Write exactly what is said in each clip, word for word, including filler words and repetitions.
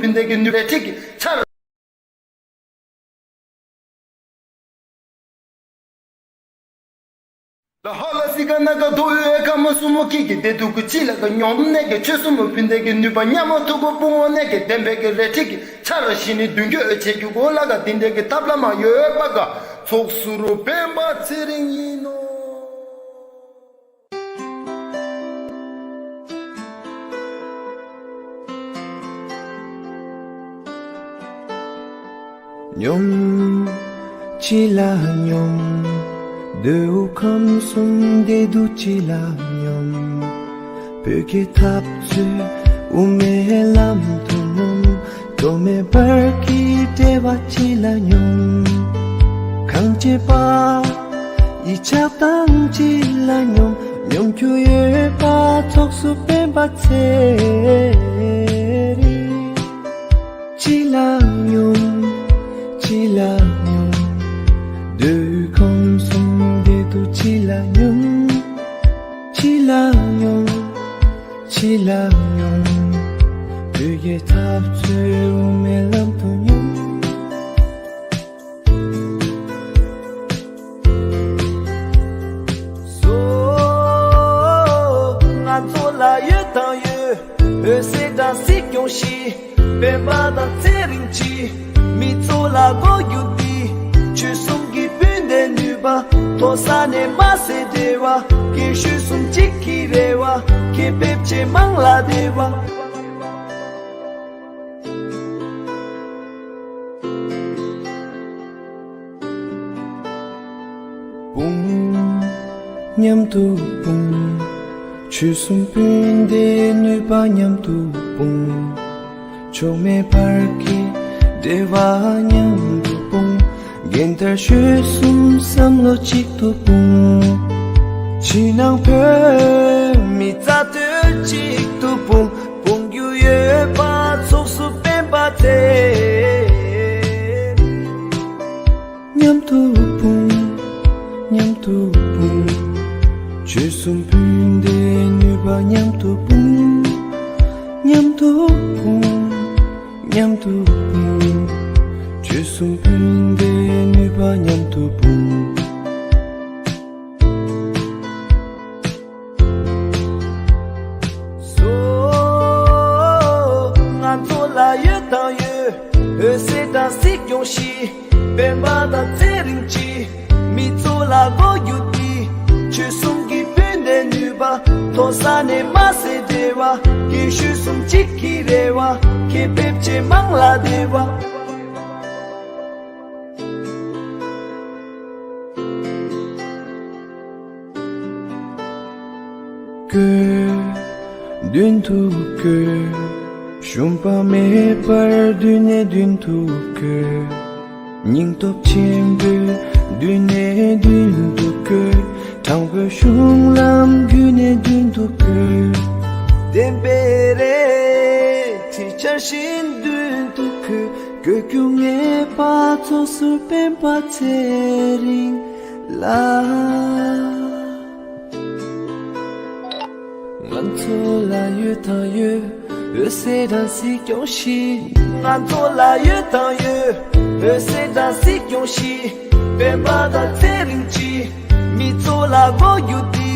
ཕུན་ལྡན་གྱི་ནུས་པའི་འཕྲུལ་གྱི་ཆར། ལ་ཧ་ལ་སི་ཀ་ན་ཀ་དོ་ཡོད་ཀ་མ་སུ་མོ་ཁྱི་གི་བདེ་སྡུག་གི་ཅི་ལ་ཀ་སྙོམས་གནས་ཀྱི་ཆོས་གསུམ་མོ་ཕུན་ལྡན་གྱི་ནུས་པ་མཉམ་མོ་ཐུག་པོ་སྤུང་བོ་གནས་ཀྱི་བདེན་པའི་གི་རལ་གྲི་གི་ཆར་ཞི་ནི་མདུན་སྐྱོད་བྱེད་རྒྱུ་གོ་ལ་ཀ་དེ་འདྲའི་གི་ཐབས་ལ་མ་ཡོད་པ་ཀ་ཚོགས་སུ་རུ་སྤེན་པ་ཚེ་རིང་ཡིན་ནོ། སྙོམས། ཅི་ལ་སྙོམས། འདོད་ཁམས་གསུམ་བདེ་སྡུག་ཅི་ལ་སྙོམས། བོད་ཀྱི་འཐབ་རྩོད་དབུ་མའི་ལམ་དུ་སྙོམས། གྲོགས་མེད་བར་གྱི་འབྲེལ་བ་ཅི་ལ་སྙོམས། གང་བྱེད་པ་ཡི་ཆགས་སྡང་ཅི་ལ་སྙོམས། སྙོམས་རྒྱུ་ཡོད་པ་ཚོགས་སུ་སྤེན་པ་ཚེ་རིང་། ཅི་ལ་སྙོམས། ཅི་ལ་སྙོམས། འདོད་ཁམས་གསུམ་བདེ་སྡུག་ཅི་ལ་སྙོམས། ཅི་ལ་སྙོམས། ཅི་ལ་སྙོམས། བོད་ཀྱི་འཐབ་རྩོད་དབུ་མའི་ལམ་དུ་སྙོམས། སོ། ང་ཚོ་ལ་ཡོད་དང་ཡོད། འོད་ཟེར་དང་སྲིད་སྐྱོང་ཞིག་སྤེན་པ་དང་ཚེ་རིང་གཅིག་མི་ཚོ་ལ་གོ་རྒྱུ་འདི། ཆོས་གསུམ་གྱི་སྤུན་ཟླའི་ནུས་པ། མཐོ་ས་ནས་དམའ་སའི་འབྲེལ་བ། རྒན་གཞོན་གསུམ་གཅིག་གི་རེ་བ། ཁེ་ཕེབས་ཆེ་མང་ལ་བདེ་བ། སྤུངས། མཉམ་དུ་སྤུངས། ཆོས་གསུམ་སྤུན་ཟླའི་ནུས་པ་མཉམ་དུ་སྤུངས། ཕྱོགས་མེད་བར་གྱི་འབྲེལ་བ་མཉམ་དུ་སྤུངས། རྒན་དར་གཞོན་གསུམ་བསམ་བློ་གཅིག་ཏུ་སྤུངས། ཕྱི་ནང་བོད་མི་རྩ་དོན་གཅིག་ཏུ་སྤུངས། སྤུངས་རྒྱུ་ཡོད་པ་ཚོགས་སུ་སྤེན་པ་དེ། མཉམ་དུ་སྤུངས། མཉམ་དུ་སྤུངས། ཆོས་གསུམ་སྤུན་ཟླའི་ནུས་པ་མཉམ་དུ་སྤུངས། མཉམ་དུ་སྤུངས། མཉམ་དུ་སྤུངས། ཆོས་གསུམ་སྤུན་ཟླའི་ནུས་པ་མཉམ་དུ་སྤུངས། སོ། ང་ཚོ་ལ་ཡོད་དང་ཡོད། འོད་ཟེར་དང་སྲིད་སྐྱོང་ཞིག་སྤེན་པ་དང་ཚེ་རིང་གཅིག་མི་ཚོ་ལ་གོ་རྒྱུ་འདི། ཆོས་གསུམ་གྱི་སྤུན་ཟླའི་ནུས་པ། མཐོ་ས་ནས་དམའ་སའི་འབྲེལ་བ། རྒན་གཞོན་གསུམ་གཅིག་གི་རེ་བ། ཁེ་ཕེབས་ཆེ་མང་ལ་བདེ་བ། བཀོད། མདུན་དུ་བཀོད། ཞུམ་པ་མེད་པར་མདུན་ནས་མདུན་དུ་བཀོད། སྙིང་སྟོབས་ཆེན་པོས་མདུན་ནས་མདུན་དུ་བཀོད། དྲང་པོའི་གཞུང་ལམ་བརྒྱུད་ནས་མདུན་དུ་བཀོད། བདེན་པའི་རལ་གྲི་འཕྱར་བཞིན་མདུན་དུ་བཀོད། བཀོད་རྒྱུ་ངེས་པ་ཚོགས་སུ་སྤེན་པ་ཚེ་རིང་ལ། ང་ཚོ་ལ་ཡོད་དང་ཡོད། འོད་ཟེར་དང་སྲིད་སྐྱོང་ཞིག་ང་ཚོ་ལ་ཡོད་དང་ཡོད། འོད་ཟེར་དང་སྲིད་སྐྱོང་ཞིག་སྤེན་པ་དང་ཚེ་རིང་གཅིག་མི་ཚོ་ལ་གོ་རྒྱུ་འདི།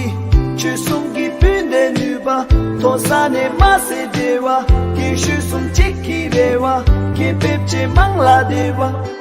ཆོས་གསུམ་གྱི་སྤུན་ཟླའི་ནུས་པ། མཐོ་ས་ནས་དམའ་སའི་འབྲེལ་བ། རྒན་གཞོན་གསུམ་གཅིག་གི་རེ་བ། ཁེ་ཕེབས་ཆེ་མང་ལ་བདེ་བ།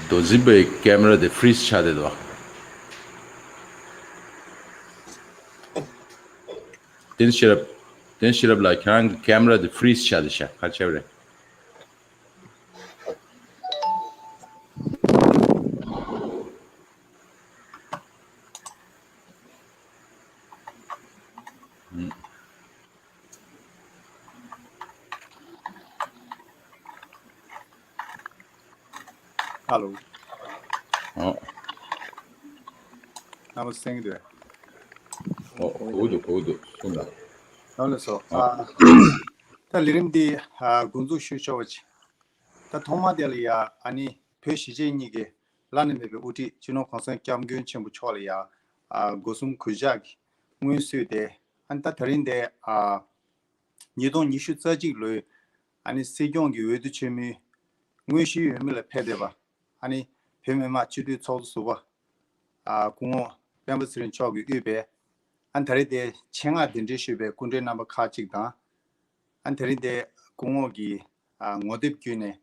མདོ་འཛིན་པའི་ཀེམ་ར་དེ་ཕི་རིས་ཆགས་བསྡད་འདུག་བསྟན་ཤེས་རབ། བསྟན་ཤེས་རབ་ལགས། ཁྱེད་རང་གི་ཀེམ་ར་དེ་ཕི་རིས་ཆགས་བསྡད་ཤག་ག་རེ་བྱས་པ་རེད། ཧ་ལོ། ཨོ། རྣམ་པ་གསན་གྱི་འདུག་ཨོ། གོ་གི་འདུག་གོ་གི་འདུག་གསུངས་དང་། ལགས་སོ། ཨོ། ཨ། ད་ལས་རིམ་འདི་ཨ་འགོ་འཛུགས་ཞུ་ཆོག་པ་ཅིག་ད་ཐོག་མ་དེ་ལ་ཡ་ཨ་ནི་བོད་གཞིས་བྱེས་གཉིས་ཀྱི་བླ་ན་མེད་པའི་དབུ་ཁྲིད་སྤྱི་ནོར་གོང་ས་སྐྱབས་མགོན་ཆེན་པོ་མཆོག་ལ་ཡ་ཨ་སྒོ་གསུམ་གུས་ཕྱག་གི་སྔོན་བསུས་ཏེ། ཨ་ནི་ད་ད་རིང་དེ་ཨ་ཉིས་སྟོང་ཉི་ཤུ་རྩ་གཅིག་ལོའི་ཨ་ནི་སྲིད་སྐྱོང་གི་འོས་བསྡུ་ཆེན་མོའི་དངོས་གཞིའི་འོས་མི་ལ་ཕེབས་བསྡད་པ། ཨ་ནི་བོད་མི་མང་སྤྱི་འཐུས་ཚོགས་གཙོ་ཟུར་པ་ཨ་སྐུ་ངོ་སྤེན་པ་ཚེ་རིང་མཆོག་གིས་དབུས་པའི་ཨ་ནི་ད་རེས་དེ་ཆེད་མངགས་གདན་འདྲེན་ཞུས་པའི་སྐུ་མགྲོན་རྣམ་པ་ཁག་ཅིག་དང་། ཨ་ནི་ད་རེས་དེ་སྐུ་ངོ་གིས་ཨ་ངོ་དེབ་བརྒྱུད་ནས་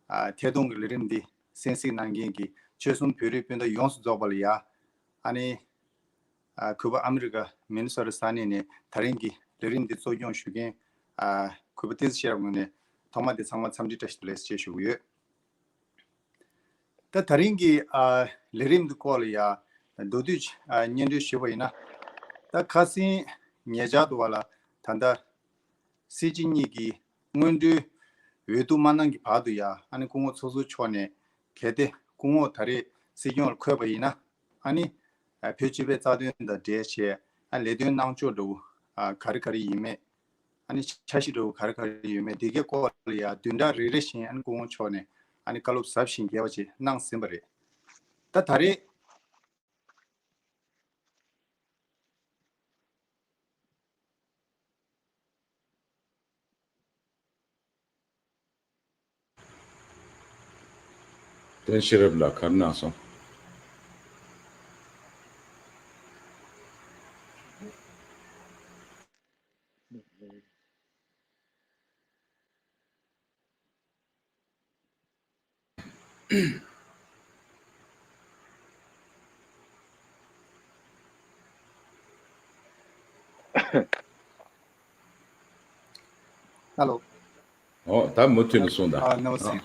ཨ་ཐད་གཏོང་གི་ལས་རིམ་འདི་གསན་གཟིགས་གནང་མཁན་གྱི་ཆོལ་གསུམ་བོད་རིགས་སྤུན་ཟླ་ཡོངས་སུ་རྫོགས་པ་ལ་ཡ་ཨ་ནི། ཨ་གུས་པ་ཨ་མི་རི་ཀ་མི་ནི་སོ་ཊ་ས་གནས་ནས་ད་རིང་གི་ལས་རིམ་འདི་གཙོ་སྐྱོང་ཞུ་མཁན་ཨ་གུས་པ་བསྟན་འཛིན་ཤེས་རབ་ངོས་ནས་ཐོག་མ་དེ་ཚང་མ་འཚམས་འདྲི་བཀྲ་ཤིས་བདེ་ལེགས་ཞེས་ཞུ་གི་ཡོད། ད་ད་རིང་གི་ཨ་ལས་རིམ་འདི་སྐོར་ལ་ཡ་མདོར་བསྡུས་ཨ་སྙན་སྒྲོན་ཞུས་པ་ཡིན་ན། ད་ཁ་སང་ཉེ་ཆར་དུ་བ་ལ་ད་ལྟ་སྲིད་སྤྱི་གཉིས་ཀྱི་སྔོན་འགྲོའི་འོས་བསྡུ་མ་གནང་གི་བར་དུ་ཡ་ཨ་ནི་སྐུ་ངོ་ཚོགས་ཟུར་མཆོག་ནས་གལ་ཏེ་སྐུ་ངོ་ད་རེས་སྲིད་སྐྱོང་ལ་འཁོད་པ་ཡིན་ན། ཨ་ནི་ཨ་བོད་སྤྱི་པའི་རྩ་དོན་དང་འབྲེལ་བྱས་ཨ་ལས་དོན་གནང་ཕྱོགས་འདྲ་བོ་ཨ་ག་རེ་ག་རེ་ཡིན་མེད། ཨ་ནི་འཆར་གཞི་འདྲ་བོ་ག་རེ་ག་རེ་ཡོད་མེད་དེ་གའི་སྐོར་ལ་ཡ་བདུན་ཕྲག་རེ་རེ་བཞིན་ཨ་ནི་སྐུ་ངོ་མཆོག་ནས་ཨ་ནི་བཀའ་སློབ་ཟབ་ཞིང་རྒྱས་པ་ཅིག་གནང་ཟིན་པ་རེད། ད་ད་རེས། བསྟན་ཤེས་རབ་ལགས་ག་རེ་གནང་སོང་། ཧ་ལོ། ཨོ། ད་མུ་མཐུད་ནས་གསུངས་དང་། ཨ་ནོ་ཨ། སེ།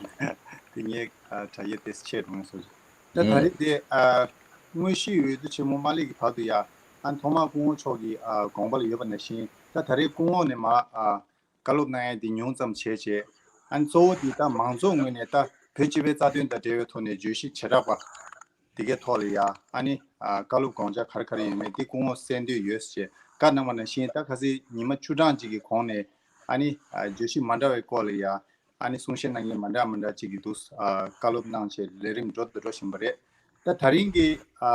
དེ་ངའི་ཨ་དྲ་རྒྱ་དེ་ཆད་འགྲོ་སོང་། ད་ད་ཨུམ། རེས་དེ་ཨ་དངོས་གཞིའི་འོས་བསྡུ་ཆེན་མོ་མ་སླེབས་ཀྱི་བར་དུ་ཡ་ཨ་ཐོག་མར་སྐུ་ངོ་མཆོག་གི་ཨ་དགོངས་པ་ལ་ཡོད་པ་ནང་བཞིན། ད་ད་རེས་སྐུ་ངོ་ནས་མར་ཨ་བཀའ་སློབ་གནང་ཡ་དེ་ཉུང་ཙམ་བྱས་བྱས། ཨ་ནི་གཙོ་བོ་དེ་ད་མང་ཚོགས་ངོས་ནས་ད་བོད་སྤྱི་པའི་རྩ་དོན་དང་འབྲེལ་བའི་ཐོག་ནས་བརྗོད་གཞི་བྱེ་བྲག་པ་དེ་གའི་ཐོག་ལ་ཡ་ཨ་ནི་ཨ་བཀའ་སློབ་དགོངས་འཆར་ག་རེ་ག་རེ་ཡོད་མེད་དེ་སྐུ་ངོ་གསན་འདོད་ཡོད་ཅེས་བཀའ་གནང་བ་ནང་བཞིན། ད་ཁ་སང་ཉི་མ་བཅུ་གྲངས་ཅིག་གི་གོང་ནས་ཨ་ནི་ཨ་བརྗོད་གཞི་མ་འདྲ་བའི་སྐོར་ལ་ཡ་ཨ་ནི་གསུང་བཤད་གནང་མཁན་མ་འདྲ་མ་འདྲ་ཅིག་གིས་འདུག་ཨ་བཀའ་སློབ་གནང་བྱས་ལས་རིམ་འགྲོ་དང་འགྲོ་བཞིན་པ་རེད། ད་ད་རིང་གི་ཨ་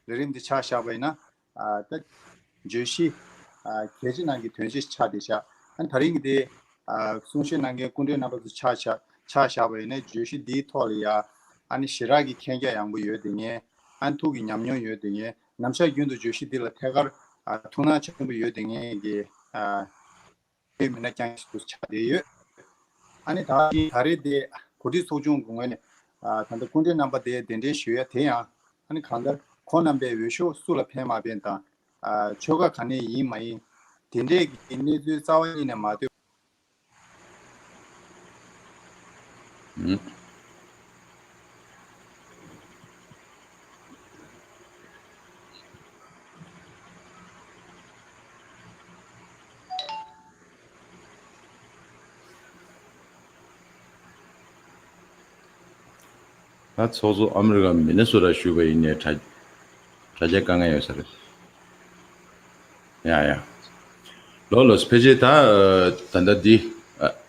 ལས་རིམ་འདི་ཆ་བཞག་པ་ཡིན་ན། ཨ་ད་བརྗོད་གཞི་ཨ་གལ་ཆེ་ནང་གི་དོན་ཆེ་ཆགས་བསྡད་ཤག་ཨ་ད་རིང་གི་དེ་ཨ་གསུང་བཤད་གནང་མཁན་སྐུ་མགྲོན་རྣམ་པ་ཚོ་ཆ་བཞག་ཆ་བཞག་པ་ཡིན་ན། བརྗོད་གཞི་འདིའི་ཐོག་ལ་ཡ་ཨ་ནི་ཞེ་དྲག་གི་མཁྱེན་རྒྱ་ཡངས་པོ་ཡོད་བསྡད་མཁན། ཨ་ནི་ཐུགས་ཀྱི་ཉམས་མྱོང་ཡོད་བསྡད་མཁན། ནམ་ཞག་རྒྱུན་དུ་བརྗོད་གཞི་འདི་ལ་ཐད་ཀར་ཨ་ཐུགས་སྣང་ཆེན་པོ་ཡོད་བསྡད་མཁན་གྱི་ཨ་བོད་མི་སྣ་རྐྱང་ཞིག་ཏུ་ཆགས་བསྡད་ཡོད། ཨ་ནི་ད་ད་རེས་དེ་གོ་སྒྲིག་ཚོགས་ཆུང་གི་ངོས་ནས་ཨ་ད་ལྟ་སྐུ་མགྲོན་རྣམ་པ་དེ་གདན་འདྲེན་ཞུ་ཡ་དེ་ཡང་ཨ་ནི་གང་ལྟར་ཁོང་རྣམ་པའི་འོས་ཤོག་སུ་ལ་ཕན་མ་ཕན་དང་ཨ་ཆོལ་ཁ་ག་ནས་ཡིན་མ་ཡིན་དེ་འདྲས་ཀྱི་གནས་ཚུལ་རྩ་བ་ཉིད་ནས་མ་ཐོན། ཨུམ། ད་ཚོགས་གཙོ་ཨ་མི་རི་ཀ་མི་ནི་སོ་ཊ་བཞུགས་པ་ཡིན་ནའི་དྲ་དྲ་རྒྱ་དཀའ་ངལ་ཡོད་ས་རེད། ཡ་ཡ། ལོ་ལོ་ཕལ་ཆེར་ད་ད་ལྟ་འདི་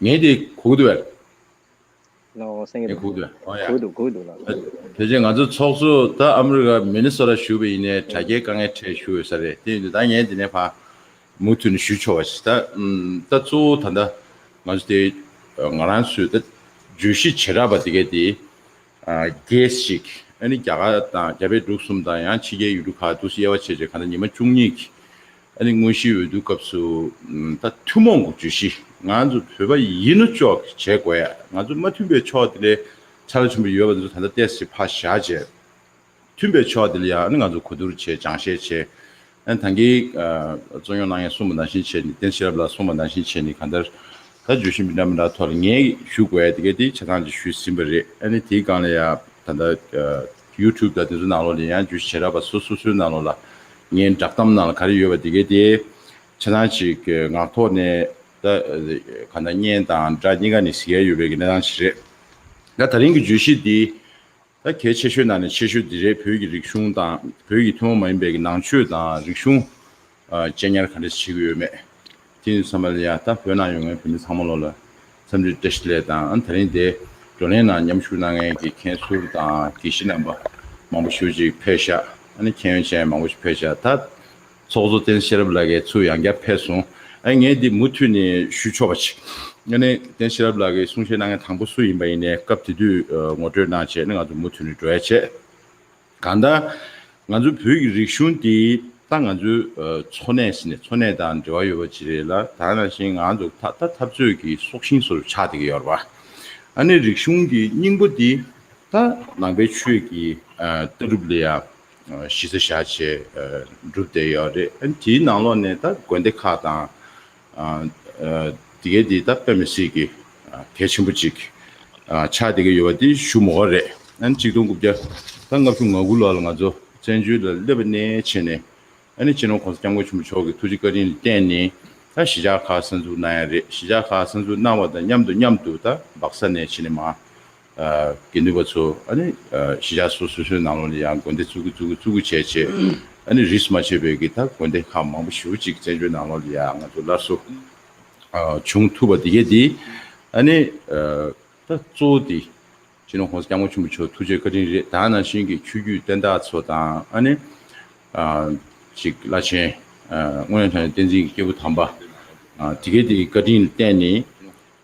ངས་འདི་གོ་གི་འདུག་བས། ལོ་སེང་གེ་ངས་གོ་གི་འདུག་ཨོ་ཡ། གོ་གི་འདུག་གོ་གི་འདུག་ལགས། ཕལ་ཆེར་ང་ཚོ་ཚོགས་གཙོ་ད་ཨ་མི་རི་ཀ་མི་ནི་སོ་ཊ་བཞུགས་པ་ཡིན་ནའི་དྲ་རྒྱའི་དཀའ་ངལ་འཕྲད་བཞུགས་ཡོད་ས་རེད། དེ་ཡིན་དུས་ད་ངས་འདི་ནས་ཕར་མུ་མཐུད་ནས་ཞུ་ཆོག་པ་ཞིག་ད་ཨུམ། ད་གཙོ་བོ་ད་ལྟ་ང་ཚོ་དེ་ང་རང་ཚོས་ད་བརྗོད་གཞི་བྱེ་བྲག་པ་དེ་གའི་དེ་ཨ་རྒྱས་ཤིག་ཨ་ནི་རྒྱ་གར་དང་རྒྱ་བལ་འབྲུག་གསུམ་དང་ཡང་ཕྱི་རྒྱལ་ཡུལ་གྲུ་ཁག་འདུག་སེ་དབྱེ་བ་ཕྱེ་བྱས་གང་ལྟར་ཉི་མ་བཅུ་གཉིས་ཀྱི་ཨ་ནི་དངོས་གཞིའི་འོས་བསྡུ་སྐབས་སུ་ཨུམ། ད་ཐུན་མོང་གི་བརྗོད་གཞི་ང་ཚོ་བོད་པ་ཡིན་ནོ་ཅོག་བྱེད་དགོས་ཡ། ང་ཚོ་མ་མཐུན་པའི་ཕྱོགས་དེ་ལས་ ཚ་བ་ཆེན་པོ་ཡོད་པ་འདི་ཚོ་ད་ལྟ་ཏོག་ཙམ་ཕར་བཞག་བྱས། མཐུན་པའི་ཕྱོགས་དེ་ལ་ཡང་ཨ་ནི་ང་ཚོ་གོ་བསྡུར་བྱས། སྦྱང་བཤད་བྱས། ཨ་ནི་ད་གིན་ཨ་རྩོད་རྙོག་གནང་མཁན་གསུངས་པ་ནང་བཞིན་བྱས་ནས། བསྟན་ཤེས་རབ་ལགས་གསུངས་པ་ནང་བཞིན་བྱས་ནས། གང་ལྟར་ད་བརྗོད་གཞི་མི་འདྲ་མི་འདྲ་ཐོག་ལ་ངས་ཞུ་དགོས་ཡ་དེ་ག་དེ་ཆ་ཚང་ཅིག་ཞུས་ཟིན་པ་རེད། ཨ་ནི་དེའི་སྒང་ལ་ཡང་ད་ལྟ་ཨ་ཡུ་ཊུབ་དང་དེ་ཚོ་ནང་ལོགས་ལ་ཡང་བརྗོད་གཞི་བྱེ་བྲག་པ་སོ་སོ་སོའི་ནང་ལོགས་ལ་ངའི་བསྒྲགས་གཏམ་ནང་ལ་ག་རེ་ཡོད་པ་དེ་ག་དེ་ཆ་ཚང་ཅིག་ངག་ཐོག་ནས་ད་གང་ལྟར་བརྙན་དང་སྒྲ་གཉིས་ཀ་ནས་གཟིགས་ཡ་ཡོད་པའི་གི་གནས་སྟངས་ཤིག་རེད། ད་ད་རིང་གི་བརྗོད་གཞི་འདི་ད་གལ་ཆེ་ཤོས་ནང་ནས་ཆེ་ཤོས་འདི་རེད། བོད་ཀྱི་རིག་གཞུང་དང་བོད་ཀྱི་ཐུན་མོང་མ་ཡིན་པའི་གི་ནང་ཆོས་དང་རིག་གཞུང་ཨ་གཅེས་ཉར་ག་འདྲ་བྱེད་ཀྱི་ཡོད་མེད། དེ་ཡིན་དུས་ཙམ་པ་ལ་ཡང་ད་བོད་ནང་ཡོད་མཁན་བོད་མི་ཚང་མ་ལོ་ལ་འཚམས་འདྲི་བཀྲ་ཤིས་བདེ་ལེགས་དང་། ཨ་ནི་ད་རིང་དེ་བགྲོ་གླེང་ནང་མཉམ་ཞུགས་གནང་མཁན་གྱི་མཁན་ཟུར་དང་དགེ་བཤེས་རྣམ་པ་མང་པོ་ཞེ་པོ་ཅིག་ཕེབས་ཤག་ཨ་ནི་མཁྱེན་ཡོན་ཅན་མང་པོ་ཞིག་ཕེབས་ཤག་ད་ཚོགས་གཙོ་བསྟན་ཤེས་རབ་ལགས་ཀྱིས་ཚུར་ཡང་བསྐྱར་ཕེབས་སོང་། ཨ་ངས་འདི་མུ་མཐུད་ནས་ཞུ་ཆོག་པ་ཅིག་ཨ་ནི་བསྟན་ཤེས་རབ་ལགས་ཀྱིས་གསུང་བཤད་གནང་མཁན་དང་པོ་སུ་ཡིན་པ་ཡིན་ནའི་སྐབས་དེ་དུས་ཨ་ངོ་སྤྲོད་གནང་བྱས་ནས་ང་ཚོ་མུ་མཐུད་ནས་འགྲོ་ཡ་བྱས། གང་ལྟར་ང་ཚོའི་བོད་ཀྱི་རིག་གཞུང་འདི་ད་ང་ཚོའི་ཨ་འཚོ་གནས་ཟེར་ནས་འཚོ་གནས་དང་འབྲེལ་བ་ཡོད་པ་ཅིག་རེད་ལ། ད་ནང་བཞིན་ང་ཚོ་ད་ད་འཐབ་རྩོད་ཀྱི་སྲོག་ཤིང་བཟོ་འདྲ་ཆགས་བསྡད་ཀྱི་ཡོད་རེད་པ། ཨ་ནི་རིག་གཞུང་གི་སྙིང་པོ་འདི་ད་ནང་པའི་ཆོས་ཀྱི་ཨ་ལྟ་གྲུབ་ལ་ཡ་ཨ་གཞི་རྩ་བཞག་བྱས་ཨ་གྲུབ་བསྡད་ཡོད་རེད། ཨ་ནི་དེའི་ནང་ལོགས་ནས་ད་དགོན་སྡེ་ཁག་དང་། ཨ་ཨ་དེ་གའི་དེ་ད་དཔེ་མི་སྲིད་ཀྱི་ཨ་གལ་ཆེན་པོ་ཅིག་ཨ་ཆགས་བསྡད་ཀྱི་ཡོད་པ་དེ་ཞུ་མི་དགོས་རེད། ཨ་ནི་ཆིག་སྟོང་དགུ་བརྒྱ་ད་ལྔ་བཅུ་ང་དགུ་ལོ་ལ་ང་ཚོ་བཙན་བྱོལ་ལ་སླེབས་པ་ནས་བྱས་ནས། ཨ་ནི་སྤྱི་ནོར་༸གོང་ས་༸སྐྱབས་མགོན་ཆེན་པོ་མཆོག་གི་ཐུགས་རྗེ་བཀའ་དྲིན་ལ་བརྟེན་ནས་ད་གཞིས་ཆགས་ཁག་གསར་འཛུགས་གནང་ཡ་རེད། གཞིས་ཆགས་ཁག་གསར་འཛུགས་གནང་བ་དང་མཉམ་དུ་མཉམ་དུ་ད་སྦག་ས་ནས་བྱས་ནས་མར་ཨ་དགེ་འདུན་པ་ཚོ་ཨ་ནི་ཨ་གཞིས་ཆགས་སོ་སོ་སོའི་ནང་ལོགས་ལ་ཡང་དགོན་སྡེ་བཙུགས་གི་བཙུགས་གི་བཙུགས་གི་བྱས་བྱས། ཨ་ནི་རིས་མ་ཆད་པའི་གི་ད་དགོན་སྡེ་ཁག་མང་པོ་ཞེ་པོ་ཅིག་བཙན་བྱོལ་ནང་ལོགས་ལ་ཡང་ང་ཚོ་སླར་གསོ་ཨ་བྱུང་ཐུབ་པ་དེ་གས་དེ། ཨ་ནི་ཨ་ད་གཙོ་བོ་དེ་སྤྱི་ནོར་༸གོང་ས་༸སྐྱབས་མགོན་ཆེན་པོ་མཆོག་ཐུགས་རྗེ་བཀའ་དྲིན་རེད། ད་ནང་བཞིན་གྱི་ཆོས་བརྒྱུད་བསྟན་བདག་ཚོ་དང་། ཨ་ནི་ཨ་ཅིག་བླ་ཆེན་ཨ་སྔོན་ལ་བྱོན་བསྟན་འཛིན་གྱི་སྐྱེས་བུ་དམ་པ་ཨ་དེ་གས་དེ་གི་བཀའ་དྲིན་ལ་བརྟེན་ནས་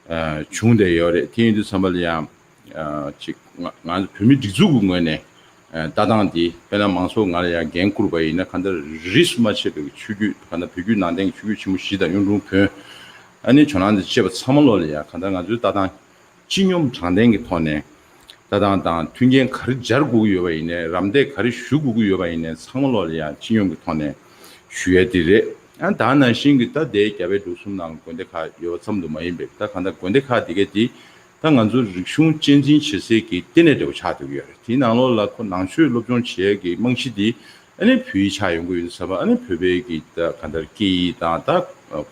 ཨ་བྱུང་བསྡད་ཡོད་རེད། དེ་ཡིན་དུས་ཙམ་པ་ལ་ཡང་ཨ་ཅིག་ང་ང་ཚོ་བོད་མི་སྒྲིག་འཛུགས་ཀྱི་ངོས་ནས་ཨ་ལྟ་སྟངས་འདི་དཔེར་ན་མང་ཚོགས་ང་ལ་ཡང་འགན་བསྐུར་བ་ཡིན་ན། གང་ལྟར་རིས་སུ་མ་ཆད་པའི་ཆོས་བརྒྱུད། གང་ལྟར་བོད་བརྒྱུད་ནང་བསྟན་གྱི་ཆོས་བརྒྱུད་ཆེན་པོ་བཞི་དང་གཡུང་དྲུང་བོན། ཨ་ནི་ཇོ་ནང་དང་བཅས་པ་ཚང་མ་ལོགས་ལ་ཡང་གང་ལྟར་ང་ཚོའི་ལྟ་སྟངས་སྤྱི་སྙོམས་དྲང་བདེན་གྱི་ཐོག་ནས་ལྟ་སྟངས་དང་མཐུན་རྐྱེན་ག་རེ་སྦྱར་དགོས་ཀྱི་ཡོད་པ་ཡིན་ནའི། རམ་འདེགས་ག་རེ་ཞུ་དགོས་ཀྱི་ཡོད་པ་ཡིན་ནའི། ཚང་མ་ལོགས་ལ་ཡང་སྤྱི་སྙོམས་ཀྱི་ཐོག་ནས་ཞུ་ཡས་དེ་རེད། ཨ་ད་ནང་བཞིན་གྱི་ད་ལྟའི་རྒྱ་བལ་འབྲུག་གསུམ་ནང་དགོན་སྡེ་ཁག་ཡོད་པ་ཙམ་དུ་མ་ཡིན་པའི། ད་གང་ལྟར་དགོན་སྡེ་ཁག་དེ་གས་དེ་ད་ང་ཚོ་རིག་གཞུང་གཅེས་འཛིན་བྱེད་སའི་གི་ལྟེ་གནས་འདྲ་བོ་ཆགས་བསྡད་ཀྱི་ཡོད་རེད། དེའི་ནང་ལོགས་ལ་ཁོ་ནང་ཆོས་སློབ་སྦྱོང་བྱེད་ཡས་ཀྱི་རྨང་གཞི་དེ་ཨ་ནི་བོད་ཡིག་ཆགས་ཡོང་གི་ཡོད་ས་པ། ཨ་ནི་བོད་པའི་གི་ད་གང་ལྟར་སྐད་ཡིག་དང་ད་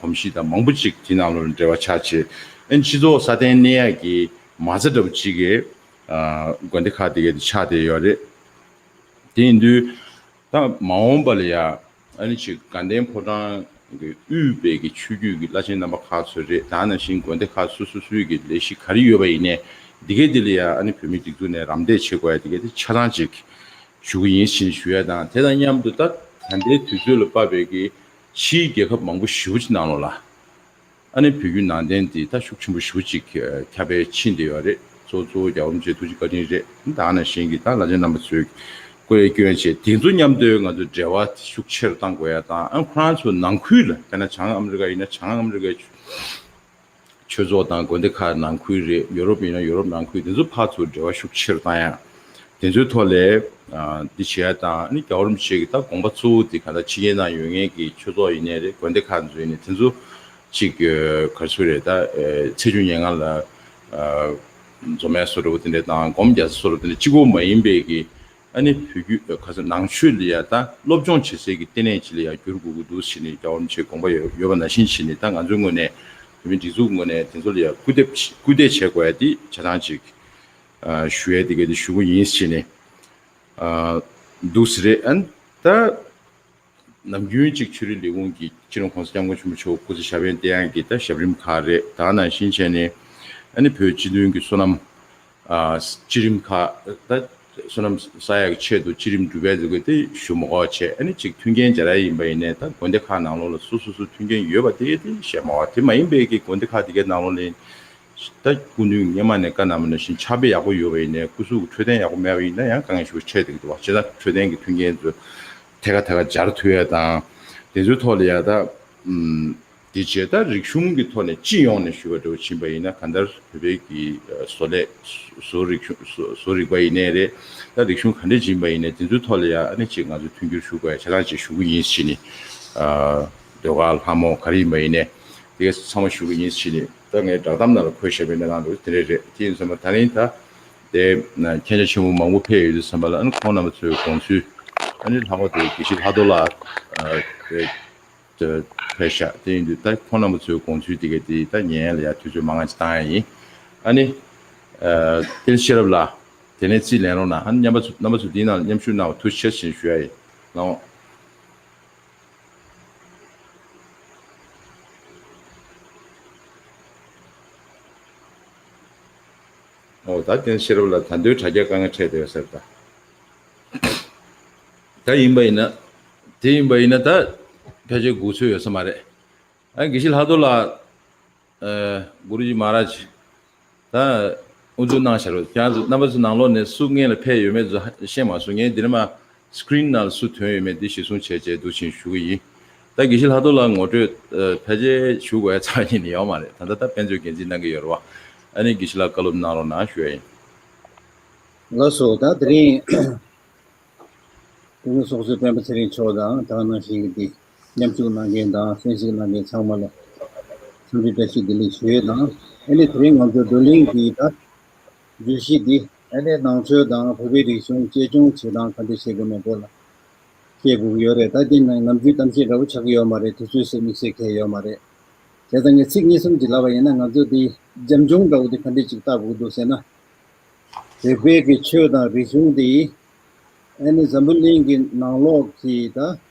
གོམས་གཤིས་དང་མང་པོ་ཅིག་དེ་ནང་ལོགས་ལ་འབྲེལ་བ་ཆགས་བྱས། ཨ་ནི་སྤྱི་ཚོགས་སྲ་བརྟན་གནས་ཡག་གི་མ་རྩ་འདྲ་བོ་ཅིག་གི་ཨ་དགོན་སྡེ་ཁག་དེ་གས་དེ་ཆགས་བསྡད་ཡོད་རེད། དེ་ཡིན་དུས་ད་མ་འོངས་པ་ལ་ཡ་ཨ་ནི་ཅིག་དགའ་ལྡན་ཕོ་བྲང་གི་དབུས་པའི་གི་ཆོས་བརྒྱུད་ཀྱི་བླ་ཆེན་རྣམ་པ་ཁག་ཚོ་རེད། ད་ནང་བཞིན་དགོན་སྡེ་ཁག་སོ་སོ་སོའི་གི་ལས་གཞི་ག་རེ་ཡོད་པ་ཡིན་ནའི་འདི་གས་འདི་ལ་ཡ་ཨ་ནི་བོད་མིའི་སྒྲིག་འཛུགས་ནས་རམ་འདེགས་བྱེད་དགོས་ཡ་འདི་གས་འདི་ཆ་ཚང་ཅིག་ཞུ་གི་ཡིན་ཞེས་ཞུ་ཡ་དང་། དེ་དང་མཉམ་དུ་ད་ད་ལྟའི་དུས་ཚོད་ལ་དཔག་པའི་གི་ཕྱིའི་རྒྱལ་ཁབ་མང་པོ་ཞེ་པོ་ཅིག་ནང་ལོགས་ལ་ཨ་ནི་བོད་བརྒྱུད་ནང་བསྟན་འདི་ད་ཤུགས་ཆེན་པོ་ཞེ་པོ་ཅིག་ཁྱབ་སྤེལ་ཕྱིན་བསྡད་ཡོད་རེད། གཙོ་གཙོ་བོ་རྒྱལ་བ་རིན་པོ་ཆེའི་ཐུགས་རྗེ་བཀའ་དྲིན་རེད། ད་ནང་བཞིན་གྱི་ད་བླ་ཆེན་རྣམ་པ་ཚོས་སྐུ་ལས་བསྐྱོན་བྱས། དེ་ཚོ་མཉམ་དུ་ང་ཚོས་འབྲེལ་བ་ཤུགས་ཆེ་རུ་གཏང་དགོས་ཡ་དང་། ཨ་ཁོ་རང་ཚོ་ནང་ཁུལ་ལ་དཔེར་ན་བྱང་ཨ་མི་རི་ཀ་ཡིན་ན་བྱང་ཨ་མི་རི་ཀའི་ཆོས་ཚོགས་དང་དགོན་སྡེ་ཁག་ནང་ཁུལ་རེད། ཡོ་རོབ་ཡིན་ན་ཡོ་རོབ་ནང་ཁུལ། དེ་ཚོ་ཕར་ཚུར་འབྲེལ་བ་ཤུགས་ཆེ་རུ་གཏང་ཡ། དེ་ཚོའི་ཐོག་ལ་ཨ་འདི་བྱེད་ཡ་དང་། ཨ་ནི་རྒྱལ་བ་རིན་པོ་ཆེ་གི་ད་དགོངས་པ་གཙོ་བོ་དེ་ག་ད་ཕྱི་རྒྱལ་ནང་ཡོད་མཁན་གྱི་ཆོས་ཚོགས་ཡིན་ནའི་རེད། དགོན་སྡེ་ཁག་ཚོ་ཡིན་ནའི་དེ་ཚོ་ཅིག་ག་རེ་ཟེར་རེད། ད་ཨ་ཚེས་བཅུ་ཉེར་ལྔ་ལ་ཨ་འཛོམས་ཡ་བཟོ་འདྲ་བོ་དེ་འདྲ་དང་། སྒོམ་རྒྱག་ས་བཟོ་འདྲ་བོ་དེ་འདྲ་གཅིག་པོ་མ་ཡིན་པའི་གི་ཨ་ནི་བོད་བརྒྱུད་ཁ་སང་ནང་ཆོས་ལ་ཡ་ད་སློབ་སྦྱོང་བྱེད་སའི་གི་ལྟེ་གནས་ཅིག་ལ་ཡ་འགྱུར་དགོས་ཀྱི་འདུག་ཟེར་ནས་རྒྱལ་བ་རིན་པོ་ཆེའི་དགོངས་པ་ཡོད་ཡོད་པ་ནང་བཞིན་བྱས་ནས། ད་ང་ཚོའི་ངོས་ནས་བོད་མིའི་སྒྲིག་འཛུགས་ངོས་ནས་དེ་ཚོ་ལ་ཡ་སྐུལ་འདེབས་སྐུལ་འདེད་བྱེད་དགོས་ཡ་དེ་ཆ་ཚང་ཅིག་ཨ་ཞུ་ཡ་དེ་ག་དེ་ཞུ་གི་ཡིན་ཟེར་ནས་ཨ་འདུག་ཟེར་རེད། ཨ་ནི་ད་ནམ་རྒྱུན་ཅིག་ཆོས་རིག་ལས་ཁུངས་ཀྱི་སྤྱི་ནོར་༸གོང་ས་༸སྐྱབས་མགོན་ཆེན་པོ་མཆོག་སྐུ་ཚེ་ཞབས་པད་བརྟན་ཡག་གི་ད་ཞབས་རིམ་ཁག་རེད། ད་ནང་བཞིན་བྱས་ནས་ཨ་ནི་བོད་སྤྱི་མཐུན་གྱི་བསོད་ནམས་ཨ་བསྐྱེད་རིམ་ཁག་ད་བསོད་ནམས་བསགས་ཡག་གི་ཆེད་དུ་བསྐྱེད་རིམ་སྒྲུབ་པའི་ཟེར་དགོས་དེ་ཞུ་མ་དགོས་བྱས། ཨ་ནི་ཅིག་མཐུན་རྐྱེན་སྦྱར་ཡ་ཡིན་པ་ཡིན་ནའི་ད་དགོན་སྡེ་ཁག་ནང་ལོགས་ལ་སོ་སོ་སོ་མཐུན་རྐྱེན་ཡོད་པ་དེ་དེ་བཤད་མ་དགོས། དེ་མ་ཡིན་པའི་གི་དགོན་སྡེ་ཁག་དེ་གའི་ནང་ལོགས་ལ་ད་སྐུ་མདུན་སྔོན་མ་ནས་བཀའ་གནང་བ་ནང་བཞིན་ཕྱག་དཔེ་ཡག་པོ་ཡོད་པ་ཡིན་ནའི། སྐུ་གཟུགས་ཀྱི་འཕྲོད་བསྟེན་ཡག་པོ་མེད་པ་ཡིན་ན་ཡང་དཀའ་ངལ་ཞེ་པོ་འཕྲད་བསྡད་ཀྱི་འདུག་བ། བྱས་ཙང་འཕྲོད་བསྟེན་གྱི་མཐུན་རྐྱེན་ཚོ་ཐད་ཀར་ཐད་ཀར་སྦྱར་ཐུབ་ཡ་དང་། དེ་ཚོའི་ཐོག་ལ་ཡ་ད་ཨུམ། དེ་རྗེས་ད་རིག་གཞུང་གི་ཐོག་ནས་སྤྱི་ཡོངས་ནས་ཞུ་བ་འདྲ་བོ་ཕྱིན་པ་ཡིན་ན། གང་ལྟར་བོད་པའི་གི་བཟོ་ལས་བཟོ་རིག་གཞུང་བཟོ་བཟོ་རིག་པ་ཡིན་ནའི་རེད། ད་རིག་གཞུང་ག་འདྲས་ཕྱིན་པ་ཡིན་ནའི་དེ་ཚོའི་ཐོག་ལ་ཡང་ཨ་ནི་ཅིག་ང་ཚོས་མཐུན་འགྱུར་ཞུ་དགོས་ཡ་ཆ་ཚང་ཅིག་ཞུ་གི་ཡིན་ཟེར་ནས། ཨ་ཟློས་གར་ལྷ་མོ་ག་རེ་ཡིན་པ་ཡིན་ནའི་དེ་ག་ཚང་མ་ཞུ་གི་ཡིན་ཟེར་ནས། ད་ངའི་བསྒྲགས་གཏམ་ནང་ལ་འཁོད་བཞག་པའི་གནས་སྟངས་འདྲ་བོ་དེ་འདྲས་རེད། དེ་ཡིན་ཙང་མ་ད་རིང་ད་དེ་མཁྱེན་རྒྱ་ཆེན་པོ་མང་པོ་ཕེབས་ཡོད་དུས་ཙམ་པ་ལ། ཨ་ནི་ཁོང་རྣམ་པ་ཚོའི་དགོངས་ཚུལ། ཨ་ནི་ལྷག་པར་དུ་དགེ་བཤེས་ལྷག་རྡོར་ལགས་ཨ་དེ་ཕེབས་ཤག་དེ་ཡིན་དུས་ད་ཁོང་རྣམ་པ་ཚོའི་དགོངས་ཚུལ་དེ་ག་དེ་ད་ཉན་ཡ་ལ་ཡ་དུས་ཚོད་མང་ང་ཅིག་བཏང་ཡ་ཡིན། ཨ་ནི་ཨ་བསྟན་ཤེས་རབ་ལགས་དེ་ནས་རྩིས་ལེན་རོགས་གནང་། ཨ་ནི་རྣམ་པ་ཚོ་རྣམ་པ་ཚོ་འདིའི་ནང་ལ་མཉམ་ཞུགས་གནང་བ་ཐུགས་རྗེ་ཆེ་ཞེས་ཞུ་ཡ་ཡིན། ལགས་འོང་། ཨོ་ད་བསྟན་ཤེས་རབ་ལགས་ད་དུང་དྲ་རྒྱ་དཀའ་ངལ་འཕྲད་བསྡད་ཡོད་ས་རེད་ད། ད་ཡིན་པ་ཡིན་ན། དེ་ཡིན་པ་ཡིན་ན་ད་ཕལ་ཆེར་སྒུག་ཚོད་ཡོད་ས་མ་རེད། ཨ་དགེ་བཤེས་ལྷག་རྡོར་ལགས། ཨ་གུ་རུ་ཇི་མ་ཧ་ར་ཇི། ད་དབུ་འཛུགས་གནང་བཞག་རོགས། ཁྱེད་རང་ཚོ་རྣམ་པ་ཚོ་ནང་ལོགས་ནས་སུ་སྔོན་ལ་ཕེབས་ཡོད་མེད་ཚོ་ཤེས་མ་སོང་། ངས་འདི་ནས་མར་སི་ཀི་རིན་ནང་ལ་སུ་ཐོན་ཡོད་མེད་འདི་གཞིར་བཟུང་བྱས་བྱས་འདུག་ཅིང་ཞུ་གི་ཡིན། ད་དགེ་བཤེས་ལྷག་རྡོར་ལགས་ངོ་སྤྲོད་ཨ་ཕལ་ཆེར་ཞུ་དགོས་ཡ་ཚ་ཉིན་ནས་ཡོད་མ་རེད། ད་ལྟ་ད་དཔལ་འབྱོར་འགན་འཛིན་གནང་གི་ཡོད་རེད་བ། ཨ་ནི་དགེ་བཤེས་ལགས་བཀའ་སློབ་གནང་རོགས་གནང་ཞུ་ཡ་ཡིན། ལགས་སོ། ད་དེ་རིང་དེ་རིང་ཚོགས་གཙོ་སྤེན་པ་ཚེ་རིང་མཆོག་དང་ད་ག་ནང་བཞིན་གྱི་འདི་མཉམ་ཞུགས་གནང་མཁན་དང་གསན་གཟིགས་གནང་མཁན་ཚང་མ་ལ་འཚམས་འདྲི་བཀྲ་ཤིས་བདེ་ལེགས་ཞུ་ཡས་དང་། ཨ་ནི་དེ་རིང་ང་ཚོ་བགྲོ་གླེང་གི་ད་བརྗོད་གཞི་འདི་ཨ་ནི་ནང་ཆོས་དང་བོད་པའི་རིག་གཞུང་གཅེས་སྐྱོང་བྱེད་སྟངས་ག་འདྲ་བྱེད་དགོས་མེད་སྐོར་ལ་བཤད་དགོས་ཀྱི་ཡོད་རེད། ད་འདི་ནང་ནམ་རྒྱུན་གཏམ་བཤད་འདྲ་བོ་ཆགས་ཀྱི་ཡོད་མ་རེད། དུས་ཚོད་ཟེར་དམིགས་བསལ་གང་ཡང་ཡོད་མ་རེད། བྱས་ཙང་ངས་ཚིག་གཉིས་གསུམ་ཅིག་ལབ་པ་ཡིན་ན། ང་ཚོ་འདི་རྒྱབ་ལྗོངས་འདྲ་བོ་འདི་ག་འདྲ་ཅིག་བལྟ་དགོས་འདུག་ཟེར་ན། བོད་པའི་གི་ཆོས་དང་རིག་གཞུང་འདི་ཨ་ནི་འཛམ་བུ་གླིང་གི་ནང་ལོགས་ཀྱི་ད་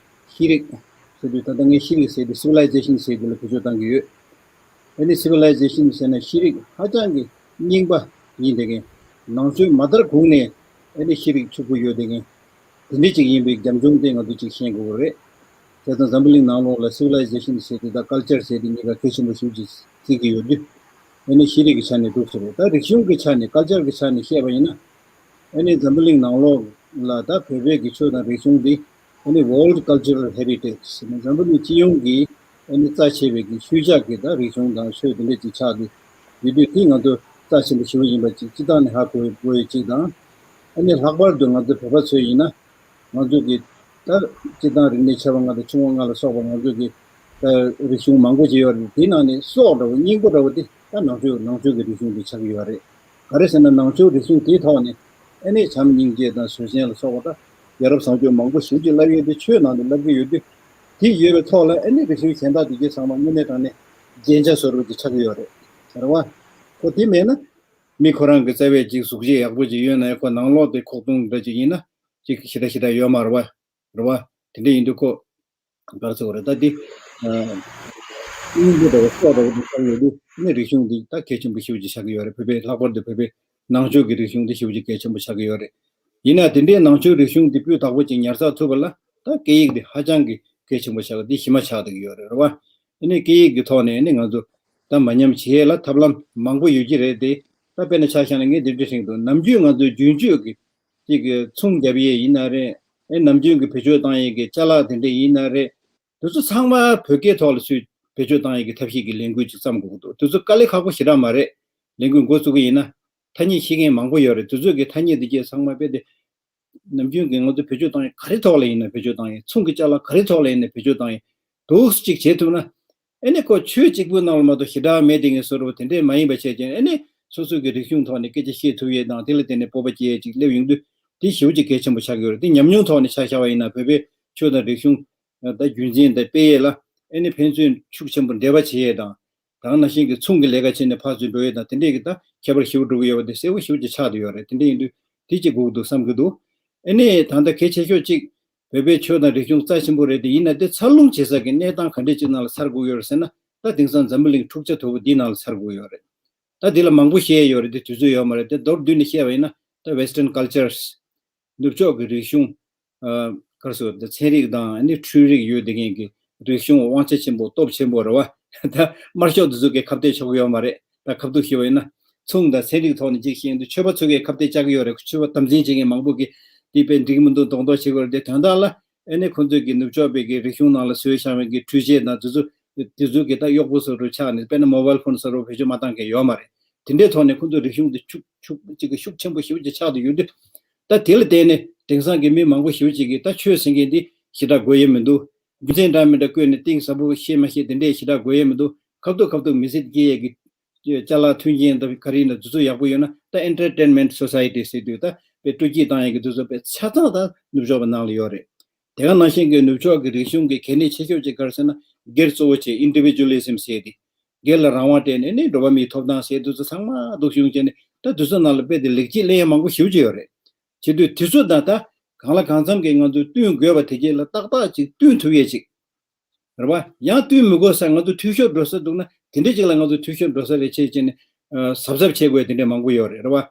ཤེས་རིག་ཟེར་དུས། ད་ལྟ་ངས་ཤེས་རིག་ཟེར་དུས་སི་ཝི་ལའི་ཛེ་ཤན་ཟེར་དུས་ལ་བེད་སྤྱོད་བཏང་གི་ཡོད། ཨ་ནི་སི་ཝི་ལའི་ཛེ་ཤན་ཟེར་ན་ཤེས་རིག་ཧ་ཅང་གི་རྙིང་པ་ཡིན་བསྡད་མཁན། ནང་ཆོས་མ་དར་གོང་ནས་ཨ་ནི་ཤེས་རིག་ཕྱུག་པོ་ཡོད་བསྡད་མཁན། དེ་འདྲ་ཅིག་ཡིན་པའི་རྒྱབ་ལྗོངས་དེ་ང་ཚོས་ཅིག་ཤེས་དགོས་པ་རེད། བྱས་ཙང་འཛམ་བུ་གླིང་ནང་ལོགས་ལ་སི་ཝི་ལའི་ཛེ་ཤན་ཟེར་དེ་དང་ཀལ་ཅར་ཟེར་དེ་གཉིས་ཀ་གལ་ཆེན་པོ་ཞེ་པོ་ཅིག་བརྩི་གི་ཡོད་དུས། ཨ་ནི་ཤེས་རིག་གི་ཆ་ནས་འདུག་ཟེར་རེད། ད་རིག་གཞུང་གི་ཆ་ནས་ཀལ་ཅར་གི་ཆ་ནས་བཤད་པ་ཡིན་ན། ཨ་ནི་འཛམ་བུ་གླིང་ནང་ལོགས་ལ་ད་བོད་པའི་གི་ཆོས་དང་རིག་གཞུང་འདི་ཨ་ནི་World Cultural Heritage ཟེར་ནས་འཛམ་བུ་གླིང་སྤྱི་ཡོངས་ཀྱི་ཨ་ནི་རྩ་ཆེ་བའི་གི་ཤུལ་བཞག་གི་ད་རིག་གཞུང་དང་ཆོས་དེ་འདྲ་ཅིག་ཆགས་ཏེ་ཡོད་དུས། དེ་ང་ཚོ་རྩ་ཆེན་པོ་ཞེ་པོ་ཡིན་པ་ཅིག་སྤྱི་བཏང་ནས་ཧ་གོ་དགོས་ཡོད་ཅིག་དང་། ཨ་ནི་ལྷག་པར་དུ་ང་ཚོ་བོད་པ་ཚོ་ཡིན་ན། ང་ཚོ་གི་ད་སྤྱི་བཏང་རིག་གནས་ཆེ་བ་ལྔ་དང་ཆུང་བ་ལྔ་ལ་སོགས་པ་ང་ཚོ་གི་ད་རིག་གཞུང་མང་པོ་ཅིག་ཡོད་རེད། དེའི་ནང་ནས་སྲོག་འདྲ་བོ་སྙིང་པོ་འདྲ་བོ་དེ་ད་ནང་ཆོས་ནང་ཆོས་ཀྱི་རིག་གཞུང་དེ་ཆགས་ཀྱི་ཡོད་རེད། ག་རེ་ཟེར་ན་ནང་ཆོས་རིག་གཞུང་དེའི་ཐོག་ནས་ཨ་ནི་བྱམས་སྙིང་རྗེ་དང་བཟོད་བསྲན་ལ་སོགས་པ་ད་ཡ་རབས་བཟང་སྤྱོད་མང་པོ་ཞེ་པོ་ཅིག་བསླབ་ཡོད་དེ། ཆོས་ནང་དུ་བསླབ་ཀྱི་ཡོད་དུས། དེ་ཡོད་པའི་ཐོག་ལ་ཨ་ནི་རིག་གཞུང་གཞན་དག་དེ་གའི་ཚང་མ་དངོས་གནས་དྲང་གནས་རྒྱན་ཆ་བཟོ་འདྲ་བོ་ཅིག་ཆགས་ཀྱི་ཡོད་རེད། རེད་བ། ཁོ་དེ་མེད་ན། མི་ཁོ་རང་གི་རྩ་བའི་ཅིག་གཟུགས་བྱད་ཡག་པོ་ཅིག་ཡོད་ན་ཡང་། ཁོ་ནང་ལོགས་དེ་ཁོག་སྟོང་འདྲ་ཅིག་ཡིན་ན། ཅིག་ཞེ་དྲག་ཞེ་དྲག་ཡོད་མ་རེད་བ། རེད་བ། དེ་འདྲ་ཡིན་དུས་ཁོ་ག་རེ་ཟེར་དགོས་རེད། ད་འདི་ཨ་སྙིང་པོ་འདྲ་བོ་སྲོག་འདྲ་བོ་འདི་ཆགས་ཡོད་དུས། ཨ་ནི་རིག་གཞུང་འདི་ད་གལ་ཆེན་པོ་ཞེ་པོ་ཅིག་ཆགས་ཀྱི་ཡོད་རེད། བོད་པའི་ལྷག་པར་དུ་བོད་པའི་ནང་ཆོས་ཀྱི་རིག་གཞུང་འདི་ཞེ་པོ་ཅིག་གལ་ཆེན་པོ་ཆགས་ཀྱི་ཡོད་རེད། ཡིན་ན་དེ་འདྲའི་ནང་ཆོས་རིག་གཞུང་འདི་སྤུས་དག་པོ་ཅིག་ཉར་ཚགས་ཐུབ་པ་ལ་ད་སྐད་ཡིག་འདི་ཧ་ཅང་གི་གལ་ཆེན་པོ་ཆགས། འདི་གཞི་མ་ཆགས་བསྡད་ཀྱི་ཡོད་རེད། རེད་བ། ཨ་ནི་སྐད་ཡིག་གི་ཐོག་ནས་ཨ་ནི་ང་ཚོ་ད་མ་ཉམས་བྱེད་ཡས་ལ་ཐབས་ལམ་མང་པོ་ཡོད་ཀྱི་རེད་དེ། ད་དཔེར་ན་ཆ་བཞག་ན་ངས་འདི་འདྲ་དྲན་གྱི་འདུག་ནམ་རྒྱུན་ང་ཚོའི་རྒྱུན་སྤྱོད་ཀྱི་ཅིག་གི་མཚུངས་རྒྱབ་ཡས་ཡིན་ན་རེད། ཨེ་ནམ་རྒྱུན་གྱི་བེད་སྤྱོད་བཏང་ཡས་ཀྱི་ཅ་ལག་དེ་འདྲ་ཡིན་ན་རེད། དེ་ཚོ་ཚང་མ་བོད་སྐད་ཐོག་ལ་ཚུར་བེད་སྤྱོད་བཏང་ཡས་ཀྱི་ཐབས་ཤེས་ཀྱི་ལས་འགུལ་ཅིག་བརྩམས་དགོས་ཀྱི་འདུག་དེ་ཚོ་དཀའ་ལས་ཁག་པོ་ཞེ་དྲག་མ་རེད། ལས་འགུལ་འགོ་བཙུགས་ཀྱི་ཡིན་ན། ཐ་སྙད་ཤེས་མཁན་མང་པོ་ཡོད་རེད། དེ་ཚོས་ཀྱི་ཐ་སྙད་དེ་གས་ཚང་མ་དཔེ་དེ་ནམ་རྒྱུན་གྱི་ང་ཚོ་བེད་སྤྱོད་བཏང་ཡས་ག་རེ་ཐོག་ལ་ཡིན་ན་བེད་སྤྱོད་བཏང་ཡས། མཚུངས་ཀྱི་ཅ་ལག་ག་རེ་ཐོག་ལ་ཡིན་ན་བེད་སྤྱོད་བཏང་ཡས། འདུག་སེ་ཅིག་བྱེད་ཐུབ་ན། ཨེ་ནི་ཁོ་ཆོས་གཅིག་པུའི་ནང་ལ་མ་གཏོགས་ཞེ་དྲག་མེད་དེ་ངས་བཟོ་འདྲ་བོ་དེ་འདྲས་མ་ཡིན་པ་བྱས་ཀྱང་། ཨེ་ནི་སོ་སོ་གི་རིག་གཞུང་ཐོག་ནས་སྐད་ཆ་བཤད་ཐུབ་ཡས་དང་། དེ་ལ་བརྟེན་ནས་སྤོབས་པ་སྐྱེ་ཡས་ཅིག་སླེབས་ཡོང་དུས། དེ་ཞེ་པོ་ཅིག་གལ་ཆེན་པོ་ཆགས་ཀྱི་ཡོད་རེད། དེ་ཉམས་མྱོང་ཐོག་ནས་ཆ་བཞག་པ་ཡིན་ན། བོད་པའི་ཆོས་དང་རིག་གཞུང་ད་རྒྱུན་འཛིན་དང་སྤེལ་ཡས་ལ་ཨེ་ནི་ཕན་ཚུན་ཤུགས་ཆེན་པོ་འབྲེལ་བ་བྱེད་ཡས་དང་། ད་ག་ནང་བཞིན་གྱི་མཚུངས་ཀྱི་ལས་ཀ་བྱས་ནས་ཕར་ཚུར་འགྲོ་ཡས་དང་། དེ་འདྲས་ཀྱི་ད་ཁྱད་པར་ཞེ་པོ་འགྲོ་གི་ཡོད་པ་དེ་གསལ་པོ་ཞེ་པོ་ཅིག་ཆགས་བསྡད་ཡོད་རེད། དེ་འདྲས་ཡིན་དུས་དེ་ཅིག་དགོས་ཀྱི་འདུག་བསམ་གྱི་འདུག་ཨེ་ནི་ད་ལྟ་གལ་ཆེ་ཤོས་ཅིག་བོད་པའི་ཆོས་དང་རིག་གཞུང་རྩ་ཆེན་པོ་རེད་དེ། ཡིན་ན་དེ་འཚར་ལོངས་བྱེད་ས་གི་གནས་སྟངས་ག་འདྲས་ཅིག་ནང་ལ་འཚར་དགོས་ཡོད་རེད་ཟེར་ན། ད་དེང་སང་འཛམ་བུ་གླིང་འཁྲུག་ཆ་དོད་པོ་འདིའི་ནང་ལ་འཚར་དགོས་ཡོད་རེད། ད་འདི་ལ་མང་པོ་བཤད་ཡོད་རེད་དེ། དུས་ཚོད་ཡོད་མ་རེད་དེ། མདོར་བསྡུས་ནས་བཤད་པ་ཡིན་ན། ད་Western cultures ནུབ་ཕྱོགས་ཀྱི་རིག་གཞུང་། ཨ་ག་རེ་ཟེར། ད་ཚན་རིག་དང་ཨ་ནི་འཕྲུལ་རིག་ཡོད་བསྡད་མཁན་གྱི་རིག་གཞུང་དབང་ཆ་ཆེན་པོ་སྟོབས་ཆེན་པོ་རེད་བ། ད་དམར་ཤོག་དེ་ཚོ་གིས་ཁ་གཏད་གཅོག་གི་ཡོད་མ་རེད། ད་ཁ་ཐུག་བཤད་པ་ཡིན་ན། ཚོང་དང་ཚན་རིག་ཐོག་ནས་ཅིག་བཤད་ཡོང་དུས། ཆོས་པ་ཚོ་གིས་ཁ་གཏད་བཅག་གི་ཡོད་རེད། ཆོས་པ་དམ་འཛིན་བྱེད་མཁན་མང་པོ་གིས་འདི་དཔེ་འགྲིག་མི་འདུག་མདོག་མདོག་བྱེད་ཀྱི་ཡོད་རེད་དེ། དོན་དག་ལ་ཨ་ནི་ཁོང་ཚོས་ཀྱི་ནུབ་ཕྱོགས་པའི་གི་རིག་གཞུང་ནང་ལ་བཟོས་བཞག་པའི་གི་འཕྲུལ་ཆས་དང་དེ་ཚོ་ དེ་ཚོ་གི་ད་གཡོག་པོ་བཟོ་འདྲ་ཆགས་ནས། དཔེར་ན་མོ་བལ་ཕོན་བཟོ་འདྲ་བེད་སྤྱོད་མ་བཏང་མཁན་ཡོད་མ་རེད། དེ་འདྲའི་ཐོག་ནས་ཁོང་ཚོ་རིག་གཞུང་དེ་ཤུགས་ཤུགས་གཅིག་གི་ཤུགས་ཆེན་པོ་ཞེ་པོ་ཅིག་ཆགས་བསྡད་ཡོད་དུས། ད་དེ་ལ་བརྟེན་ནས་དེང་སང་གི་མི་མང་པོ་ཞེ་པོ་ཅིག་གིས་ད་ཆོས་ཟེར་མཁན་འདི་ཞེ་དྲག་དགོས་ཡས་མི་འདུག་རྒྱུ་མཚན་འདྲ་མི་འདྲ་བཀོད་ནས་གཏིང་ཟབ་པོ་ཤེས་མ་ཤེས་དེ་འདྲས་ཞེ་དྲག་དགོས་ཡས་མི་འདུག་ཁ་ཐུག་ཁ་ཐུག་མི་ཚེ་སྐྱེལ་ཡས་ཀྱི་ཅ་ལག་མཐུན་རྐྱེན་དང་ག་རེ་ཡིན་ན་དེ་ཚོ་ཡག་པོ་ཡོད་ན། ད་ཨེན་ཊར་ཊེན་མེན་ཊི་སོ་སའི་ཊི་ཟེར་དུས་ད་དཔེ་སྤྲོ་སྐྱིད་བཏང་ཡས་ཀྱི་དེ་ཚོ་དཔེ་ཆ་ཚང་ད་ནུབ་ཕྱོགས་པ་ནང་ལ་ཡོད་རེད། དེ་ག་ནང་བཞིན་གྱི་ནུབ་ཕྱོགས་ཀྱི་རིག་གཞུང་གི་གལ་གནད་ཆེ་ཤོས་ཅིག་ག་རེ་ཟེར་ན། སྒེར་གཙོ་བོ་བྱས་ཨིན་ཌི་བི་ཇུ་ཨ་ལི་ཛིམ་ཟེར་ཏེ། སྒེར་ལ་རང་དབང་སྤྲད་ནས་ནི་འགྲོ་བ་མིའི་ཐོབ་ཐང་ཟེར་དུས་ཚོད་ཚང་མ་སྡུག་ཤུགས་བྱས་ནས། ད་དུས་ཚོད་ནང་ལ་དཔེ་དེ་ལེགས་སྐྱེས་ལེན་ཡ་མང་པོ་ཞེ་པོ་ཅིག་ཡོད་རེད། བྱེད་དུས་དུས་ཚོད་དང་ད་གང་ལ་གང་འཚམ་གྱིས་ང་ཚོས་བསྟུན་དགོས་པ་དེ་གྱད་ལ་ཏག་ཏག་ཅིག་བསྟུན་ཐུབ་ཡས་ཅིག་རེད་བ། ཡང་བསྟུན་མི་དགོས་ས། ང་ཚོ་འཐུས་ཤོར་འགྲོ་ས་འདུག་ན། དེ་འདྲ་ཅིག་ལ་ང་ཚོ་འཐུས་ཤོར་འགྲོ་ས་རེད་བྱས་བྱས་ནས། ཨ། གཟབ་གཟབ་བྱེད་དགོས་དེ་འདྲ་མང་པོ་ཡོད་རེད། རེད་བ།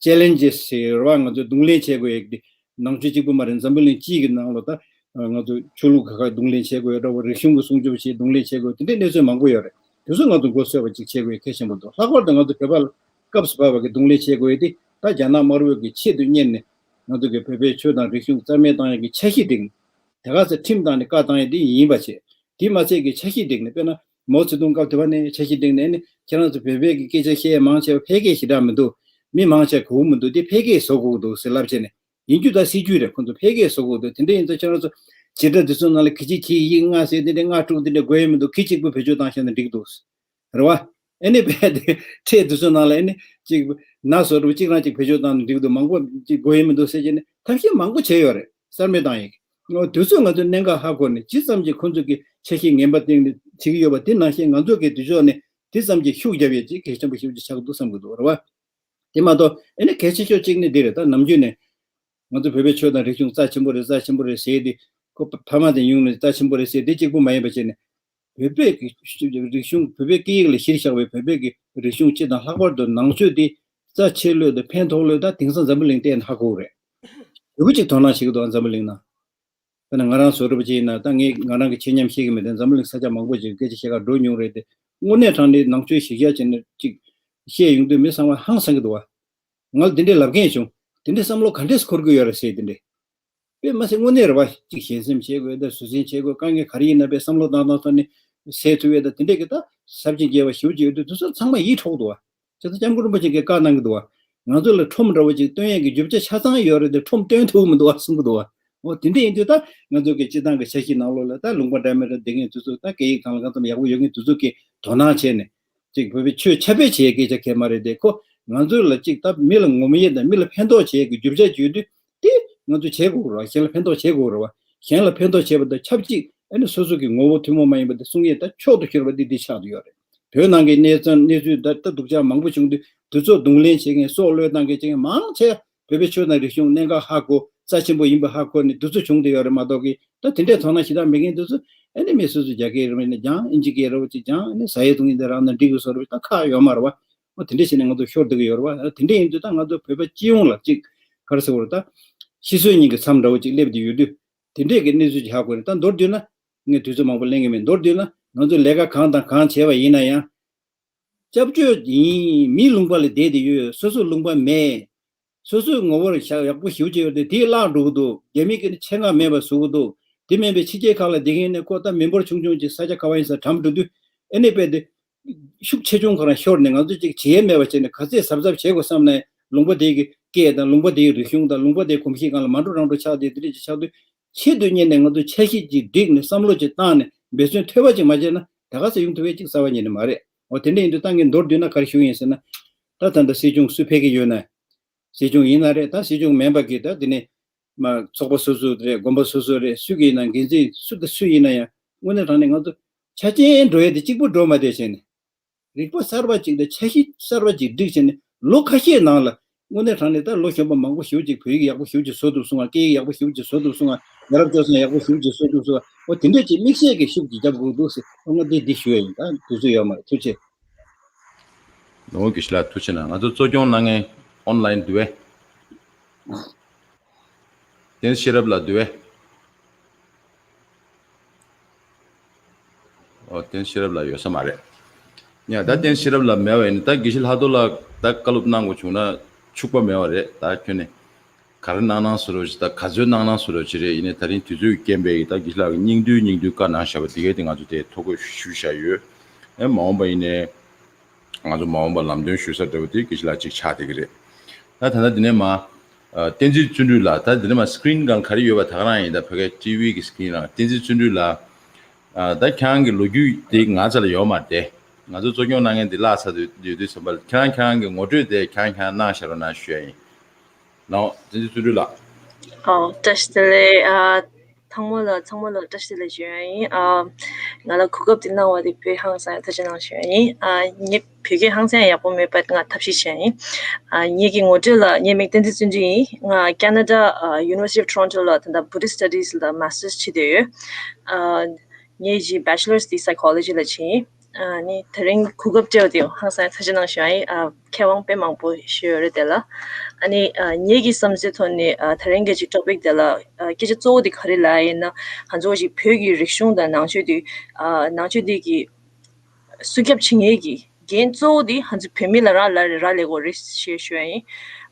ཅེ་ལེན་ཇེ་སི་ཟེར་རེད་བ། ང་ཚོས་གདོང་ལེན་བྱེད་དགོས་ཡག་དེ། ནང་ཆོས་གཅིག་པུ་མ་རེད། འཛམ་བུ་གླིང་སྤྱི་གི་ནང་ལ་ད་ང་ཚོ་ཆོས་ལུགས་ཁག་ཁག་གདོང་ལེན་བྱེད་དགོས་ཡོད་འདྲ་བོ། རིག་གཞུང་གི་སྲུང་སྐྱོབ་བྱེད། གདོང་ལེན་བྱེད་དགོས། དེ་འདྲའི་གནས་ཚུལ་མང་པོ་ཡོད་རེད། དེ་ཚོ་ང་ཚོ་མགོ་འཚོས་པ་ཅིག་བྱེད་དགོས་གལ་ཆེན་པོ་འདུག་ལྷག་པར་དུ་ང་ཚོ་བོད་པ་ལ་སྐབས་སུ་བབས་པ་གི་གདོང་ལེན་བྱེད་དགོས་ཡོད་དེ། ད་རྒྱ་ནག་དམར་པོའི་གི་ཆེད་དུ་གཉེར་ནས་ང་ཚོ་གི་བོད་པའི་ཆོས་དང་རིག་གཞུང་རྩ་མེད་བཏང་ཡག་གི་འཆར་གཞི་བསྒྲིགས་ནས། དེ་ག་ཚོད་ཁྲིམས་བཏང་ནས་བཀའ་བཏང་ཡག་དེ་ཡིན་པ་བྱས། དེ་མ་ཚད་ཀྱི་འཆར་གཞི་བསྒྲིགས་ནས། དཔེར་ན་མའོ་ཙེ་ཏུང་སྐབས་དེ་བ་ནས་འཆར་གཞི་བསྒྲིགས་ནས་ནི། ཁྱེད་རང་ཚོ་བོད་པའི་གི་སྐད་ཆ་བཤད་མང་ཆེ་བ་ཕལ་སྐད་ཞེ་དྲག་མི་འདུག་མི་མང་ཆེ་གོ་གི་མི་འདུག་དེ་ཕལ་སྐད་བཟོ་དགོས་ཀྱི་འདུག་ཟེར་ལབ་བྱས་ནས། ཡིན་རྒྱུ་ད་སྲིད་ཇུས་རེད། ཁོང་ཚོ་ཕལ་སྐད་བཟོ་དགོས་འདུག་དེ་འདྲ་ཡིན་ཙང་ཁྱེད་རང་ཚོ་བྱེད་སྒྲ་དེ་ཚོའི་ནང་ལ་གི་ཅིག་གི་ཡིག་ལྔ་ཟེར་དེ་འདྲ་ལྔ་དྲུག་དེ་འདྲ་དགོས་ཡ་མི་འདུག་གི་གཅིག་པུ་བེད་སྤྱོད་བཏང་ཤེས་ན་འགྲིག་འདུག་རེད་བ། ཨ་ནི་བས་དེ་ཕྲད་དེ་ཚོའི་ནང་ལ་ཨ་ནི་གཅིག་ན་བཟོ་འདྲ་བོ་གཅིག་རང་གཅིག་བེད་སྤྱོད་བཏང་ན་འགྲིག་འདུག་མང་པོ་གཅིག་དགོས་ཡ་མི་འདུག་ཟེར་བྱས་ནས་ཐབས་ཤེས་མང་པོ་བྱས་ཡོད་རེད། གསར་མ་བཏང་ཡག་གི། འོ། དུས་ཚོད་ང་ཚོས་གནད་འགག་ཧ་གོ་ནས་ཇི་ཙམ་གྱིས་ཁོང་ཚོ་གི་འཆར་གཞི་ངན་པ་སྟེང་ནས་བྱེད་ཀྱི་ཡོད་པ་དེ་ནང་བཞིན། ང་ཚོ་གི་དུས་ཕྱོགས་ནས་དེ་ཙམ་གྱིས་ཤུགས་རྒྱབ་ཡས་ཅིག་གལ་ཆེན་པོ་ཞེ་པོ་ཅིག་ཆགས་འདུག་བསམ་གྱི་འདུག་རེད་བ། དེ་མ་གཏོགས་ཨ་ནི་གལ་ཆེ་ཤོས་གཅིག་ནི་འདི་རེད། ད་ནམ་རྒྱུན་ནས་ང་ཚོ་བོད་པའི་ཆོས་དང་རིག་གཞུང་རྩ་ཆེན་པོ་རེད། རྩ་ཆེན་པོ་རེད་ཟེར་ཏེ། ཁོ་ཕ་མ་དང་ཡུལ་ནས་རྩ་ཆེན་པོ་རེད་ཟེར་དེ་གཅིག་པུ་མ་ཡིན་པ་བྱས་ནས། བོད་པའི་གི་རིག་གཞུང་། བོད་པའི་སྐད་ཡིག་ལ་གཞི་བཞག་པའི་བོད་པའི་གི་རིག་གཞུང་སྤྱི་དང་། ལྷག་པར་དུ་ནང་ཆོས་དེ་རྩ་ཆེ་ལོས་དང་ཕན་ཐོགས་ལོས་ད་དེང་སང་འཛམ་བུ་གླིང་སྟེང་ཧ་གོ་གི་རེད། ལུས་པོ་གཅིག་དོ་སྣང་བྱེད་ཀྱི་འདུག་འཛམ་བུ་གླིང་ནང་། དཔེར་ན་ང་རང་བཟོ་འདྲ་པོ་ཅིག་ཡིན་ན། ད་ངས་ང་རང་གི་ཆེད་མཉམ་བཤད་ཀྱི་མེད་དེ། འཛམ་བུ་གླིང་ས་ཆ་མང་པོ་ཅིག་སྐད་ཆ་བཤད་གར་འགྲོ་མྱོང་རེད་དེ། དངོས་གནས་དྲང་གནས་ནང་ཆོས་གཞི་བཞག་བྱས་ནས་ཅིག་བཤད་ཡོང་དུས་མི་ཚང་མ་ཧང་སང་གི་འདུག་བ། ང་ལ་འདི་འདྲའི་ལབ་མཁན་བྱུང་། དེ་འདྲའི་བསམ་བློ་ག་འདྲས་འཁོར་གྱི་ཡོད་རེད་ཟེར། དེ་འདྲའི་དཔེ་མ་ཟད་དངོས་གནས་རེད་བ། ཅིག་ཞན་སེམས་བྱེད་དགོས། ད་བཟོད་བསྲན་བྱེད་དགོས། དཀའ་ངལ་ག་རེ་ཡིན་ན་དཔེ་བསམ་བློ་བཏང་བཏང་ཐོག་ནས་སེལ་ཐུབ་ཡས་ད་དེ་འདྲས་ཀྱི་ད་ཟབ་ཅིང་རྒྱས་པ་ཞེ་པོ་ཅིག་ཡོད་དུས། དེ་ཚོ་ཚང་མ་ཡིད་འཕྲོག་འདུག་བ། བྱས་ཙང་སྐྱབས་མགོན་རིན་པོ་ཆེ་གིས་བཀའ་གནང་གི་འདུག་བ། ང་ཚོ་ལ་ཁྲོམ་འདྲ་བོ་ཅིག་སྟོན་ཡས་ཀྱི་རྒྱུ་ཆ་ཆ་ཚང་ཡོད་རེད་དེ། ཁྲོམ་སྟོན་ཐུབ་མི་འདུག་བ་གསུང་གི་འདུག་བ། འོ། དེ་འདྲ་ཡིན་དུས་ད་ང་ཚོ་གི་སྤྱི་བཏང་གི་འཆར་གཞི་ནང་ལོགས་ལ་ད་ལུང་པ་འདྲ་མི་འདྲ་བསྡད་མཁན་དེ་ཚོ། ད་སྐད་ཡིག་སྒང་ལ་གང་ཙམ་ཡག་པོ་ཡོད་མཁན་དེ་ཚོ་གིས་དོ་སྣང་བྱས་ནས། ཅིག་བོད་པའི་ཆོས་ཁྱབ་སྤེལ་བྱེད་ཡས་སྐད་ཆ་གང་ཡང་མ་རེད་དེ། ཁོ་ང་ཚོ་ལ་ཅིག་ད་མི་ལ་ངོམ་ཡས་དང་མི་ལ་ཕན་ཐོགས་བྱེད་ཡས་ཀྱི་རྒྱུ་ཆ་ཅིག་ཡོད་དུས། དེ་ང་ཚོ་བྱེད་དགོས་རེད་བ། གཞན་ལ་ཕན་ཐོགས་བྱེད་དགོས་རེད་བ། གཞན་ལ་ཕན་ཐོགས་བྱེད་པ་དང་ཆབས་ཅིག་ཨ་ནི་སོ་སོ་གི་ངོ་བོ་ཐུན་མོང་མ་ཡིན་པ་དེ་སྲུང་ཡས་ད་མཆོག་ཏུ་གྱུར་པ་འདི་འདི་ཆགས་བསྡད་ཡོད་རེད། བོད་ནང་གི་གནས་ཚུལ། གནས་ཚུལ་ད་ལྟ་སྡུག་ཅག་མང་པོ་བྱུང་དུས། དེ་ཚོ་གདོང་ལེན་བྱེད་མཁན། སྲོག་བློས་བཏང་མཁན་བྱེད་མཁན་མང་ཆེ་བ་བོད་པའི་ཆོས་དང་རིག་གཞུང་གནད་འགག་ཧ་གོ། རྩ་ཆེན་པོ་ཡིན་པ་ཧ་གོ་ནས་དེ་ཚོ་བྱུང་བསྡད་ཡོད་རེད་མ་གཏོགས་ཀི། ད་དེ་འདྲའི་དོ་སྣང་ཞེ་དྲག་མེད་མཁན་དེ་ཚོ་ཨ་ནི་མི་སོ་སོ་རྒྱ་སྐད་རེད་པས་ན་སྦྱངས། ཨིན་ཇི་སྐད་རེད་པ་ཅིག་སྦྱངས། ཨ་ནི་ཟ་ཡས་འཐུང་ཡས་དེ་རག་ན་འགྲིག་གི་བཟོ་འདྲ་པོ་ཅིག་ད་ཁག་ཡོད་མ་རེད་བ། འོ། དེ་འདྲ་བྱས་ནས་ང་ཚོ་ཤོར་བསྡད་ཀྱི་ཡོད་རེད་བ། དེ་འདྲ་ཡིན་དུས་ད་ང་ཚོ་བོད་པ་སྤྱི་ཡོངས་ལ་ཅིག་ག་རེ་ཟེར་དགོས་རེད། ད་ཤི་གསོན་གཉིས་ཀྱི་མཚམས་འདྲ་བོ་ཅིག་སླེབས་བསྡད་ཡོད་དུས། དེ་འདྲས་ཀྱི་གནས་ཚུལ་ཅིག་ཧ་གོ་ནས། ད་མདོར་བསྡུས་ན། ངས་དུས་ཚོད་མང་པོ་ལེན་གྱི་མེད། མདོར་བསྡུས་ན། ང་ཚོས་ལས་ཀ་གང་དང་གང་བྱས་པ་ཡིན་ན་ཡང་། སྐྱབས་བཅོལ་ཡིན། མིའི་ལུང་པ་ལ་བསྡད་དེ་ཡོད། སོ་སོའི་ལུང་པ་མེད། སོ་སོའི་ངོ་བོར་ཤ་ཡག་པོ་ཞེ་པོ་ཅིག་ཡོད་དེ། དེ་བརླག་འགྲོ་གི་འདུག་རྒྱ་མི་གིས་ནི་ཆེད་མངགས་མེད་པ་བཟོ་གི་འདུག་དེ་མིན་པའི་ཕྱི་རྒྱལ་ཁག་ལ་བསྡད་མཁན་ནི་ཁོ་ད་མི་འབོར་ཆུང་ཆུང་ཅིག་ས་ཆ་ག་བ་ཡིན་ས་གྲམ་འགྲོ་དུས། ཨ་ནི་དཔེ་དེ་ཤུགས་ཆེ་ཆུང་ག་རང་ཤོར་ནས། ང་ཚོ་ཅིག་བྱེད་ཡས་མེད་པ་བྱས་ནས། ག་ཚོད་གཟབ་གཟབ་བྱེད་དགོས་བསམ་ནས། ལུང་པ་དེ་གི་སྐད་དང་། ལུང་པ་དེའི་རིག་གཞུང་དང་། ལུང་པ་དེའི་གོམས་གཤིས་སྒང་ལ་མ་འགྲོ་རང་འགྲོ་ཆགས་ཏེ། དེ་འདྲ་ཅིག་ཆགས་དུས། ཆེད་དུ་གཉེར་ནས་ང་ཚོས་འཆར་གཞི་ཅིག་བསྒྲིགས་ནས། བསམ་བློ་ཅིག་བཏང་ནས་འབད་བརྩོན་ཐོལ་པ་ཅིག་མ་བྱས་ན། ད་ག་ས་ཡོང་ཐུབ་པའི་ཅིག་རྩ་བ་ཉིད་ནས་མ་རེད། འོ། དེ་འདྲ་ཡིན་དུས་ད་ངས་མདོར་བསྡུས་ན་ག་རེ་ཞུ་ཡིན་ཟེར་ན། ད་ད་ལྟ་སྲིད་སྐྱོང་སུས་ཕེབས་ཀྱི་ཡོད་ན། སྲིད་སྐྱོང་ཡིན་ན་རེད། ད་སྲིད་སྐྱོང་མིན་པ་གི་ད་དེ་ནས་མ་ཚོགས་པ་སོ་སོ་རེད། དགོན་པ་སོ་སོ་རེད། སུ་གི་ཡིན་ན། འགན་འཛིན་སུ་དང་སུ་ཡིན་ན་ཡང་། དངོས་གནས་དྲང་གནས་ང་ཚོ་ཆ་རྐྱེན་འགྲོ་ཡས་དེ་གཅིག་པུ་འགྲོ་མ་བསྡད་བྱས་ནས། རིག་པ་གསར་པ་ཅིག་དང་འཆར་གཞི་གསར་པ་ཅིག་བསྒྲིགས་བྱས་ནས། ལོ་ཁ་ཤས་ནང་ལ། དངོས་གནས་དྲང་གནས་ད་ལོ་གཞོན་པ་མང་པོ་ཞེ་པོ་ཅིག་བོད་ཡིག་ཡག་པོ་ཞེ་པོ་ཅིག་བཟོ་ཐུབ་སོང་ང་། སྐད་ཡིག་ཡག་པོ་ཞེ་པོ་ཅིག་བཟོ་ཐུབ་སོང་ང་། ཡ་རབས་སྤྱོད་བཟང་ཡག་པོ་ཞེ་པོ་ཅིག་བཟོ་ཐུབ་སོང་ང་། འོ། དེ་འདྲས་ཅིག་དམིགས་བསལ་གྱི་ཤུགས་ཅིག་རྒྱབ་དགོས་འདུག་ཟེར། ཨོ། ང་འདི་འདི་ཞུ་ཡ་ཡིན། ད་དུས་ཚོད་ཡོད་མ་རེད། ཐུགས་རྗེ་ཆེ། ནོར་བུ་དགེ་བཤེས་ལགས་ཐུགས་རྗེ་གནང་། ང་ཚོ་གཙོ་སྐྱོང་གནང་མཁན་ཨོན་ལའིན་འདུག་གས། བསྟན་ཤེས་རབ་ལགས་འདུག་གས། ཨོ། བསྟན་ཤེས་རབ་ལགས་ཡོད་ས་མ་རེད། ཡ། ད་བསྟན་ཤེས་རབ་ལགས་མེད་པ་ཡིན་ན། ད་དགེ་བཤེས་ལྷག་རྡོར་ལགས་ད་བཀའ་སློབ་གནང་དགོས་བྱུང་ན་འཕྱུགས་པ་མེད་པ་རེད། ད་ཁྱོན་ནས། ག་རེ་གནང་གནང་ཟེར་རོ་ཅིག་ད་ག་ཚོད་གནང་གནང་ཟེར་རོ་ཅིག་རེད། ཡིན་ནའི་ད་རིང་དུས་ཚོད་རྐྱེན་པས་ད་དགེ་བཤེས་ལགས་ཀྱིས་སྙིང་བསྡུས་སྙིང་བསྡུས་བཀའ་གནང་བཞག་པ་དེ་གས་དེ་ང་ཚོ་དེ་ཐོ་འགོད་ཞུ་བཞག་ཡོད། ཨེ་མ་འོངས་པ་ཡིན་ནའི་ང་ཚོ་མ་འོངས་པ་ལམ་སྟོན་ཞུ་ས་འདྲ་བོ་དེ་དགེ་བཤེས་ལགས་གཅིག་ཆགས་བསྡད་ཀྱི་རེད། ད་ད་ལྟ་འདི་ནས་མ་བསྟན་འཛིན་བརྩོན་འགྲུས་ལགས། ད་འདི་ནས་མ་སི་ཀི་རིན་སྒང་ག་རེ་ཡོད་པ་ད་ག་རང་ཡིན། ད་ཕ་གའི་ཊི་ཝི་གི་སི་ཀི་རིན་རང་བསྟན་འཛིན་བརྩོན་འགྲུས་ལགས། ད་ཁྱེད་རང་གི་ལོ་རྒྱུས་དེ་ང་ཚོ་ལ་ཡོད་མ་རེད་དེ། ང་ཚོ་གཙོ་སྐྱོང་གནང་མཁན་དེ་བརླག་ཚར་དུས་ཡོད་དུས་ཙམ་པ་ལ་ཁྱེད་རང་ཁྱེད་རང་གི་ངོ་སྤྲོད་དེ་ཁྱེད་རང་ཁྱེད་རང་གནང་བཞག་རོགས་གནང་ཞུ་ཡ་ཡིན། ལགས་བསྟན་འཛིན་བརྩོན་འགྲུས་ལགས། ཨོ་བཀྲ་ཤིས་བདེ་ལེགས། ཨ་ཚང་མ་ལ་ཚང་མ་ལ་བཀྲ་ཤིས་བདེ་ལེགས་ཞུ་ཡ་ཡིན། ཨ་ང་ལ་གོ་སྐབས་དེ་གནང་བ་དེ་བོད་ཧང་སང་ཡ་ཐུགས་རྗེ་གནང་ཞུ་ཡ་ཡིན། ཨ་ངས་བོད་སྐད་ཧང་སང་ཡ་ཡག་པོ་མེད་པ་ང་ཐབས་ཤེས་བྱས་ཡིན། ཨ་ངེད་ཀྱི་ངོ་སྤྲོད་ལ་ངའི་མིང་བསྟན་འཛིན་བརྩོན་འགྲུས་ཡིན། ང་ཁེ་ན་ཌ་ཨ་University of Toronto ལ་ད་ལྟ་Buddhist Studies ལ་Masters བྱེད་བསྡད་ཡོད། ཨ་ངས་ཀྱི་Bachelor's དེ་Psychology ལ་བྱས་ཡིན། ཨ་ནི་དེ་རིང་གོ་སྐབས་སྤྲད་པ་དེ་ཧང་སང་ཐུགས་རྗེ་གནང་ཞུ་ཡ་ཡིན། ཨ་མཁས་དབང་དཔེ་མང་པོ་ཞུ་ཡོད་རེད་དེ་ལ། ཨ་ནི་ཨ་ངེད་ཀྱི་བསམ་ཚུལ་ཐོག་ནས་ཨ་དེ་རིང་གི་ཅིག་topic དེ་ལ་ཨ་སྐད་ཆ་གཙོ་བོ་དེ་ག་རེ་ལབ་ཡ་ཡིན་ན་ང་ཚོ་ཅིག་བོད་ཀྱི་རིག་གཞུང་དང་ནང་ཆོས་དེ་ཨ་ནང་ཆོས་དེ་གི་སྲུང་སྐྱོབ་བྱེད་མཁན་གྱི་འགན་གཙོ་བོ་དེ་ང་ཚོ་བོད་མི་ལ་རག་ལས་རག་ལས་དགོས་རེད་ཞེས་ཞུ་ཡ་ཡིན།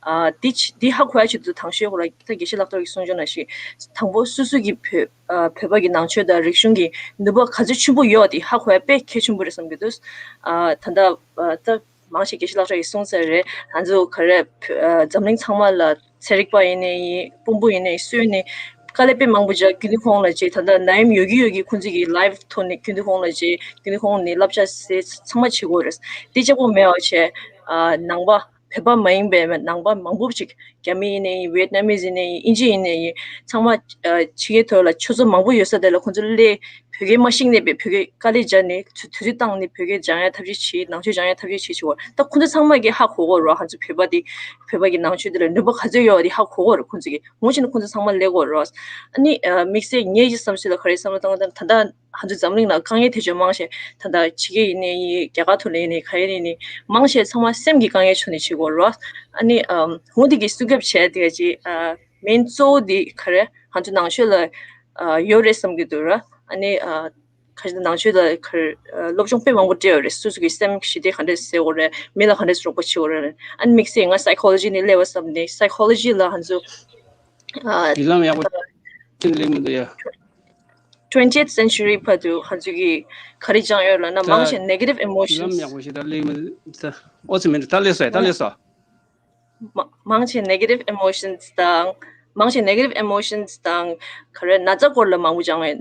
ཨ་དེ་ཆ་དེ་ཧ་གོ་ཡ་ཆེད་དུ་དང་ཤོས་ཁོ་ར་ད་དགེ་བཤེས་ལགས་ཐོག་གི་གསུང་ཆོས་ནང་བཞིན་དང་པོ་སོ་སོ་གི་བོད་ཨ་བོད་པ་གི་ནང་ཆོས་དང་རིག་གཞུང་གི་ནུས་པ་ག་ཚོད་ཆེན་པོ་ཡོད་དེ་ཧ་གོ་ཡ་དཔེ་གལ་ཆེན་པོ་རེད་བསམ་གྱི་འདུག་ཨ་ད་ལྟ་ཨ་ད་མང་ཆེ་དགེ་བཤེས་ལགས་ཀྱིས་གསུངས་ཚར་རེད། ང་ཚོ་ག་རེ་བོད་ཨ་འཛམ་གླིང་ཚང་མ་ལ་ཚན་རིག་པ་ཡིན་ནའི་ཡིན། དཔོན་པོ་ཡིན་ནའི་སུ་ཡིན་ནའི་དཀའ་ལས་དཔེ་མང་པོ་རྒྱག་རྒྱུན་དུ་ཁོང་ལ་བྱེད། ད་ལྟ་ནད་ཡམས་ཡོད་ཀྱི་ཡོད་ཀྱི་ཁོང་ཚོ་གི་live ཐོག་ནས་རྒྱུན་དུ་ཁོང་ལ་བྱེད། རྒྱུན་དུ་ཁོང་ནས་བསླབ་བྱ་ཟེར་ཚང་མ་བྱེད་དགོས་རེད། དེ་གཅིག་པོ་མེད་པ་བྱས་ཨ་ནང་པ་བོད་པ་མ་ཡིན་པའི་ནང་པ་མང་པོ་ཅིག་རྒྱ་མི་ཡིན་ནའི་ཡིན། Vietnamese ཡིན་ནའི་ཡིན། ཨིན་ཇི་ཡིན་ནའི་ཡིན། ཚང་མ་ཨ་ཕྱི་རྒྱལ་ཐོག་ལ་ཆོས་ཚོགས་མང་པོ་ཡོད་ས་དེ་ལ་ཁོང་ཚོ་སླེབས། བོད་སྐད་མ་ཤེས་ནས་པའི་བོད་སྐད་དཀའ་ལས་རྒྱག་ནས་དུས་དུས་ཚོད་བཏང་ནས་བོད་སྐད་སྦྱང་ཡ་ཐབས་ཤེས་བྱེད། ནང་ཆོས་སྦྱང་ཡ་ཐབས་ཤེས་བྱེད་བྱེད་བ། ད་ཁོང་ཚོ་ཚང་མ་གིས་ཧ་གོ་གོ་རོ། ང་ཚོ་བོད་པ་དེ་བོད་པ་གི་ནང་ཆོས་དེ་ལ་ནུས་པ་ག་ཚོད་ཡོད་པ་དེ་ཧ་གོ་གོ་རོ། ཁོང་ཚོ་གིས་འོང་ཕྱིན་ན་ཁོང་ཚོ་ཚང་མ་སླེབས་གོ་རོ། ཨ་ནི་ཨ་དམིགས་བསལ་ངའི་གི་བསམ་ཚུལ་ལ་ག་རེ་བསམ་བློ་བཏང་བ་ད་ད་ང་ཚོ་འཛམ་གླིང་ལ་དཀའ་ངལ་དེ་ཚོ་མང་ཆེ་ད་ལྟ་ཕྱི་རྒྱལ་ཡིན་ནའི་ཡིན། རྒྱ་གར་ཐོག་ལ་ཡིན་ནའི་ག་ཡིན་ནའི་ནི་མང་ཆེ་ཚང་མ་སེམས་ཀྱི་དཀའ་ངལ་བྱུང་ནས་བྱེད་གོ་རོ། ཨ་ནི་ཨ་འོང་དེ་གི་སྲུང་སྐྱོབ་བྱས་དེ་ག་ཅི་ཨ་main གཙོ་བོ་དེ་ག་རེ་ང་ཚོ་ནང་ཆོས་ལ་ཨ་ཡོད་རེད་བསམ་གྱི་འདུག་ར། ཨ་ནི་ཨ་ཁ་ཤས་ནང་ཆོས་ལ་ཁར་ཨ་སློབ་སྦྱོང་དཔེ་མང་པོ་སྤྲད་ཡོད་རེད། སོ་སོ་གི་སེམས་ཞི་བདེ་ག་འདྲས་བཟོ་དགོས་རེད། མི་ལ་ག་འདྲས་རོགས་པ་བྱེད་དགོས་རེད། ཨ་ནི་དམིགས་བསལ་ང་psychology ནས་སླེབས་པ་བསམ་ནས་psychology ལ་ང་ཚོ་ཨ་བརྒྱུད་ལམ་ཡག་པོ་ཅིག་སླེབས་མི་འདུག་ཡ། twentieth century བར་དུ་ང་ཚོ་གི་ག་རེ་སྦྱངས་ཡོད་ལབ་ན་ད་མང་ཆེ་negative བརྒྱུད་ལམ་emotions ཡག་པོ་ཞིག་ད་སླེབས་མི་འདུག་ད་ཨོ་ཙི་མི་འདུག་ད་སླེབས་སོང་ཡ། ད་སླེབས་སོང་། མ་མང་ཆེ་negative emotions དང་མང་ཆེ་negative emotions དང་ག་རེ་ན་ཚ་སྐོར་ལ་མང་པོ་སྦྱང་བའི་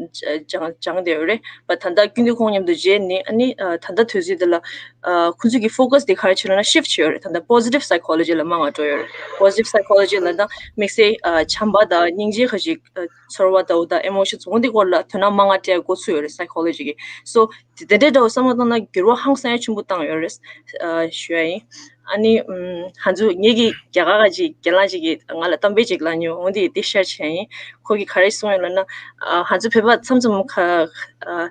སྦྱང་སྦྱང་བསྡད་ཡོད་རེད། བ་ད་ལྟ་རྒྱུན་དུ་ཁོང་མཉམ་དུ་མཇལ་ནི་ཨ་ནི་ཨ་ད་ལྟ་དུས་ཚོད་འདི་ལ་ཨ་ཁོང་ཚོ་གི་focus དེ་ག་རེ་བྱས་ཡོད་ན་shift བྱས་ཡོད་རེད། ད་ལྟ་positive psychology ལ་མང་བ་འགྲོ་ཡོད་རེད། positive psychology ལ་ད་དམིགས་བསལ་ཨ་བྱམས་པ་དང་སྙིང་རྗེ་ཁ་ཅིག་ཨ་ཚོར་བ་དང་དང་emotions འོ་འདི་སྐོར་ལ་དོ་སྣང་མང་བ་སྤྲད་འགོ་ཚུགས་ཡོད་རེད་psychology གི། so དེ་དེ་འདྲའི་འདྲ་བོ་བསམ་བློ་བཏང་ན་འགྱུར་བ་ཧང་སང་ཡ་ཆེན་པོ་བཏང་ཡོད་རེད་ཨ་ཞུ་ཡ་ཡིན། ཨ་ནི་ཨམ་ང་ཚོ་ངེད་ཀྱི་རྒྱ་གར་ག་ཅིག་རྒན་ལགས་ཅིག་གིས་ང་ལ་གཏམ་དཔེ་ཅིག་ལབ་མྱོང་། འོ་འདི་དེ་share བྱས་ཡིན། ཁོ་གིས་ག་རེ་གསུངས་ཡོད་ལབ་ན་ཨ་ང་ཚོ་བོད་པ་མཚམས་མཚམས་ཁ་ཨ་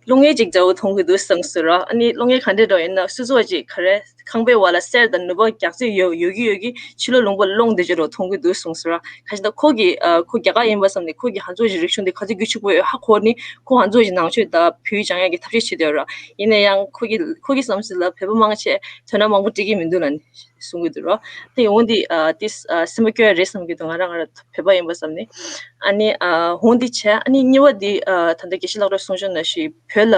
བློ་ངན་ཅིག་འདྲ་བོ་མཐོང་གི་འདུག་གསུངས་སོང་ར། ཨ་ནི་བློ་ངན་ག་འདྲས་འདྲ་བོ་ཡིན་ན་སོ་སོ་བ་ཅིག་ག་རེ་ཁང་པའི་བར་ལ་གསེར་དང་ནུས་པ་རྒྱག་རྩིས་ཡོད་ཡོད་ཀྱི་ཡོད་ཀྱི་ཕྱི་ལོགས་ལུང་པ་སློང་བསྡད་ཀྱི་རོ་མཐོང་གི་འདུག་གསུངས་སོང་ར། ག་ཞིག་ད་ཁོ་གིས་ཨ་ཁོ་རྒྱ་གར་ཡིན་པ་བསམ་ནས་ཁོ་གིས་ང་ཚོ་གི་རིག་གཞུང་འདི་ག་ཚོད་རྒྱུས་ཆེ་པོ་ཡོད་ཧ་གོ་ནི་ཁོ་ང་ཚོ་གི་ནང་ཆོས་དང་བོད་ཡིག་སྦྱང་ཡག་གི་ཐབས་ཤེས་བྱེད་བསྡད་ཡོད་ར། ཡིན་ན་ཡང་ཁོ་གི་ཁོ་གི་བསམ་ཚུལ་ལ་བོད་པ་མང་ཆེ་དོ་སྣང་མང་པོ་སྤྲད་ཀྱི་མི་འདུག་ལབ་ནས་གསུང་གི་འདུག་ར། དེ་འོང་འདི་ཨ་ཏིས་ཨ་སེམས་པ་སྐྱོ་ཡ་རེད་བསམ་གྱི་འདུག་ང་རང་ང་རང་བོད་པ་ཡིན་པ་བསམ་ནས། ཨ་ནི་ཨ་འོང་འདི་བྱས་ཨ་ནི་གཉིས་པ་འདི་ཨ་ད་ལྟ་དགེ་བཤེས་ལགས་ར་གསུང་ཆོས་ནང་བཞིན་བོད་ལ་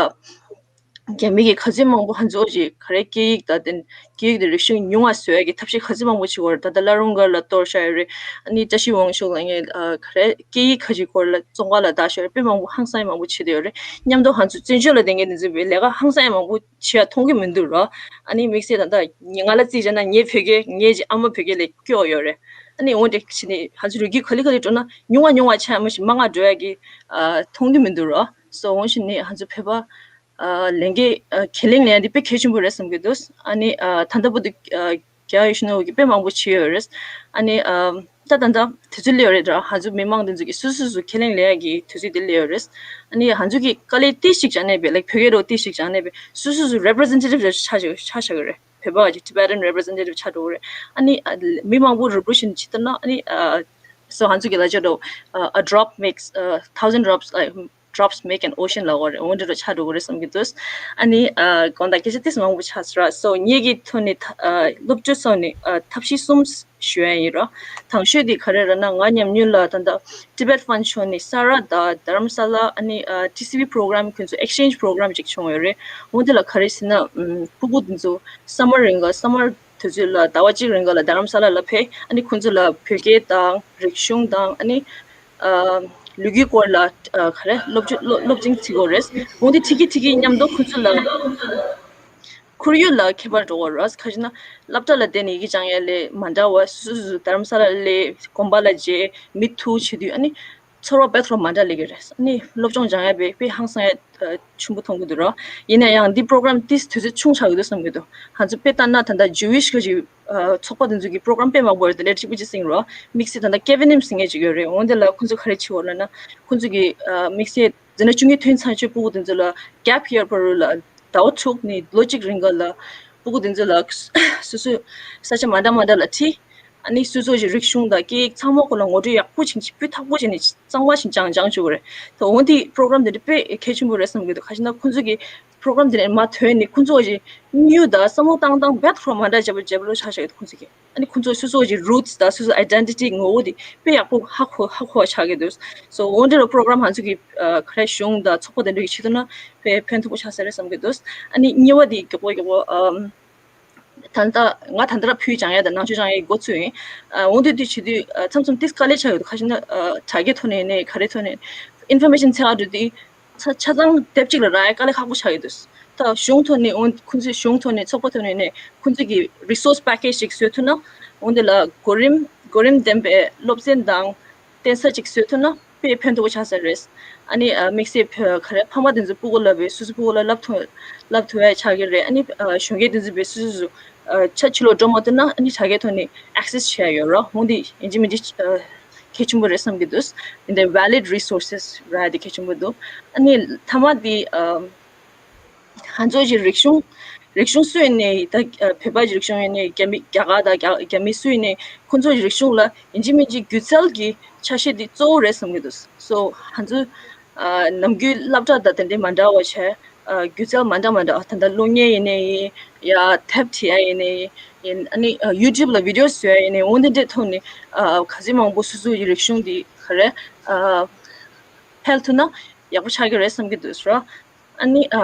རྒྱ་མི་གི་ག་ཚོད་མང་པོ་ཧ་ཚོ་ཅིག་ག་རེ་སྐད་ཡིག་དང་དེ་སྐད་ཡིག་དེ་རིག་གཞུང་ཉུང་བ་བཟོ་ཡ་གི་ཐབས་ཤེས་ག་ཚོད་མང་པོ་བྱེད་དགོས་རེད། ད་ལྟ་བླ་རུང་སྒར་ལ་གཏོར་བཞག་ཡོད་རེད། ཨ་ནི་བཀྲ་ཤིས་དབང་ཕྱུག་ལབ་མཁན་ཨ་ག་རེ་སྐད་ཡིག་ཁ་ཅིག་སྐོར་ལ་བཙོན་ཁང་ལ་བདག་ཤོར་དཔེ་མང་པོ་ཧང་སང་ཡ་མང་པོ་བྱེད་བསྡད་ཡོད་རེད། མཉམ་དུ་ང་ཚོ་བཙན་བྱོལ་ལ་བསྡད་མཁན་དེ་ཚོས་ལས་ཀ་ཧང་སང་ཡ་མང་པོ་བྱེད་ཡ་མཐོང་གི་མི་འདུག་ར། ཨ་ནི་དམིགས་བསལ་ད་ལྟ་ང་ལ་རྩིས་བྱས་ན་ངའི་བོད་སྐད་ངའི་ཅིག་ཨ་མ་བོད་སྐད་ལས་སྐྱོ་ཡོད་རེད། ཨ་ནི་འོ་འདྲ་བྱས་ནས་ང་ཚོ་རུས་རྒྱུད་ག་ལེ་ག་ལེ་འགྲོ་ན་ཉུང་བ་ཉུང་བ་ཆགས་མ་ཞིག་མང་བ་འགྲོ་ཡ་གི་ཨ་མཐོང་གི་མི་འདུག་ར། སོ་འོ་བྱས་ནས་ང་ཚོ་བོད་པ་ཨ་ལས་འགན་ཨ་ཁས་ལེན་ལེན་ཡ་འདི་དཔེ་གལ་ཆེན་པོ་རེད་བསམ་གྱི་འདུག་ཨ་ནི་ཨ་ད་ལྟ་བར་དུ་ཨ་རྒྱ་ཡོད་ཤི་ནོ་གི་དཔེ་མང་པོ་བྱས་ཡོད་རེད། ཨ་ནི་ཨ་ད་ད་ད་དུས་ཚོད་སླེབས་ཡོད་རེད་ར། ང་ཚོ་མི་མང་དེ་ཚོ་གི་སོ་སོ་སོ་ཁས་ལེན་ལེན་ཡ་གི་དུས་ཚོད་དེ་སླེབས་ཡོད་རེད། ཨ་ནི་ང་ཚོ་གི་དཀའ་ལས་ཏིག་ཞིག་སྦྱངས་ནས་པས་ལའིཀ་བོད་སྐད་རོ་ཏིག་ཞིག་སྦྱངས་ནས་པས་སོ་སོ་སོ་representative ཆགས་ཆགས་ཆགས་ཀྱི་རེད། བོད་པ་གི་Tibetan representative ཆགས་འགྲོ་གི་རེད། ཨ་ནི་ཨ་མི་མང་པོ་revolution བྱེད་ཐུབ་ན་ཨ་ནི་ཨ་so ང་ཚོ་གི་ལ་ཅོ་རོ་ཨ་a drop makes a thousand drops ཨ། Drops make an ocean ལབ་དགོས་རེད། འོ་འདྲ་རུ་ཆགས་འགྲོ་གི་རེད་བསམ་གྱི་འདུག་ཨ་ནི་ཨ་དགོངས་དག་སྐད་ཆ་ཏིས་མང་པོ་ཆགས་སོང་ར། སོ་ངེད་ཀྱི་ཐོག་ནས་ཐ་ཨ་སློབ་ཕྲུག་ཚོ་ནས་ཨ་ཐབས་ཤེས་གསུམ་ཞུ་ཡ་ཡིན་ར། དང་ཤོས་དེ་ག་རེ་རེད་ན། ང་ཉམས་མྱོང་ལ་ད་ལྟ་Tibet Fund ཕྱོགས་ནས་ས་ར་དང་དྷ་རམ་ས་ལ། ཨ་ནི་ཨ་ཊི་སི་ཝི་པོ་རོ་གྷ་རམ་ཁོང་ཚོ་ཨེག་སི་ཅེན་ཇི་པོ་རོ་གྷ་རམ་ཅིག་བྱུང་ཡོད་རེད། འོ་འདི་ལ་ག་རེ་ཟེར་ན་ཨམ་ཕྲུ་གུ་དེ་ཚོ་སམ་མར་རིང་ག་སམ་མར་དུས་ཚོད་ལ་ཟླ་བ་གཅིག་རིང་ག་ལ་དྷ་རམ་ས་ལ་ལ་ཕེབས། ཨ་ནི་ཁོང་ཚོ་ལ་བོད་སྐད་དང་རིག་གཞུང་དང་ཨ་ནི་ཨ་ལུས་རྒྱུའི་སྐོར་ལ་ཨ་ག་རེ་སློབ་སྦྱོང་སློབ་སློབ་སྦྱོང་བྱེད་དགོས་རེད། འོ་འདི་བྱེད་ཀྱི་བྱེད་ཀྱི་མཉམ་དུ་ཁོང་ཚོ་ལ་ཁོར་ཡུག་ལ་ཁྱད་པར་འགྲོ་གི་རེད། ག་ཅི་ན་སློབ་གྲྭ་ལ་བསྡད་ནས་ཡི་གེ་སྦྱང་ཡ་ལས་མ་འདྲ་བ། སོ་སོ་སོ་དྷ་རམ་ས་ལ་སླེབས། དགོན་པ་ལ་མཇལ། མི་ཐུག་བྱེད་དུས་ཨ་ནི་ཚོར་བ་དཔེ་ཐོག་མ་འདྲ་སླེབས་ཀྱི་རེད། ཨ་ནི་སློབ་སྦྱོང་སྦྱང་ཡ་དཔེ་དཔེ་ཧང་སང་ཡ་ཆེན་པོ་མཐོང་གི་འདུག་ར། ཡིན་ན་ཡང་འདི་པོ་རོ་གྷ་རམ་ཏིས་དུས་ཚོད་ཆུང་ཆགས་ཀྱི་འདུག་བསམ་གྱི་འདུག་ང་ཚོ་དཔེ་ལྟ་ན་ད་ལྟ་ཇུ་ཝིཤ་གི་ཨ་ཚོགས་པ་དེ་ཚོ་གི་པོ་རོ་གྷ་རམ་དཔེ་མང་པོ་ཡོད་དེ་ལས་གཅིག་པུ་ཅིག་ཟིན་རོ། དམིགས་བསལ་ད་ལྟ་ཀེ་ཝི་ཨེན་ཨེམ་ཟེར་མཁན་ཅིག་ཡོད་རེད། འོན་ཏེ་ལ་ཁོང་ཚོ་ག་རེ་བྱེད་འོ་ལབ་ན། ཁོང་ཚོ་གི་ཨ་དམིགས་བསལ་འཛིན་གྲྭ་བཅུ་གཉིས་ཐོན་ཚར་ཆེད་ཕྲུ་གུ་དེ་ཚོ་ལ་གེབ་ཡར་བར་ལ་ཟླ་བ་དྲུག་ནས་ལོ་གཅིག་རིང་ག་ལ་ཕྲུ་གུ་དེ་ཚོ་ལ་སོ་སོའི་ས་ཆ་མ་འདྲ་མ་འདྲ་ལ་ཁྲིད། ཨ་ནི་སོ་སོ་གི་རིག་གཞུང་དང་སྐད་ཡིག་ཚང་མ་སྐོར་ལ་ངོ་སྤྲོད་ཡག་པོ་བྱིན་ཅིག་སྤུས་དག་པོ་བྱས་ནས་གཙང་མ་ཞིག་སྦྱང་སྦྱང་བཅུག་གི་རེད། ད་འོན་ཏེ་པྲོ་གྲམ་དེ་འདྲ་དཔེ་གལ་ཆེན་པོ་རེད་བསམ་གྱི་འདུག་ག་ཅི་ན་ཁོང་ཚོ་གི་པྲོ་གྲམ་དེ་ནས་མ་ཐོན་ནས་ཁོང་ཚོ་གི་དམིགས་ཡུལ་དང་བསམ་བློ་བཏང་སྟངས་རྦད་ཁོ་རང་མ་འདྲ་བྱས་པ་བྱས་པ་ལོ་ཆགས་ཆགས་ཡོད། ཁོང་ཚོ་གི་ཨ་ནི་ཁོང་ཚོ་སོ་སོ་གི་རུ་ཊི་སི་དང་སོ་སོ་ཨའི་ཌེན་ཊི་ཊི་ངོ་བོ་དེ་དཔེ་ཡག་པོ་ཧ་གོ་ཧ་གོ་བ་ཆགས་ཀྱི་འདུག་སོ་འོ་འདྲ་པྲོ་གྲམ་ང་ཚོ་གི་ཨ་ག་རེ་གཞུང་དང་ཚོགས་པ་དེ་འདྲ་གི་ཆེད་དུ་ན་དཔེ་ཕན་ཐོགས་པོ་ཆགས་ས་རེད་བསམ་གྱི་འདུག་ཨ་ནི་གཉིས་པ་དེ་མགྱོགས་པོ་མགྱོགས་པོ་ཨམ། ད་ལྟ་ང་ད་ལྟ་ར་ཕུལ་སྦྱང་ཡ་དང་ནང་ཆོས་སྦྱང་ཡའི་འགོ་ཚུགས་ཡིན། ཨ་འོ་དེ་དུས་བྱེད་དུས་ཨ་མཚམས་མཚམས་ཏིས་དཀའ་ལས་ཆགས་ཡོད་འདུག་ག་ཅི་ན་ཨ་དྲ་རྒྱའི་ཐོག་ནས་ནས་ག་རེ་ཐོག་ནས་ཨིན་ཕོར་མེ་ཤན་འཚོལ་ག་འགྲོ་དུས་ཆ་ཆ་ཚང་དེབ་གཅིག་ལ་རག་ཡ་དཀའ་ལས་ཁག་པོ་ཆགས་ཡོད་འདུག་ད་གཞུང་ཐོག་ནས་འོ་ཁོང་ཚོས་གཞུང་ཐོག་ནས་ཚོགས་པ་ཐོག་ནས་ནས་ཁོང་ཚོས་ཀྱི་རི་སོར་སི་པེ་ཀེ་ཇི་ཅིག་བཟོས་ཐུབ་ན་འོ་འདི་ལ་གོ་རིམ་གོ་རིམ་ལྡན་པའི་སློབ་ཚན་དང་། བརྟེན་ས་ཅིག་བཟོས་ཐུབ་ན་དཔེ་ཕན་ཐོགས་པོ་ཆགས་ས་རེད། ཨ་ནི་ཨ་དམིགས་བསལ་བོད་ག་རེ་ཕ་མ་དེ་ཚོ་སྤུ་གུ་ལ་བས་སོ་སོ་སྤུ་གུ་ལ་བསླབ་ཐུབ་བསླབ་ཐུབ་ཡ་ཆགས་ཀྱི་རེད། ཨ་ནི་ཨ་གཞོན་སྐྱེས་དེ་ཚོ་བས་སོ་སོ་སོ་ཨ་ཆ་ཕྱི་ལོགས་འགྲོ་མ་ཐུབ་ན་ཨ་ནི་དྲ་རྒྱའི་ཐོག་ནས་ཨེག་སེ་སི་བྱེད་ཡ་ཡོད་རོགས། འོང་དེ་ཡིན་གཅིག་མིན་གཅིག་ཨ་གལ་ཆེན་པོ་རེད་བསམ་གྱི་འདུག་འདི་འདྲའི་ཝེ་ལིཌ་རི་སོར་སེ་སི་རག་ཡ་དེ་གལ་ཆེན་པོ་འདུག་ཨ་ནི་མཐའ་མ་དེ་ཨ། ང་ཚོ་ཅིག་རིག་གཞུང་རིག་གཞུང་སུ་ཡིན་ནའི་ད་ཨ་བོད་པ་ཅིག་རིག་གཞུང་ཡིན་ནའི་རྒྱ་མི་རྒྱ་གར་དང་རྒྱ་རྒྱ་མི་སུ་ཡིན་ནའི་ཁོང་ཚོ་ཅིག་རིག་གཞུང་ལ་ཡིན་གཅིག་མིན་གཅིག་སྒྱུ་རྩལ་གྱི་ཆ་ཤས་དེ་གཙོ་བོ་རེད་བསམ་གྱི་འདུག་སོ་ང་ཚོ་ཨ་ནམ་རྒྱུན་སློབ་གྲྭ་དང་དེ་འདྲའི་མ་འདྲ་བ་བྱས་ཨ་སྒྱུ་རྩལ་མ་འདྲ་མ་འདྲ་ད་ལྟ་གློག་བརྙན་ཡིན་ནའི་ཡིན་ཡ་དེབ་བྲིས་ཡ་ཡིན་ནའི་ཡིན་ཨ་ནི་ཨ་ཡུ་ཊུབ་ལ་བི་ཌི་ཡོ་བཟོ་ཡ་ཡིན་ནའི་འོ་འདི་འདྲའི་ཐོག་ནས་ཨ་ག་ཚོད་མང་པོ་སོ་སོ་ཡི་རིག་གཞུང་འདི་ག་རེ་ཨ་འཕེལ་ཐུབ་ན་ཡག་པོ་ཆགས་ཀྱི་རེད་བསམ་གྱི་འདུག་རོ། ཨ་ནི་ཨ་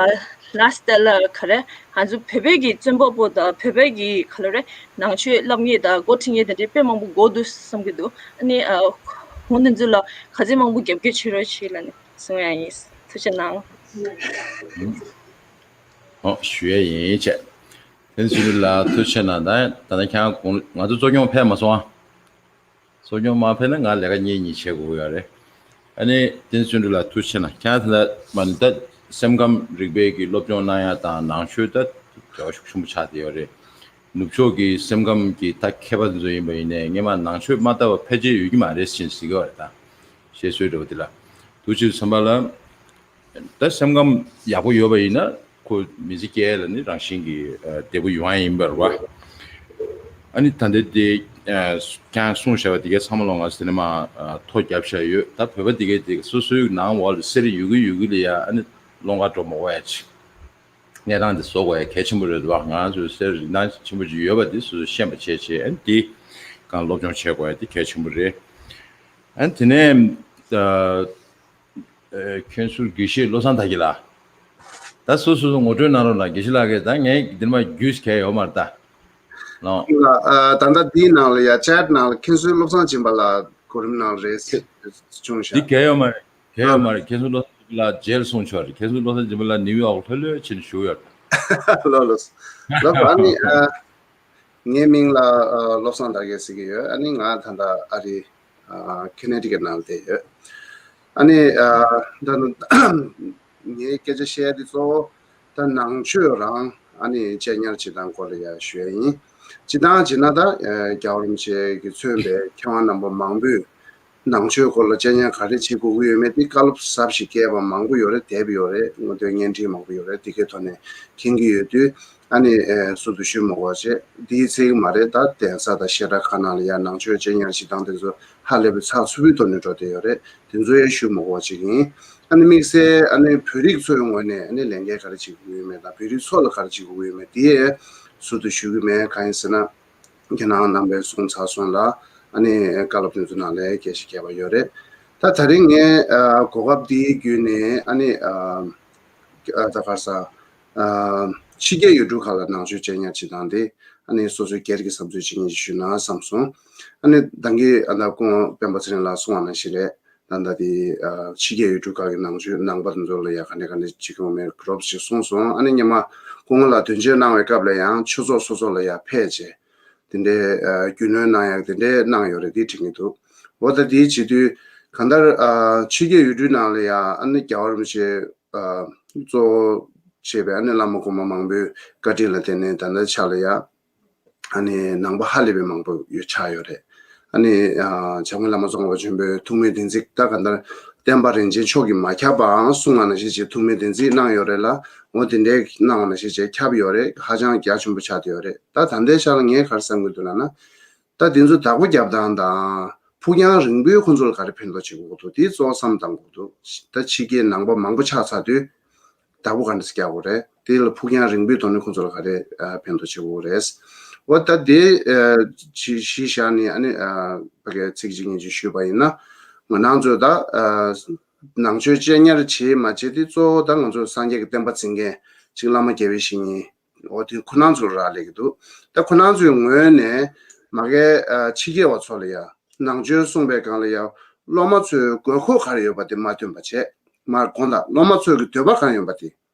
ལ་སི་ཊི་ལ་ག་རེ་ང་ཚོ་བོད་པའི་གི་རྩོམ་པ་པོ་དང་བོད་པའི་གི་ག་ལ་རེ་ནང་ཆོས་བསླབ་མཁན་དང་འགོ་ཁྲིད་མཁན་དེ་འདྲའི་དཔེ་མང་པོ་དགོས་འདུག་བསམ་གྱི་འདུག་ཨ་ནི་ཨ་ཧོན་དེ་ཚོ་ལ་ག་ཚོད་མང་པོ་རྒྱབ་སྐྱོར་བྱེད་རོགས་བྱེད་ལ་ནི་གསུང་ཡ་ཡིན། ཐུགས་རྗེ་གནང་། ཨོ་ཞུ་ཡ་ཡིན་བྱས། དེ་ཚོ་ལ་ཐུགས་རྗེ་གནང་། ད་ད་ནི་ཁྱེད་རང་ང་ཚོ་གཙོ་སྐྱོང་ཕེབས་མ་སོང་ཨ། གཙོ་སྐྱོང་མ་ཕེབས་ན་ང་ལས་ཀ་གཉེར་གཉེར་བྱེད་དགོས་ཡོད་རེད། ཨ་ནི་དེ་ཚོ་ལ་ཐུགས་རྗེ་གནང་། ཁྱེད་རང་ད་ལྟ་མ་ནི་ད་སེམས་ཁམས་རིག་པའི་གི་སློབ་སྦྱོང་གནང་ཡ་དང་ནང་ཆོས་ད་འབྲེལ་བ་ཤུགས་ཆེན་པོ་ཆགས་བསྡད་ཡོད་རེད། ནུབ་ཕྱོགས་ཀྱི་སེམས་ཁམས་ཀྱི་ད་མཁས་པ་དེ་ཚོ་ཡིན་པ་ཡིན་ནའི་སྔས་མ་ནང་ཆོས་མ་ལྟ་བ་ཕལ་ཆེར་ཡོད་ཀྱི་མ་རེད་ཟེར་ཟེར་གྱི་ཡོད་རེད། ད་བཤད་སྲོལ་འདྲ་བོ་དེ་ལ་དུས་ཕྱིས་བསམ་པ་ལ། ད་སེམས་ཁམས་ཡག་པོ་ཡོད་པ་ཡིན་ན་ཁོ་མི་ཚེ་སྐྱེལ་ལ་ནི་རང་བཞིན་གྱིས་ཨ་བདེ་པོ་ཡོང་ཡ་ཡིན་པ་རེད་བ། ཨ་ནི་ད་ལྟ་དེ་ཨ་ཁྱེད་གསུངས་བཞག་པ་དེ་གའི་ཚང་མ་ལོ་ང་ཚོ་དེ་ནས་མ་ཨ་ཐོ་བརྒྱབ་བཞག་ཡོད། ད་བོད་པ་དེ་གའི་དེ་སོ་སོའི་ནང་འོག་ལ་སེ་ར་ཡོད་གི་ཡོད་གི་ལ་ཡ་ཨ་ནི་སློང་ག་འགྲོ་མ་དགོས་ཡ་ཅིག་གནས་སྟངས་དེ་བཟོ་དགོས་ཡ་གལ་ཆེན་པོ་རེད་བ། ང་ཚོའི་སེ་ར་རིན་ཐང་ཆེན་པོ་ཅིག་ཡོད་པ་དེ་སོ་སོས་ཤེས་པ་བྱས་བྱས་ཨ་ནི་དེ་གང་སློབ་སྦྱོང་བྱེད་དགོས་ཡ་དེ་གལ་ཆེན་པོ་རེད། ཨ་ནི་དེ་ནས་ཨ། ཨེ་མཁན་ཟུར་དགེ་བཤེས་བློ་བཟང་དར་རྒྱས་ལགས། ད་སོ་སོ་སོ་ངོ་སྤྲོད་གནང་རོགས་གནང་། དགེ་བཤེས་ལགས་ཀྱིས་ད་ངས་འདིར་མ་རྒྱུས་གལ་ཡོད་མ་རེད་ད། ལགས། ལ་ཨ་ད་ལྟ་འདིའི་ནང་ལ་ཡ་ཅེཊ་ནང་ལ་མཁན་ཟུར་བློ་བཟང་སྦྱིན་པ་ལགས་གོ་རིམ་ནང་རེད་ཟེར་བྱུང་ཤག་འདི་གལ་ཡོད་མ་རེད། གལ་ཡོད་མ་རེད། མཁན་ཟུར་བློ་བཟང་སྦྱིན་པ་ལགས་རྗེས་ལ་གསུང་ཆོག་རེད། མཁན་ཟུར་བློ་བཟང་སྦྱིན་པ་ལགས་ནིའུ་ཡོག་ལྷོད་ལྷོད་བྱས་ནས་བཞུགས་ཡོད་རེད། ལགས་ལགས་ལགས། ཨ་ནི་ཨ། ངའི་མིང་ལ་ཨ་བློ་བཟང་དར་རྒྱས་ཟེར་གྱི་ཡོད། ཨ་ནི་ང་ད་ལྟ་ཨ་རི་ཨ་ཁེ་ན་ཌི་ཀེཊ་ནང་བསྡད་ཡོད། ཨ་ནི་ཨ་ད་ངའི་སྐད་ཆ་བཤད་ཡ་དེ་གཙོ་བོ་ད་ནང་ཆོས་རང་ཨ་ནི་གཅེས་ཉར་བྱེད་སྟངས་སྐོར་ལ་ཡ་ཞུ་ཡ་ཡིན། སྤྱིར་བཏང་བྱས་ན་ད་ཨ་རྒྱལ་བ་རིན་པོ་ཆེ་གིས་མཚོན་པའི་མཁས་དབང་རྣམ་པ་མང་པོས་ ནང་ཆོས་སྐོར་ལ་གཅེས་ཉར་ག་རེ་བྱེད་དགོས་ཀྱི་ཡོད་མེད་དེ་བཀའ་སློབ་ཟབ་ཞིག་བསྐྱལ་བ་མང་པོ་ཡོད་རེད། དེབ་ཡོད་རེད། མངོན་འདོད་བརྙན་འཕྲིན་མང་པོ་ཡོད་རེད། དེ་གའི་ཐོག་ནས་མཁྱེན་གྱི་ཡོད་དུས། ཨ་ནི་ཨེ་ཟུར་དུ་ཞུ་མི་དགོས་བྱས་དེའི་ཚིག་མ་རེད། ད་གདན་ས་དང་བཤད་གྲྭ་ཁག་ནང་ལ་ཡང་ནང་ཆོས་གཅེས་ཉར་བྱེད་སྟངས་དེ་ཚོ་ཧ་ལས་པའི་ཚགས་ཚུད་པོའི་ཐོག་ནས་འགྲོ་བསྡད་ཡོད་རེད། དེ་ཚོ་ཡང་ཞུ་མི་དགོས་བྱས་ཡིན། ཨ་ནི་དམིགས་བསལ་ཨ་ནི་བོད་རིགས་ཚོའི་ངོས་ནས་ཨ་ནི་ལས་འགན་ག་རེ་བྱེད་དགོས་ཀྱི་ཡོད་མེད་དང་བོད་རིགས་ཚོ་ལ་ག་རེ་བྱེད་དགོས་ཀྱི་ཡོད་མེད་དེ་ཡང་ཟུར་དུ་ཞུ་གི་མེད། གང་ཡིན་ཟེར་ན། ཁྱེད་རང་རྣམ་པས་གསུངས་ཚར་སོང་ལ། ཨ་ནི་བཀའ་སློབ་དེ་ཚོ་ནང་ལ་གལ་ཆེ་གལ་བ་ཡོད་རེད། ད་ད་རིང་ངས་ཨ་གོ་སྐབས་འདི་བརྒྱུད་ནས་ཨ་ནི་ཨ་ཨ་ད་ག་རེ་ཟ། ཨ་ཕྱི་རྒྱལ་ཡུལ་གྲུ་ཁག་ལ་ནང་ཆོས་གཅེས་ཉར་བྱེད་སྟངས་དེ་ཨ་ནི་སོ་སོའི་སྒེར་གྱི་བསམ་ཚུལ་ཅིག་ངས་ཞུས་ན་བསམ་སོང་། ཨ་ནི་ད་གིན་ཨ་ད་སྐུ་ངོ་སྤེན་པ་ཚེ་རིང་ལགས་གསུངས་པ་ནང་བཞིན་རེད། ད་ལྟ་དེ་ཨ་ཕྱི་རྒྱལ་ཡུལ་གྲུ་ཁག་གི་ནང་ཆོས་ནང་པ་དེ་ཚོ་ལ་ཡ་ག་འདྲ་ག་འདྲ་བྱེད་ཀྱི་ཡོད་མེད་རོབ་ཅིག་གསུངས་སོང་། ཨ་ནི་སྔོན་མ་སྐུ་ངོ་ལ་དོན་གཅོད་གནང་བའི་སྐབས་ལ་ཡང་ཆོས་ཚོགས་སོ་སོ་ལ་ཡ་ཕེབས་བྱས། དེ་འདྲའི་ཨ་རྒྱུས་ལོན་གནང་ཡག་དེ་འདྲའི་གནང་ཡོད་རེད། དེ་དྲན་གྱི་འདུག་འོ་ད་དེའི་བྱེད་དུས་གང་ལྟར་ཨ་ཕྱི་རྒྱལ་ཡུལ་གྲུའི་ནང་ལ་ཡ་ཨ་ནི་རྒྱལ་བ་རིན་པོ་ཆེ་ཨ་གཙོ་བོ་བྱས་པའི་ཨ་ནི་བླ་མ་གོང་མ་མང་པོའི་བཀའ་དྲིན་ལ་བརྟེན་ནས་ད་ལྟའི་ཆ་ལ་ཡ་ཨ་ནི་ནང་པ་ཧ་ལས་པའི་མང་པོ་ཡོད་ཆགས་ཡོད་རེད། ཨ་ནི་ཨ་བྱམས་མགོན་བླ་མ་ཙོང་ཁ་པ་ཆེན་པོའི་ཐུགས་སྨོན་བདེན་ཚིག་ད་གང་ལྟར་བསྟན་པ་རིན་ཆེན་མཆོག་གིས་མ་ཁྱབ་པའང་གསུང་བ་ནང་བཞིན་བྱས་ཐུགས་སྨོན་བདེན་ཚིག་གནང་ཡོད་རེད་ལ། འོ་དེ་འདྲའི་གནང་བ་ནང་བཞིན་བྱས་ཁྱབ་ཡོད་རེད། ཧ་ཅང་རྒྱ་ཆེན་པོ་ཆགས་བསྡད་ཡོད་རེད། ད་ད་ལྟའི་ཆ་ལ་ངས་ག་རེ་བསམ་གྱི་འདུག་ལབ་ན། ད་དེ་ཚོ་བདག་པོ་རྒྱབ་སྟངས་དང་ཕུགས་རྒྱང་རིང་པོའི་ཁོང་ཚོ་ལ་ག་རེ་ཕན་ཐོགས་བྱེད་དགོས་འདུག་དེ་གཙོ་བོ་བསམ་བཏང་དགོས་འདུག་ད་ཕྱི་རྒྱལ་ནང་པ་མང་པོ་ཆགས་ཚར་དུས་བདག་པོ་ག་འདྲ་ཞིག་རྒྱག་དགོས་རེད། དེ་ལ་ཕུགས་རྒྱང་རིང་པོའི་ཐོག་ནས་ཁོང་ཚོ་ལ་ག་རེ་ཨ་ཕན་ཐོགས་བྱེད་དགོས་རེད། འོ་ད་དེ་ཨ་གཞི་གཞི་བཞག་ནས་ཨ་ནི་ཨ་ཕ་གིའི་ཚིག་གཅིག་གཉིས་ཅིག་ཞུས་པ་ཡིན་ན། ང་རང་ཚོས་ད་ཨ་ནང་ཆོས་གཅེས་ཉར་བྱེད་མ་བྱེད་དེ་གཙོ་བོ་ད་ང་ཚོ་སངས་རྒྱས་ཀྱི་བསྟན་པ་འཛིན་མཁན་གཅིག་བླ་མ་དགེ་བའི་བཤེས་གཉེན། འོ་དེ་ཁོ་རང་ཚོར་རག་ལས་ཀྱི་འདུག་ད་ཁོ་རང་ཚོའི་ངོས་ནས་མ་གིའི་ཨ་ཕྱི་རྒྱལ་བ་ཚོ་ལ་ཡ་ནང་ཆོས་གསུངས་པའི་སྒང་ལ་ཡ་སློབ་མ་ཚོའི་དགོས་མཁོ་ག་རེ་ཡོད་པ་དེ་མ་ཐོན་པ་བྱས། མར་དགོངས་དག་སློབ་མ་ཚོའི་གི་འདོད་པ་གང་ཡོད་པ་དེ་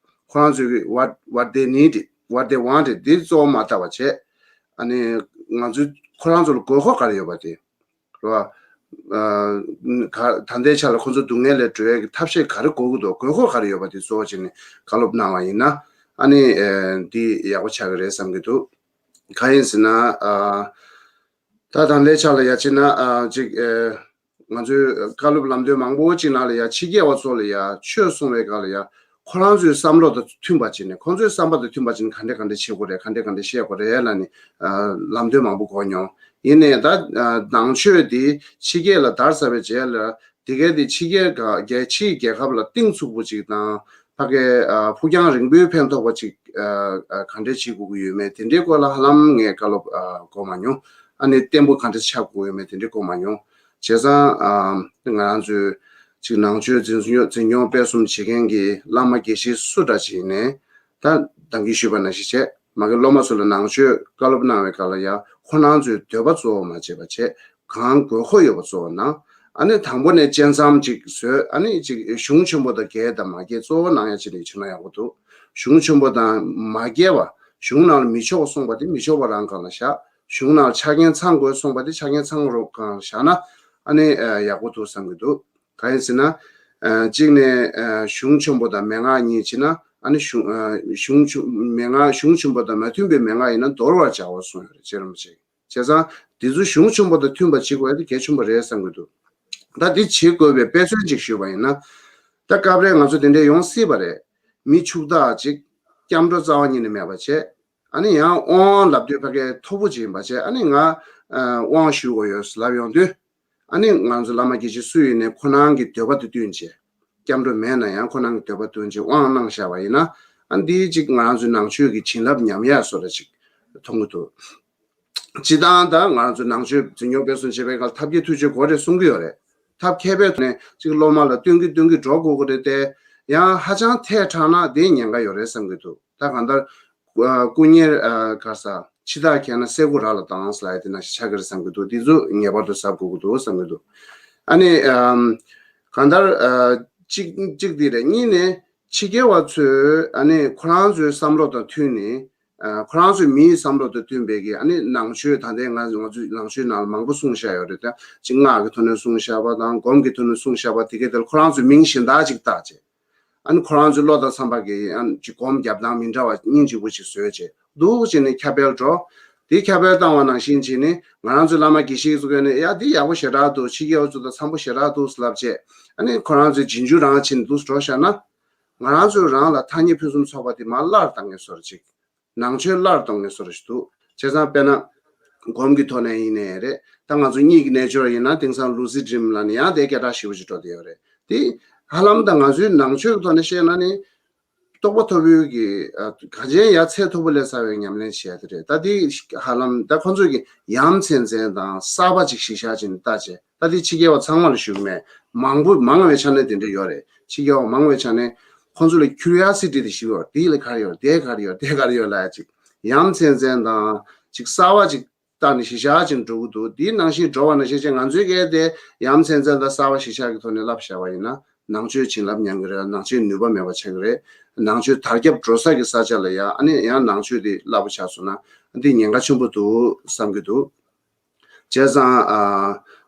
ཁོ་རང་ཚོའི་གི་what what they need it, what they want it དེ་གཙོ་བོ་མ་བལྟ་བ་བྱས། ཨ་ནི་ང་ཚོའི་ཁོ་རང་ཚོ་ལ་དགོས་མཁོ་ག་རེ་ཡོད་པ་དེ། རེད་བ། ཨ་ག་ད་ལྟའི་ཆ་ལ་ཁོ་ཚོ་སྡུག་བསྔལ་ལས་སྒྲོལ་ཡས་ཀྱི་ཐབས་ཤེས་ག་རེ་དགོས་ཀྱི་འདུག་དགོས་མཁོ་ག་རེ་ཡོད་པ་དེ་གཙོ་བོ་བྱས་ནས་བཀའ་སློབ་གནང་བ་ཡིན་ན། ཨ་ནི་ཨེ་འདི་ཡག་པོ་ཆགས་ཀྱི་རེད་བསམ་གྱི་འདུག་གང་ཡིན་ཟེར་ན་ཨ་ད་ད་ལྟའི་ཆ་ལ་ཡ་བྱས་ན་ཨ་ཅིག་ཨེ་ང་ཚོའི་བཀའ་སློབ་ལམ་སྟོན་མང་པོ་ཅིག་ནང་ལ་ཡ་ཕྱི་རྒྱལ་བ་ཚོ་ལ་ཡ་ཆོས་གསུང་བའི་སྒང་ལ་ཡ་ཁོ་རང་ཚོའི་བསམ་བློ་དང་མཐུན་པ་བྱས་ནས་ཁོང་ཚོའི་བསམ་པ་དང་མཐུན་པ་བྱས་ནས་ག་འདྲས་ག་འདྲས་བྱེད་དགོས་རེད། ག་འདྲས་ག་འདྲས་བཤད་དགོས་རེད་ལབ་ནས་ཨ་ལམ་སྟོན་མང་པོ་གོ་མྱོང་། ཡིན་ནའི་ད་ནང་ཆོས་འདི་ཕྱི་རྒྱལ་ལ་དར་ཚར་བའི་རྗེས་ལ་དེ་གའི་དེ་ཕྱི་རྒྱལ་ག་རྒྱལ་ཕྱིའི་རྒྱལ་ཁབ་ལ་གཏིང་ཚུགས་པོ་ཅིག་དང་ཕ་གའི་ཕུགས་རྒྱང་རིང་པོའི་ཕན་ཐོགས་པ་ཅིག་ག་འདྲས་བྱེད་དགོས་ཀྱི་ཡོད་མེད་དེ་འདྲའི་སྐོར་ལ་ཧ་ལམ་ངས་བཀའ་སློབ་གོ་མ་མྱོང་། ཨ་ནི་བརྟན་པོ་ག་འདྲས་ཆགས་དགོས་ཀྱི་ཡོད་མེད་དེ་འདྲའི་གོ་མ་མྱོང་། བྱས་ཙང་ང་རང་ཚོའི་ཅིག་ནང་ཆོས་འཛིན་སྐྱོང་སྤེལ་གསུམ་བྱེད་མཁན་གྱི་བླ་མ་དགེ་བཤེས་སུ་འདྲ་ཅིག་ཡིན་ནའི་ད་ད་གིན་ཞུས་པ་ནང་བཞིན་བྱས། མ་གི་སློབ་མ་ཚོ་ལ་ནང་ཆོས་བཀའ་སློབ་གནང་བའི་སྐབས་ལ་ཡང་ཁོ་རང་ཚོའི་འདོད་པ་གཙོ་བོ་མ་བྱས་པ་བྱས། གང་དགོས་མཁོ་ཡོད་པ་གཙོ་བོ་གནང་། ཨ་ནི་དང་པོ་ནས་བཅད་མཚམས་ཅིག་བཟོས། ཨ་ནི་ཅིག་གཞུང་ཆེན་པོ་དང་འགལ་དང་མ་འགལ་གཙོ་བོ་གནང་ཡ་ཅིག་ལ་བྱུང་ན་ཡག་པོ་འདུག་གཞུང་ཆེན་པོ་དང་མ་འགལ་བ། གཞུང་ནང་ལ་མི་ཆོག་གསུངས་པ་དེ་མི་ཆོག་པ་རང་སྒང་ལ་བཞག་གཞུང་ནང་ལ་ཆ་རྐྱེན་ཚང་དགོས་གསུངས་པ་དེ་ཆ་རྐྱེན་ཚང་རོགས་སྒང་ལ་བཞག་ན་ཨ་ནི་ཡག་པོ་འདུག་བསམ་གྱི་འདུག་གང་ཡིན་ཟེར་ན། ཨ་གཅིག་ནས་ཨ་གཞུང་ཆེན་པོ་དང་མན་ངག་གཉིས་བྱས་ན་ཨ་ནི་གཞུང་ཨ་གཞུང་ཆུ་མན་ངག་གཞུང་ཆེན་པོ་དང་མ་མཐུན་པའི་མན་ངག་ཡིན་ན་འདོར་བར་བྱའོ་གསུངས་ཡོད་རེད། རྗེ་རིན་པོ་ཆེས། བྱས་ཙང་འདི་ཚོ་གཞུང་ཆེན་པོ་དང་མཐུན་པ་བྱེད་དགོས་ཡ་དེ་གལ་ཆེན་པོ་རེད་བསམ་གྱི་འདུག་ད་འདི་བྱེད་དགོས་པའི་དཔེ་མཚོན་ཅིག་ཞུས་པ་ཡིན་ན། ད་སྐབས་རེ་ང་ཚོ་དེ་འདྲས་ཡོང་སྲིད་པ་རེད། མི་ཕྱུག་བདག་ཅིག་སྐྱབས་འགྲོ་རྩ་བ་ཉིད་ནས་མེད་པ་བྱས། ཨ་ནི་ཡང་དབང་ལབ་དུས་ཕ་གིའི་མཐོ་པོ་ཅིག་ཡིན་པ་བྱས། ཨ་ནི་ང་ཨ་དབང་ཞུ་དགོས་ཡོད་ལབ་ཡོང་དུས། ཨ་ནི་ང་ཚོ་བླ་མ་དགེ་བཤེས་སུ་ཡིན་ནའི་ཁོ་རང་གི་འདོད་པ་དེ་བསྟུན་བྱས། སྐྱབས་འགྲོ་མེད་ན་ཡང་ཁོ་རང་གི་འདོད་པ་བསྟུན་བྱས་དབང་གནང་བཞག་པ་ཡིན་ན། ཨ་འདིའི་ཅིག་ང་རང་ཚོའི་ནང་ཆོས་ཀྱི་བྱིན་རླབས་ཉམས་ཡག་བཟོ་འདྲ་ཅིག་མཐོང་གི་འདུག་སྤྱིར་བཏང་ད་ང་རང་ཚོའི་ནང་ཆོས་འཛིན་སྐྱོང་སྤེལ་གསུམ་བྱེད་པའི་སྐབས་ཐབས་མཁས་ཐུགས་རྗེ་དགོས་རེད་གསུང་གི་ཡོད་རེད། ཐབས་མཁས་པའི་ཐོག་ནས་ཅིག་སློབ་མ་ལ་བསྟུན་གྱི་བསྟུན་གྱི་འགྲོ་དགོས་ཀྱི་རེད་དེ། ཡང་ཧ་ཅང་ཐལ་དྲགས་ན་དེ་ཉེན་ཁ་ཡོད་རེད་བསམ་གྱི་འདུག་ད་གང་ལྟར་ཨ་སྐུ་གཉེར་ཨ་ག་རེ་ཟ་འཆི་བདག་མཁྱེན་ན་སེར་ཁུ་ར་ལ་བཏང་ཟེར་ལབ་ཡ་དེ་ནང་བཞིན་ཆགས་ཀྱི་རེད་བསམ་གྱི་འདུག་འདི་ཚོ་ངེས་པར་དུ་གཟབ་དགོས་ཀྱི་འདུག་བསམ་གྱི་འདུག་ཨ་ནི་ཨམ་གང་ལྟར་ཨ་གཅིག་གཅིག་འདི་རེད། གཉིས་ནས་ཕྱི་རྒྱལ་བ་ཚོས་ཨ་ནི་ཁོ་རང་ཚོའི་བསམ་བློ་དང་མཐུན་ནས་ཨ་ཁོ་རང་ཚོའི་མིའི་བསམ་བློ་དང་མཐུན་པའི་གི་ཨ་ནི་ནང་ཆོས་ད་ལྟའི་ང་ང་ཚོའི་ནང་ཆོས་ནང་ལ་མང་པོ་གསུངས་བཞག་ཡོད་རེད་དེ། ཅིག་སྔགས་ཀྱི་ཐོག་ནས་གསུངས་བཞག་པ་དང་སྒོམ་གྱི་ཐོག་ནས་གསུངས་བཞག་པ་དེ་གའི་དེར་ཁོ་རང་ཚོའི་མིང་གཞན་དག་ཅིག་བཏགས་བྱས། ཨ་ནི་ཁོ་རང་ཚོའི་བློ་དང་འཚམ་པ་གི་ཨ་ནི་ཅིག་སྒོམ་རྒྱབ་སྟངས་མི་འདྲ་བ་སྙིང་རྗེ་པོ་ཅིག་བཟོས་བྱས་འདུག་ཅེས་ནས་ཁྱབ་སྤེལ་འགྲོ། དེ་ཁྱབ་སྤེལ་བཏང་བ་ནང་བཞིན་བྱས་ནས་ང་རང་ཚོའི་བླ་མ་དགེ་བཤེས་ཚོ་གིས་ནི་ཡ་འདི་ཡག་པོ་ཞེ་དྲག་འདུག་ཕྱི་རྒྱལ་བ་ཚོ་དང་འཚམ་པོ་ཞེ་དྲག་འདུག་ལབ་བྱས། ཨ་ནི་ཁོ་རང་ཚོའི་རྗེས་འཇུག་རང་བྱས་ནས་འདུག་འགྲོ་བཞག་ན། ང་རང་ཚོའི་རང་ལ་ཐ་སྙད་ཕུན་སུམ་ཚོགས་པ་དེ་མར་སླར་གཏོང་མཁན་བཟོ་འདྲ་ཅིག་ནང་ཆོས་སླར་གཏོང་མཁན་བཟོ་འདྲ་ཞིག་འདུག་བྱས་ཙང་དཔེར་ན། སྒོམ་གྱི་ཐོག་ནས་ཡིན་ནའི་རེད། ད་ང་ཚོ་གཉིད་ཀྱི་རྣལ་འབྱོར་ཡིན་ན་དེང་སང་ལུ་སི་ཌི་རིམ་ལབ་ནས་ཡང་དེ་སྐད་གྲགས་ཞེ་པོ་ཅིག་འགྲོ་བསྡད་ཡོད་རེད། དེ་ཧ་ལམ་ད་ང་ཚོའི་ནང་ཆོས་ཀྱི་ཐོག་ནས་བཤད་ན་ནི། རྟོགས་པ་མཐོ་པོའི་གི་ཨ་གངས་ཅན་ཡ་ཚད་མཐོ་པོ་ལས་བསགས་པའི་ཉམས་ལེན་བྱས་དེ་རེད། ད་དེ་ཧ་ལམ་ད་ཁོང་ཚོས་གི་ཡ་མཚན་ཅན་དང་གསར་པ་ཅིག་གཞི་བཞག་བྱས་ནས་ལྟ་བྱས། ད་དེ་ཕྱི་རྒྱལ་བ་ཚང་མ་ལ་ཞུ་གི་མེད། མང་པོ་མང་བའི་ཆ་ནས་དེ་འདྲ་ཡོད་རེད། ཕྱི་རྒྱལ་བ་མང་བའི་ཆ་ནས་ཁོང་ཚོ་ལ་ཁྱུ་རི་ཡོ་སི་ཊི་དེ་ཞིག་ཡོད་རེད། དེ་ལ་ག་རེ་ཡོད་རེད། དེ་ག་རེ་ཡོད་རེད། དེ་ག་རེ་ཡོད་ལབ་ཡ་ཅིག་ཡ་མཚན་ཅན་དང་ཅིག་གསར་པ་ཅིག་བཏང་ནས་གཞི་བཞག་ཅིག་འགྲོ་གི་འདུག་དེའི་ནང་བཞིན་འགྲོ་བ་ནང་བཞིན་བྱས་ང་ཚོའི་གལ་ཏེ་ཡ་མཚན་ཅན་དང་གསར་པ་གཞི་བཞག་གི་ཐོག་ནས་བསླབ་བཞག་པ་ཡིན་ན། ནང་ཆོས་བྱིན་རླབས་ཉམས་ཀྱི་རེད། ནང་ཆོས་ནུས་པ་མེད་པ་ཆགས་ཀྱི་རེད། ནང་ཆོས་དར་ཁྱབ་འགྲོ་ས་གི་ས་ཆ་ལ་ཡ་ཨ་ནི་ཡང་ནང་ཆོས་དེ་སླ་པོ་ཆགས་སོང་ན་འདི་ཉེན་ཁ་ཆེན་པོ་འདུག་བསམ་གྱི་འདུག་བྱས་ཙང་ཨ་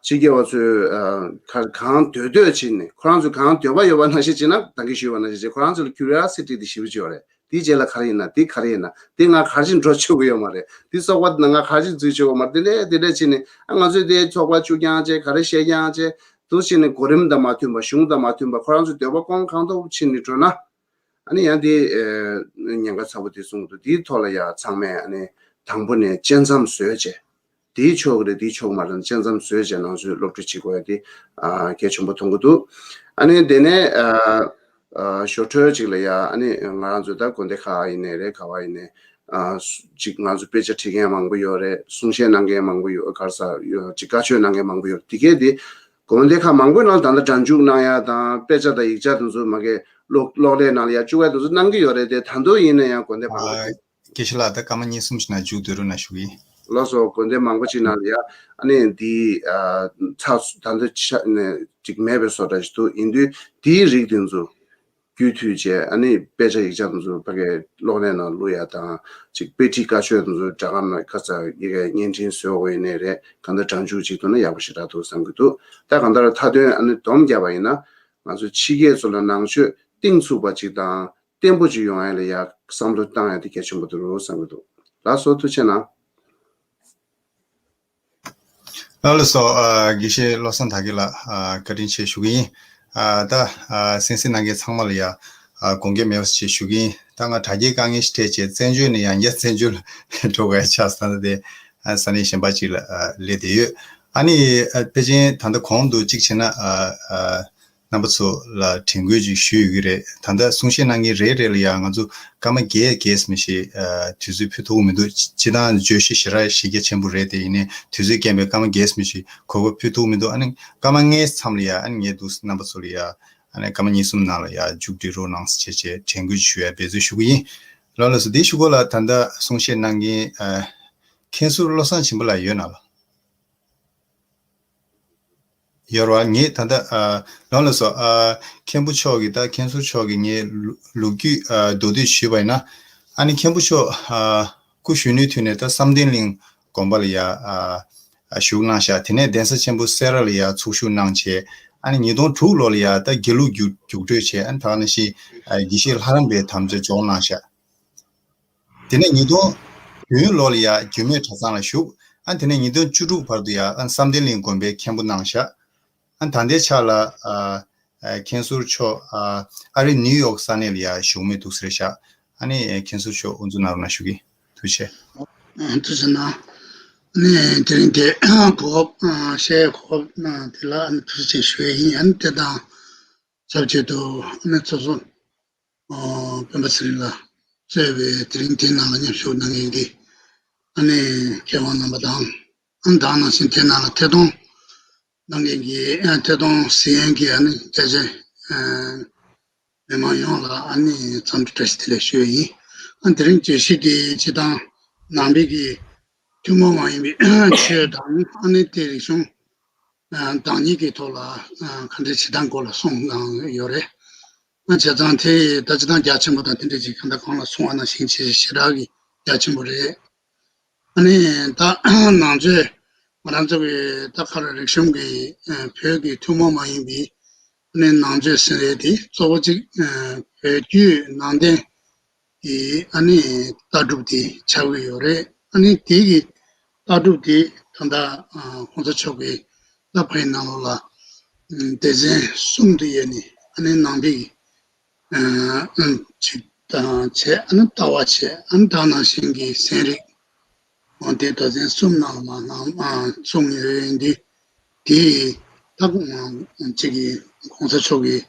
ཕྱི་རྒྱལ་བ་ཚོས་ཨ་ག་གང་འདོད་འདོད་བྱས་ནས་ཁོ་རང་ཚོས་གང་འདོད་པ་ཡོད་པ་ནང་བཞིན་བྱས་ན། ད་གིན་ཞུས་པ་ནང་བཞིན་བྱས། ཁོ་རང་ཚོ་ལ་ཁྱུ་རི་ཡོ་སི་ཊི་དེ་ཞེ་པོ་ཅིག་ཡོད་རེད། དེའི་རྗེས་ལ་ག་རེ་ཡིན་ན། དེ་ག་རེ་ཡིན་ན། དེ་ང་ག་རེ་བྱས་འགྲོ་ཆོག་གི་ཡོད་མ་རེད། དེ་ཚོགས་པ་དེ་ནང་ང་ག་རེ་བྱས་འཛུལ་ཆོག་གི་མ་རེད། དེ་འདྲ་དེ་འདྲ་བྱས་ནས་ཨ་ང་ཚོས་དེ་ཚོགས་པ་བཅུ་རྐྱང་བྱས། ག་རེ་བཤད་རྐྱང་བྱས། འདུག་བྱས་ནས་གོ་རིམ་དང་མ་མཐུན་པ། གཞུང་དང་མ་མཐུན་པ། ཁོ་རང་ཚོའི་འདོད་པ་སྐོང་གང་ཐུབ་བྱས་ནས་འགྲོ་ན། ཨ་ནི་ཡང་དེ་ཨེ་ཉེན་ཁ་ཚ་པོ་དེ་གསུངས་འདུག་དེའི་ཐོག་ལ་ཡ་ཚང་མས་ཨ་ནི་དང་པོ་ནས་བཅད་མཚམས་བཟོས་བྱས། དེའི་ཕྱོགས་རེད། དེའི་ཕྱོགས་མ་རེད། བཅད་མཚམས་བཟོས་བྱས་ནང་ཆོས་སློབ་ཁྲིད་བྱེད་དགོས་ཡ་དེ་ཨ་གལ་ཆེན་པོ་མཐོང་གི་འདུག་ཨ་ནི་དེ་ནས་ཨ་ཨ་ཞོར་འཕྲོས་ཅིག་ལ་ཡ་ཨ་ནི་ང་རང་ཚོ་ད་དགོན་སྡེ་ཁག་ཡིན་ནའི་རེད། ག་བ་ཡིན་ནའི་ཨ་སུ་ཅིག་ང་ཚོ་དཔེ་ཆ་ཁྲིད་མཁན་མང་པོ་ཡོད་རེད། གསུང་བཤད་གནང་མཁན་མང་པོ་ཡོད། ག་རེ་ཟེར་ཡོད། ཅིག་བཀའ་ཆོས་གནང་མཁན་མང་པོ་ཡོད་རེད། དེ་གས་དེ་དགོན་སྡེ་ཁག་མང་པོའི་ནང་ལ་ད་ལྟ་སྒྲ་འཇུག་གནང་ཡ་དང་དཔེ་ཆ་དང་ཡིག་ཆ་དེ་ཚོ་མ་གི་གློག་གློག་ཀླད་ནང་ལ་ཡ་བཅུག་ཡ་དེ་ཚོ་གནང་གི་ཡོད་རེད། དེ་ད་དུང་ཡིན་ན་ཡང་དགོན་སྡེ་མང་པོ་ཅིག་དགེ་བཤེས་ལགས། ད་སྐར་མ་གཉིས་གསུམ་ཞིག་ནང་མཇུག་བསྡུ་རོགས་གནང་ཞུ་གི་ཡིན། ལགས་སོ། དགོན་སྡེ་མང་པོ་ཅིག་ནང་ལ་ཡ་ཨ་ནི་འདི་ཨ་ཚགས་ཚུད་ད་ལྟ་ཆ་ནས་ཅིག་མེད་པའི་བཟོ་འདྲ་ཞིག་འདུག་ཡིན་དུས་འདིའི་རིགས་དེ་ཚོ་རྒྱུད་མཐུད་བྱས། ཨ་ནི་དཔེ་ཆ་ཡིག་ཆ་དེ་ཚོ་ཕ་གིའི་གློག་ཀླད་ནང་བླུག་ཡ་དང་། ཅིག་དཔེ་ཁྲིད་བཀའ་ཆོས་དེ་ཚོ་སྒྲ་སྒམ་ནང་ཁ་ཚ་ཡི་གེ་བརྙན་འཕྲིན་བཟོ་དགོས་ཡིན་ནའི་རེད། གང་ལྟར་སྒྲ་འཇུག་ཅིག་ཐུབ་ན་ཡག་པོ་ཞེ་དྲག་འདུག་བསམ་གྱི་འདུག་ད་གང་ལྟར་མཐའ་དོན་ཨ་ནི་སྡོམ་བརྒྱབ་པ་ཡིན་ན། ང་ཚོ་ཕྱི་རྒྱལ་ཚོ་ལ་ནང་ཆོས་གཏིང་ཚུགས་པ་ཅིག་དང་བརྟན་པོ་ཅིག་ཡོང་ཡ་ལ་ཡ་བསམ་བློ་བཏང་ཡ་དེ་གལ་ཆེན་པོ་འདུག་བསམ་གྱི་འདུག་ལགས་སོ། ཐུགས་རྗེ་གནང་། ལགས་སོ། ཨ་དགེ་བཤེས་བློ་བཟང་དར་རྒྱས་ལགས། ཨ་བཀའ་དྲིན་ཆེ་ཞུ་གི་ཡིན། ཨ་ད་ཨ་གསན་གཟིགས་གནང་མཁན་ཚང་མ་ལ་ཡ་ཨ་དགོངས་འགལ་མེད་པ་ཞིག་ཞུ་གི་ཡིན། ད་ང་དྲ་རྒྱའི་དཀའ་ངལ་ཞིག་འཕྲད་བྱས་བཙན་བྱོལ་ནས་ཡང་བསྐྱར་བཙན་བྱོལ་ལ་འགྲོ་དགོས་ཡ་ཆགས་སོང་། ད་དེ་ཨ་ས་གནས་གཞན་པ་ཅིག་ལ་ཨ་སླེབས་བསྡད་ཡོད། ཨ་ནི་ཨ་ཕལ་ཆེར་ད་ལྟ་གོང་དུ་གཅིག་བྱས་ན་ཨ་ཨ་རྣམ་པ་ཚོ་ལ་དྲན་སྐུལ་ཅིག་ཞུས་ཡོད་ཀྱི་རེད། ད་ལྟ་གསུང་བཤད་གནང་མཁན་རེ་རེ་ལ་ཡང་ང་ཚོ་སྐར་མ་བརྒྱད་བརྒྱད་ཙམ་ཞིག་ཨ་དུས་ཚོད་ཕུལ་ཐུབ་ཀྱི་མི་འདུག་སྤྱིར་བཏང་བརྗོད་གཞི་ཞེ་དྲག་གཞི་རྒྱ་ཆེན་པོ་རེད། དེ་ཡིན་ནའི་དུས་ཚོད་རྐྱེན་པས་སྐར་མ་བརྒྱད་ཙམ་ཞིག་གོ་སྐབས་ཕུལ་ཐུབ་ཀྱི་མི་འདུག་ཨ་ནི་སྐར་མ་ལྔའི་མཚམས་ལ་ཡ་ཨ་ནི་ངས་འདུག་རྣམ་པ་ཚོ་ལ་ཡ་ཨ་ནི་སྐར་མ་གཉིས་གསུམ་ནང་ལ་ཡ་མཇུག་སྒྲིལ་རོགས་གནང་ཟེར་བྱས་དྲན་སྐུལ་ཞུ་ཡ་འབད་བརྩོན་ཞུ་གི་ཡིན། ལགས་ལགས་སོ། དེའི་གཞུག་གུ་ལ་ད་ལྟ་གསུང་བཤད་གནང་མཁན་ཨ་མཁན་ཟུར་བློ་བཟང་བྱམས་པ་ལགས་ཡོད་ན་ལགས། ཡོད་རེད་བ། ངས་ད་ལྟ་ཨ་ལགས་ལགས་སོ། ཨ་མཁན་པོ་མཆོག་གིས་ད་མཁན་ཟུར་མཆོག་གིས་ངས་ལོ་ལོ་རྒྱུས་ཨ་མདོར་བསྡུས་ཞུས་པ་ཡིན་ན། ཨ་ནི་མཁན་པོ་མཆོག་ཨ་སྐུ་གཞོན་ནུའི་དུས་ནས་ད་བསམ་གཏན་གླིང་དགོན་པ་ལ་ཡ་ཨ་ཨ་བཞུགས་གནང་ཤག་དེ་ནས་གདན་ས་ཆེན་པོ་སེ་ར་ལ་ཡ་ཚོགས་ཞུགས་གནང་བྱས། ཨ་ནི་ཉིས་སྟོང་དྲུག་ལོ་ལ་ཡ་ད་དགེ་ལུགས་རྒྱུགས་རྒྱུགས་སྤྲོད་བྱས། ཨ་ནི་ད་ག་ནང་བཞིན་ཨ་དགེ་བཤེས་ལྷ་རམས་པའི་དམ་བཅའ་འཇོག་གནང་ཤག་དེ་ནས་ཉིས་སྟོང་བདུན་ལོ་ལ་ཡ་འགྱུར་མེད་གྲྭ་ཚང་ལ་ཞུགས། ཨ་དེ་ནས་ཉིས་སྟོང་བཅུ་དྲུག་བར་དུ་ཡ་ཨ་བསམ་གཏན་གླིང་དགོན་པའི་མཁན་པོ་གནང་ཤག་ཨ་ད་ལྟའི་ཆ་ལ་ཨ་ཨ་མཁན་ཟུར་མཆོག་ཨ་ཨ་རི་ནིའུ་ཡོག་ས་གནས་ལ་ཡ་བཞུགས་མུས་འདུག་ཟེར་ཤག་ཨ་ནི་མཁན་ཟུར་མཆོག་དབུ་འཛུགས་གནང་རོགས་གནང་ཞུ་གི། ཐུགས་རྗེ་ཆེ། ཨ་ཐུགས་རྗེ་གནང་། ཨ་ནི་དེ་རིང་དེ་གོ་སྐབས་ཨ་བཤད་གོ་སྐབས་གནང་དེ་ལ་ཨ་ནི་ཐུགས་རྗེ་ཆེ་ཞུ་ཡས་ཡིན། ཨ་ནི་དེ་དང་ཆབས་ཅིག་ཏུ་ཨ་ནི་ཚོགས་གཙོ་ཨོ་སྤེན་པ་ཚེ་རིང་ལགས་གཙོས་པའི་དེ་རིང་དེའི་ནང་ལ་མཉམ་ཞུགས་གནང་མཁན་གྱི་ཨ་ནི་མཁས་དབང་རྣམ་པ་དང་། ཨ་ནི་ད་ག་ནང་བཞིན་དེའི་ནང་ལ་ཐད་གཏོང་གནང་མཁན་གྱི་ཨ་ཐད་གཏོང་གཟིགས་མཁན་གྱི་ཨ་ནི་རྒྱ་ཆེ་ཨ་མི་མང་ཡོངས་ལ་ཨ་ནི་འཚམས་འདྲི་བཀྲ་ཤིས་བདེ་ལེགས་ཞུ་ཡས་ཡིན། ཨ་ནི་དེ་རིང་བརྗོད་གཞི་དེ་སྤྱིར་བཏང་ནང་པའི་གི་ཐུན་མོང་མ་ཡིན་པའི་ཆོས་དང་ཨ་ནི་དེ་རིག་གཞུང་བདག་ཉིད་ཀྱི་ཐོག་ལ་ག་འདྲ་བྱེད་སྟངས་སྐོར་ལ་གསུངས་གནང་ཡོད་རེད། ཨ་བྱས་ཙང་དེ་ད་སྤྱིར་བཏང་རྒྱ་ཆེན་པོ་དང་དེ་འདྲ་ཅིག་གང་ལྟར་གོང་ལ་གསུངས་པ་ནང་བཞིན་བྱས་ཞེ་དྲག་གི་རྒྱ་ཆེན་པོ་རེད། ཨ་ནི་ད་ནང་ཆོས་ང་རང་ཚོ་གི་ད་ག་རེ་རིག་གཞུང་གི་བོད་ཀྱི་ཐུན་མོང་མ་ཡིན་པའི་ཨ་ནི་ནང་ཆོས་ཟེར་ཡས་དེ་གཙོ་བོ་གཅིག་བོད་བརྒྱུད་ནང་བསྟན་གྱི་ཨ་ནི་ལྟ་གྲུབ་དེ་ཆགས་ཀྱི་ཡོད་རེད། ཨ་ནི་དེ་གི་ལྟ་གྲུབ་དེ་ད་ལྟ་ཨ་༸གོང་ས་མཆོག་གིས་ད་ཕ་གི་ནང་ལོགས་ལ་ཨ་སྡེ་ཚན་གསུམ་དུ་དབྱེ་ནས་ཨ་ནི་ནང་པའི་ཨ་ཅིག་དང་བྱས། ཨ་ནི་ལྟ་བ་བྱས། ཨ་ནི་ད་ནང་བཞིན་གྱི་ཚན་རིག་འོ་དེ་སྡེ་ཚན་གསུམ་ནང་ལ་མ་ནང་ཨ་གསུངས་ཡོད་ཡིན་དུས། དེ་ད་གཅིག་གི་༸གོང་ས་མཆོག་གིས་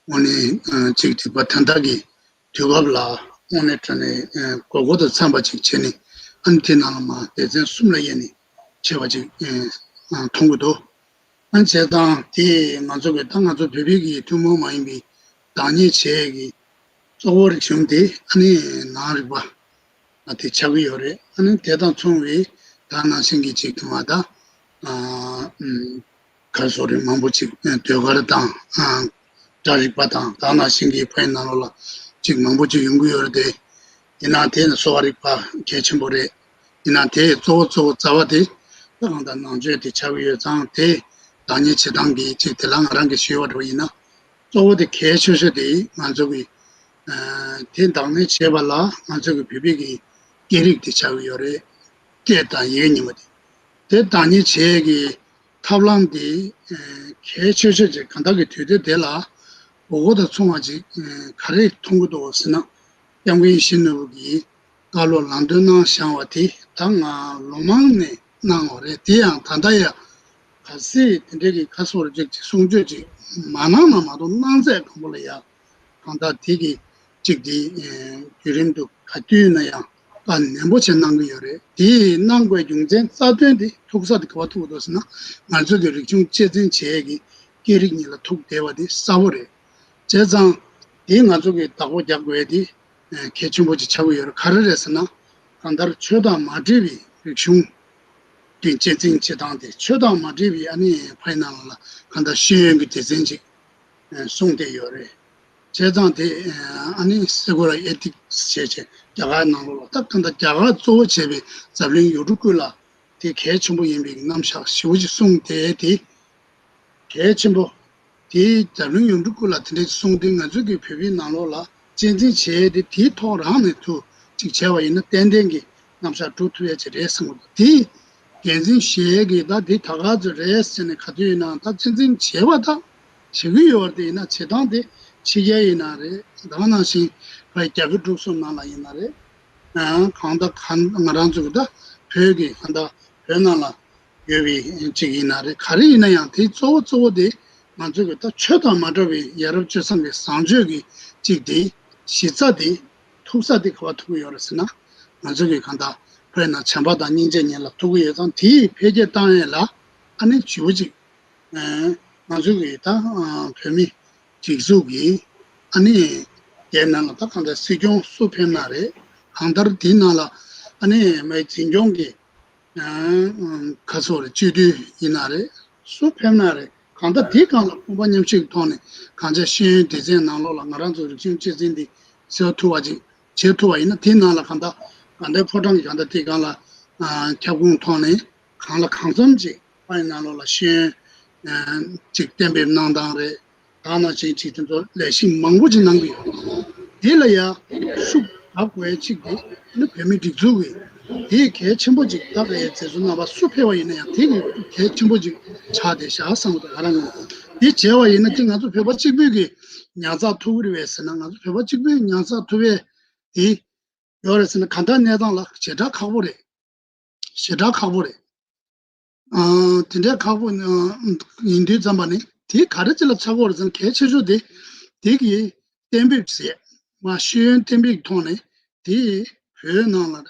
དངོས་གནས་ཨ་གཅིག་དུས་པ་ད་ལྟ་གི་དུས་སྐབས་ལ་དངོས་གནས་དྲང་གནས་ཨ་དགོས་མཁོ་དང་འཚམས་པ་ཅིག་བྱས་ནས་ཨ་ནི་དེ་ནང་ལ་མ་སྡེ་ཚན་གསུམ་ལ་དབྱེ་ནས་བྱས་པ་ཅིག་ཨ་མཐོང་གི་འདུག་ཨ་ནི་བྱས་ཙང་དེ་ང་ཚོ་གི་ད་ང་ཚོ་བོད་པའི་གི་ཐུན་མོང་མ་ཡིན་པའི་བདག་ཉིད་བྱེད་ཡས་ཀྱི་གཙོ་བོ་རིག་གཞུང་དེ་ཨ་ནི་ནང་རིག་པ་ཨ་དེ་ཆགས་ཀྱི་ཡོད་རེད། ཨ་ནི་དེ་དང་མཚུངས་པའི་ད་ནང་བཞིན་གྱི་ཅིག་དུ་མ་ད་ཨ་ཨམ་ག་རེ་ཟེར་རེད། མང་པོ་ཅིག་ཨ་ཟློས་གར་དང་ཨ་སྒྲ་རིག་པ་དང་ད་ནང་བཞིན་གྱི་ཕ་གི་ནང་ལོགས་ལ་ཅིག་མང་པོ་ཅིག་ཡོང་གི་ཡོད་རེད་དེ། ཡིན་ནའང་དེ་ནི་གསོ་བ་རིག་པ་གལ་ཆེན་པོ་རེད། ཡིན་ནའང་དེ་གཙོ་བོ་གཙོ་བོ་རྩ་བ་དེ་ད་གང་ལྟར་ནང་ཆོས་དེ་ཆགས་ཀྱི་ཡོད་ཙང་། དེ་བདག་ཉིད་བྱེད་སྟངས་ཀྱི་ཅིག་དེ་ལ་ང་རང་གིས་ཞུས་པ་འདྲ་བོ་ཡིན་ན། གཙོ་བོ་དེ་གལ་ཆེ་ཤོས་དེ་ང་ཚོ་གི་ཨ་དེ་བདག་གཉེར་བྱེད་པ་ལ་ང་ཚོ་གི་བོད་པའི་གི་སྐད་རིགས་དེ་ཆགས་ཀྱི་ཡོད་རེད། སྐད་དང་ཡི་གེ་གཉིས་པོ་དེ། དེ་བདག་གཉེར་བྱེད་ཀྱི་ཐབས་ལམ་དེ་ཨ་གལ་ཆེ་ཤོས་ཅིག་གང་ལྟར་གྱི་དུས་ཚོད་དེ་ལ་དགོས་མཁོ་དང་མཚུངས་པ་ཅིག་ཨ་ག་རེ་མཐོང་གི་འདུག་ཟེར་ན། སྐྱབས་མགོན་ཡིད་བཞིན་ནོར་བུ་གིས་བཀའ་སློབ་ལམ་སྟོན་གནང་བཞག་པ་དེ་ད་ང་ལོ་མང་ནས་གནང་བ་རེད། དེ་ཡང་ད་ལྟ་ཡང་གལ་སྲིད་དེ་འདྲའི་གི་ཁ་སོར་ཅིག་ཅིག་གསུང་ཆོས་ཅིག་མ་གནང་ན་མ་གཏོགས། གནང་ཚད་གང་པོ་ལ་ཡང་གང་ལྟར་དེ་གི་ཅིག་དེ་ཨེ་བརྒྱུད་རིམ་དུ་ག་དུས་ན་ཡང་བཀའ་ནན་པོ་བྱས་གནང་གི་ཡོད་རེད། དེ་གནང་དགོས་རྒྱུ་མཚན་རྩ་དོན་དེ་ཐུག་ས་དེ་ག་པར་ཐུག་འདུག་ཟེར་ན། ང་ཚོ་གི་རིག་གཞུང་གཅེས་འཛིན་བྱེད་ཡས་ཀྱི་སྐད་རིགས་གཉིས་ལ་ཐུག་བསྡད་པ་དེ་གསལ་པོ་རེད། བྱས་ཙང་དེ་ང་ཚོ་གི་བདག་པོ་རྒྱག་དགོས་ཡས་དེ་ཨེ་གལ་ཆེན་པོ་ཅིག་ཆགས་ཀྱི་ཡོད་རེད། ག་རེ་རེད་ཟེར་ན། གང་ལྟར་ཆོས་དང་མ་འབྲེལ་བའི་རིག་གཞུང་གི་གཅེས་འཛིན་བྱེད་སྟངས་དེ། ཆོས་དང་མ་འབྲེལ་བའི་ཨ་ནི་ཕ་གི་ནང་ལ་གང་ལྟར་ཤེས་ཡོན་གྱི་སྡེ་ཚན་ཅིག་ཨེ་གསུངས་བསྡད་ཡོད་རེད། བྱས་ཙང་དེ་ཨ་ནི་སེ་ཀུ་ལར་ཨེ་ཐིག་སི་བྱས་བྱས་རྒྱ་གར་ནང་ལོགས་ལ་ད་གང་ལྟར་རྒྱ་གར་གཙོ་བོ་བྱས་པའི་འཛམ་གླིང་ཡུལ་གྲུ་ཀུན་ལ་དེ་གལ་ཆེན་པོ་ཡིན་པའི་རྣམ་གཞག་ཞེ་པོ་ཅིག་གསུངས་བསྡད་དེ། གལ་ཆེན་པོ། དེའི་འཛམ་གླིང་ཡུལ་གྲུ་ཀུན་ལ་དེ་འདྲ་གསུངས་དུས། ང་ཚོ་གི་བོད་པའི་ནང་ལོགས་ལ་གཅེས་འཛིན་བྱས་ཏེ་དེའི་ཐོག་རང་ནས་ཐུགས་གཅིག་བྱས་པ་ཡིན་ན་ཏན་ཏན་གྱི་རྣམ་གཞག་འགྲོ་ཐུབ་ཡ་ཅིག་རེད་བསམ་གྱི་འདུག་དེའི་འགན་འཛིན་བཞེས་ཀྱི་ད་དེ་ད་ག་ཚོད་རེད་ཟེར་ནས་ག་དུས་ཡིན་ནའང་ད་གཅེས་འཛིན་བྱས་པ་ད་བྱེད་ཀྱི་ཡོད་རེད། དེ་ཡིན་ན་བྱེད་སྟངས་དེ་ཕྱི་རྒྱལ་ཡིན་ན་རེད། ད་ག་ནང་བཞིན་བར་རྒྱ་བོད་འབྲུག་གསུམ་ནང་ལ་ཡིན་ན་རེད། ཨ་གང་ལྟར་གང་ང་རང་ཚོ་གི་ད་བོད་ཀྱི་གང་ལྟར་བོད་ནང་ལ་ཡོད་པའི་ཅིག་ཡིན་ན་རེད། ག་རེ་ཡིན་ན་ཡང་དེའི་གཙོ་བོ་གཙོ་བོ་དེ་ང་ཚོ་གི་ད་ཆོས་དང་མ་འདྲ་བའི་ཡ་རབས་སྤྱོད་བཟང་གི་བཟང་སྤྱོད་ཀྱི་ཅིག་དེ་གཞི་རྩ་དེ་ཐུག་ས་དེ་ག་པར་ཐུག་གི་ཡོད་རེད་ཟེར་ན། ང་ཚོ་གི་གང་ལྟར་བོད་ནང་བྱམས་པ་དང་སྙིང་རྗེ་ཉིད་ལ་ཐུག་གི་ཡོད་ཙང་། དེའི་འཕེལ་རྒྱས་བཏང་ཡས་ལ་ཨ་ནི་ཞེ་པོ་ཅིག་ཨ་ང་ཚོ་གི་ད་ཨ་བོད་མི་སྒྲིག་འཛུགས་ཀྱི་ཨ་ནི་རྒྱལ་ནང་ལ་ད་གང་ལྟར་སྲིད་སྐྱོང་སུ་ཕེབས་ན་རེད། གང་ལྟར་དེའི་ནང་ལ་ཨ་ནི་མའི་འཛིན་སྐྱོང་གི་ཨ་ཁ་སོ་རེད། སྤྱི་འཐུས་ཡིན་ན་རེད། སུ་ཕེབས་ན་རེད། གང་ལྟར་དེའི་སྒང་ལ་དཔུང་པ་མཉམ་གཤིབ་ཀྱི་ཐོག་ནས་གང་ཆེ་ཤེས་ཡོན་སྡེ་ཚན་ནང་ལོགས་ལ་ང་རང་ཚོ་རིག་གཞུང་གཅེས་འཛིན་འདི་བྱེད་ཐུབ་པ་ཅིག་བྱེད་ཐུབ་པ་ཡིན་ན། དེའི་ནང་ལ་གང་ལྟར་གང་ལྟར་ཕོ་བྲང་གི་གང་ལྟར་དེའི་སྒང་ལ་ཨ་ཁྱབ་ཁོངས་ཐོག་ནས་གང་ལ་གང་འཚམ་ཅིག་ཕ་གི་ནང་ལོགས་ལ་ཤེས་ཡོན་ཨ་ཅིག་གཏན་འབེབས་གནང་སྟངས་རེད། ད་ནང་བཞིན་ཅིག་དེ་ཚོ་ལས་གཞི་མང་པོ་ཅིག་གནང་གི་ཡོད། དེ་ལ་ཡ་ཤུགས་རྒྱག་དགོས་ཡ་གཅིག་དེ་ནི་བོད་མི་སྒྲིག་འཛུགས་ཀྱི་དེ་གལ་ཆེན་པོ་ཅིག་ད་ག་ཡའི་མཛད་གཙོ་རྣམ་པ་སུ་ཕེབས་པ་ཡིན་ན་ཡང་དེ་གི་གལ་ཆེན་པོ་ཅིག་ཆགས་བསྡད་ཤག་བསམ་གི་འདུག་ང་རང་གི་འདི་བྱས་པ་ཡིན་ན་དེ་ང་ཚོ་བོད་པ་གཅིག་པུས་ཀྱི་ཉར་ཚགས་ཐུབ་ཀྱི་རེད་པས་ཟེར་ན། ང་ཚོ་བོད་པ་གཅིག་པུས་ཉར་ཚགས་ཐུབ་པའི་དེ་ཡོད་རེད་ཟེར་ན། གང་ལྟར་གནས་སྟངས་ལ་ཞེ་དྲག་ཁག་པོ་རེད། ཞེ་དྲག་ཁག་པོ་རེད། ཨ་དེ་འདྲའི་ཁག་པོ་ཨ་ཡིན་དུས་ཙམ་པ་ནི་དེ་ག་རེ་ཅིག་ལ་ཆགས་ཀྱི་ཡོད་རེད་ཟེར་ན། གལ་ཆེ་ཤོས་དེ་དེ་གི་གཏན་འབེབས་བྱས་མ། ཤེས་ཡོན་གཏན་འབེབས་ཀྱི་ཐོག་ནས་དེ་བོད་ནང་ལ་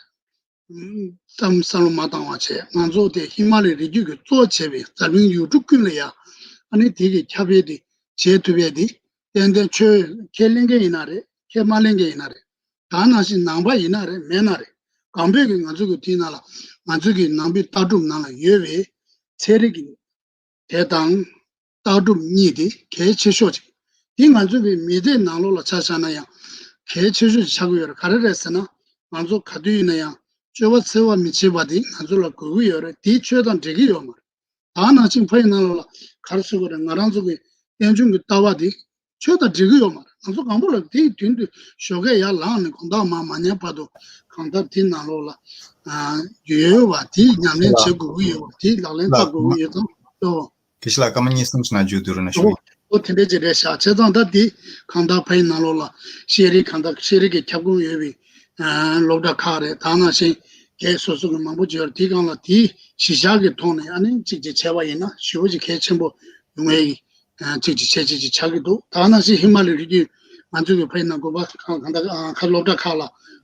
གཏམ་བསམ་བློ་མ་བཏང་བ་བྱས། ང་ཚོ་དེ་ཧི་མ་ལ་ཡའི་རི་རྒྱུད་ཀྱི་གཙོ་བྱས་པའི་འཛམ་གླིང་ཡུལ་གྲུ་ཀུན་ལ་ཡ་ཨ་ནི་དེ་གི་ཁྱབ་སྤེལ་དེ་བྱེད་ཐུབ་ཡས་དེ་ཏན་ཏན་ཆོས་ཁས་ལེན་མཁན་ཡིན་ན་རེད། ཁས་མ་ལེན་མཁན་ཡིན་ན་རེད། ད་ནང་བཞིན་ནང་པ་ཡིན་ན་རེད། མེད་ན་རེད། གང་ཕོད་ཀྱི་ང་ཚོ་གི་དེའི་ནང་ལ་ང་ཚོ་གི་ནང་པའི་ལྟ་གྲུབ་ནང་ལ་ཡོད་པའི་ཚན་རིག་གི་དེ་དང་ལྟ་གྲུབ་གཉིས་དེ་གལ་ཆེ་ཤོས་ཅིག་དེ་ང་ཚོ་གི་མི་སྡེ་ནང་ལོགས་ལ་ཆ་བཞག་ན་ཡང་གལ་ཆེ་ཤོས་ཅིག་ཆགས་ཀྱི་ཡོད་རེད། ག་རེ་རེད་ཟེར་ན། ང་ཚོ་ག་དུས་ཡིན་ན་ཡང་སྤྱོད་པ་འཚེ་བ་མི་བྱེད་པ་དེ་ང་ཚོ་ལ་དགོས་ཀྱི་ཡོད་རེད། དེ་ཆོས་དང་འགྲིག་གི་ཡོད་མ་རེད། ད་ནང་བཞིན་ཕ་གི་ནང་ལོགས་ལ་ག་རེ་ཟེར་དགོས་རེད། ང་རང་ཚོ་གི་རྟེན་འབྱུང་གི་ལྟ་བ་དེ་ཆོས་དང་འགྲིག་གི་ཡོད་མ་རེད། གང་ས་གང་པོ་ལ་དེའི་མདུན་དུ་ཞོགས་ཀས་ཡར་ལངས་ནས་དགོང་དག་མར་མ་ཉལ་བར་དུ་གང་ལྟར་དེའི་ནང་ལོགས་ལ་ཡོད་པ་དེ་ཉམས་ལེན་བྱེད་དགོས་ཀྱི་ཡོད་པ་དེ་ལག་ལེན་བསྟར་དགོས་ཀྱི་ཡོད་ཙང་ལོ། དེ་ཤི་ལ་སྐར་མ་གཉིས་གསུམ་ཞིག་ན་མཇུག་བསྡུ་རུ་ན་ཞུ། ཨོ་དེ་འདྲའི་ཅིག་རེད་ཤག་བྱས་ཙང་ད་དེ་གང་ལྟར་ཕ་ཡི་ནང་ལོགས་ལ་ཤེས་རིག་གང་ལྟར་ཤེས་རིག་གི་ཁྱབ་ཁོངས་ཡོད་པའི་སློབ་གྲྭ་ཁག་རེད། ད་ནང་བཞིན་གས་སོ་སོ་གི་མང་པོ་ཅིག་ཡོད་རེད། དེའི་སྒང་ལ་དེའི་གཞིས་ཆགས་ཀྱི་ཐོག་ནས་ཨ་ནི་གཅིག་ཅིག་བྱས་པ་ཡིན་ན་ཞེ་པོ་ཅིག་གལ་ཆེན་པོ་ཡོང་ངེས་ཀྱི་གཅིག་ཅིག་བྱས་གཅིག་ཅིག་ཆགས་ཀྱི་འདུག་ད་ནང་བཞིན་ཧི་མ་ལ་རི་རྒྱུད་ང་ཚོ་གི་ཕ་ཡི་ནང་དགོན་པ་གང་གང་ལྟར་ཁ་སློབ་གྲྭ་ཁག་ལ་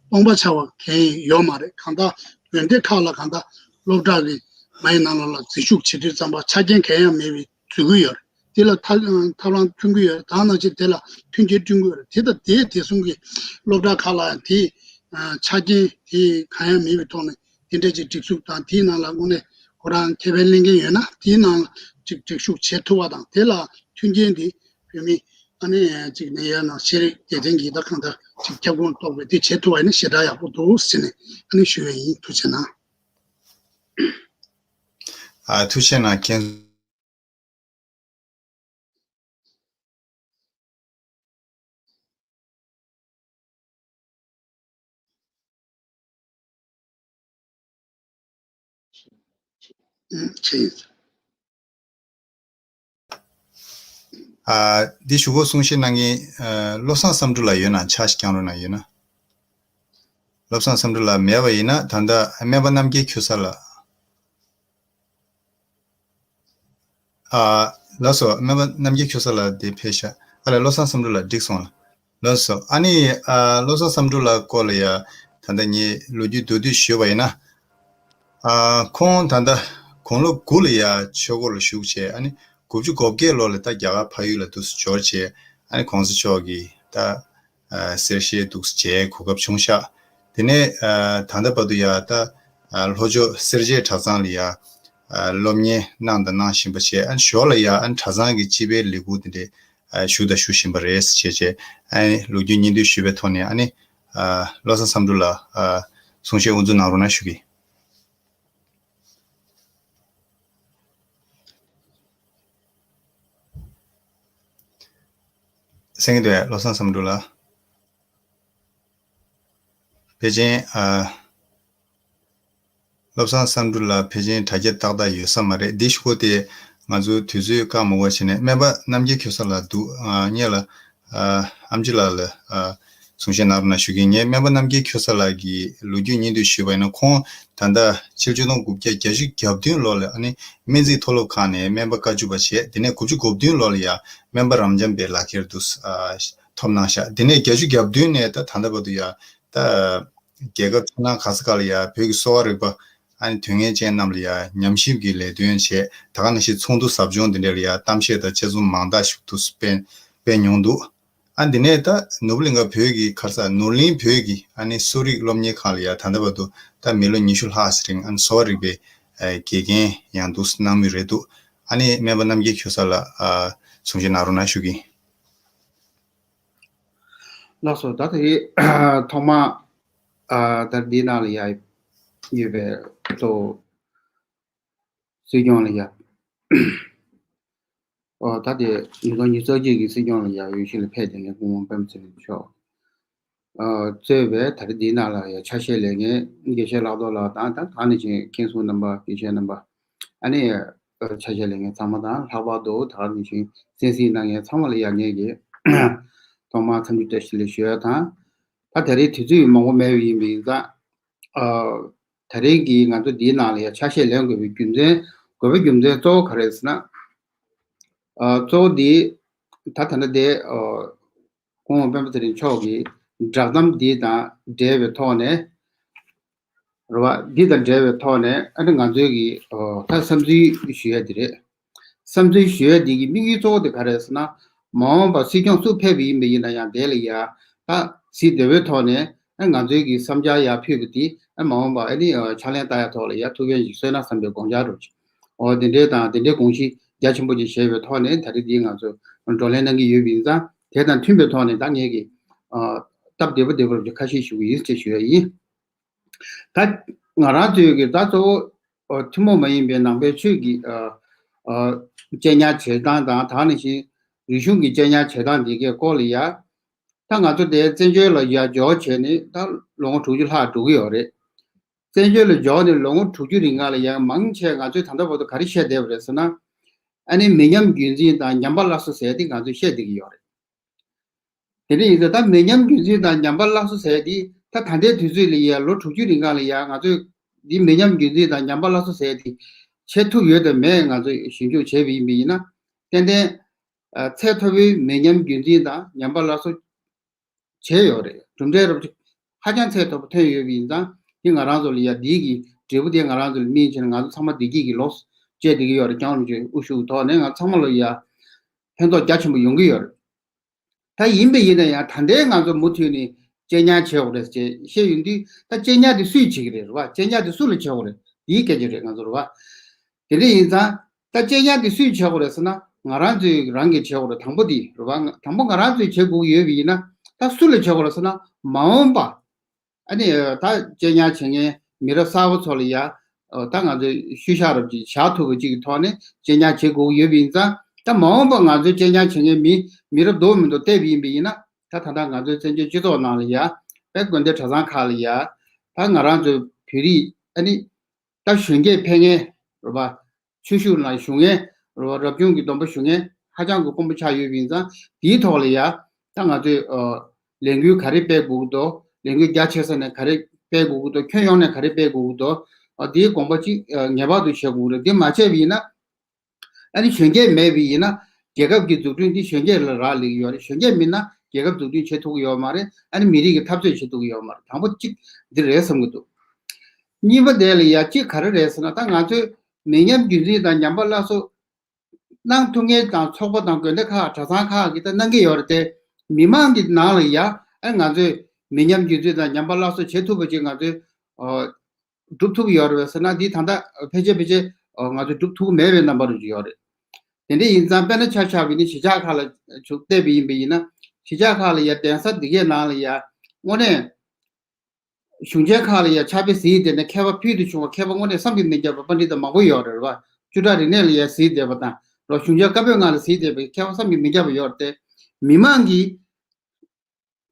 སྟོང་པ་ཆགས་པ་གང་ཡང་ཡོད་མ་རེད། གང་ལྟར་དགོན་སྡེ་ཁག་ལ་གང་ལྟར་སློབ་གྲྭ་གི་མ་ཡི་ནང་ལོགས་ལ་འཛུལ་ཞུགས་བྱེད་དུས་ཙམ་པ་ཆ་རྐྱེན་གང་ཡང་མེད་པའི་འཛུལ་གྱི་ཡོད་རེད། དེ་ལ་ཐབས་ཐབས་ལམ་མཚོན་གྱི་ཡོད་རེད། ད་ནང་བཞིན་དེ་ལ་མཐུན་རྐྱེན་བསྐྲུན་གྱི་ཡོད་རེད། དེ་དང་དེ་དེ་གསུམ་གྱི་སློབ་གྲྭ་ཁག་ལ་དེ་ཆ་རྐྱེན་དེ་གང་ཡང་མེད་པའི་ཐོག་ནས་དེ་འདྲ་ཅིག་སྒྲིག་འཛུགས་དང་དེའི་ནང་ལ་དངོས་གནས་ཁོ་རང་ཁེ་ཕན་ལེན་མཁན་ཡོད་ན་དེའི་ནང་ལ་ཅིག་སྒྲིག་ཞུགས་བྱེད་ཐུབ་པ་དང་དེ་ལ་མཐུན་རྐྱེན་དེ་བོད་མི་ཨ་ནི་ཅིག་ནས་ཡོད་ན་ཤེས་རིག་སྡེ་ཚན་གྱི་ད་གང་ལྟར་ཅིག་ཁྱབ་ཁོངས་གཏོགས་པའི་དེ་བྱེད་ཐུབ་པ་ཡིན་ན་ཞེ་དྲག་ཡག་པོ་འདུག་ཟེར་ནས་ཨ་ནི་ཞུ་ཡས་ཡིན། ཐུགས་རྗེ་གནང་། ཨ་ཐུགས་རྗེ་གནང་མཁན། ཨ་འདི་ཞུ་སྒོ་གསུང་བཤད་གནང་མཁན་ཨ་བློ་བཟང་བསམ་གྲུབ་ལགས་ཡོད་ན་ཕྱག་ཞིག་བརྐྱང་རོགས་གནང་ཡོད་ན། བློ་བཟང་བསམ་གྲུབ་ལགས་མེད་པ་ཡིན་ན་ད་ལྟ་སྨན་པ་རྣམ་རྒྱལ་ཁྱོད་ས་ལགས། ཨ་ལགས་སོ། སྨན་པ་རྣམ་རྒྱལ་ཁྱོད་ས་ལགས་དེ་ཕེབས་ཤག་ཨ་ལས་བློ་བཟང་བསམ་གྲུབ་ལགས་འགྲིག་སོང་ལགས། ལགས་སོ། ཨ་ནི་ཨ་བློ་བཟང་བསམ་གྲུབ་ལགས་སྐོར་ལ་ཡ་ད་ལྟ་ངས་ལོ་རྒྱུས་མདོར་བསྡུས་ཞུས་པ་ཡིན་ན། ཨ་ཁོང་ད་ལྟ་དགུང་ལོ་དགུ་ལ་ཡ་ཆོས་སྒོ་ལ་ཞུགས་བྱས། ཨ་ནི་དགུ་བཅུ་གོ་བརྒྱད་ལོ་ལ་ད་རྒྱ་གར་ཕ་ཡུལ་ལ་འདུག་སེ་འབྱོར་བྱས། ཨ་ནི་གོང་ས་མཆོག་གིས་ད་ཨ་གསེར་ཞལ་འདུག་སེ་མཇལ་གོ་སྐབས་བྱུང་ཤག་དེ་ནས་ཨ་ད་ལྟ་བར་དུ་ཡ་ད་ཨ་ལྷོ་ཕྱོགས་སེར་བྱེས་གྲྭ་ཚང་ལ་ཡ་ཨ་སློབ་གཉེར་གནང་དང་གནང་བཞིན་པ་བྱས། ཨ་ནི་ཞོར་ལ་ཡ་ཨ་ནི་གྲྭ་ཚང་གི་སྤྱི་པའི་ལས་འགུལ་དེ་འདྲས་ཨ་ཞུ་དང་ཞུ་བཞིན་པ་རེད་ཟེར་བྱས་བྱས། ཨ་ནི་ལོ་རྒྱུས་སྙིང་བསྡུས་ཞུས་པའི་ཐོག་ནས་ཨ་ནི་ཨ་བློ་བཟང་བསམ་གྲུབ་ལགས་ཨ་གསུང་བཤད་དབུ་འཛུགས་གནང་རོགས་གནང་ཞུ་གི། གསན་གྱི་འདུག་གས། བློ་བཟང་བསམ་གྲུབ་ལགས། ཕལ་ཆེར་ཨ་བློ་བཟང་བསམ་གྲུབ་ལགས་ཕལ་ཆེར་དྲ་རྒྱ་ཏག་ཏག་ཡོད་ས་མ་རེད། འདི་ཞུ་སྒོ་དེ་ང་ཚོ་དུས་ཚོད་བཀག་མ་དགོས་བྱས་ནས་སྨན་པ་རྣམ་རྒྱལ་ཁྱོད་ས་ལགས་འདུག་ཨ་ངེད་ལ་ཨ་ཨེམ་ཆི་ལགས་ལ་ཨ་གསུང་བཤད་གནང་རོགས་གནང་ཞུ་གི་ཡིན། ངས་སྨན་པ་རྣམ་རྒྱལ་ཁྱོད་ས་ལགས་ཀྱི་ལོ་རྒྱུས་སྙིང་བསྡུས་ཞུས་པ་ཡིན་ན། ཁོང་ད་ལྟ་ཕྱི་ལོ་ཆིག་སྟོང་དགུ་བརྒྱ་བརྒྱད་ཅུ་གྱ་བདུན་ལོ་ལ་ཨ་ནི་སྨན་རྩིས་མཐོ་སློབ་ཁང་ནས་སྨན་པ་བཀའ་བཅུ་པ་བྱས། དེ་ནས་དགུ་བཅུ་གོ་བདུན་ལོ་ལ་ཡ་སྨན་པ་རབ་འབྱམས་པའི་ལག་ཁྱེར་དུ་ཨ་ཐོབ་གནང་ཤག་དེ་ནས་བརྒྱད་ཅུ་གྱ་བདུན་ནས་ད་ད་ལྟ་བར་དུ་ཡ་ད་རྒྱལ་ཁབ་ཕྱི་ནང་ག་ས་ག་ལ་ཡ་བོད་ཀྱི་གསོ་བ་རིག་པ་ཨ་ནི་དོན་གཉེར་ཅན་རྣམས་ལ་ཡ་ཉམས་ཞིབ་ཀྱི་ལས་དོན་བྱས། ད་ག་ནང་བཞིན་ཚོགས་འདུ་ཟབ་སྦྱོང་དེ་འདྲ་ལ་ཡ་གཏམ་བཤད་དང་དཔྱད་རྩོམ་མང་དག་ཞིག་ཏུ་སྤེལ་སྤེལ་མྱོང་འདུག་ཨ་འདི་ནས་ད་ནོར་བུ་གླིང་ག་བོད་ཀྱི་ཁ་ས་ནོར་གླིང་བོད་ཀྱི་ཨ་ནི་གསོ་རིག་སློབ་གཉེར་ཁང་ལ་ཡ་ད་ལྟ་བར་དུ་ད་མི་ལོ་ཉི་ཤུ་ལྷག་ཙམ་རིང་ཨ་ནི་གསོ་བ་རིག་པའི་ཨ་དགེ་རྒན་ཡང་འདུག་གནང་མུས་རེད་འདུག་ཨ་ནི་སྨན་པ་རྣམ་རྒྱལ་ཁྱོད་ས་ལགས་ཨ་གསུང་བཤད་གནང་རོགས་གནང་ཞུ་གི་ཡིན། ལགས་སོ། ད་དེ་ཐོག་མ་ཨ་ད་འདི་ནང་ལ་ཡ་ཡོད་པའི་གཙོ་བོ་སྲིད་སྐྱོང་ལ་ཡ། ཨོ་ད་དེ་ཉིས་སྟོང་ཉི་ཤུ་རྩ་གཅིག་གི་སྲིད་སྐྱོང་ལ་ཡ་འོས་ཤོག་ལ་ཕེབས་དེ་ནས་སྐུ་ངོ་སྤེན་པ་ཚེ་རིང་མཆོག་ཨ་གཙོས་པའི་ད་རེས་འདིའི་ནང་ལ་ཡ་ཆ་ཤས་ལེན་མཁན་དགེ་བཤེས་ལྷག་རྡོར་ལགས་དང་། ད་ད་ནི་ཅིག་མཁན་ཟུར་རྣམ་པ་དགེ་བཤེས་རྣམ་པ་ཨ་ནི་ཨ་ཆ་ཤས་ལེན་མཁན་ཚང་མ་དང་། ལྷག་པར་དུ་ད་ནི་ཅིག་གསན་གཟིགས་གནང་མཁན་ཚང་མ་ལ་ཡ་ངེད་ཀྱིས་ཐོག་མར་འཚམས་འདྲི་བཀྲ་ཤིས་བདེ་ལེགས་ཞུ་ཡ་དང་། ད་ད་རེས་དུས་ཚོད་མང་པོ་མེད་པ་ཡིན་པ་ཡིན་ཙང་། ཨ་ད་རེས་ཀྱི་ང་ཚོ་འདིའི་ནང་ལ་ཡ་ཆ་ཤས་ལེན་དགོས་པའི་རྒྱུ་མཚན། དགོས་པའི་རྒྱུ་མཚན་གཙོ་བོ་ག་རེ་རེད་ཟེར་ན། ཨ་གཙོ་བོ་འདི་ད་ད་ལྟ་དེ་ཨ་སྐུ་ངོ་སྤེན་པ་ཚེ་རིང་མཆོག་གི་བསྒྲགས་གཏམ་འདི་དང་འབྲེལ་བའི་ཐོག་ནས་རེད་བ། འདི་དང་འབྲེལ་བའི་ཐོག་ནས་ཨ་ནི་ང་ཚོའི་གི་ཨ་ད་བསམ་ཚུལ་ཞུ་ཡ་འདི་རེད། བསམ་ཚུལ་ཞུ་ཡ་འདི་གི་དམིགས་ཡུལ་གཙོ་བོ་དེ་ག་རེ་རེད་ཟེར་ན། མ་འོངས་པར་སྲིད་སྐྱོང་སུ་ཕེབས་པ་ཡིན་པ་ཡིན་ན་ཡང་དེ་ལ་ཡ་ད་གཟིགས་བདེ་བོའི་ཐོག་ནས་ཨ་ང་ཚོའི་གི་བསམ་འཆར་ཡར་ཕུལ་བ་དེ་ཨ་མ་འོངས་པར་ཨ་ནི་ཨ་ཕྱག་ལེན་བསྟར་ཡ་ཐོག་ལ་ཡ་ཐུགས་ཕན་ཞིག་གསོས་ན་བསམ་པའི་དགོངས་འཆར་རུ་ཅིག་ཨོ་དེ་འདྲའི་དང་དེ་འདྲའི་དགོངས་གཞི་རྒྱ་ཆེན་པོ་ཅིག་བཞེས་པའི་ཐོག་ནས་ད་རེས་འདི་ང་ཚོ་བགྲོ་གླེང་གནང་གི་ཡོད་པ་ཡིན་ཙང་། དེ་དང་མཐུན་པའི་ཐོག་ནས་ད་ངེད་ཀྱིས་ཨ་སྟབས་བདེ་པོ་བདེ་པོ་རུ་ཅིག་ཁ་ཤས་ཞུ་གི་ཡིན་ཅེས་ཞུ་ཡ་ཡིན། ད་ང་རང་ཚོའི་གི་ད་གཙོ་བོ་ཨ་ཐུན་མོང་མ་ཡིན་པའི་ནང་པའི་ཆོས་ཀྱི་ཨ་ཨ་གཅེས་ཉར་བྱེད་སྟངས་དང་། ད་ག་ནང་བཞིན་རིག་གཞུང་གི་གཅེས་ཉར་བྱེད་སྟངས་འདི་གའི་སྐོར་ལ་ཡ་ ད་ང་ཚོ་དེ་བཙན་བྱོལ་ལ་ཡར་འབྱོར་བྱས་ནས་ད་ལོ་ངོ་དྲུག་ཅུ་ལྷག་འགྲོ་གི་ཡོད་རེད། བཙན་བྱོལ་ལ་འབྱོར་ནས་ལོ་ངོ་དྲུག་ཅུ་རིང་ག་ལ་ཡང་མང་ཆེ་ང་ཚོས་ད་ལྟ་བར་དུ་ག་རེ་བཤད་བསྡད་པ་རེད་ཟེར་ན། ཨ་ནི་མི་ཉམས་རྒྱུན་འཛིན་དང་ཉམས་པ་སླར་གསོ་ཟེར་ཏེ་ང་ཚོས་བཤད་བསྡད་ཀྱི་ཡོད་རེད། དེ་འདྲ་ཡིན་ཙང་ད་མི་ཉམས་རྒྱུན་འཛིན་དང་ཉམས་པ་སླར་གསོ་ཟེར་དེ་ད་ད་ལྟའི་དུས་ཚོད་ལ་ཡ་ལོ་དྲུག་ཅུ་རིང་ག་ལ་ཡ་ང་ཚོས་འདི་མི་ཉམས་རྒྱུན་འཛིན་དང་ཉམས་པ་སླར་གསོ་ཟེར་དེ་བྱེད་ཐུབ་ཡོད་དམ་མེད་ང་ཚོས་ཞིབ་འཇུག་བྱས་པ་ཡིན་པ་ཡིན་ན། ཏན་ཏན་ཨ་ཚད་མཐོ་པོའི་མི་ཉམས་རྒྱུན་འཛིན་དང་ཉམས་པ་སླར་གསོ་བྱས་ཡོད་རེད། གྲུབ་འབྲས་རབ་ཧ་ཅང་ཚད་མཐོ་པོ་ཐོན་ཡོད་པ་ཡིན་ཙང་འདི་ང་རང་ཚོ་ལ་ཡ་འདི་གི་འབྲས་བུ་དེ་ང་རང་ཚོ་ལ་སྨིན་བྱས་ན་ང་ཚོ་ཚང་མ་བདེ་སྐྱིད་ཀྱི་ལོ་བཅད་བསྡད་ཀྱི་ཡོད་རེད། སྐྱབས་མགོན་རིན་པོ་ཆེ་དབུ་བཞུགས་ཐོག་ནས་ང་ཚང་མ་ལ་ཡ་ཕན་ཐོགས་རྒྱ་ཆེན་པོ་ཡོང་གི་ཡོད་རེད། ད་ཡིན་པ་ཡིན་ན་ཡང་ད་ལྟའི་ང་ཚོ་མུ་མཐུད་ནས་གཅེས་ཉར་བྱེད་དགོས་རེད་ཅེས་བཤད་ཡོང་དུས་ད་གཅེས་ཉར་དེ་སུས་བྱེད་ཀྱི་རེད། རེད་བ། གཅེས་ཉར་དེ་སུ་ལ་བྱེད་དགོས་རེད། དེའི་སྐད་ཆ་རེད་ང་ཚོ། རེད་བ། དེ་འདྲ་ཡིན་ཙང་ད་གཅེས་ཉར་དེ་སུས་བྱེད་དགོས་རེད་ཟེར་ན་ང་རང་ཚོས་རང་གིས་བྱེད་དགོས་རེད། དང་པོ་དེ་རེད་བ། དང་པོ་ང་རང་ཚོས་བྱེད་དགོས་ཀྱི་ཡོད་པ་ཡིན་ན་ད་སུ་ལ་བྱེད་དགོས་རེད་ཟེར་ན་མ་འོངས་པ། ཨ་ནི་ད་གཅེས་ཉར་བྱེད་མཁན་མི་རབས་གསར་པ་ཚོ་ལ་ཡ་ད་ང་ཚོས་ཤུལ་བཞག་རབས་ཅིག་བཞག་ཐུབ་པ་ཅིག་གི་ཐོག་ནས་གཅེས་ཉར་བྱེད་དགོས་ཀྱི་ཡོད་པ་ཡིན་ཙང་ད་མ་འོངས་པ་ང་ཚོའི་གཅེས་ཉར་བྱེད་མཁན་མི་མི་རབས་རྡོག་མི་རྡོག་བལྟས་པ་ཡིན་པ་ཡིན་ན་ད་ད་ལྟ་ང་ཚོའི་བཙན་བྱོལ་སྤྱི་ཚོགས་ནང་ལ་ཡ་དཔེ་དགོན་སྡེ་གྲྭ་ཚང་ཁག་ལ་ཡ་ད་ང་རང་ཚོའི་བོད་རིགས་ཨ་ནི་ད་གཞོན་སྐྱེས་ཕེབས་མཁན་རེད་པ། ཆོས་ཞུགས་ལ་ཞུགས་མཁན་རེད་པ། རབ་བྱུང་གི་སྡོམ་པ་ཞུ་མཁན་ཧ་ཅང་གི་དཀོན་པོ་ཆགས་ཡོད་པ་ཡིན་ཙང་དེའི་ཐོག་ལ་ཡ་ད་ང་ཚོས་ལས་འགུལ་ག་རེ་སྤེལ་དགོས་ཀྱི་འདུག་ལས་འགུལ་རྒྱ་ཆེ་ས་ནས་ག་རེ་སྤེལ་དགོས་ཀྱི་འདུག་ཁྱོན་ཡོངས་ནས་ག་རེ་སྤེལ་དགོས་ཀྱི་འདུག་དེའི་དགོངས་པ་གཅིག་ངེས་པར་དུ་བཞེས་དགོས་ཀྱི་རེད། འདི་མ་བྱས་པ་ཡིན་ན་ཨ་ནི་གཞོན་སྐྱེས་མེད་པ་ཡིན་ན་རྒྱལ་ཁབ་ཀྱི་འཛུགས་སྐྲུན་འདི་གཞོན་སྐྱེས་ལ་རག་ལས་ཀྱི་ཡོད་རེད། གཞོན་སྐྱེས་མིན་ན་རྒྱལ་ཁབ་འཛུགས་སྐྲུན་བྱེད་ཐུབ་ཀྱི་ཡོད་མ་རེད། ཨ་ནི་མི་རིགས་ཀྱི་འཐབ་རྩོད་བྱེད་ཐུབ་ཀྱི་ཡོད་མ་རེད། དང་པོ་གཅིག་འདི་རེད་བསམ་གྱི་འདུག་གཉིས་པ་དེ་ལ་ཡ་གཅིག་ག་རེ་རེད་ཟེར་ན་ད་ང་ཚོས་མི་ཉམས་རྒྱུན་འཛིན་དང་ཉམས་པ་སླར་གསོ་གནང་ཐུབ་མཁན་དང་ཚོགས་པ་དང་དགོན་སྡེ་ཁག་གྲྭ་ཚང་ཁག་གིས་ད་གནང་གི་ཡོད་རེད་དེ། མི་མང་གི་ནང་ལ་ཡ་ཨ་ང་ཚོས་མི་ཉམས་རྒྱུན་འཛིན་དང་ཉམས་པ་སླར་གསོ་བྱེད་ཐུབ་པ་ཅིག་ང་ཚོས་ཨོ་སྒྲུབ་ཐུབ་ཀྱི་ཡོད་རེད་ཟེར་ན་འདི་ད་ལྟ་ཕལ་ཆེར་ཕལ་ཆེར་ཨོ་ང་ཚོས་སྒྲུབ་ཐུབ་ཀྱི་མེད་པའི་རྣམ་པ་རུ་ཡོད་རེད། དེ་འདྲ་ཡིན་ཙང་དཔེར་ན་ཆ་བཞག་པ་ཡིན་ན་གཞིས་ཆགས་ཁག་ལ་ཚུར་བལྟས་པ་ཡིན་པ་ཡིན་ན་གཞིས་ཆགས་ཁག་ལ་ཡ་གདན་ས་འདི་གའི་ནང་ལ་ཡ་དངོས་གནས། གཞུང་ཆེན་ཁག་ལ་ཡ་ཕྱག་དཔེ་གཟིགས་བསྡད་ནས་མཁས་པ་ཕུལ་དུ་བྱུང་བ་མཁས་པ་དངོས་གནས་བསམ་གྱིས་མི་ཁྱབ་པ་པཎྜི་ཏ་མང་པོ་ཡོད་རེད་བ། བཅུ་ཕྲག་རིག་གནས་ལ་ཡ་གཟིགས་བསྡད་པ་དང་རོ་གཞུང་ཆེན་བཀའ་པོད་ལྔ་ལ་གཟིགས་བསྡད་པའི་མཁས་པ་བསམ་གྱིས་མི་ཁྱབ་པ་ཡོད་རེད་དེ། མི་མང་གིས་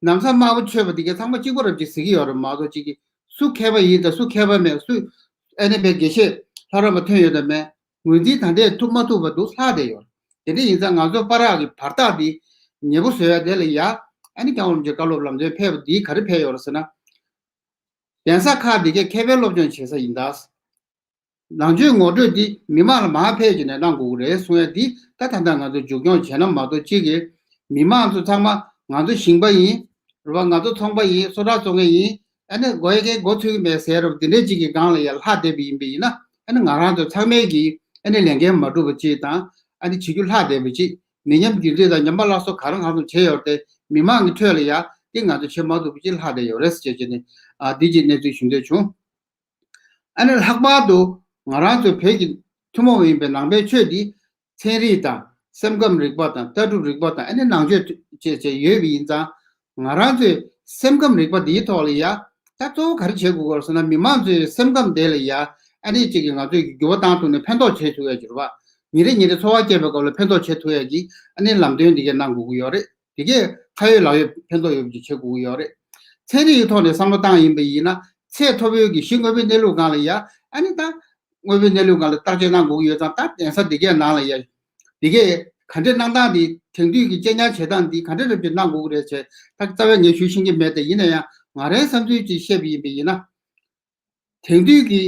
ན་བཟའ་དམར་པོ་མཆོད་པ་འདི་གའི་ཚང་མ་གཅིག་པ་རབ་ཅིག་གཟིགས་ཀྱི་ཡོད་རེད་མ་གཏོགས་གཅིག་གིས་སུ་མཁས་པ་ཡིན་དང་སུ་མཁས་པ་མེད་སུ་ཨ་ནི་པའི་དགེ་བཤེས་ལྷ་རམས་པ་ཐོན་ཡོད་དང་མེད་ངོས་འཛིན་ད་ལྟའི་ཐུབ་མ་ཐུབ་པ་འདུག་ལྷག་བསྡད་ཡོད་རེད། དེ་འདྲ་ཡིན་ཙང་ང་ཚོ་བར་ཐག་གི་བར་ཐག་འདི་ཉེ་པོ་བཟོ་ཡ་དེ་ལ་ཡ་ཨ་ནི་སྐྱབས་མགོན་རིན་པོ་ཆེའི་བཀའ་སློབ་ལམ་སྟོན་ཕེབས་པ་འདིས་ག་རེ་ཕེབས་ཡོད་རེད་ཟེར་ན། གདན་ས་ཁག་འདི་གའི་མཁས་པའི་སློབ་སྦྱོང་བྱེད་ས་ཡིན་ད། ནང་ཆོས་ངོ་སྤྲོད་འདི་མི་མང་ལ་མར་ཕེབས་བྱས་ནས་གནང་དགོས་ཀྱི་རེད་གསུང་ཡ་འདི་ད་ད་ལྟ་ང་ཚོས་མཇུག་སྐྱོང་བྱས་ན་མ་གཏོགས་གཅིག་གིས་མི་མང་ཚོ་ཚང་མ་ང་ཚོ་ཞིང་པ་ཡིན། རེད་བ། ང་ཚོ་ཚོང་པ་ཡིན། སོ་ཏྲ་བཙོང་མཁན་ཡིན། ཨ་ནི་སྒོ་ཡ་མཁན་སྒོ་ཚུད་ཀྱི་མེད་ཟེར་རབས་འདི་འདྲས་གཅིག་གི་སྒང་ལ་ཡ་ལྷག་བསྡད་པ་ཡིན་པ་ཡིན་ན་ཨ་ནི་ང་རང་ཚོ་ཚང་མས་ཀྱིས་ཨ་ནི་ལས་འགན་མ་འགྲུབ་པ་གཅིག་དང་ཨ་ནི་བྱེད་རྒྱུ་ལྷག་བསྡད་པ་གཅིག་མི་ཉམས་རྒྱུན་འཛིན་དང་ཉམས་པ་སླར་གསོ་ག་རེ་གང་འཚམ་བྱས་ཡོད་རེད་དེ་མི་མང་གི་ཁྲོད་ལ་ཡ་འདི་ང་ཚོ་བྱེད་མ་ཐུབ་པ་གཅིག་ལྷག་བསྡད་ཡོད་རེད་ཟེར་བྱས་བྱས་ནས་ཨ་འདི་གཅིག་གནས་ཚུལ་ཞུ་འདོད་བྱུང་། ཨ་ནི་ལྷག་པར་དུ་ང་རང་ཚོ་བོད་ཀྱི་ཐུན་མོང་མ་ཡིན་པའི་ནང་པའི་ཆོས་འདི་ཚན་རིག་དང་སེམས་ཁམས་རིག་པ་དང་ལྟ་གྲུབ་རིག་པ་དང་ཨ་ནི་ནང་ཆོས་བཅས་བཅས་ཡོད་པ་ཡིན་ཙང་ང་རང་ཚོའི་སེམས་ཁམས་རིག་པ་འདིའི་ཐོག་ལ་ཡ་ད་གཙོ་བོ་ག་རེ་བྱེད་དགོས་ཀྱི་རེད་ཟེར་ན་མི་མང་ཚོའི་སེམས་ཁམས་དེ་ལ་ཡ་ཨ་ནི་གཅིག་གིས་ང་ཚོས་འགྱུར་བ་བཏང་ཐུབ་ནས་ཕན་ཐོགས་བྱེད་ཐུབ་ཡ་གྱུར་པ་ཉིན་རེ་ཉིན་རེ་འཚོ་བ་སྐྱེལ་བའི་སྐབས་ལ་ཕན་ཐོགས་བྱེད་ཐུབ་ཡ་གི་ཨ་ནི་ལམ་སྟོན་འདི་གས་གནང་དགོས་ཀྱི་ཡོད་རེད། དེ་གས་ཁ་ཡོད་ལག་ཡོད་ཕན་ཐོགས་ཡོད་པ་ཅིག་བྱེད་དགོས་ཀྱི་ཡོད་རེད། ཚན་རིག་གི་ཐོག་ནས་བསམ་བློ་བཏང་ཡིན་པ་ཡིན་ན་ཚད་མཐོ་པོའི་གི་གཞི་དངོས་པོའི་གནས་ལུགས་སྒང་ལ་ཡ་ཨ་ནི་ད་དངོས་པོའི་གནས་ལུགས་སྒང་ལ་བརྟག་དཔྱད་གནང་དགོས་ཀྱི་ཡོད་ཙང་ད་གདན་ས་འདི་གས་ནང་ལ་ཡ་འདི་གས་ག་འདྲས་གནང་སྟངས་འདི་དེང་དུས་ཀྱི་གཅེས་ཉར་བྱེད་སྟངས་འདི་ག་འདྲས་རབ་ཅིག་གནང་དགོས་ཀྱི་རེད་ཅེས་ད་རྩ་བའི་ངས་ཞུ་ཤེས་ཀྱི་མེད་དེ་ཡིན་ན་ཡང་ང་རའི་བསམ་ཚུལ་ཅིག་བཤད་པ་ཡིན་པ་ཡིན་ན། དེང་དུས་ཀྱི་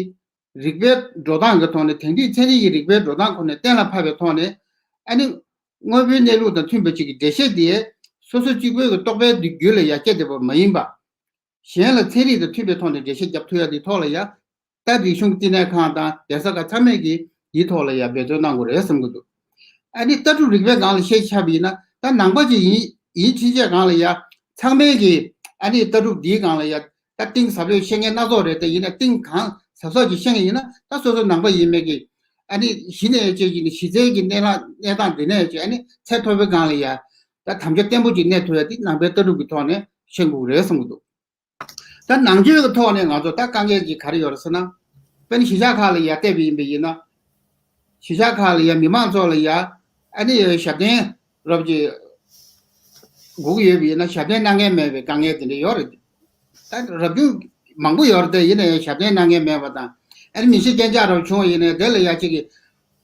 རིག་པའི་འགྲོ་སྟངས་ཀྱི་ཐོག་ནས་དེང་དུས་ཚན་རིག་གི་རིག་པའི་འགྲོ་སྟངས་ཁོ་ནས་གཏན་ལ་ཕབ་པའི་ཐོག་ནས་ཨ་ནི་དངོས་པོའི་གནས་ལུགས་དང་མཐུན་པ་ཅིག་གི་འགྲེལ་བཤད་དེ་སོ་སོ་གཅིག་པོའི་གི་རྟོག་པའི་རྒྱུད་ལ་ཡར་སྐྱེ་བསྡད་པ་མ་ཡིན་པ། གཞན་ལ་ཚན་རིག་དང་མཐུན་པའི་ཐོག་ནས་འགྲེལ་བཤད་རྒྱབ་ཐུབ་ཡ་དེའི་ཐོག་ལ་ཡ། ད་རིག་གཞུང་བསྟི་གནས་ཁང་དང་གདན་ས་ཁག་ཚང་མས་ཀྱིས་དེའི་ཐོག་ལ་ཡ་འབད་བརྩོན་གནང་དགོས་རེད་བསམ་གྱི་འདུག་ཨ་ནི་ལྟ་གྲུབ་རིག་པའི་སྒང་ལ་བཤད་ཆགས་པ་ཡིན་ན་ད་ནང་པ་ཅིག་ཡིན་ཡིན་ཕྱིན་ཆད་སྒང་ལ་ཡ་ཚང་མས་ཀྱིས་ཨ་ནི་ལྟ་གྲུབ་འདིའི་སྒང་ལ་ཡ་ད་གཏིང་ཟབ་ལོས་ཤེས་མཁན་སྣ་ཚོགས་རེད་དེ་ཡིན་ན་གཏིང་གང་ཟབ་ཟབ་ཅིག་ཤེས་མཁན་ཡིན་ན་ད་སོ་སོ་ནང་པ་ཡིན་མེད་ཀྱི་ཨ་ནི་གཞི་ནས་ཅིག་ཡིན་གཞི་རྩའི་གི་གནས་ལ་གནས་སྟངས་འདི་ནས་ཅིག་ཨ་ནི་ཚད་མཐོ་པོའི་སྒང་ལ་ཡ་ད་དམ་བཅའ་བརྟན་པོ་ཅིག་གནས་ཐུབ་ཡ་འདི་ནང་པའི་ལྟ་གྲུབ་ཀྱི་ཐོག་ནས་ཤེས་དགོས་རེད་བསམ་གྱི་འདུག་ད་ནང་ཆོས་ཀྱི་ཐོག་ནས་ང་ཚོ་ད་དཀའ་ངལ་ཅིག་ག་རེ་ཡོད་རེད་ཟེར་ན། དཔེར་ན་གཞིས་ཆགས་ཁག་ལ་ཡར་བལྟས་པ་ཡིན་པ་ཡིན་ན། གཞིས་ཆགས་ཁག་ལ་ཡར་མི་མང་ཚོ་ལ་ཡར་ཨ་ནི་ཞབས་བརྟན་རབ་ཀྱི་ དགོས་ཀྱི་ཡོད་པ་ཡིན་ན་ཞབས་བརྟན་གནང་མཁན་མེད་པའི་དཀའ་ངལ་དེ་འདྲ་ཡོད་རེད། ད་རབ་བྱུང་མང་པོ་ཡོད་རེད་དེ། ཡིན་ན་ཡང་ཞབས་བརྟན་གནང་མཁན་མེད་པ་དང་། ཨ་ནི་མི་ཤི་རྐྱེན་ཆག་རབ་བྱུང་བ་ཡིན་ན་དེ་ལ་ཡ་གཅིག་གི་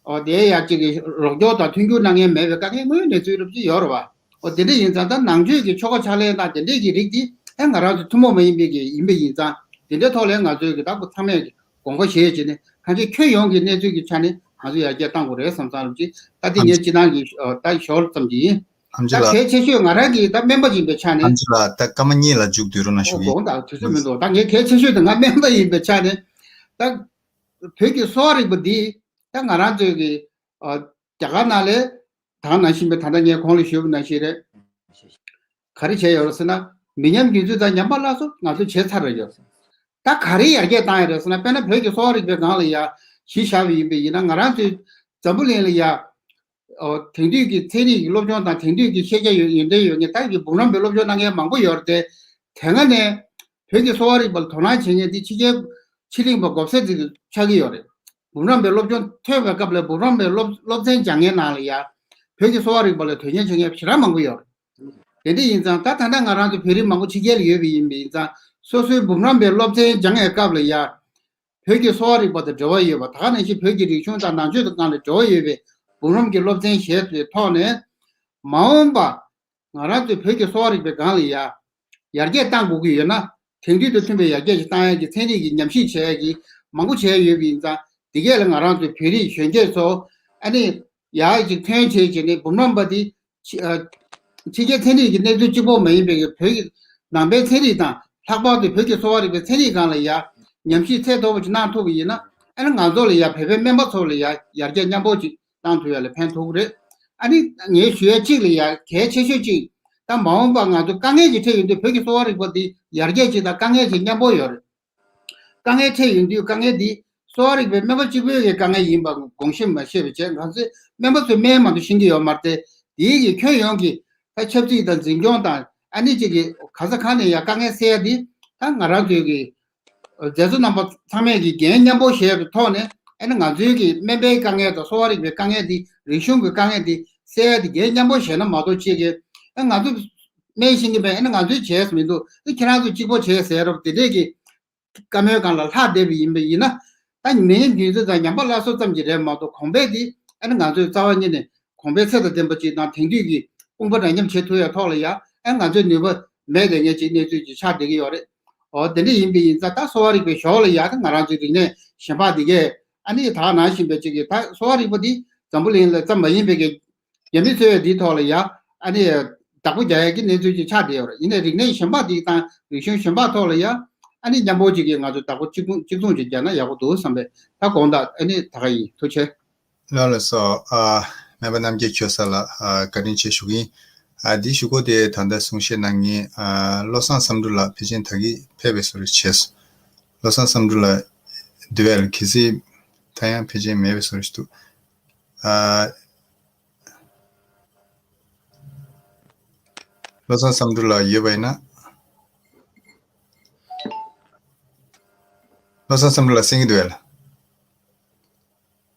ཨོ་དེ་ཡ་གཅིག་གི་རོགས་སྐྱོར་དང་མཐུན་འགྱུར་གནང་མཁན་མེད་པའི་དཀའ་ངལ་དངོས་གནས་ཚུལ་རབ་ཅིག་ཡོད་རེད་བ། ཨོ་དེ་འདྲ་ཡིན་ཙང་ད་ནང་ཆོས་ཀྱི་ཆོ་ག་ཕྱག་ལེན་དང་དེ་འདྲས་ཀྱི་རིགས་དེ་ཨེ་ང་རང་ཚོ་ཐུན་མོང་མ་ཡིན་པའི་གི་ཡིན་པ་ཡིན་ཙང་དེ་འདྲའི་ཐོག་ལ་ང་ཚོའི་གི་ད་ཚང་མས་ཀྱི་དགོངས་པ་བཞེས་བྱས་ནས་ཁ་ཆེ་ཁྱོན་ཡོངས་ཀྱི་གནས་ཚུལ་གྱི་ཆ་ནས་ང་ཚོ་ཡར་རྒྱས་གཏང་དགོས་རེད་བསམ་བསམ་རབ་ཅིག་ད་དེ་ངས་སྤྱི་བཏང་གི་ཨོ་ད་ཞོར་ཙམ་གྱི་ཡིན། ཨམ་ཅི་ད་ལགས། གལ་ཆེ་ཤོས་ང་རང་གི་ད་སྨན་པ་ཡིན་པའི་ཆ་ནས། ཨམ་ཅི་ལགས། ད་སྐར་མ་གཉིས་ལ་མཇུག་བསྡུ་རོགས་གནང་ཞུ་ཨོ་གི་ཡིན། དགོངས་དག་དུས་ཚོད་མི་འདུག་ད་ངས་གལ་ཆེ་ཤོས་དེ་ང་སྨན་པ་ཡིན་པའི་ཆ་ནས་ད་བོད་ཀྱི་གསོ་བ་རིག་པ་འདི་ད་ང་རང་ཚོའི་གི་ཨ་རྒྱ་གར་ནང་ལས་ད་ནང་བཞིན་པའི་ད་ལྟ་ངས་གོང་ལ་ཞུས་པ་ནང་བཞིན་རེད། ག་རེ་བྱས་ཡོད་རེད་ཟེར་ན། མི་ཉམས་རྒྱུན་འཛིན་དང་ཉམས་པ་སླར་གསོ་ང་ཚོས་བྱས་ཚར་རེད་ཡོད། ད་ག་རེ་ཡར་རྒྱས་བཏང་ཡོད་རེད་ཟེར་ན། དཔེར་ན་བོད་ཀྱི་གསོ་བ་རིག་པའི་སྒང་ལ་ཡ་གཞི་བཞག་པ་ཡིན་པ་ཡིན་ན། ང་རང་ཚོའི་འཛམ་བུ་གླིང་ལ་ཡ་ཨོ་དེང་དུས་ཀྱི་ཚན་རིག་གི་སློབ་སྦྱོང་དང་དེང་དུས་ཀྱི་ཤེས་བྱ་ཡོན་ཡོན་ཏན་ཡོད་མཁན། ད་ཡི་གེ་འབུམ་རམས་པའི་སློབ་སྦྱོང་གནང་མཁན་མང་པོ་ཡོད་རེད་དེ། དེ་སྔ་ནས་བོད་ཀྱི་གསོ་བ་རིག་པ་ལ་དོ་སྣང་བྱེད་མཁན་དེ་ཕྱི་རྒྱལ་ཕྱི་གླིང་པ་དགོས་ཚད་ཅིག་ཆགས་ཀྱི་ཡོད་རེད། འབུམ་རམས་པའི་སློབ་སྦྱོང་ཐོན་པའི་སྐབས་ལ་འབུམ་རམས་པའི་སློབ་སློབ་ཚན་སྦྱང་མཁན་ནང་ལ་ཡ་བོད་ཀྱི་གསོ་བ་རིག་པ་ལ་དོ་སྣང་བྱེད་མཁན་ཞེ་དྲག་མང་པོ་ཡོད་རེད། དེ་འདྲ་ཡིན་ཙང་ད་ད་ལྟ་ང་རང་ཚོ་བོད་རིགས་མང་པོ་ཕྱི་རྒྱལ་ལ་ཡོད་པ་ཡིན་པ་ཡིན་ཙང་། སོ་སོའི་འབུམ་རམས་པའི་སློབ་ཚན་སྦྱང་བའི་སྐབས་ལ་ཡ་བོད་ཀྱི་གསོ་བ་རིག་པ་དང་འབྲེལ་བ་ཡོད་པ། ད་ག་ནང་བཞིན་བོད་ཀྱི་རིག་གཞུང་དང་ནང་ཆོས་དང་སྒང་ལ་འབྲེལ་བ་ཡོད་པའི་འབུམ་རམས་ཀྱི་སློབ་ཚན་བཞེས་པའི་ཐོག་ནས། མ་འོངས་པ་ང་རང་ཚོས་བོད་ཀྱི་གསོ་བ་རིག་པའི་སྒང་ལ་ཡ་ཡར་རྒྱས་གཏང་དགོས་ཀྱི་ཡོད་ན། དེང་དུས་དང་མཐུན་པའི་ཡར་རྒྱས་ཤིག་གཏང་ཡ་གི་ཚན་རིག་གི་ཉམས་ཞིབ་བྱེད་ཡ་གི་མང་པོ་བྱས་ཡོད་པ་ཡིན་ཙང་། འདི་གས་ལ་ང་རང་ཚོའི་བོད་རིགས་གཞོན་སྐྱེས་ཚོ་ཨ་ནི་ཡར་ཅིག་ཐོན་བྱས་བྱས་ནས་འབུམ་རམས་པ་འདི་ཕྱི་ཨ་ཕྱི་རྒྱལ་ཚན་རིག་གི་གནས་ཚུལ་གཅིག་པོ་མ་ཡིན་པའི་བོད་ཀྱི་ནང་པའི་ཚན་རིག་དང་། ལྷག་པར་དུ་བོད་ཀྱི་གསོ་བ་རིག་པའི་ཚན་རིག་སྒང་ལ་ཡ་ཉམས་ཞིབ་ཚད་མཐོ་པོ་ཅིག་གནང་ཐུབ་པ་ཡིན་ན། ཨ་ནི་ང་ཚོ་ལ་ཡ་བོད་པའི་སྨན་པ་ཚོ་ལ་ཡ་ཡར་རྒྱས་མཉམ་སྤོར་ཅིག་གཏང་ཐུབ་ཡ་ལ་ཕན་ཐོགས་ཀྱི་རེད། ཨ་ནི་ངས་ཞུ་ཡ་གཅིག་ལ་ཡ་གལ་ཆེ་ཤོས་གཅིག་ད་མ་འོངས་པ་ང་ཚོ་དཀའ་ངལ་ཅིག་འཕྲད་ཡོང་དུས། བོད་ཀྱི་གསོ་བ་རིག་པ་འདི་ཡར་རྒྱས་ཅིག་དང་དཀའ་ངལ་ཅིག་མཉམ་པོ་ཡོད་རེད། དཀའ་ངལ་འཕྲད་ཡོང་དུས་དཀའ་ངལ་འདི་གསོ་བ་རིག་པའི་སྨན་པ་གཅིག་པུའི་གི་དཀའ་ངལ་ཡིན་པ་དགོངས་ཞེན་མ་བཞེས་པ་བྱས། ང་ཚོའི་སྨན་པ་ཚོས་སྨན་མ་གཏོགས་ཤེས་ཀྱི་ཡོད་མ་རེད་དེ། དེའི་གི་ཁྱོན་ཡོངས་ཀྱི་ད་ཆབ་སྲིད་དང་འཛིན་སྐྱོང་དང་། ཨ་ནི་གཅིག་གི་ག་ས་གང་ནས་ཡ་དཀའ་ངལ་སེལ་ཡ་འདི་ད་ང་རང་ཚོའི་གི་མཛད་གཙོ་རྣམ་པ་ཚང་མས་ཀྱི་འགན་མཉམ་པོ་བཞེས་པའི་ཐོག་ནས། ཨ་ནི་ང་ཚོའི་གི་སྨན་པའི་དཀའ་ངལ་དང་གསོ་བ་རིག་པའི་དཀའ་ངལ་འདི། རིག་གཞུང་གི་དཀའ་ངལ་འདི་སེལ་ཡ་འདི་འགན་མཉམ་པོ་བཞེས་ན་མ་གཏོགས། གཅིག་གི་ཨ་ང་ཚོ་སྨན་ཤེས་ཀྱི་མེད། ཨ་ནི་ང་ཚོས་བྱས་མི་འདུག་ཨ་ཁྱེད་རང་ཚོ་གཅིག་པོ་བྱས་ཟེར་རབས་དེ་འདྲས་ཀྱི་བཀའ་མོལ་སྒང་ལ་ལྷག་བསྡད་པ་ཡིན་པ་ཡིན་ན། ད་མི་ཉམས་རྒྱུན་འཛིན་དང་ཉམས་པ་སླར་གསོ་ཙམ་གྱིས་རེད་མ་གཏོགས། གོང་འཕེལ་འདི་ཨ་ནི་ང་ཚོས་རྩ་བ་ཉིད་ནས་གོང་འཕེལ་ཚད་དང་ལྡན་པ་ཅིག་དང་། དེང་དུས་ཀྱི་དཔུང་པ་འདྲ་མཉམ་བྱེད་ཐུབ་ཡ་ཐོག་ལ་ཡ་ཨ་ང་ཚོའི་ནུས་པ་མེད་བསྡད་མཁན་ཅིག་གནས་ཚུལ་ཅིག་ཆགས་བསྡད་ཀྱི་ཡོད་རེད། འོ་དེ་འདྲ་ཡིན་པ་ཡིན་ཙང་། ད་གསོ་བ་རིག་པའི་ཞོར་ལ་ཡ་ད་ང་རང་ཚོའི་རིག་གནས་གཞན་པ་འདི་གས་ཨ་ནི་ད་ག་ནང་བཞིན་པའི་ཅིག་གི་ད་གསོ་བ་རིག་པ་འདི་འཛམ་བུ་གླིང་ལ་ཙམ་མ་ཡིན་པའི་གི་རྒྱ་མི་ཚོས་འདིའི་ཐོག་ལ་ཡ་ཨ་ནི་བདག་པོ་རྒྱག་ཡ་གི་གནས་ཚུལ་ཅིག་ཆགས་བསྡད་ཡོད་རེད། ཡིན་ནའི་རིག་གནས་གཞན་པ་འདི་དང་རིག་གཞུང་གཞན་པ་ཐོག་ལ་ཡ་ཨ་ནི་མཉམ་པོ་ཅིག་གི་ང་ཚོ་བདག་པོ་གཅིག་མཚུངས་གཅིག་མཚུངས་ཅིག་རྒྱག་ན་ཡག་པོ་འདུག་བསམ་པའི་ད་དགོངས་དག་ཨ་ནི་ད་ག་ཡིན། ཐུགས་རྗེ་ཆེ། ལགས་ལགས་སོ། ཨ་སྨན་པ་རྣམ་རྒྱལ་ཆོས་བཟང་ལགས། ཨ་བཀའ་དྲིན་ཆེ་ཞུ་གི་ཡིན། ཨ་འདི་ཞུ་སྒོ་དེ་ད་ལྟ་གསུང་བཤད་གནང་མཁན་ཨ་བློ་བཟང་བསམ་འགྲུབ་ལགས་ཕལ་ཆེར་ད་གིན་ཕེབས་པའི་བཟོ་འདྲ་བྱས་སོང་། བློ་བཟང་བསམ་འགྲུབ་ལགས་འདི་བས་ལ་གལ་སྲིད་ད་ཡང་ཕལ་ཆེར་མེད་པའི་བཟོ་འདྲ་ཞིག་འདུག་ཨ་བློ་བཟང་བསམ་འགྲུབ་ལགས་ཡོད་པ་ཡིན་ན། བློ་བཟང་བསམ་འགྲུབ་ལགས་གསན་གྱི་འདུག་གས་ལགས།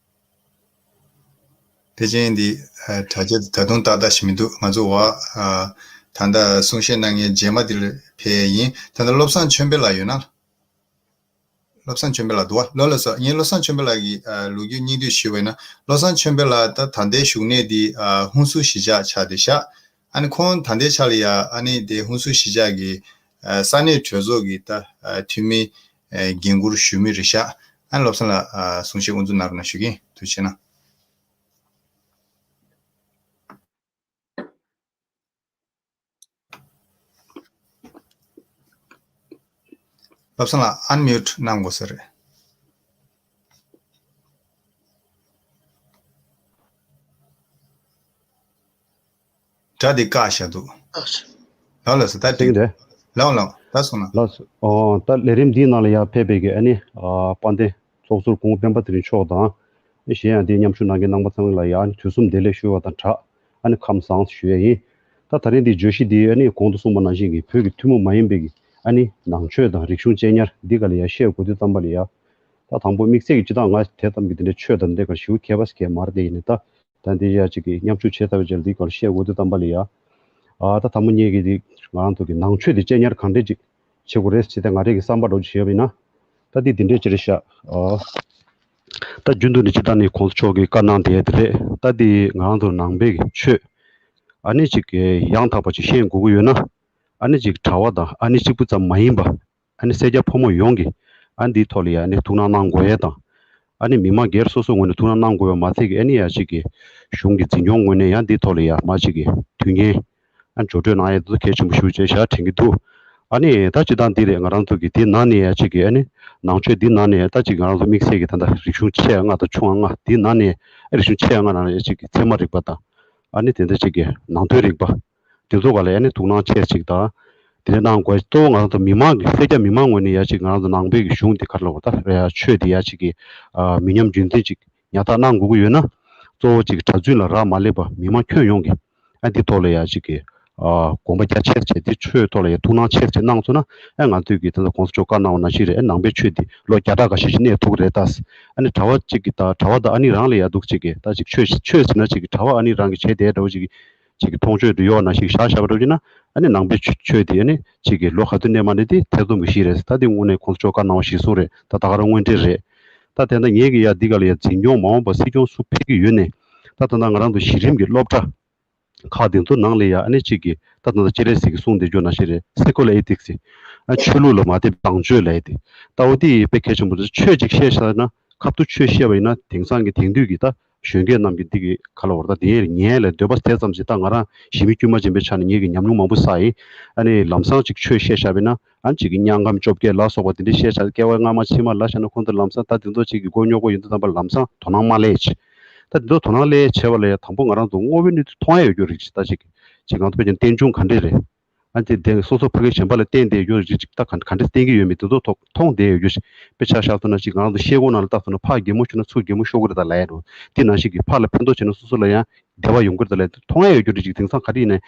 དེ་བཞིན་འདི་ཨ་དྲ་རྒྱ་ད་དུང་ཏག་ཏག་ཞིག་མི་འདུག་ང་ཚོ་བ་ཨ་ད་ལྟ་གསུང་བཤད་གནང་མཁན་རྗེས་མ་འདི་ལ་ཕེབས་ཡིན། ད་ལྟ་བློ་བཟང་ཆོས་འཕེལ་ལགས་ཡོད་ན། བློ་བཟང་ཆོས་འཕེལ་ལགས་འདུག་བ། ལགས་ལགས་སོ། ངས་བློ་བཟང་ཆོས་འཕེལ་ལགས་ཀྱི་ཨ་ལོ་རྒྱུས་སྙིང་བསྡུས་ཞུས་པ་ཡིན་ན། བློ་བཟང་ཆོས་འཕེལ་ལགས་ད་ད་ལྟའི་བཞུགས་གནས་འདི་ཨ་ཧུན་སུར་གཞིས་ཆགས་ཆགས་བསྡད་ཤག་ཨ་ནི་ཁོང་ད་ལྟའི་ཆ་ལ་ཡ་ཨ་ནི་དེ་ཧུན་སུར་གཞིས་ཆགས་ཀྱི་ཨ་ས་གནས་གྲོས་ཚོགས་ཀྱི་ད་ཨ་འཐུས་མི་ཨ་འགན་འཁུར་ཞུ་མི་རེད་ཤག་ཨ་ནི་བློ་བཟང་ལགས་ཨ་གསུང་བཤད་དབུ་འཛུགས་གནང་རོགས་གནང་ཞུ་གི་ཡིན། ཐུགས་རྗེ་གནང་། བློ་བཟང་ལགས་ཨན་མིའུ་ཊི་གནང་དགོས་ས་རེད། སྒྲ་འདི་བཀག་བཞག་འདུག་ཨ་ལགས་ལགས་སོ། ད་ཐེངས་རེད། ལགས་ལགས་ད་སོང་ན། ལགས་སོ། ཨོ་ད་ལས་རིམ་འདིའི་ནང་ལ་ཡང་ཕེབས་པའི་གི་ཨ་ནི་ཨ་དཔལ་ལྡན་ཚོགས་ཟུར་སྐུ་ངོ་སྤེན་པ་ཚེ་རིང་མཆོག་དང་། གཞན་ཡང་འདིའི་མཉམ་ཞུགས་གནང་མཁན་རྣམ་པ་ཚང་མ་ལ་ཡང་དུས་གསུམ་བདེ་ལེགས་ཞུ་བ་དང་སྦྲགས། ཨ་ནི་ཁམས་བཟང་ཞུ་ཡས་ཡིན། ད་ད་རིང་འདིའི་བརྗོད་གཞི་འདི་ཨ་ནི་གོང་དུ་གསུངས་པ་ནང་བཞིན་གྱི་བོད་ཀྱི་ཐུན་མོང་མ་ཡིན་པའི་གི་ཨ་ནི་ནང་ཆོས་དང་རིག་གཞུང་གཅེས་ཉར་འདི་ག་ལ་ཡ་བཤད་དགོས་དུས་ཙམ་པ་ལ་ཡ། ད་དང་པོ་དམིགས་བསལ་གྱི་སྤྱི་བཏང་ང་དེ་ཙམ་གྱི་དེ་འདྲའི་ཆོས་དང་འདི་ག་ཞེ་པོ་མཁས་པ་ཞིག་མ་རེད་དེ། ཡིན་ནའི་ད་ད་འདི་ཡ་གཅིག་གི་མཉམ་ཞུགས་བྱས་ཚར་བའི་རྗེས་ལ་འདི་ག་ལ་བཤད་དགོས་དུས་ཙམ་པ་ལ་ཡ། ཨ་ད་དང་པོ་ཉིད་ཀྱི་འདི་ང་རང་ཚོ་གི་ནང་ཆོས་འདི་གཅེས་ཉར་གང་འདྲས་ཅིག་བྱེད་དགོས་རེད་ཅེས་ད་ང་རང་གི་བསམ་པ་འདྲ་བོ་ཅིག་བྱས་པ་ཡིན་ན། ད་འདི་འདི་འདྲས་ཅིག་རེད་ཤག་ཨ་ད་རྒྱུན་དུ་ནས་སྤྱིར་བཏང་ནས་གོང་ས་མཆོག་གིས་བཀའ་གནང་བསྡད་དེ་རེད། ད་འདི་ང་རང་ཚོ་ནང་པའི་གི་ཆོས་ཨ་ནི་ཅིག་གི་ཡང་དག་པ་ཅིག་ཤེས་དགོས་ཀྱི་ཡོད་ན། ཨ་ནི་ཅིག་གྲྭ་པ་དང་ཨ་ནི་གཅིག་པུ་ཙམ་མ་ཡིན་པ། ཨ་ནི་སེར་སྐྱ་ཕོ་མོ་ཡོངས་ཀྱིས་ཨ་ནི་འདིའི་ཐོག་ལ་ཡ་ཨ་ནི་ཐུགས་སྣང་གནང་དགོས་ཡས་དང་། ཨ་ནི་མི་མང་སྒེར་སོ་སོའི་ངོས་ནས་ཐུགས་སྣང་གནང་དགོས་པ་མ་ཚད་ཀྱི་ཨ་ནི་ཡ་གཅིག་གི་གཞུང་གི་འཛིན་སྐྱོང་ངོས་ནས་ཡང་འདིའི་ཐོག་ལ་ཡ་མ་གཅིག་གི་དུས་ངན་ཨ་ནི་འགྲོ་གྲོན་གནང་ཡས་དེ་ཚོ་གལ་ཆེན་པོ་ཞེ་པོ་ཅིག་རེད་ཤག་དྲན་གྱི་འདུག་ཨ་ནི་ད་སྤྱིར་བཏང་འདི་རེད། ང་རང་ཚོ་གི་འདི་ནང་ནས་ཡ་གཅིག་གི་ཨ་ནི་ནང་ཆོས་འདི་ནང་ནས་ད་གཅིག་ང་རང་ཚོ་དམིགས་བསལ་གྱི་ད་ལྟ་རིག་གཞུང་ཆེ་ལྔ་དང་ཆུང་ལྔ་འདི་ནང་ནས་ཨ་རིག་གཞུང་ཆེ་ལྔ་ནང་ནས་ཡ་གཅིག་གི་ཚད་མ་རིག་པ་དང་། ཨ་ནི་དེ་འདྲ་ཅིག་གི་ནང་དོན་རིག་པ། དེ་ཚོ་ག་ལ་ཡ་ནི་ཐུགས་སྣང་ཆེ་ཅིག་དང་། དེ་འདྲ་གནང་དགོས། གཙོ་བོ་ང་རང་ཚོ་མི་མང་གི་སེར་སྐྱ་མི་མང་ངོས་ནས་ཡ་ཅིག་ང་རང་ཚོ་ནང་པའི་གི་གཞུང་དེ་ག་རེ་ལབ་དགོས་ད་རེད་ཡ། ཆོས་དེ་ཡ་ཅིག་གི་ཨ་མི་ཉམས་རྒྱུན་འཛིན་ཅིག་ཉར་ཐག་གནང་དགོས་ཀྱི་ཡོད་ན། གཙོ་བོ་ཅིག་གྲྭ་བཙུན་ལ་རག་མ་ལས་པ་མི་མང་ཁྱོན་ཡོངས་ཀྱི་ཨ་འདི་ཐོག་ལ་ཡ་ཅིག་གི་ཨ་དགོངས་པ་རྒྱ་ཆེར་བྱས་ཏེ་ཆོས་ཐོག་ལ་ཡ་ཐུགས་སྣང་ཆེར་བྱས་གནང་སོང་ན། ཨ་ང་ཚོས་ཀྱི་ད་ལྟ་གོང་ས་མཆོག་བཀའ་གནང་བ་ནང་བཞིན་རེད། ཨ་ནང་པའི་ཆོས་འདི་ལོ་བརྒྱ་ཕྲག་འགའ་ཤས་ཤིག་གནས་ཐུབ་ཀྱི་རེད་ད། ཨ་ནི་གྲྭ་པ་གཅིག་གི་ད་གྲྭ་པ་དང་ཨ་ནི་རང་ལ་ཡ་འདུག་ཅིག་གི་ད་ཅིག་ཆོས་ཆོས་ཟེར་ན་ཅིག་གི་གྲྭ་པ་ཨ་ནི་རང་གི་བྱས་དེ་འདྲ་བོ་ཅིག་གི་ཅིག་གི་མཐོང་ཆོས་འདི་ཡོད་ནང་བཞིན་བཞག་བཞག་པ་འདྲ་བོ་ཅིག་ན། ཨ་ནི་ནང་པའི་ཆོས་ཆོས་འདི་ཨ་ནི་ཅིག་གི་ལོ་ག་ཚོད་གནས་མ་གནས་དེ་ཐེ་ཚོམ་གྱི་གཞི་རེད། ད་དེ་དངོས་གནས་གོང་ས་མཆོག་བཀའ་གནང་བ་གཞིར་བཟུང་རེད། ད་ད་ག་རང་དངོས་འབྲེལ་རེད། ད་དེ་འདྲ་ངེད་ཀྱི་ཡ་འདི་ག་ལ་ཡ་འཛིན་སྐྱོང་མ་འོངས་པ་སྲིད་སྐྱོང་སུ་ཕེབས་ཀྱི་ཡོད་ནས། ད་ད་ལྟ་ང་རང་ཚོ་གཞི་རིམ་གྱི་སློབ་གྲྭ་ཁག་དེ་ཚོ་ནང་ལ་ཡ་ཨ་ནི་གཅིག་གི་ད་ད་ལྟ་སྤྱན་རས་གཟིགས་ཀྱིས་གསུངས་བསྡད་རྒྱུ་ནང་བཞིན་རེད། སེ་ཀུ་ལར་ཨེ་ཐིག་སི། ཨ་ཆོས་ལུགས་ལ་མ་དད་པའི་བཟང་སྤྱོད་ལབ་ཡས་དེ། ད་འོ་དེ་དཔེ་གལ་ཆེན་པོ་རེད། ཆོས་ཅིག་བཤད་བཞག་ན་ཁ་ཐུག་ཆོས་བཤད་པ་ཡིན་ན་དེང་སང་གི་དེང་དུས་ཀྱི་ད་གཞོན་སྐྱེས་རྣམས་ཀྱི་འདི་གི་ག་ལ་བར་ད་དེ་ཡས་ཉན་ལ་འདོད་པ་དེ་ཙམ་ཞིག་ད་ང་རང་གཞི་མི་དཀྱུས་མ་ཅན་པའི་ཆ་ནས་ངེད་ཀྱི་ཉམས་མྱོང་མང་པོ་བསགས་ཡིན། ཨ་ནི་ལམ་སང་ཅིག་ཆོས་བཤད་བཞག་པ་ཡིན་ན། ཨ་ནི་གཅིག་གི་དམྱལ་ཁམས་བཅོ་བརྒྱད་ལ་སོགས་པ་དེ་འདྲ་བཤད་བཞག་སྟེ་སྐྱེ་བ་སྔ་མ་ཕྱི་མ་ལ་བཞག་ན་ཁོང་ཚོ་ལམ་སང་ད་དེ་ཚོ་གཅིག་གི་མགོ་རྙོག་པོ་ཡོད་འདུག་བསམ་པ་ལམ་སང་དོ་སྣང་མ་སླེབས་བྱས། ད་དེ་ཚོ་དོ་སྣང་སླེབས་བྱས་པ་ལ་ཡ་དང་པོ་ང་རང་ཚོ་དངོས་པོའི་གནས་ཚུལ་མཐོང་ཡ་ཡོད་རྒྱུ་རིགས་ཅིག་ད་ཅིག་ཅིག་ང་ཚོ་ཕལ་ཆེར་རྟེན་འབྱུང་ག་འདྲས་རེད། ཨ་ནི་དེ་སོ་སོ་ཕ་གི་གཞན་པ་ལ་བརྟེན་བསྡད་ཡོད་རིགས་ཅིག་ད་ག་ག་འདྲས་བརྟེན་གྱི་ཡོད་མེད་དེ་ཚོ་ཐོག་མཐོང་བསྡད་ཡོད་རྒྱུ་ཞིག་དཔེ་ཆ་བཞག་ཐུབ་ན་ཅིག་ང་རང་ཚོ་ཤེལ་སྒོ་ནང་ལ་ལྟ་ཐུབ་ན་ཕར་གད་མོ་ཤོར་ན་ཚུར་གད་མོ་ཤོར་གི་རེད་ད་ལབ་ཡ་འགྲོ། དེ་ནང་བཞིན་གྱི་ཕར་ལ་ཕན་ཐོགས་བྱས་ན་སོ་སོ་ལ་ཡང་བདེ་བ་ཡོང་གི་རེད་ལབ་མཐོང་ཡ་ཡོད་རྒྱུ་རེད། ཅིག་དེང་སང་ག་རེ་ཡིན་ནའི་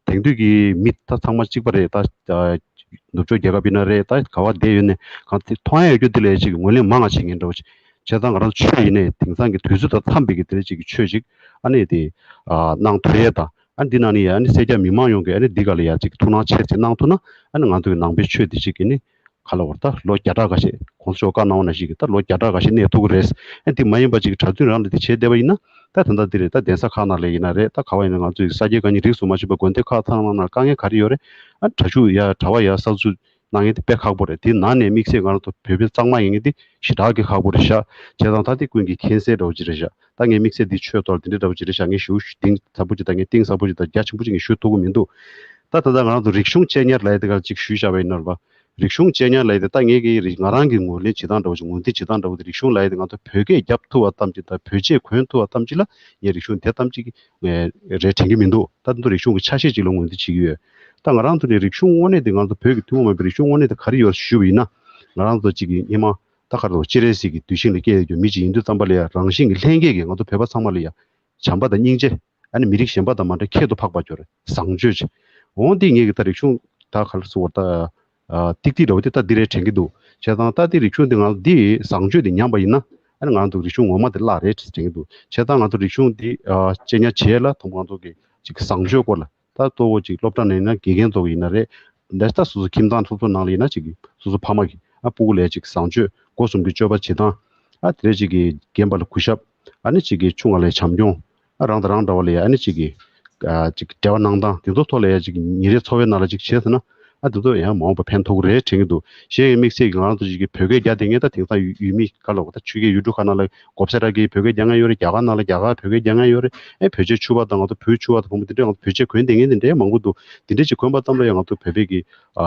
དེང་དུས་ཀྱི་མི་ད་ཚང་མ་གཅིག་པ་རེད་ད། ནུབ་ཕྱོགས་རྒྱལ་ཁབ་ཡིན་ན་རེད་ད། ག་བ་བསྡད་ཡོད་ནའི་གང་དེ་མཐོང་ཡ་ཡོད་རྒྱུ་དེ་ལས་ཅིག་ངོས་ལེན་མང་ང་བྱེད་མཁན་འདྲ་བོ་ཅིག་བྱས་ཙང་ང་རང་ཚོ་ཆོས་ཡིན་ནའི་དེང་སང་གི་དུས་ཚོད་དང་འཚམས་པའི་གི་དེ་ལས་ཅིག་གི་ཆོས་ཅིག་ཨ་ནི་དེ་གནང་ཐུབ་ཡས་དང་། ཨ་ནི་འདི་ནང་ནས་ཡ་ཨ་ནི་སེར་སྐྱ་མི་མང་ཡོངས་ཀྱིས་ཨ་ནི་འདི་ག་ལ་ཡ་ཅིག་ཐུགས་སྣང་ཆེར་ཅིག་གནང་ཐུབ་ན། ཨ་ནི་ང་ཚོ་གི་ནང་པའི་ཆོས་འདི་ཅིག་གི་ནི་ག་ལ་བར་ད་ལོ་བརྒྱ་ཕྲག་འགའ་ཤས་གོང་ས་མཆོག་བཀའ་གནང་བ་ནང་བཞིན་གྱི་ད་ལོ་བརྒྱ་ཕྲག་འགའ་ཤས་གནས་ཐུབ་ཀྱི་རེད། ཨ་འདི་མ་ཡིན་པ་ཅིག་གྲྭ་བཙུན་རང་ལ་འདི་བྱས་བསྡད་པ་ཡིན་ན། ད་ད་ལྟ་འདི་རེད། ད་གདན་ས་ཁག་ནང་ལ་ཡིན་ན་རེད། ད་ག་བ་ཡིན་ན་ང་ཚོའི་ས་སྐྱའི་དཀའ་རྙིང་རིས་སུ་མ་ཆད་པ་དགོན་སྡེ་ཁག་ཚང་མ་ནང་དཀའ་ངལ་ག་རེ་ཡོད་རེད། ཨ་གྲྭ་ཆུ་ཡ་གྲྭ་པ་ཡ་གསར་འཛུགས་གནང་མཁན་དེ་དཔེ་ཁག་པོ་རེད། དེ་ནང་ནས་དམིགས་བསལ་ང་རང་ཚོ་བོད་པའི་གཙང་མ་ཡིན་མཁན་དེ་ཞེ་དྲག་གི་ཁག་པོ་རེད་ཤག་བྱས་ཙང་ད་དེ་ཀུན་གྱིས་མཁྱེན་གསལ་འདྲ་བོ་ཅིག་རེད་ཤག་ད་ངས་དམིགས་བསལ་འདི་ཆོས་ཐོག་ལ་དེ་འདྲ་འདྲ་བོ་ཅིག་རེད་ཤག་ངས་ཞེ་པོ་གཏིང་ཟབ་པོ་ཅིག་དང་ངས་གཏིང་ཟབ་པོ་ཅིག་དང་རྒྱ་ཆེན་པོ་ཅིག་ངས་ཞུ་ཐུབ་ཀྱི་མི་འདུག་ད་ད་ལྟ་ང་རང་ཚོ་རིག་གཞུང་གཅེས་ཉར་ལབ་ཡ་དེ་ག་ཅིག་ཞུས་བཞག་པ་ཡིན་ན་རེད་པ། རིག་གཞུང་གཅེས་ཉར་ལབ་ཡ་དེ་ད་ངས་ཀྱི་རིག་ང་རང་གི་ངོས་ལེན་བྱེད་སྟངས་འདྲ་བོ་ཅིག་ངོས་འཛིན་བྱེད་སྟངས་འདྲ་བོ་དེ་རིག་གཞུང་ལབ་ཡ་དེ་ང་ཚོ་བོད་སྐད་རྒྱབ་ཐུབ་པ་ཙམ་ཅིག་དང་བོད་སྐད་གོན་ཐུབ་པ་ཙམ་ཅིག་ལ་ངས་རིག་གཞུང་དེ་ཙམ་ཅིག་ཨེ་རེད་དྲན་གྱི་མི་འདུག་ད་དུང་རིག་གཞུང་གི་ཆ་ཤས་ཅིག་ལ་ངོས་འཛིན་བྱེད་ཀྱི་ཡོད། ད་ང་རང་ཚོ་ནི་རིག་གཞུང་དངོས་གནས་དེ་ང་ཚོ་བོད་ཀྱི་ཐུན་མོང་མ་ཡིན་པའི་རིག་གཞུང་དངོས་གནས་དེ་ག་རེ་ཡོད་ཞུས་པ་ཡིན་ན། ང་རང་ཚོ་གཅིག་གི་སྔོན་མ་ད་ག་རེ་ལབ་དགོས། སྤྱན་རས་གཟིགས་ཀྱི་གདུལ་ཞིང་ལ་སྐྱེས་ཡོད་རྒྱུ་མི་གཅིག་ཡིན་དུས་ཙམ་པ་ལ་ཡ་རང་བཞིན་གྱི་ལྷན་སྐྱེས་ཀྱི་ང་ཚོ་བོད་པ་ཚང་མ་ལ་ཡ་བྱམས་པ་དང་སྙིང་རྗེ། ཨ་ནི་མི་རིགས་གཞན་པ་དང་མ་འདྲ་ཁྱད་དུ་འཕགས་པ་ཅིག་ཡོད་རེད། བཟང་སྤྱོད་ཅིག་འོང་འདི་ངེད་ཀྱི་ད་རིག་གཞུང་ད་ག་རེ་ཟེར་དགོས་ད། ཨ་ཏིག་ཏིག་འདྲ་བོ་དེ་ད་འདི་རེད་དྲན་གྱི་འདུག་བྱས་ཙང་ད་འདི་རིག་གཞུང་འདི་ང་ཚོ་འདི་བཟང་སྤྱོད་འདི་ཉམས་པ་ཡིན་ན། ཨ་ནི་ང་ཚོ་རིག་གཞུང་ངོ་མ་དེ་བརླག་རེད་དྲན་གྱི་འདུག་བྱས་ཙང་ང་ཚོ་རིག་གཞུང་འདི་ཨ་གཅེས་ཉར་བྱེད་ཡས་ལ་དང་པོ་ང་ཚོ་གི་ཅིག་བཟང་སྤྱོད་སྐོར་ལ། ད་གཙོ་བོ་ཅིག་སློབ་གྲྭ་ནང་ཡིན་ན་དགེ་རྒན་ཚོ་ཡིན་ན་རེད། འདི་ལྟ་སོ་སོ་ཁྱིམ་ཚང་སོ་སོ་ནང་ལ་ཡིན་ན་ཅིག་གི་སོ་སོ་ཕ་མ་གི་ཨ་སྤུ་གུ་ལ་ཅིག་བཟང་སྤྱོད་སྒོ་གསུམ་གྱི་སྤྱོད་པ་བྱེད་སྟངས། ཨ་དེ་རེད། ཅིག་གི་རྒན་པ་ལ་གུས་ཞབས། ཨ་ནི་ཅིག་གི་ཆུང་བ་ལ་བྱམས་སྐྱོང་། ཨ་རང་དང་རང་འདྲ་བ་ལ་ཡ་ཨ་ནི་ཅིག་གི་ཨ་ཅིག་འབྲེལ་བ་གནང་སྟངས་དེ་ཚོ་ཐོག་ལ་ཡ་ཅིག་ཉིན་རེའི་འཚོ་བའི་ནང་ལ་ཅིག་བྱས་ཟེར་ན། ཨ་དེ་ཚོ་ཡང་མ་འོངས་པ་ཕན་ཐོགས་ཀྱི་རེད་དྲན་གྱི་འདུག་གཞན་ཡང་དམིགས་བསལ་གྱི་ང་རང་ཚོ་ཅིག་གི་བོད་སྐད་རྒྱག་བསྡད་མཁན་ད་དེང་སང་ཡུལ་མི་ག་ལབ་དགོས་ད་ཆོས་སྐད་ཡུལ་གྲུ་ཁག་ནང་ལ་སྒོ་ཕྱེ་ར་གི་བོད་སྐད་རྒྱག་མཁན་ཡོད་རེད། རྒྱ་གར་ནང་ལ་རྒྱ་གར་བོད་སྐད་རྒྱག་མཁན་ཡོད་རེད། ཨེ་བོད་ཆས་ཕྱུ་པ་དང་ང་ཚོ་བོད་ཕྱུ་པ་དང་བུ་མོ་དེ་འདྲས་ང་ཚོ་བོད་ཆས་གོན་བསྡད་མཁན་དེ་འདྲས་མང་པོ་འདུག་དེ་འདྲས་ཅིག་གོན་པ་ཙམ་ལ་ཡང་ང་ཚོ་བོད་པའི་གི་ཨ་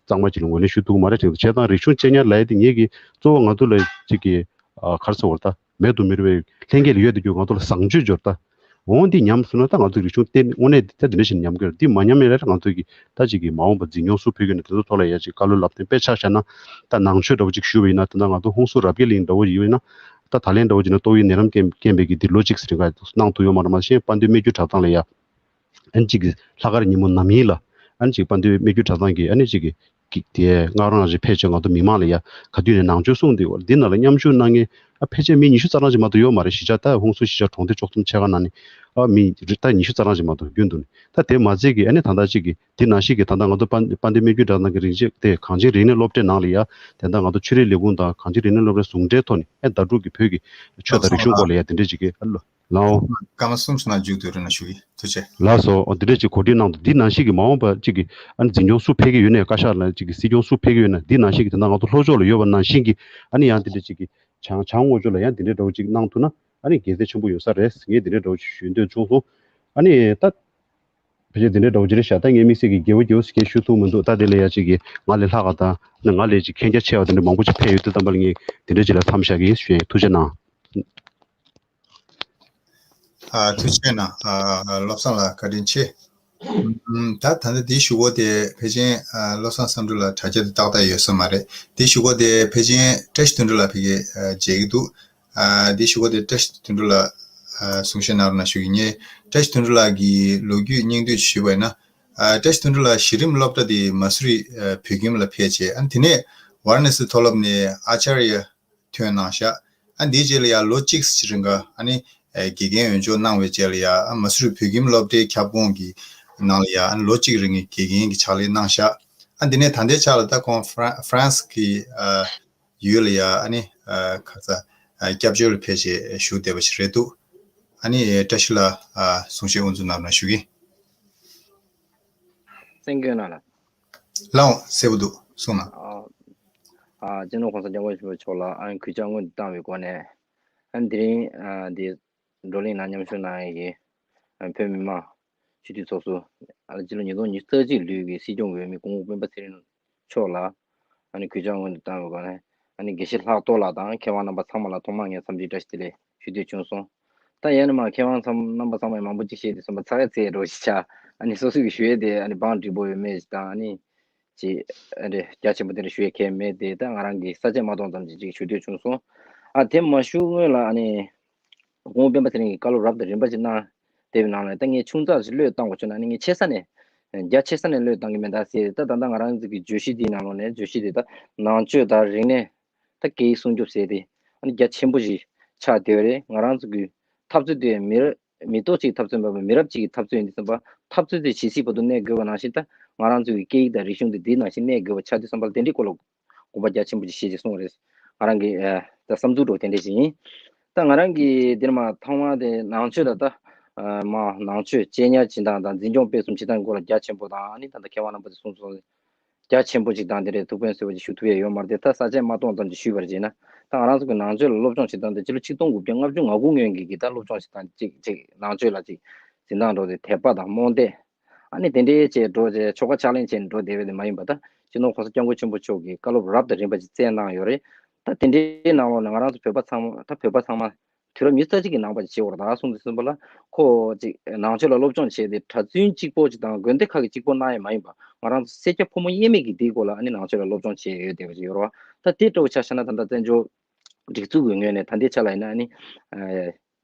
གཙང་མ་ཅིག་ལ་ངོས་ལེན་ཞུ་ཐུབ་ཀྱི་མ་རེད་དྲན་འདུག་བྱས་ཙང་རིག་གཞུང་གཅེས་ཉར་ལབ་ཡ་དེ་ངེད་ཀྱི་གཙོ་བོ་ང་ཚོ་ལ་ཅིག་གི་ཨ་ག་རེ་ཟེར་དགོས་རེད་ད། མེད་དུ་མི་རུང་བའི་ལྷན་སྐྱེས་ལ་ཡོད་དུ་རྒྱུ་ང་ཚོ་ལ་བཟང་སྤྱོད་འབྱོར་ད། འོང་འདི་ཉམས་སོང་ན་ད་ང་ཚོའི་རིག་གཞུང་བརྟན་དངོས་གནས་འདི་ད་འདི་འདྲ་ཞིག་ཉམས་ཀྱི་རེད། འདི་མ་ཉམས་ཡས་ལ་ང་ཚོའི་གི་ད་ཅིག་གི་མ་འོངས་པ་འཛིན་སྐྱོང་སུ་ཕུལ་གྱི་ཡོད་ན་དེ་ཚོ་ཐོག་ལ་ཡ་ཅིག་བཀའ་སློབ་ལབ་སྟེ་དཔེ་ཆ་བཞག་ན། ད་ནང་ཆོས་འདྲ་བོ་ཅིག་ཞུས་པ་ཡིན་ན་དེ་འདྲ་ང་ཚོ་ཧུན་སུར་རབ་དགེ་གླིང་འདྲ་བོ་ཡིན་ན། ད་ད་ལན་འདྲ་བོ་ཅིག་ན་ཏོག་དབྱིབས་ནད་རམས་རྐྱེན་རྐྱེན་པའི་གི་འདི་ལོ་གཅིག་ཟིན་ག་གནང་ཐུབ་ཡོད་མ་རེད། མ་གཞི་དཔལ་ལྡན་སྨད་རྒྱུད་གྲྭ་ཚང་ལ་ཡ། ཨ་ནི་གཅིག་གི་ལྷག་དཀར་ཉིན་མོ་ནམ་ཡིན་ལ། ཨ་ནི་གཅིག་དཔལ་ལྡན་སྨད་རྒྱུད་གྲྭ་ཚང་གི་ཨ་ནི་གཅིག་གི་གི་དེ་སྔ་རང་རེ་ཕེབས་བྱས་ང་ཚོ་མི་མང་ལ་ཡ་ག་དུས་ནས་ནང་ཆོས་གསུངས་ཏེ་འདི་ནང་ལ་མཉམ་ཞུགས་གནང་མཁན་ ཨ་ཕལ་ཆེར་མི་ཉི་ཤུ་རྩ་གྲངས་ཅིག་མ་གཏོགས་ཡོད་མ་རེད། གཞིས་ཆགས་ད་ཧུན་སུར་གཞིས་ཆགས་གྲོང་སྡེ་བཅུ་གསུམ་ཕྱེད་ཀ་ནང་ནས་ཨ་མི་རེ་ད་ཉི་ཤུ་རྩ་གྲངས་ཅིག་མ་གཏོགས་རྒྱུན་དུ་ནས། ད་དེ་མ་ཚད་ཀྱི་ཨ་ནི་ད་ལྟ་ཅིག་གི་དེ་ནང་བཞིན་གྱི་ད་ལྟ་ང་ཚོ་དཔལ་དཔལ་ལྡན་སྨན་རྒྱུད་གྲྭ་ཚང་གི་རིགས་ཅིག་དེ་གངས་ཅན་རིག་གནས་སློབ་གྲྭའི་ནང་ལ་ཡ་དེ་ད་ང་ཚོ་ཆོས་རིག་ལས་ཁུངས་དང་གངས་ཅན་རིག་གནས་སློབ་གྲྭའི་ཟུང་འབྲེལ་ཐོག་ནས་ཨ་ཟླ་དྲུག་གི་བོད་ཀྱི་ཆོས་དང་རིག་གཞུང་སྐོར་ལ་ཡ་དེ་འདྲས་ཅིག་གི་ཨ་ལོ། ལའོ། སྐར་མ་གསུམ་ཙམ་ནང་མཇུག་བསྡུ་རོགས་གནང་ཞུ་གི། ཐུགས་རྗེ་ཆེ། ལགས་སོ། འོ་འདི་འདྲས་ཅིག་གོ་སྒྲིག་གནང་འདུག་འདི་ནང་བཞིན་གྱི་མ་འོངས་པ་ཅིག་གི་ཨ་ནི་འཛིན་སྐྱོང་སུ་ཕེབས་ཀྱི་ཡོད་ན། བཀའ་ཤག་ལ་ཅིག་གི་སྲིད་སྐྱོང་སུ་ཕེབས་ཀྱི་ཡོད་ན། འདི་ནང་བཞིན་གྱི་ད་ལྟ་ང་ཚོ་ལྷོ་ཕྱོགས་ལ་ཡོད་པ་ནང་བཞིན་གྱི་ཨ་ནི་ཡང་འདི་འདྲས་ཅིག་གི་བྱང་བྱང་ངོས་ཕྱོགས་ལ་ཡང་འདི་འདྲས་འདྲ་བོ་ཅིག་གནང་ཐུབ་ན་ཨ་ནི་དགེ་མཚན་ཆེན་པོ་ཡོད་ས་རེད། ངས་འདི་འདྲས་འདྲ་བོ་ཅིག་ཞུ་འདོད་བྱུང་སོང་། ཨ་ནི་ད་ཕལ་ཆེར་འདི་འདྲས་འདྲ་བོ་ཅིག་རེད་ཤག་ད་ངས་དམིགས་བསལ་གྱི་རྒྱལ་བ་རྒྱལ་པོ་ཟེར་མཁན་ཞུ་ཐུབ་མི་འདུག་ད་དེ་ལ་ཡང་ཅིག་གི་ང་ལས་ལྷག་ག་དང་ང་ལས་ཅིག་མཁྱེན་རྒྱ་ཆེ་བ་དེ་འདྲ་མང་པོ་ཅིག་ཕེབས་ཡོད་དུས་ཙམ་པ་ལ་ངས་འདི་འདྲས་ཅིག་ལ་མཚམས་བཞག་གི་ཡིན་ཞུ་ཡིན། ཐུགས་རྗེ་གནང་། ཨ། ཐུགས་རྗེ་གནང་། ཨ། བློ་བཟང་ལགས་བཀའ་དྲིན་ཆེ། ཨུམ། ད་ད་ལྟ་འདི་ཞུ་སྒོ་དེ་ཕལ་ཆེར་ཨ་བློ་བཟང་བསམ་གྲུབ་ལགས་དྲ་རྒྱ་དེ་ཏག་ཏག་ཡོད་ས་མ་རེད། འདི་ཞུ་སྒོ་དེ་ཕལ་ཆེར་བཀྲ་ཤིས་དོན་གྲུབ་ལགས་ཕ་གིར་ཨ་མཇལ་གྱི་འདུག་ཨ། འདི་ཞུ་སྒོ་དེ་བཀྲ་ཤིས་དོན་གྲུབ་ལགས་ཨ་གསུང་བཤད་གནང་རོགས་གནང་ཞུ་གི་ཡིན། བཀྲ་ཤིས་དོན་གྲུབ་ལགས་ཀྱི་ལོ་རྒྱུས་སྙིང་བསྡུས་ཞུས་པ་ཡིན་ན། ཨ། བཀྲ་ཤིས་དོན་གྲུབ་ལགས་གཞི་རིམ་སློབ་གྲྭ་དེ་མ་སུ་རི་ཨ་བོད་ཁྱིམ་ལ་ཕེབས་བྱས། ཨ་ནི་དེ་ནས་ཝཱ་ར་ཎ་སི་མཐོ་སློབ་ནས་ཨ་ཅཱརྱ་ཐོན་གནང་ཤག་ཨ་འདིའི་རྗེས་ལ་ཡང་ལོ་གཅིག་ཙམ་རིང་ག་ཨ་ནི་ཨ་དགེ་རྒན་འོས་སྦྱོར་གནང་བའི་རྗེས་ལ་ཡང་ཨ་མ་སུ་རི་བོད་ཁྱིམ་སློབ་གྲྭའི་ཁྱབ་ཁོངས་ཀྱི་ནང་ལ་ཡང་ཨ་ནི་ལོ་གཅིག་རིང་གི་དགེ་རྒན་གྱི་ཕྱག་ལས་གནང་ཤག་ཨ་འདི་ནས་ད་ལྟའི་ཆ་ལ་ད་ཁོང་ཧྥ་རན་ཧྥ་རན་སི་གི་ཨ་ཡུལ་ལ་ཡང་ཨ་ནི་ཨ་ག་ས་ཨ་སྐྱབས་བཅོལ་ལ་ཕེབས་བྱས་བཞུགས་བསྡད་པ་ཞིག་རེད་འདུག་ཨ་ནི་བཀྲ་ཤིས་ལགས་ཨ་གསུང་བཤད་དབུ་འཛུགས་གནང་རོགས་གནང་ཞུ་གི་ཡིན། གསན་རྒྱུ་ཡོད་ན་ལགས། ལགས་འོང་། གསལ་པོ་འདུག་གསུངས་གནང་། ཨ། ཨ། སྤྱི་ནོར་༸གོང་ས་༸སྐྱབས་མགོན་ཆེན་པོ་མཆོག་ལ་ཨ་གུས་ཕྱག་སྔོན་དུ་བཏང་བའི་སྒོ་ནས། ཨ་དེ་རིང་ཨ་འདི་བགྲོ་གླེང་ནང་མཉམ་ཞུགས་གནང་ཡས་ཀྱི་ཨ་བོད་མི་མང་སྤྱི་འཐུས་ཚོགས་གཙོ། ཨ་སྤྱི་ལོ་ཉིས་སྟོང་ཉི་ཤུ་རྩ་གཅིག་ལོའི་གི་སྲིད་སྐྱོང་འོས་མི་སྐུ་ངོ་སྤེན་པ་ཚེ་རིང་མཆོག་ལ་ཨ་ནི་གུས་ཕྱག་སྔོན་དུ་བཏང་བའི་སྒོ་ནས། ཨ་ནི་དགེ་བཤེས་ལྷག་རྡོར་ལགས་དང་མཁས་དབང་རྣམ་པ་ཚང་མ་ལ་ཐོག་མར་ངས་འཚམས་འདྲི་བཀྲ་ཤིས་བདེ་ལེགས་ཞུ་འདོད་བྱུང་སོང་། ད་ཡང་ནི་མ་མཁས་དབང་ཚང་རྣམ་པ་ཚང་མས་མང་པོ་ཅིག་བཤད་དེ་སོང་པ་ཚ་ག་ཚད་འགྲོ་ཞིག་ཆགས། ཨ་ནི་སོ་སོ་གི་ཞུ་ཡས་དེ་ཨ་ནི་བང་སྒྲིག་པོ་ཡོད་མེད་ཞིག་དང་། ཨ་ནི་ཅིག་ཨ་རེ་རྒྱ་ཆེན་པོ་དེ་འདྲ་ཞུ་ཡས་གལ་མེད་དེ། ད་ང་རང་གིས་ས་བཅད་མ་གཏོང་ཙམ་ཅིག་ཅིག་ཞུ་འདོད་བྱུང་སོང་། ཨ་དེ་མ་ཞུ་སྔོན་ལ་ཨ་ནི་སྐུ་ངོ་སྤེན་པ་ཚེ་རིང་གིས་བཀའ་སློབ་རབ་དང་རིམ་པ་ཅིག་གནང་བསྡད་པའི་ནང་ལ་ད་ངས་ཆུང་ཙག་ཅིག་བློས་བཏང་དགོས་བྱུང་ན། ཨ་ནི་ངས་ཆེ་ས་ནས་རྒྱ་ཆེ་ས་ནས་བློས་བཏང་གི་མེད་ད་ཟེར། ད་ད་ལྟ་ང་རང་ཚོ་གི་བརྗོད་གཞི་འདིའི་ནང་ལོགས་ནས་བརྗོད་གཞི་དེ་ད་ནང་ཆོས་དང་རིག་གནས། ད་སྐད་ཡིག་སྲུང་སྐྱོབ་ཟེར་དེ་ཨ་ནི་རྒྱ་ཆེན་པོ་ཞིག་ཆགས་བསྡད་ཡོད་རེད། ང་རང་ཚོ་གི་འཐབ་རྩོད་དེ་མི་ར་མི་ཐོག་གཅིག་འཐབ་རྩོད་མེད་པར་མི་རབས་གཅིག་གི་འཐབ་རྩོད་ཡིན་དུས་ཙམ་པ། འཐབ་རྩོད་དེ་ཇི་སྲིད་བར་དུ་གནས་དགོས་པ་ནང་བཞིན། ད་ང་རང་ཚོ་གི་སྐད་ཡིག་དང་རིག་གཞུང་དེ་འདི་ནང་བཞིན་གནས་དགོས་པ་ཆགས་དུས་ཙམ་པ་ལ། དེ་འདྲའི་སྐོར་ལ་དགོངས་པ་རྒྱ་ཆེན་པོ་ཅིག་བཞེས་ཅིག་གསུངས་པ་རེད། ང་རང་གི་ཨ་ད་བསམ་ཚུལ་འདྲ་བོ་དེ་འདྲ་ཞིག་ཡིན། ད་ང་རང་གི་འདིར་མ་ཐོག་མ་དེ་ནང་ཆོས་ལ་ད་ཨ་མ་ནང་ཆོས་གཅེས་ཉར་བྱེད་སྟངས་དང་འཛིན་སྐྱོང་སྤེལ་གསུམ་བྱེད་སྟངས་སྐོར་ལ་རྒྱ་ཆེན་པོ་དང་། ཨ་ནི་ད་ལྟ་མཁས་དབང་རྣམ་པ་ཚོས་གསུངས་སོང་། རྒྱ་ཆེན་པོ་ཅིག་དང་དེ་འདྲའི་ཐུགས་ཕན་གསོས་པ་ཅིག་ཞུ་ཐུབ་ཡས་ཡོད་མ་རེད་དེ། ད་ས་བཅད་མ་གཏོང་ཙམ་ཅིག་ཞུས་པར་བྱས་ན། ད་ང་རང་ཚོ་གི་ནང་ཆོས་ལ་སློབ་སྦྱོང་བྱེད་སྟངས་དེ་སྤྱི་ལོ་ཆིག་སྟོང་དགུ་བརྒྱ་ལྔ་བཅུ་ང་དགུ་སྔོན་གྱི་གི་ད་སློབ་སྦྱོང་བྱེད་སྟངས་ཅིག་ཅིག་ནང་ཆོས་ལ་ཅིག་འཛིན་སྟངས་འདྲ་བོ་དེ་དད་པ་དང་རྨོངས་དད། ཨ་ནི་དེ་འདྲའི་ཅིག་འགྲོ་བྱས་ཆོ་ག་ཕྱག་ལེན་བྱས་ནས་འགྲོ་བསྡད་པ་དེ་མ་ཡིན་པ། ད་སྤྱི་ནོར་༸གོང་ས་༸སྐྱབས་མགོན་ཆེན་པོ་མཆོག་གིས་བཀའ་སློབ་རབ་དང་རིམ་པ་ཅིག་བསྩལ་གནང་ཡོད་རེད། ད་དེ་འདྲའི་ནང་ལོགས་ནས་ང་རང་ཚོ་བོད་པ་ཚང་མ། ད་བོད་པ་ཚང་མ་དུས་རབས་ཉི་ཤུ་རྩ་གཅིག་གི་ནང་པ་ཅིག་བྱེད་དགོས་རེད་ད་གསུངས་དུས་ཙམ་པ་ལ། ཁོ་ཅིག་ནང་ཆོས་ལ་སློབ་སྦྱོང་བྱས་ཏེ་གྲྭ་བཙུན་གཅིག་པོ་ཅིག་དང་དགོན་སྡེ་ཁག་གི་གཅིག་པོ་གནང་ཡས་མ་ཡིན་པ། ང་རང་ཚོ་སེར་སྐྱ་ཕོ་མོ་དབྱེར་མེད་ཀྱིས་དེའི་སྐོར་ལ་ཨ་ནི་ནང་ཆོས་ལ་སློབ་སྦྱོང་བྱས་ཡོད་བསྡད་པ་ཅིག་ཡོད་རེད་བ། ད་དེ་འདྲ་བོ་ཆ་བཞག་ན་ད་ལྟ་བཙན་བྱོལ་སྒྲིག་འཛུགས་ཀྱི་ངོས་ནས་ད་ལྟའི་ཆ་ལ་ཡིན་ན། ཨ་ནི་ཨ་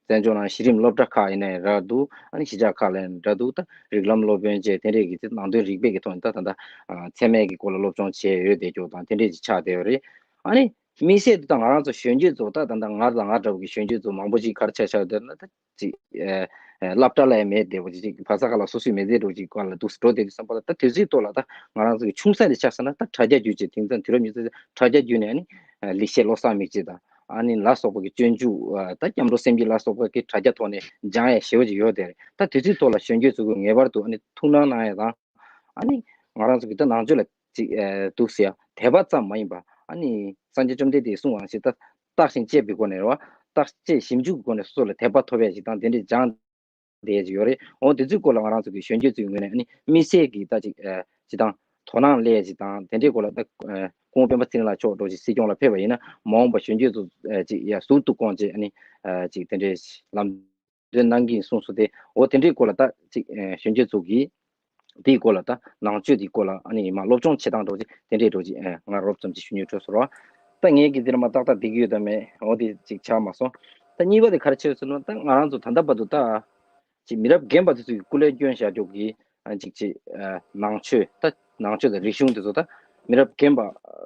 བཙན་བྱོལ་ནང་གཞི་རིམ་སློབ་གྲྭ་ཁག་ཡིན་ནའི་རག་འདུག་ཨ་ནི་གཞིས་ཆགས་ཁག་ལ་ཡིན་རག་འདུག་ད་རིགས་ལམ་སློབ་དཔོན་བཅས་དེ་འདྲས་ཀྱི་ནང་དོན་རིག་པའི་གི་ཐོག་ནས་ད་ད་ལྟ་ཨ་ཚད་མའི་གི་སྐོར་ལ་སློབ་སྦྱོང་བྱས་ཡོད་བསྡད་རྒྱུ་དང་དེ་འདྲས་ཅིག་ཆགས་བསྡད་ཡོད་རེད། ཨ་ནི་དམིགས་བསལ་དུ་ད་ང་རང་ཚོ་གཞོན་སྐྱེས་ཚོ། ད་ད་ལྟ་ང་དང་ང་འདྲ་བོ་གི་གཞོན་སྐྱེས་ཚོ་མང་པོ་ཅིག་ག་རེ་ཆགས་ཆགས་བསྡད་ན། ད་ཅིག་ཨ་ཨ་སློབ་གྲྭ་ལ་ཡང་མེད་བསྡད་པ་ཅིག་ཅིག་བ་ས་ཁ་ལ་སོ་སོའི་མི་ཚེ་འདྲ་བོ་ཅིག་སྒང་ལ་འདུག་སེ་འགྲོ་བསྡད་དུས་ཙམ་པ་ལ། ད་དུས་ཚོད་ཐོག་ལ་ད་ང་རང་ཚོ་གི་ཆུང་ས་ནས་ཆ་བཞག་ན་ད་དྲ་རྒྱ་བརྒྱུད་བྱས། དེང་སང་དུས་རབས་ཉི་ཤུ་རྩ་གཅིག་དྲ་རྒྱ་བརྒྱུད་ནས་ཨ་ནི་ཨ་ལེགས་བཤད་བློ་བཟང་མིག་དཔྱད་དང་། ཨ་ནི་ལ་སོགས་པ་གི་སྤྱོད་འཇུག་ཨ་ད་སྐྱབས་འགྲོ་སེམས་བསྐྱེད་ལ་སོགས་པ་གི་དྲ་རྒྱ་ཐོག་ནས་སྦྱང་ཡས་ཞེ་པོ་ཅིག་ཡོད་བསྡད་རེད། ད་དུས་ཚོད་ཐོག་ལ་གཞོན་སྐྱེས་ཚོ་གིས་ངེས་པར་དུ་ཨ་ནི་ཐུགས་སྣང་གནང་ཡས་དང་། ཨ་ནི་ང་རང་ཚོ་གི་ད་ནང་ཆོས་ལ་ཅིག་ཨ་འདུག་སེ་ཡ་དད་པ་ཙམ་མ་ཡིན་པ། ཨ་ནི་སངས་རྒྱས་བཅོམ་ལྡན་འདས་གསུངས་པ་ནང་བཞིན་ད་བརྟག་ཅིང་དཔྱད་པའི་སྒོ་ནས་རེད་བ། བརྟག་དཔྱད་ཞིབ་འཇུག་གི་སྒོ་ནས་སོ་སོ་ལ་དད་པ་ཐོབ་ཡས་ཅིག་དང་དེ་འདྲས་སྦྱང་བསྡད་ཡས་ཅིག་ཡོད་རེད། འོ་དེ་ཚོའི་སྐོར་ལ་ང་རང་ཚོ་གི་གཞོན་སྐྱེས་ཚོའི་ངོས་ནས་ཨ་ནི་དམིགས་བསལ་གྱི་ད་ཅིག་ཨ་ཅིག་དང་དོ་སྣང་སླེབས་ཡས་ཅིག་དང་། དེ་འདྲའི་སྐོར་ལ་ད་ཨ་སྐུ་ངོ་སྤེན་པ་ཚེ་རིང་ལགས་མཆོག་འདྲ་བོ་ཅིག་སྲིད་སྐྱོང་ལ་ཕེབས་པ་ཡིན་ན། མ་འོངས་པ་གཞོན་སྐྱེས་ཚོ་ཨ་ཅིག་ཡ་ཟུར་དུ་བསྐོང་བྱས། ཨ་ནི་ཨ་ཅིག་དེ་འདྲས་ལམ་སྟོན་གནང་གི་ཡིན་གསུངས་སོང་སྟེ། འོ་དེ་འདྲའི་སྐོར་ལ་ད་ཅིག་ཨ་གཞོན་སྐྱེས་ཚོ་གིས་དེའི་སྐོར་ལ་ད་ནང་ཆོས་དེའི་སྐོར་ལ་ཨ་ནི་མ་སློབ་སྦྱོང་བྱེད་སྟངས་འདྲ་བོ་ཅིག་དེ་འདྲའི་འདྲ་བོ་ཅིག་ཨ་ང་རོབ་ཙམ་ཅིག་ཞུ་སྙིང་བྲོ་སོང་རོགས། ད་ངས་ཀྱི་འདིར་མ་ཏག་ཏག་བསྡད་ཀྱི་ཡོད་དམ་མེད། འོ་དེ་ཅིག་ཆགས་མ་སོང་། ད་གཉིས་པ་དེ་ག་རེ་བྱས་ཟེར་ན། ད་ང་རང་ཚོ་ད་ལྟ་བར་དུ་ད་ཅིག་མི་རབས་རྒན་པ་དེ་ཚོ་གི་སྐུ་ལས་བསྐྱོན་བཞག་རྒྱུ་གི་ཨ་ཅིག་ཅིག་ཨ་ནང་ཆོས། ད་ནང་ཆོས་དང་རིག་གཞུང་དེ་ཚོ་ད་ མི་རབས་རྒན་པ་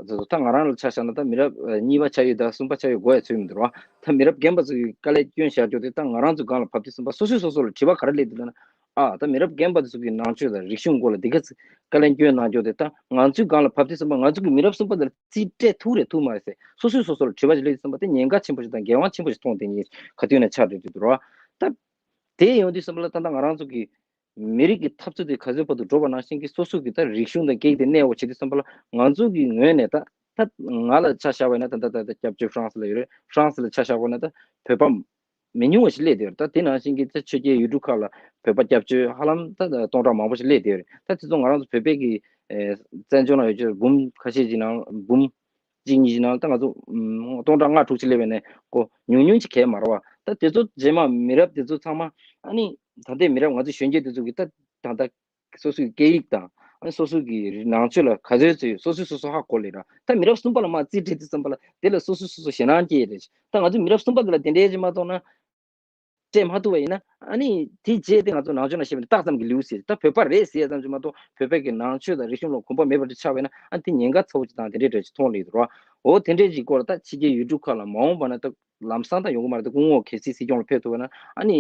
ཚོ་ད་ང་རང་ལ་ཆ་བཞག་ན་ད་མི་རབས་གཉིས་པ་ཆགས་ཡོད་ད་གསུམ་པ་ཆགས་ཡོད་དགོས་ཡ་ཚོད་མི་འདུག་ར། ད་མི་རབས་རྒན་པ་ཚོ་གི་དཀའ་ལས་སྐྱོན་བཞག་རྒྱུ་དེ་ད་ང་རང་ཚོ་སྒང་ལ་བབས་དུས་ཙམ་པ་སོ་སོས་སོ་སོ་ལ་དྲི་བ་ག་རེ་སླེབས་འདུག་ལབ་ན། ཨ་ད་མི་རབས་རྒན་པ་ཚོ་གི་ནང་ཆོས་དང་རིག་གཞུང་སྐོར་ལ་འདི་ག་ཚོད་དཀའ་ལས་སྐྱོན་གནང་རྒྱུ་དེ་ད་ང་ཚོའི་སྒང་ལ་བབས་དུས་ཙམ་པ་ང་ཚོ་གི་མི་རབས་གསུམ་པ་དེ་ལ་རྩིས་སྤྲད་ཐུབ་རེད་ཐུབ་མ་རེད་ཟེར་སོ་སོས་སོ་སོ་ལ་དྲི་བ་ཞིག་སླེབས་དུས་ཙམ་པ་དེ་ཉེན་ཁ་ཆེན་པོ་ཞིག་དང་འགན་དབང་ཆེན་པོ་ཞིག་མཐོང་དེ་ཉིད་ག་དུས་ནས་ཆགས་བསྡད་ཀྱི་འདུག་ར། ད་དེ་ཡོང་དུས་ཙམ་པ་ལ་ད་ལྟ་ང་རང་ཚོ་གི་མི་རིགས་ཀྱི་འཐབ་རྩོད་དེ་ག་ཚོད་བར་དུ་འགྲོ་བ་ནང་བཞིན་གྱི་སོ་སོ་གི་ད་རིག་གཞུང་དང་སྐད་ཡིག་དེ་གནས་འོ་བྱེད་དུས་ཙམ་པ་ལ་ང་ཚོ་གི་ངོས་ནས་ད་ད་ང་ལ་ཆ་བཞག་པ་ཡིན་ན་ད་ད་ད་ད་སྐྱབས་བཅོལ་ཧྥ་རན་སི་ལ་ཡོད་རེད། ཧྥ་རན་སི་ལ་ཆ་བཞག་པ་ན་ད་བོད་པ་མི་ཉུང་བ་ཞིག་སླེབས་བསྡད་ཡོད་རེད། ད་དེ་ནང་བཞིན་གྱི་ད་ཆོས་རྒྱལ་ཡུལ་གྲུ་ཁག་ལ་བོད་པ་སྐྱབས་བཅོལ་ཧ་ལམ་ད་སྟོང་ཕྲག་མང་པོ་ཞིག་སླེབས་བསྡད་ཡོད་རེད། ད་དེ་ཚོ་ང་རང་ཚོ་བོད་པའི་གི་ཨེ་བཙན་བྱོལ་ནང་ཡོད་ཆོས་འབུམ་ཁ་ཤས་ཀྱི་ནང་འབུམ་གཅིག་གཉིས་ཀྱི་ནང་ད་ང་ཚོ་ཨམ་སྟོང་ཕྲག་ལྔ་དྲུག་ཅིག་སླེབས་པའི་ནས་ཀོ་ཉུང་ཉུང་ཅིག་གས་མ་རེད་བ། ད་དེ་ཚོ་རྗེས་མ་མི་རབས་དེ་ཚོ་ཚང་མ་ཨ་ནི་ད་ལྟའི་མི་རབས་ང་ཚོ་གཞོན་སྐྱེས་དེ་ཚོ་གི་ད་ད་ད་སོ་སོའི་སྐད་ཡིག་དང་ཨ་ནི་སོ་སོའི་གི་ནང་ཆོས་ལ་ག་ཚོད་ཚོད་སོ་སོས་སོ་སོ་ཧ་གོ་ལེ་ར། ད་མི་རབས་གསུམ་པ་ལ་མ་རྩིས་སྤྲད་དུས་ཙམ་པ་ལ་དེ་ལ་སོ་སོས་སོ་སོ་ཞེད་སྣང་སྐྱེ་ཡི་རེད། ད་ང་ཚོ་མི་རབས་གསུམ་པ་དེ་ལ་དེ་འདྲའི་རེད་མ་གཏོགས་ན། སྤྲད་མ་ཐུབ་པ་ཡིན་ན་ཨ་ནི་དེའི་རྗེས་དེ་ང་ཚོ་ནང་ཆོས་ནང་བཤད་པ་ནི་རྟགས་ཙམ་གྱི་ལེའུ་ཟེར། ད་བོད་པ་རེད་ཟེར་ཙམ་གྱིས་མ་གཏོགས་བོད་པའི་གི་ནང་ཆོས་དང་རིག་གཞུང་ལ་གོམས་པ་མེད་པ་འདྲ་ཆགས་པ་ཡིན་ན་ཨ་ནི་དེ་ཉེན་ཁ་ཚ་བོ་ཅིག་དང་དེ་འདྲའི་འདྲ་ཅིག་མཐོང་ལེ་འདུག་ར། འོ་དེ་འདྲའི་ཅིག་སྐོར་ལ་ད་ཕྱི་རྒྱལ་ཡུལ་གྲུ་ཁག་ལ་མ་འོངས་པ་ན་ད་ལམ་སང་ད་ཡོང་གི་མ་རེད། ད་སྐུ་ངོ་གལ་སྲིད་སྲིད་སྐྱོང་ལ་ཕེབས་ཐུབ་པ་ན་ཨ་ནི་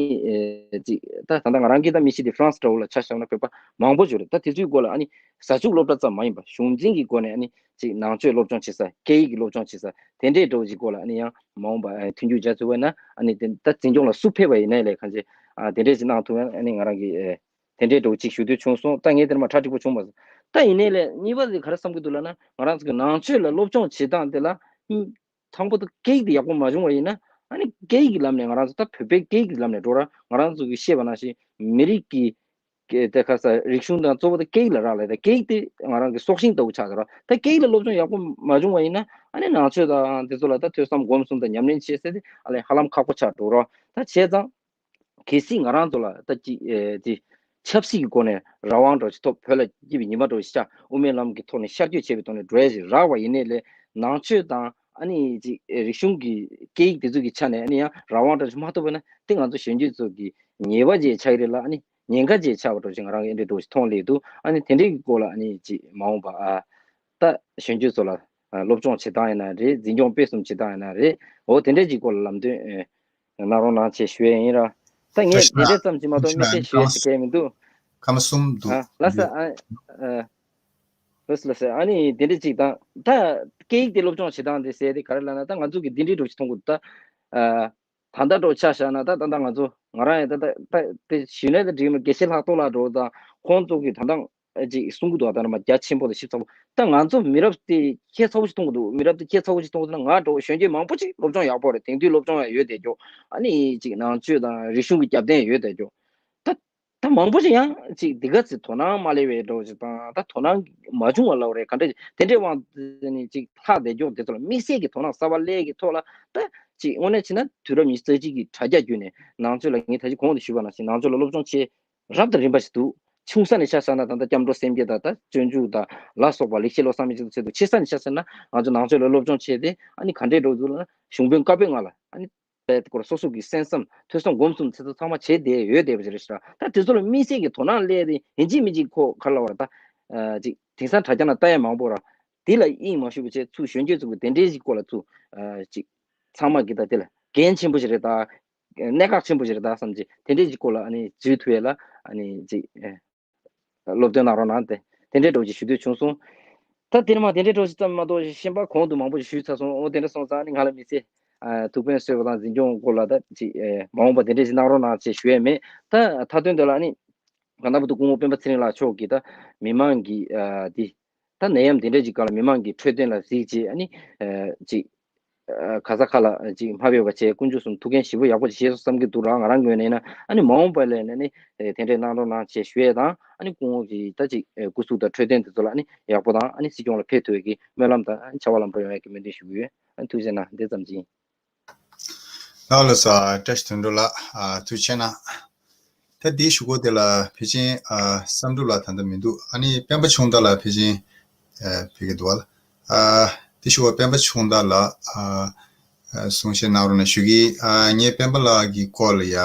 ཨེ་ཅིག་ད་ད་ལྟ་ང་རང་གི་ད་མི་གཤིས་དེ་ཧྥ་རན་སི་འདྲ་བོ་ལ་ཆ་བཞག་ན་བོད་པ་མང་པོ་ཅིག་རེད། ད་དེ་ཚོའི་སྐོར་ལ་ཨ་ནི་ཟ་ཆུག་སློབ་གྲྭ་ཙམ་མ་ཡིན་པ་གཞུང་འཛིན་གྱི་སྒོ་ནས་ཨ་ནི་ཅིག་ནང་ཆོས་སློབ་སྦྱོང་བྱེད་ས་སྐད་ཡིག་གི་སློབ་སྦྱོང་བྱེད་ས་དེ་འདྲའི་འདྲ་བོ་ཅིག་སྐོར་ལ་ཨ་ནི་ཡང་མ་འོངས་པ་ཨ་མཐུན་འགྱུར་བྱ་ཐུབ་པ་ན་ཨ་ནི་དེ་ད་འཛིན་སྐྱོང་ལ་སུ་ཕེབས་པ་ཡིན་ནའི་ལས་གང་ཅི་ཨ་དེ་འདྲས་ཅིག་གནང་ཐུབ་ན་ཨ་ནི་ང་རང་གི་ཨེ་དེ་འདྲའི་འདྲ་བོ་ཅིག་ཞུ་འདོད་བྱུང་སོང་། ད་ངས་དེར་མ་གྲ་འགྲིག་པོ་བྱུང་མ་སོང་། ད་ཡིན་ནའི་ལས་གཉིས་པ་དེ་ག་རེ་བསམ་གི་འདུག་ལབ་ན་ང་རང་ཚོ་གི་ནང་ཆོས་ལ་སློབ་སྦྱོང་བྱེད་སྟངས་དེ་ལ་ཨ་དང་པོ་དུ་སྐད་ཡིག་དེ་ཡག་པོ་མ་བྱུང་བ་ཡིན་ན་ཨ་ནི་སྐད་ཡིག་གི་ལམ་ནས་ང་རང་ཚོ་ད་བོད་པའི་སྐད་ཡིག་གི་ལམ་ནས་འགྲོ་ར། ང་རང་ཚོ་གི་ཤེས་པ་ནང་བཞིན་མི་རིགས་ཀྱི་སྐད་དེ་ཁ་ས་རིག་གཞུང་དང་གཙོ་བོ་དེ་སྐད་ཡིག་ལ་རག་ལས། ད་སྐད་ཡིག་དེ་ང་རང་གི་སྲོག་ཤིང་ལྟ་བུ་ཆགས་ཀྱི་ར། ད་སྐད་ཡིག་ལ་སློབ་སྦྱོང་ཡག་པོ་མ་བྱུང་བ་ཡིན་ན་ཨ་ནི་ནང་ཆོས་དང་དེ་ཚོ་ལ་ད་ཐོས་བསམ་སྒོམ་གསུམ་དང་ཉམས་ལེན་བྱེད་ཟེར་དེ་ཨ་ལས་ཧ་ལམ་ཁག་པོ་ཆགས་འགྲོ་ར། ད་བྱས་ཙང་གལ་སྲིད་ང་རང་ཚོ་ལ་ད་ཅི་ཨེ་ཅི་ཆབ་སྲིད་ཀྱི་སྒོ་ནས་རང་དབང་འདྲ་ཞིག་ཐོབ། བོད་ལ་སྐྱིད་པའི་ཉི་མ་འདྲ་ཞིག་ཤར། དབུ་མའི་ལམ་གྱི་ཐོག་ནས་ཤར་བསྐྱོད་བྱས་པའི་ཐོག་ནས་འགྲོ་ཡ་ཞིག་རག་པ་ཡིན་ནའི་ལས་ནང་ཆོས་དང་ཨ་ནི་ཅི་ཨེ་རིག་གཞུང་གི་སྐད་ཡིག་དེ་ཚོ་གི་ཆ་ནས་ཨ་ནི་ཡང་རང་དབང་འདྲ་ཞིག་མ་ཐོབ་པ་ན་དེ་ང་ཚོ་གཞོན་སྐྱེས་ཚོ་གི་ཉེས་པ་ཅིག་ཆགས་ཀྱི་རེད་ལ་ཨ་ནི་ཉེན་ཁ་ཅིག་ཆགས་པ་འདྲ་ཞིག་ང་རང་གི་ཨེ་འདྲ་འདྲ་ཞིག་མཐོང་ལེ་འདུག་ཨ་ནི་དེ་འདྲའི་གི་སྐོར་ལ་ཨ་ནི་ཅི་མ་འོངས་པ་ཨ་ད་གཞོན་སྐྱེས་ཚོ་ལ་ཨ་སློབ་སྦྱོང་བྱེད་སྟངས་ཡིན་ན་རེད། འཛིན་སྐྱོང་སྤེལ་གསུམ་བྱེད་སྟངས་ཡིན་ན་རེད། འོ་དེ་འདྲའི་གི་སྐོར་ལ་ལམ་སྟོན་ཨེ་གནང་རོགས་གནང་ཞེས་ཞུ་ཡས་ཡིན་ར། ད་ཐུགས་ངས་རྗེ་དེ་གནང་འདྲ་ཙམ་གྱིས་མ་ཐུགས་གཏོགས་རྗེ་མི་ཚེ་གནང་། ཞུ་ཡས་ཟེར་མཁན་མི་འདུག་ཁམས་གསུམ་འདུག་ཨ་ལ་ས་ཨ་ཨ་ལ་ས་ལ་ས་ཨ་ནི་དེ་འདྲ་ཅིག་དང་ད་སྐད་ཡིག་དེ་སློབ་སྦྱོང་བྱེད་སྟངས་དེ་ཟེར་དེ་ག་རེ་ལབ་ན་ད་ང་ཚོ་གི་འདི་འདྲའི་འདྲ་ཞིག་མཐོང་གི་འདུག་ད་ཨ་ད་ལྟ་འདྲ་ཆ་བཞག་ན་ད་ད་ད་ང་ཚོ་ང་རང་ཡང་ད་ད་ད་དེ་ཞུས་ན་ད་འགྲིག་མོད། དགེ་བཤེས་ལྷག་རྡོར་ལགས་འདྲ་དང་ཁོང་ཚོ་གི་ད་ད་ཅིག་གསུང་གི་འདུག་ད་ནི་མ་རྒྱ་ཆེན་པོ་དང་ཞིབ་ཚགས་པོ། ད་ང་ཚོ་མི་རབས་དེ་ཁྱད་མཚར་པོ་ཞིག་མཐོང་གི་འདུག་མི་རབས་དེ་ཁྱད་མཚར་པོ་ཞིག་མཐོང་གི་འདུག་ན་ང་འདྲ་བོ་གཞོན་སྐྱེས་མང་པོ་ཅིག་སློབ་སྦྱོང་ཡག་པོ་རེད། དེང་དུས་སློབ་སྦྱོང་ཡང་ཡོད་བསྡད་རྒྱུ། ཨ་ནི་ཅིག་ནང་ཆོས་དང་རིག་གཞུང་གི་རྒྱབ་རྟེན་ཡོད་བསྡད་རྒྱུ། ད་ད་མང་པོ་ཅིག་ཡང་ཅིག་འདི་ག་ཚོད་དོ་སྣང་མ་སླེབས་པའི་འདྲ་བོ་ཅིག་དང་ད་དོ་སྣང་མ་བྱུང་བ་ལབ་རེད། ག་འདྲ་དེ་འདྲའི་དབང་དུ་ནི་ཅིག་ལྷག་བསྡད་རྒྱུ་དེ་ཚོ་ལ་དམིགས་བསལ་གྱི་དོ་སྣང་གསར་པ་སླེབས་ཀྱི་ཐོག་ལ་ད་ཅིག་དངོས་གནས་བྱས་ན་དུས་རབས་ཉི་ཤུ་རྩ་གཅིག་གི་དྲ་རྒྱ་བརྒྱུད་ནས་ནང་ཆོས་ལ་ངས་ད་ཅི་གོང་དུ་ཞུས་པ་ནང་བཞིན་ནང་ཆོས་ལ་སློབ་སྦྱོང་བྱེད་རབ་དང་རིམ་པ་ཞིག་འདུག་ཆུང་ས་ནས་ཆ་བཞག་ན་ད་ལྟ་སྐྱབས་འགྲོ་སེམས་བསྐྱེད་དང་ད་སྤྱོད་འཇུག་དང་ལ་སོགས་པ་ལེགས་བཤད་ལོ་གསར་མའི་ཆེད་དུ། ཆེ་ས་ནས་ཆ་བཞག་ན་ང་ཚོ་ནང་ཆོས་ལ་སློབ་སྦྱོང་བྱས་ཏེ་ཨ་ནི་ག་འདྲའི་འགྲོ་འདུག་ལབ་ན་གཞུང་དཔོན་བཀའ་པོད་ལྔ་ལ་ཨ་ནི་དཔེ་སྐོར་སོ་སོ་གི་གསན་བསམ་ཐོས་བསམ་སྒོམ་གསུམ་ཚེ་ཚོ་ཚང་མ་བྱས་བསྡད་ཡོད་བསྡད་པ་ཞིག་རེད་ཤག་ད་དེ་ཚོ་ལ་དམིགས་བསལ་གྱི་དོ་སྣང་སླེབས་ཏེ་ཡིན་གཅིག་མིན་གཅིག་ཁོ་ག་རེ་ལབ་པ་རེད། ད་ཅིག་དེང་སང་དྲ་རྒྱ་ནང་ལྟ་ཡ་མང་པོ་ར་དེ་ལ་དབྱིངས་མ་ཞུགས་པ་བྱས་ཚུར་གཞོན་སྐྱེས་ཚོ་གི་དེ་འདྲའི་ཞིག་སྐོར་ལ་ཚུར་ཅིག་ཚང་མ་གི་ད་དེ་ལ་འགན་ཆེན་པོ་ཞིག་རེད་ད། གནད་འགག་ཆེན་པོ་ཞིག་རེད་ད་བསམ་གྱི་དེ་འདྲའི་ཅིག་སྐོར་ལ་ཨ་ནི་འཛུལ་ཐུབ་ཡས་ལ་ཨ་ནི་ཅིག་ཨེ་སློབ་སྟོན་གནང་རོགས་གནང་སྟེ་དེ་འདྲའི་འདྲ་བོ་ཅིག་ཞུ་འདོད་བྱུང་སོང་། ད་དེ་ནི་མ་དེ་འདྲའི་འདྲ་བོ་ཅིག་ཙམ་མ་གཏོགས་གཞན་པ་གོང་དུ་མང་པོ་ཞིག་ཞུས་ཚར་སོང་། འོ་དེ་འདྲ་སོང་ཙང་ཨ་ནི་ང་ལ་མི་ཚེ་ཨ་ཐུགས་ཕན་གསོས་པ་དང་འཛིན་སྐྱོང་སྐོར་ལ་ད་ཅིག་ཨེ་མ་འོངས་པ་དེ་འདྲའི་ཅིག་གནང་རོགས་གནང་ཞེས་ཞུ་ཡས་མེད། ད་མཐའ་དོན་དེ་ལ་ཨ་ནི་གང་ལྟར་བུ་དུ་སྐུ་ངོ་སྤེན་པ་ཚེ་རིང་ལགས་མཆོག་གིས་ད་མི་མང་གི་ཨ་འདི་ད་ནད་ཡམས་དེ་འདྲ་ཅིག་སྒང་ལ་མི་མང་གི་འཕྲོད་བསྟེན་ལ་གཟིགས་བྱས་ཨ་ནི་ཨ་ཅིག་ཨ་ག་ས་ག་ལ་ཅིག་མ་ཕེབས་པ་བྱས་དཀོན་མཆོག་གསུམ་ཐུགས་འགན་ཞེ་པོ་ཡག་པོ་ཅིག་བཞེས་སོང་བསམ་གྱི་འདུག་ར། ང་རང་ངོས་ནས་ཡིན་ན་ཨ་ནི་མ་འོངས་པ་ལ་ཡིན་ན་ནི་ཨེ་དེ་འདྲའི་གནང་རོགས་གནང་བྱས་ཞུ་ཡས་དང་ཨ་ནི་སྐུ་ངོ་གི་ད་ཅིག་ཨེ་སྐུ་གཟུགས་དང་འཕྲོད་བསྟེན་དེ་ཚོ་ལ་ཨ་ནི་ཡག་པོ་དང་ཨ་ནི་སྲིད་སྐྱོང་ལ་ཕེབས་ཐུབ་ཡས་ཀྱི་སྨོན་ལམ་དང་ཨ་ནི་བྱ་བ་ལམ་འགྲོ་ཡོང་ཡས་ཀྱི་སྨོན་འདུན་ཞུ་གི་ཡོད། ཨ་ནི་ཐུགས་རྗེ་གནང་། འདི་ཙམ་གྱིས་ཡིན། ལགས་ལགས་སོ། བཀྲ་ཤིས་དོན་གྲུབ་ལགས། ཨ་ཐུགས་རྗེ་གནང་། ད་འདི་ཞུ་སྒོ་དེ་ལ་ཕལ་ཆེར་ཨ་བསམ་གྲུབ་ལགས་ད་ལྟ་མི་འདུག་ཨ་ནི་སྤེན་པ་ཆུང་བདག་ལགས་ཕལ་ཆེར་ཨ་ཕེབས་ཀྱི་འདུག་བ། ཨ་འདི་ཞུ་བ་སྤེན་པ་ཆུང་བདག་ལགས་ཨ་ཨ་གསུང་བཤད་གནང་རོགས་གནང་ཞུ་གི། ཨ་ངས་སྤེན་པ་ལགས་ཀྱི་སྐོར་ལ་ཡ་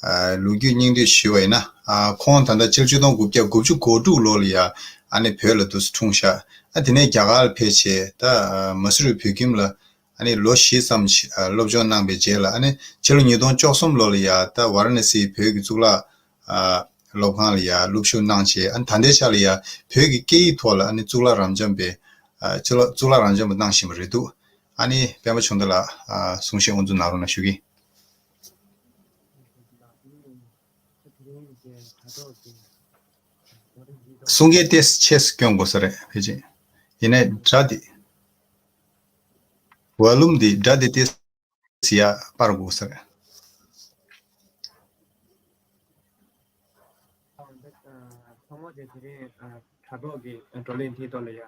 ཨ་ལོ་རྒྱུས་སྙིང་བསྡུས་ཞུས་པ་ཡིན་ན། ཨ་ཁོང་ད་ལྟ་ཕྱི་ལོ་ཆིག་སྟོང་དགུ་བརྒྱ་དགུ་བཅུ་གོ་དྲུག་ལོ་ལ་ཡ་ཨ་ནི་བོད་ལ་དུས་སུ་འཁྲུངས་ཤག་ཨ་དེ་ནས་རྒྱ་གར་ལ་ཕེབས་བྱས་ད་ཨ་མ་སུ་རི་བོད་ཁྱིམ་ལ་ཨ་ནི་ལོ་བཞི་ཙམ་ཞིག་ཨ་སློབ་སྦྱོང་གནང་པའི་རྗེས་ལ། ཨ་ནི་ཕྱི་ལོ་ཉིས་སྟོང་བཅུ་གསུམ་ལོ་ལ་ཡ་ད་ཝཱ་ར་ཎ་སིའི་བོད་ཀྱི་གཙུག་ལག་ཨ་སློབ་ཁང་ལ་ཡ་སློབ་ཞུགས་གནང་བྱས། ཨ་ནི་ད་ལྟའི་ཆ་ལ་ཡ་བོད་ཀྱི་སྐད་ཡིག་ཐོག་ལ་ཨ་ནི་གཙུག་ལག་རབ་འབྱམས་པའི་ཨ་གཙུག་ལག་གཙུག་ལག་རབ་འབྱམས་པ་གནང་བཞིན་པ་རེད་འདུག་ཨ་ནི་སྤེན་པ་ཆུང་བདག་ལགས་ཨ་གསུང་བཤད་དབུ་འཛུགས་གནང་རོགས་གནང་ཞུ་གི། གསུང་སྐད་ཏོག་ཙམ་ཆེ་ཙམ་སྐྱོན་དགོས་ས་རེད་ཕལ་ཆེར། ཡིན་ནའི་སྒྲ་དེ། ཝོ་ལུམ་དེ་སྒྲ་དེ་ཏོག་ཙམ་ཡར་སྤར་དགོས་ས་རེད། ཚང་མ་དེ་དེ་རིང་དྲ་ཐོག་གི་བགྲོ་གླེང་དེའི་ཐོག་ལ་ཡ་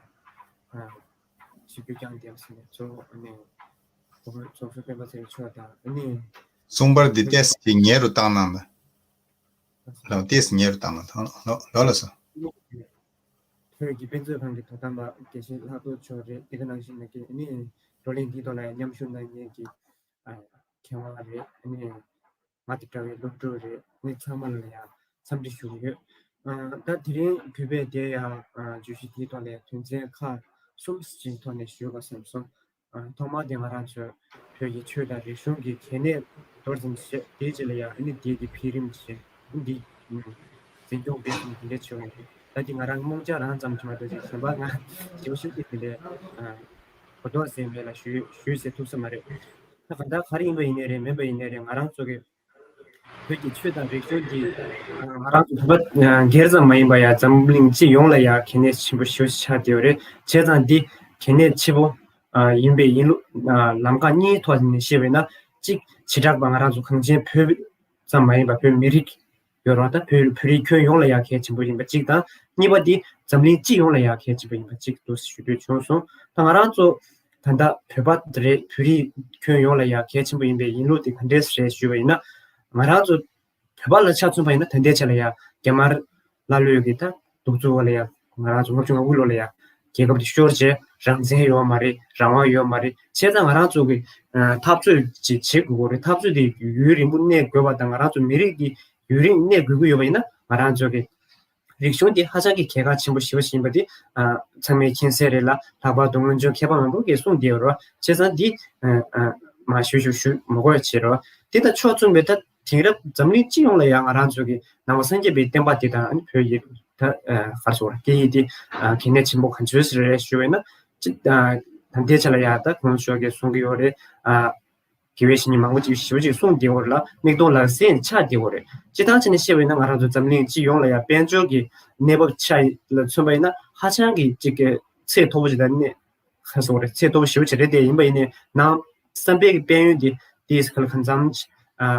ཞིབ་འཇུག་རྒྱག་འདེམས་ཟིན་ནས་གཙོ་བོ་ནས་ཚོགས་གཙོ་སྤེན་པ་ཚེ་རིང་མཆོག་དང་ཨ་ནི། གསུང་པར་འདི་ཏོག་ཙམ་ཉེ་རུ་བཏང་གནང་དང་། ལགས་ཏོག་ཙམ་ཉེ་རུ་བཏང་གནང་དང་། ལགས་ལགས་ལགས་སོ། བོད་ཀྱི་དཔེ་མཛོད་ཁང་གི་དོ་དམ་པ་དགེ་བཤེས་ལྷག་རྡོར་མཆོག་རེད། དེ་ག་ནང་བཞིན་ནས་ཀྱི་ཨ་ནི་བགྲོ་གླེང་འདིའི་ཐོག་ལ་ཡང་མཉམ་ཞུགས་གནང་མཁན་གྱི་ཨ་མཁས་དབང་རེད། ཨ་ནི་ང་དང་འདྲ་བའི་སློབ་ཕྲུག་རེད། ཨ་ནི་ཚང་མ་ལ་ཡང་འཚམས་འདྲི་ཞུ་གི་ཡོད། ཨ་ད་དེ་རིང་གུས་པས་དེ་ཡང་ཨ་བརྗོད་གཞི་དེའི་ཐོག་ལ་དོན་ཚན་ཁག་གསུམ་ཞིག་ཐོག་ནས་ཞུས་པ་བསམ་སོང་། ཨ་ཐོག་མར་དེ་ང་རང་ཚོའི་བོད་ཀྱི་ཆོས་དང་རིག་གཞུང་གི་གལ་གནད་མདོར་ཙམ་བཤད། དེའི་རྗེས་ལ་ཡང་ཨ་ནི་དེའི་གི་འཕེལ་རིམ་བཤད། ཨ་ནི་འདི་འཛིན་སྐྱོང་སྤེལ་གསུམ་དེ་འདྲ་བྱེད་པ་ཡིན། ད་འདི་ང་རང་རྨོངས་འཆར་རང་ཙམ་གྱི་མ་གཏོགས་ཅིག་གཞན་པ་ང་ཞེ་པོ་ཞིག་གི་དེ་འདྲའི་ཨ་གོ་རྟོགས་ཟིན་མེད་ལ་ཞུ་ཞུ་ཟེར་ཐུབ་ས་མ་རེད། ད་གང་ལྟར་ག་རེ་ཡིན་པ་ཡིན་ནའི་རེད། མིན་པ་ཡིན་ནའི་རེད། ང་རང་ཚོ་གི་བོད་ཀྱི་ཆོས་དང་རིག་གཞུང་འདི་ང་རང་ཚོ་བོད་པ་སྒེར་ཙམ་མ་ཡིན་པ་ཡང་འཛམ་གླིང་སྤྱི་ཡོངས་ལ་ཡང་གལ་གནད་ཆེན་པོ་ཞེ་པོ་ཅིག་ཆགས་བསྡད་ཡོད་རེད། བྱས་ཙང་འདི་གལ་གནད་ཆེ་པོ་ཡིན་པའི་ཡིན་ལུགས་ལམ་ཁ་གཉིས་ཐོག་ནས་བཤད་པ་ཡིན་ན། གཅིག་བྱེ་བྲག་པ་ང་རང་ཚོ་གངས་ཅན་བོད་ཙམ་མ་ཡིན་པ་བོད་མི་རིགས་ཡོད་རེད་བ། ད་བོད་བོད་རིགས་ཁྱོན་ཡོངས་ལ་ཡང་གལ་ཆེན་པོ་ཡིན་པ་གཅིག་དང་། གཉིས་པ་འདི་འཛམ་གླིང་སྤྱི་ཡོངས་ལ་ཡང་གལ་ཆེན་པོ་ཡིན་པ་གཅིག་འདུག་ཞུ་འདོད་བྱུང་སོང་། ད་ང་རང་ཚོ་ད་ལྟ་བོད་པ་རེད། བོད་རིགས་ཁྱོན་ཡོངས་ལ་ཡང་གལ་ཆེན་པོ་ཡིན་པའི་ཡིན་ལུགས་དེ་ག་འདྲས་རེད་ཞུས་པ་ཡིན་ན། ང་རང་ཚོ་བོད་པ་ལ་ཆ་མཚོན་པ་ཡིན་ན་ད་ལྟའི་ཆ་ལ་ཡང་རྒྱ་དམར་ལ་ལོས་ཀྱི་ད་གདུག་རྩུབ་བ་ལ་ཡང་ང་རང་ཚོ་ལྔ་བཅུ་ང་དགུ་ལོ་ལ་ཡང་རྒྱལ་ཁབ་དེ་ཤོར་བྱས་རང་བཙན་ཡོད་མ་རེད། རང་དབང་ཡོད་མ་རེད། བྱས་ཙང་ང་རང་ཚོ་གི་འཐབ་རྩོད་ཅིག་བྱེད་དགོས་རེད། འཐབ་རྩོད་དེ་ཡུན་རིང་པོ་གནས་དགོས་པ་དང་། ང་རང་ཚོ་མི་རིགས་ཀྱི་ཡུན་རིང་གནས་དགོས་ཀྱི་ཡོད་པ་ཡིན་ན། ང་རང་ཚོ་གི་རིག་གཞུང་འདི་ཧ་ཅང་གི་གལ་འགངས་ཆེན་པོ་ཞེ་པོ་ཞིག་ཡིན་པ་འདི་ཚང་མས་མཁྱེན་གསལ་རེད་ལ། ལྷག་པར་དུ་སྔོན་བྱོན་མཁས་པ་མང་པོ་གིས་གསུངས་བསྡད་ཡོད་རེད། བྱས་ཙང་འདི་མ་ཞུ་ཞུ་ཞུ་མ་དགོས་བྱས་རེད། འདི་དང་ཕྱོགས་མཚུངས་པའི་ད་དེང་རབས་འཛམ་གླིང་སྤྱི་ཡོངས་ལ་ཡང་ང་རང་ཚོ་གི་ནང་པ་སངས་རྒྱས་པའི་བསྟན་པ་འདི་དང་ཨ་ནི་བོད་ཡིག་ད་ག་རེ་ཟེར་དགོས་རེད། སྐད་ཡིག་འདི་གལ་གནད་ཆེན་པོ་ག་ཚོད་ཞིག་རེད་ཞུ་བས་ན། ཅི་ད་ལྟའི་ཆ་ལ་ཡང་ད་གོང་ཞུ་བ་གིས་གསུང་གི་ཡོད་རེད། དགེ་བའི་བཤེས་གཉེན་མང་པོ་ཅིག་ཞེ་པོ་ཅིག་གསུངས་བསྡད་ཡོད་རེད་ལ། མིག་མཐོང་ལག་ཟིན་ཆགས་བསྡད་ཡོད་རེད། སྤྱིར་བཏང་བྱས་ནས་བཤད་པ་ཡིན་ན། ང་རང་ཚོ་འཛམ་གླིང་སྤྱི་ཡོངས་ལ་ཡང་དཔལ་འབྱོར་གྱི་གནས་བབ་ཆ་ལ་མཚོན་པ་ཡིན་ན་ཧ་ཅང་གི་ཅིག་གི་ཚད་མཐོ་པོ་ཅིག་དང་གནས་ཁ་སོགས་རེད། ཚད་མཐོ་པོ་ཞེ་པོ་ཅིག་རེད་དེ། ཡིན་པ་ཡིན་ནའི་ནང་བསམ་པའི་གི་དཔལ་ཡོན་དེ་དེའི་ཁ་ལ་གང་འཚམ་ཅིག་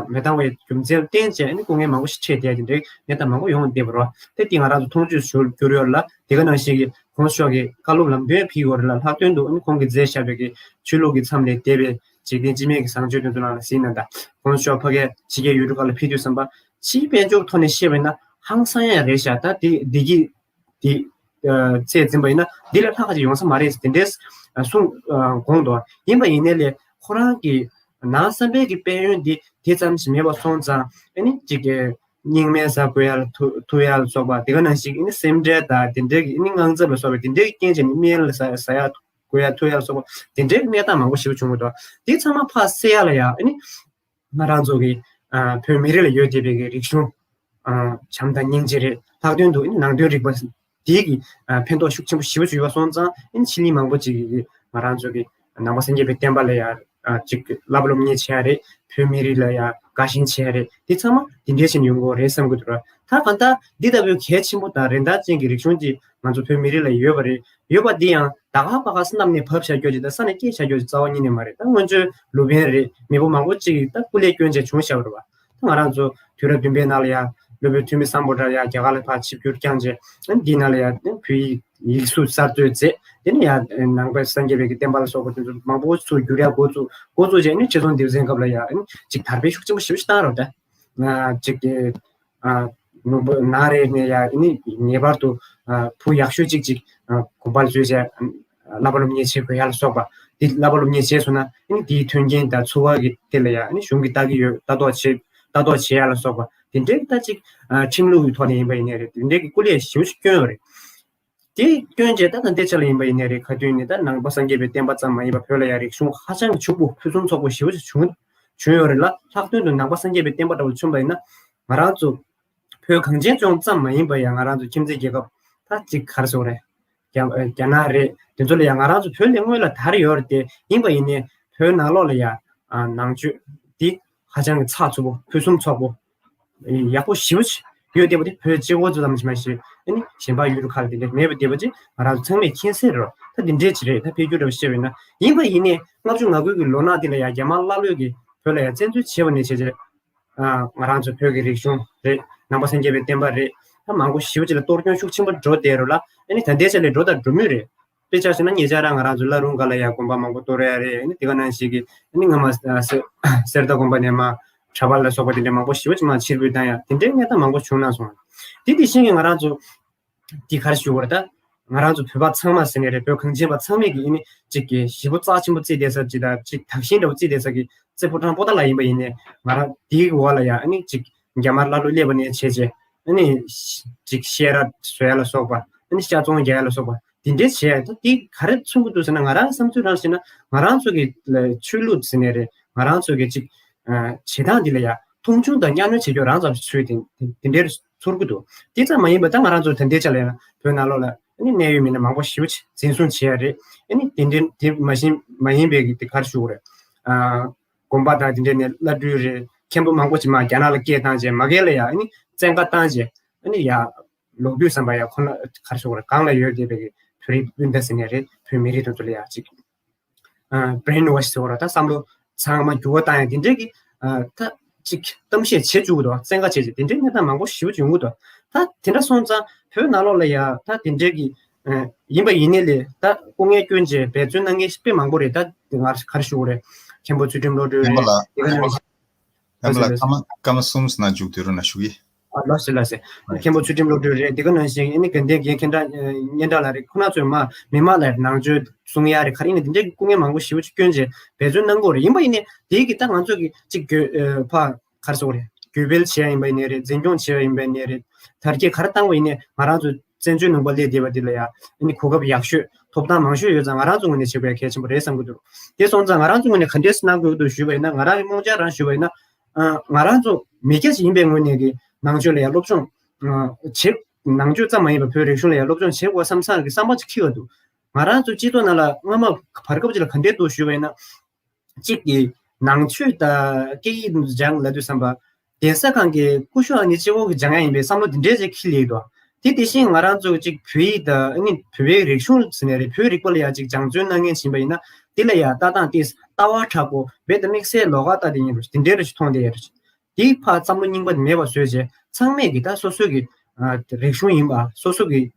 མི་འདང་བའི་རྒྱུ་མཚན་བརྟེན་བྱས་ནས་སྐུ་ངལ་མང་པོ་ཞིག་འཕྲད་བསྡད་ཀྱི་འདུག་གནས་སྟངས་མང་པོ་ཡོང་བསྡད་པ་རེད། དེ་དེ་ང་རང་ཚོ་མཐོང་ཆོས་སུ་གྱུར་ཡོད་རེད་ལ། དེ་ག་ནང་བཞིན་གྱི་གོང་ཞུ་བ་གིས་བཀའ་སློབ་ལམ་སྟོན་ཕུལ་ཡོད་རེད་ལ། ལྷག་དོན་དུ་ཨ་ནི་ཁོང་གིས་མཛད་བཞག་པའི་གི་ཆོས་ལུགས་ཀྱི་མཚམས་ལས་འདས་པའི་འཇིག་རྟེན་སྤྱི་སྨན་གྱི་བཟང་སྤྱོད་དེ་ཚོ་ནང་ལ་གཟིགས་ན། ད་གོང་ཞུ་བ་ཕ་གིར་ཕྱི་རྒྱལ་ཡུལ་གྲུ་ཁག་ལ་ཕེབས་དུས་ཙམ་པ་ཕྱིའི་དཔལ་འབྱོར་ཐོག་ནས་བཤད་པ་ཡིན་ན་ཧང་སང་ཡ་རེད་ཤག་ད་དེ་བདེ་སྐྱིད་དེ་ཚད་འཛིན་པ་ཡིན་ན་འདི་ལས་ལྷག་ཅིག་ཡོང་ས་མ་རེད་ཟེར་དེ་འདྲས་གསུངས་དགོངས་འདུག་ཡིན་པ་ཡིན་ནའི་ལས་ཁོ་རང་གི་ནང་བསམ་པའི་གི་དཔལ་ཡོན་འདི་དེ་ཙམ་ཞིག་མེད་པ་སོང་ཙང་ཨ་ནི་ཅིག་གི་སྙིང་མའི་ཟ་དགོས་ཡ་ལ་ཐུག་ཐུག་ཡ་ལ་སོགས་པ། དེ་ག་ནང་བཞིན་ཨ་ནི་སེམས་ཁྲལ་དང་དེ་འདྲའི་གི་ཨ་ནི་དངངས་འཚབ་ལ་སོགས་པའི་དེ་འདྲའི་གི་རྐྱེན་བྱས་ནས་སྨན་ལ་ཟ་ཟ་ཡ་དགོས་ཡ་ཐུག་ཡ་ལ་སོགས་པ་དེ་འདྲའི་གནས་སྟངས་མང་པོ་ཞིག་བྱུང་གི་འདུག་དེ་ཚང་མ་ཕར་སེལ་ཡ་ལ་ཡ་ཨ་ནི་ང་རང་ཚོ་གི་ཨ་བོད་མི་རིགས་ལ་ཡོད་བསྡད་པའི་གི་རིག་གཞུང་ཨ་བྱམས་དང་སྙིང་རྗེ་རེད། ལྷག་དོན་དུ་ཨ་ནི་ནང་དོན་རིག་པ་དེའི་གི་ཨ་ཕན་ཐོགས་ཤུགས་ཆེན་པོ་ཞེ་པོ་ཅིག་ཡོད་པ་སོང་ཙང་། ཨ་ནི་ཕྱི་གླིང་མང་པོ་ཅིག་གིས་ང་རང་ཚོ་གི་ནང་པ་སངས་རྒྱས་པའི་བསྟན་པ་ལ་ཡ་ཨ་ཅིག་བསླབ་པ་སློབ་གཉེར་བྱེད་ཡ་རེད། བོད་མི་རིགས་ལ་ཡ་དགའ་ཞེན་བྱེད་ཡ་རེད། དེ་ཚང་མ་དེ་འདྲའི་བྱས་ནས་ཡོང་གི་ཡོད་རེད་བསམ་གྱི་འདུག་ར། ད་གང་ལྟར་འདི་ལྟ་བུའི་གལ་ཆེན་པོ་དང་རིན་ཐང་ཅན་གྱི་རིག་གཞུང་འདི་ང་ཚོ་བོད་མི་རིགས་ལ་ཡོད་པ་རེད། ཡོད་པ་འདི་ཡང་ད་ག་པ་ག་ས་གནམ་ནས་བབས་བཞག་རྒྱུ་ཅིག་དང་ས་ནས་སྐྱེས་བཞག་རྒྱུ་ཅིག་རྩ་བ་ཉིད་ནས་མ་རེད། ད་སྔོན་བྱོན་ལུང་པ་རེད། མེས་པོ་མང་པོ་ཅིག་གིས་ད་སྐུ་ལས་བསྐྱོན་བྱས་བྱུང་བཞག་པ་རེད་བ། ད་ང་རང་ཚོ་དུས་རབས་བདུན་པའི་ནང་ལ་ཡ་སློབ་དཔོན་ཐོན་མི་སམ་བྷོ་ཊ་ཡ་རྒྱ་གར་ལ་ཕར་ཆིབས་བསྒྱུར་བསྐྱངས་བྱས། ཨ་ནི་འདིའི་ནང་ལ་ཡ་བོད་ཡིག་ཡིག་གཟུགས་གསར་གཏོད་མཛད། དེ་ནས་ཡ་ནང་པའི་སངས་རྒྱས་པའི་གི་བསྟན་པ་ལ་སོགས་པ་དེ་ཚོ་མང་པོ་ཚུར་བསྒྱུར་ཡ་འགོ་བཙུགས། འགོ་བཙུགས་བྱས་ཨ་ནི་རྗེ་ཙོང་ལྡེའུ་བཙན་སྐབས་ལ་ཡ་ཨ་ནི་ཅིག་དར་སྤེལ་ཤུགས་ཆེན་པོ་ཞེ་པོ་ཞིག་བཏང་རོགས་ད། ང་ཅིག་གི་ཨ་ནུ་བོ་ན་རེ་ནས་ཡ་ཨ་ནི་ངེས་པར་དུ་ཨ་བུ་ཡག་ཤོས་ཅིག་ཅིག་ཨ་དགོན་པར་འཛུལ་བྱས་བསླབ་པ་སློབ་གཉེར་བྱེད་དགོས་ཡ་ལ་སོགས་པ། འདི་བསླབ་པ་སློབ་གཉེར་བྱས་སོང་ན་ཨ་ནི་འདིའི་མཐུན་རྐྱེན་དང་འཚོ་བ་གི་དེ་ལ་ཡ་ཨ་ནི་གཞུང་གིས་ལྟ་གི་ཡོད། ལྟ་རྟོག་བྱེད་ ལྟ་རྟོག་བྱེད་ཡ་ལ་སོགས་པ་དེ་འདྲའི་ད་ཅིག་ཨ་ཁྲིམས་ལུགས་ཀྱི་ཐོག་ནས་ཡིན་པ་ཡིན་ནའི་རེད། དེ་འདྲའི་གི་སྐུ་ལས་ཞེ་པོ་ཅིག་བསྐྱོན་ཡོད་རེད། དེ་སྐྱོན་བྱས་ད་ད་ལྟའི་ཆ་ལ་ཡིན་པ་ཡིན་ནའི་རེད། ག་དུས་ནས་ད་ནང་པ་སངས་རྒྱས་པའི་བསྟན་པ་ཙམ་མ་ཡིན་པ་བོད་ལ་ཡང་རིག་གཞུང་ཧ་ཅང་གི་ཕྱུག་པོ་ཕུན་སུམ་ཚོགས་པོ་ཞེ་པོ་ཅིག་བྱུང་བྱུང་ཡོད་རེད་ལ། ལྷག་དོན་དུ་ནང་པ་སངས་རྒྱས་པའི་བསྟན་པ་འདྲ་བོ་མཚོན་པ་ཡིན་ན། ང་རང་ཚོ་བོད་གངས་ཅན་ལྗོངས་ཙམ་མ་ཡིན་པ་ཡང་ང་རང་ཚོ་ཁྱིམ་མཚེས་རྒྱལ་ཁབ་ད་ཅིག་ག་རེ་ཟེར་དགོས་རེད། རྒྱ་རྒྱ་ནག་རེད། དེ་ཚོ་ལ་ཡང་ང་རང་ཚོ་བོད་ལས་སྔོན་ལ་དར་ཡོད་རེད་དེ། ཡིན་པ་ཡིན་ནའི་བོད་ནང་ལོགས་ལ་ཡང་ནང་ཆོས་འདི་ཧ་ཅང་གི་ཚགས་ཚུད་པོ་ཕུན་སུམ་ཚོགས་པོ་ཡག་པོ་ཞེ་པོ་ཅིག་ཡོད་བསྡད་པ་དེ་བོད་སྤྱི་ཁོག་ཚོ་ཙམ་ཞིག་མ་ཞིག་ཨ་ནི་གཞན་པ་ཡུལ་གྲུ་ཁག་ལ་དེ་འདྲ་མེད་པ་བསྡད་པ་ཅིག་ང་རང་ཚོ་ཚང་མས་མཁྱེན་གསལ་རེད། ད་དེ་འདྲས་ཅིག་རེད། ད་འཕེལ་འགྱུར་འདྲ་བོ་བཤད་པ་ཡིན་ན། ཡིན་པ་ཡིན་ནའི་ལྔ་བཅུ་ང་དགུ་གི་ལོ་ནག་དེ་ལ་ཡང་རྒྱ་དམར་ཀླ་ཀློས་ཀྱིས་བོད་ལ་ཡང་བཙན་འཛུལ་བྱས་པ་ནས་བྱས་བྱས། ཨ་ང་རང་ཚོ་བོད་ཀྱི་རིག་གཞུང་རེད། ནང་པ་སངས་རྒྱས་པའི་བསྟན་པ་རེད། ད་མང་པོ་ཞེ་པོ་ཅིག་ལ་གཏོར་སྐྱོན་ཤུགས་ཆེན་པོ་འགྲོ་བསྡད་རེད་ལ། ཨ་ནི་ད་ལྟའི་ཆ་ལ་འགྲོ་དང་འགྲོ་མུས་རེད། དཔེ་ཆ་བཞག་ན་ཉེ་ཆར་རང་ང་རང་ཚོ་བླ་རུང་སྒར་ལ་ཡང་དགོན་པ་མང་པོ་གཏོར་ཡ་རེད། ཨ་ནི་དེ་ག་ནང་བཞིན་གྱི་ཨ་ནི་སྔ་མ་ཨ་གསེར་གསེར་རྟ་དགོན་པ་ནས་མར་གྲྭ་པ་ལ་སོགས་པ་དེ་འདྲ་མང་པོ་ཞེ་པོ་ཅིག་མར་ཕྱིར་འབུད་བཏང་ཡ་དེ་འདྲའི་གནས་སྟངས་མང་པོ་བྱུང་གནང་སོང་། དེ་དེ་བཞིན་གྱི་ང་རང་ཚོ་འདི་ག་རེ་ཞུ་དགོས་རེད། ད་ང་རང་ཚོ་བོད་པ་ཚང་མ་ཟེར་ནས་རེད། བོད་གངས་ཅན་པ་ཚང་མས་ཀྱི་ཨ་ནི་གཅིག་གི་ཞེ་པོ་རྩ་ཆེན་པོ་བརྩིས་བསྡད་ས་ཅིག་དང་གཅིག་དག་ཞིང་འདྲ་བོ་བརྩིས་བསྡད་ས་གི་རྩེ་ཕོ་བྲང་པོ་ཏཱ་ལ་ཡིན་པ་ཡིན་ནའི། ང་རང་དེའི་འོག་ལ་ཡང་ཨ་ནི་གཅིག་རྒྱ་དམར་ཀླ་ཀློ་སླེབས་པ་ནས་བྱས་བྱས་ཨ་ནི་གཅིག་བཤས་ར་བཟོ་ཡ་ལ་སོགས་པ། ཨ་ནི་ཤ་ཚོང་རྒྱག་ཡ་ལ་སོགས་པ་དེ་འདྲའི་བྱས། ད་དེ་ག་རེ་མཚོན་གྱི་འདུག་ཟེར་ན། ང་རང་བསམ་ཚུལ་རང་བཤད་ན་ང་རང་ཚོ་གི་ཆོས་ལུགས་ཟེར་ནས་རེད། ང་རང་ཚོ་གི་གཅིག་བྱེད་སྟངས་འདི་ལ་ཡང་མཐོང་ཆུང་དང་གཉའ་གནོན་བྱེད་རྒྱུ་རང་ཙམ་ཞིག་ཚུལ་དེ་དེ་འདྲའི་ཚོར་གྱི་འདུག་དེ་ཙམ་མ་ཡིན་པ་ད་ང་རང་ཚོ་ད་ལྟའི་ཆ་ལ་ཡང་བོད་ནང་ལོགས་ལ་ཨ་ནི་གནད་ཡོད་མི་སྣ་མང་པོ་ཞེ་པོ་ཅིག་འཛིན་བཟུང་བྱེད་ཡ་རེད། ཨ་ནི་དེ་འདྲའི་དེ་མ་ཡིན་མ་ཡིན་པའི་གི་དེ་ག་རེ་ཞུ་དགོས་རེད། ཨ་དགོན་པ་དང་དེ་འདྲའི་ནས་བླ་སྤྲུལ་རེད། མཁན་པོ་མང་པོ་ཅིག་མར་རྒྱ་ནག་ལ་སྐད་བཏང་བྱས། མ་སྐད་ལ་ཡང་ཨ་ནི་བཙན་བཀའ་བཏང་བྱས། ཨ་ནི་ཡ་ལོག་དུས་ཙམ་པ་ཡ་ཁོ་ན་ག་རེ་ཞུ་དགོས་རེད། གང་ལ་ཡོད་བསྡད་པའི་གི་བོད་རིགས་སྤུན་ཟླ་ཟེར་ནས་རེད། བོད་མི་རིགས་དེ་ཚོ་ལ་ཡ་ཅིག་brainwash་ཟེར་བ་ར། ད་བསམ་བློ་ཚང་མ་འགྱུར་བ་བཏང་ཡ་དེ་འདྲའི་གི་ད་ཅིག་གཏམ་བཤད་བྱེད་བཅུག་གི་འདུག་བཙན་བཀའ་བྱས་བྱས་དེ་འདྲའི་གནས་སྟངས་མང་པོ་ཞེ་པོ་ཅིག་ཡོང་གི་འདུག་ད་དེ་འདྲ་སོང་ཙང་བོད་ནང་ལོགས་ལ་ཡ་ད་དེ་འདྲའི་གི་ཡིན་པ་ཡིན་ནའི་ལས་ད་སྐུ་ངལ་བསྐྱོན་བྱས་འབད་བརྩོན་གནང་མཁན་དཔེ་མང་པོ་རེད། ད་ང་ག་རེ་ཞུ་དགོས་རེད། མཁན་པོ་ཚུལ་ཁྲིམས་བློ་གྲོས་རེད། དེ་ག་ནང་བཞིན། སྐར་མ་སྐར་མ་གསུམ་ཙམ་མཇུག་བསྡུ་རོགས་གནང་ཞུ་གི། ཨ་ལགས་སེ་ལགས་སེ། མཁན་པོ་ཚུལ་ཁྲིམས་བློ་གྲོས་རེད། དེ་ག་ནང་བཞིན་ཨ་ནི་དགའ་ལྡན་རྒན་མཁན་གྲགས་སྙན་གྲགས་ལགས་རེད། ཁོ་རང་ཚོས་མ་མི་མང་ལ་ནང་ཆོས་གསུང་ཡ་རེད། ག་རེ་ཡིན་ན་དེ་འདྲའི་སྐུ་ངལ་མང་པོ་ཞེ་པོ་ཅིག་བསྐྱོན་བྱས་འབད་བརྩོན་གནང་གི་ཡོད་རེད། ཡིན་པ་ཡིན་ནའི་དེའི་གི་ད་ང་ཚོ་གི་གཅིག་གྱོད་ཕ་ག་རེ་ཟེར་དགོས་རེད། གྱོད་སྤེལ་བྱེད་ཡ་ཡིན་པ་ཡིན་ནའི་རེད། འཛིན་སྐྱོང་བྱེད་ཡ་ཡིན་པ་ཡིན་ནའི་རེད། དར་རྒྱས་ག་རེ་བཏང་བ་ཡིན་ནའི་ང་རང་ཚོ་བཙན་བྱོལ་ནང་པ་སླེབས་བསྡད་པ་འདི་ལ་ཡ་ཨ་ནི་གོ་སྐབས་ཡག་ཤོས་ཐོབ་ཐང་མང་ཤོས་ཡོད་ཙང་ང་རང་ཚོ་ངོས་ནས་བྱེད་དགོས་ཡ་གལ་ཆེན་པོ་རེད་བསམ་གྱི་འདུག་དེ་སོང་ཙང་ང་རང་ཚོ་ངོས་ནས་ག་འདྲས་གནང་དགོས་ཀྱི་འདུག་ཞུས་པ་ཡིན་ན། ང་རང་གི་རྨོངས་འཆར་རང་ཞུས་པ་ཡིན་ན། ཨ་ང་རང་ཚོ་མི་སྐྱ་ཞིག་ཡིན་པའི་ངོས་ནས་ཀྱི་ནང་ཆོས་ལ་ཡ་སློབ་སྦྱོང་ཨ་བྱེད། ནང་ཆོས་ཙམ་མ་ཡིན་པར་བོད་རིག་གཞུང་ལ་ཡ་སློབ་སྦྱོང་བྱེད་དགོས་བསམ་བསམ་གྱི་བསམ་པ་ཅིག་འཁྱེར་བ་འདུག་ང་རང་ཚོ་སྤྱི་ཚོགས་ནང་ལ་སྔ་མ་བར་སྐབས་ཅིག་ལ་ག་འདྲས་འདུག་ཞུས་པ་ཡིན་ན། གཅིག་གིས་ནང་ཆོས་དང་སྐད་ཡིག་སྦྱང་ལབ་དུས་ཙམ་པ། གདན་ས་ཁང་གི་སྐུ་ཞབས་ཨ་ནི་གཅིག་པོ་གིས་སྦྱང་ཡ་ཡིན་པའི་བསམ་བློ་འདི་འདྲས་ཅིག་འཁྱེར་སླེབས་འདུག་དེ་དེ་བཞིན་ང་རང་ཚོ་གཅིག་བོད་ཡིག་དང་ཨ་ནི་བོད་པའི་རིག་གཞུང་ཟེར་ནས་རེད། བོད་རིག་པ་ལ་ཡ་གཅིག་སྦྱང་བརྩོན་གནང་མཁན་ཡིན་པ་ཡིན་ན། དེ་ལ་ཡ་ལྟ་སྟངས་དེ་ལྟ་བ་དྲག་པོ་རྦད་དེ་དམིགས་བསལ་ལོགས་ཀ་ལྟ་དེ་ཡིན་རུང་དེ་འདྲའི་རེ་ཞིག་མཐོང་བསྡད་ཡོད་རེད། དེའི་ཕར་བསམ་བློ་རྙིང་པ་དེ་མེད་པ་བཟོས་བྱས་ཚང་མས་ཀྱི་ད་སོ་སོ་གི་ཨ་རིག་གཞུང་ཡིན་པ། སོ་སོ་གི་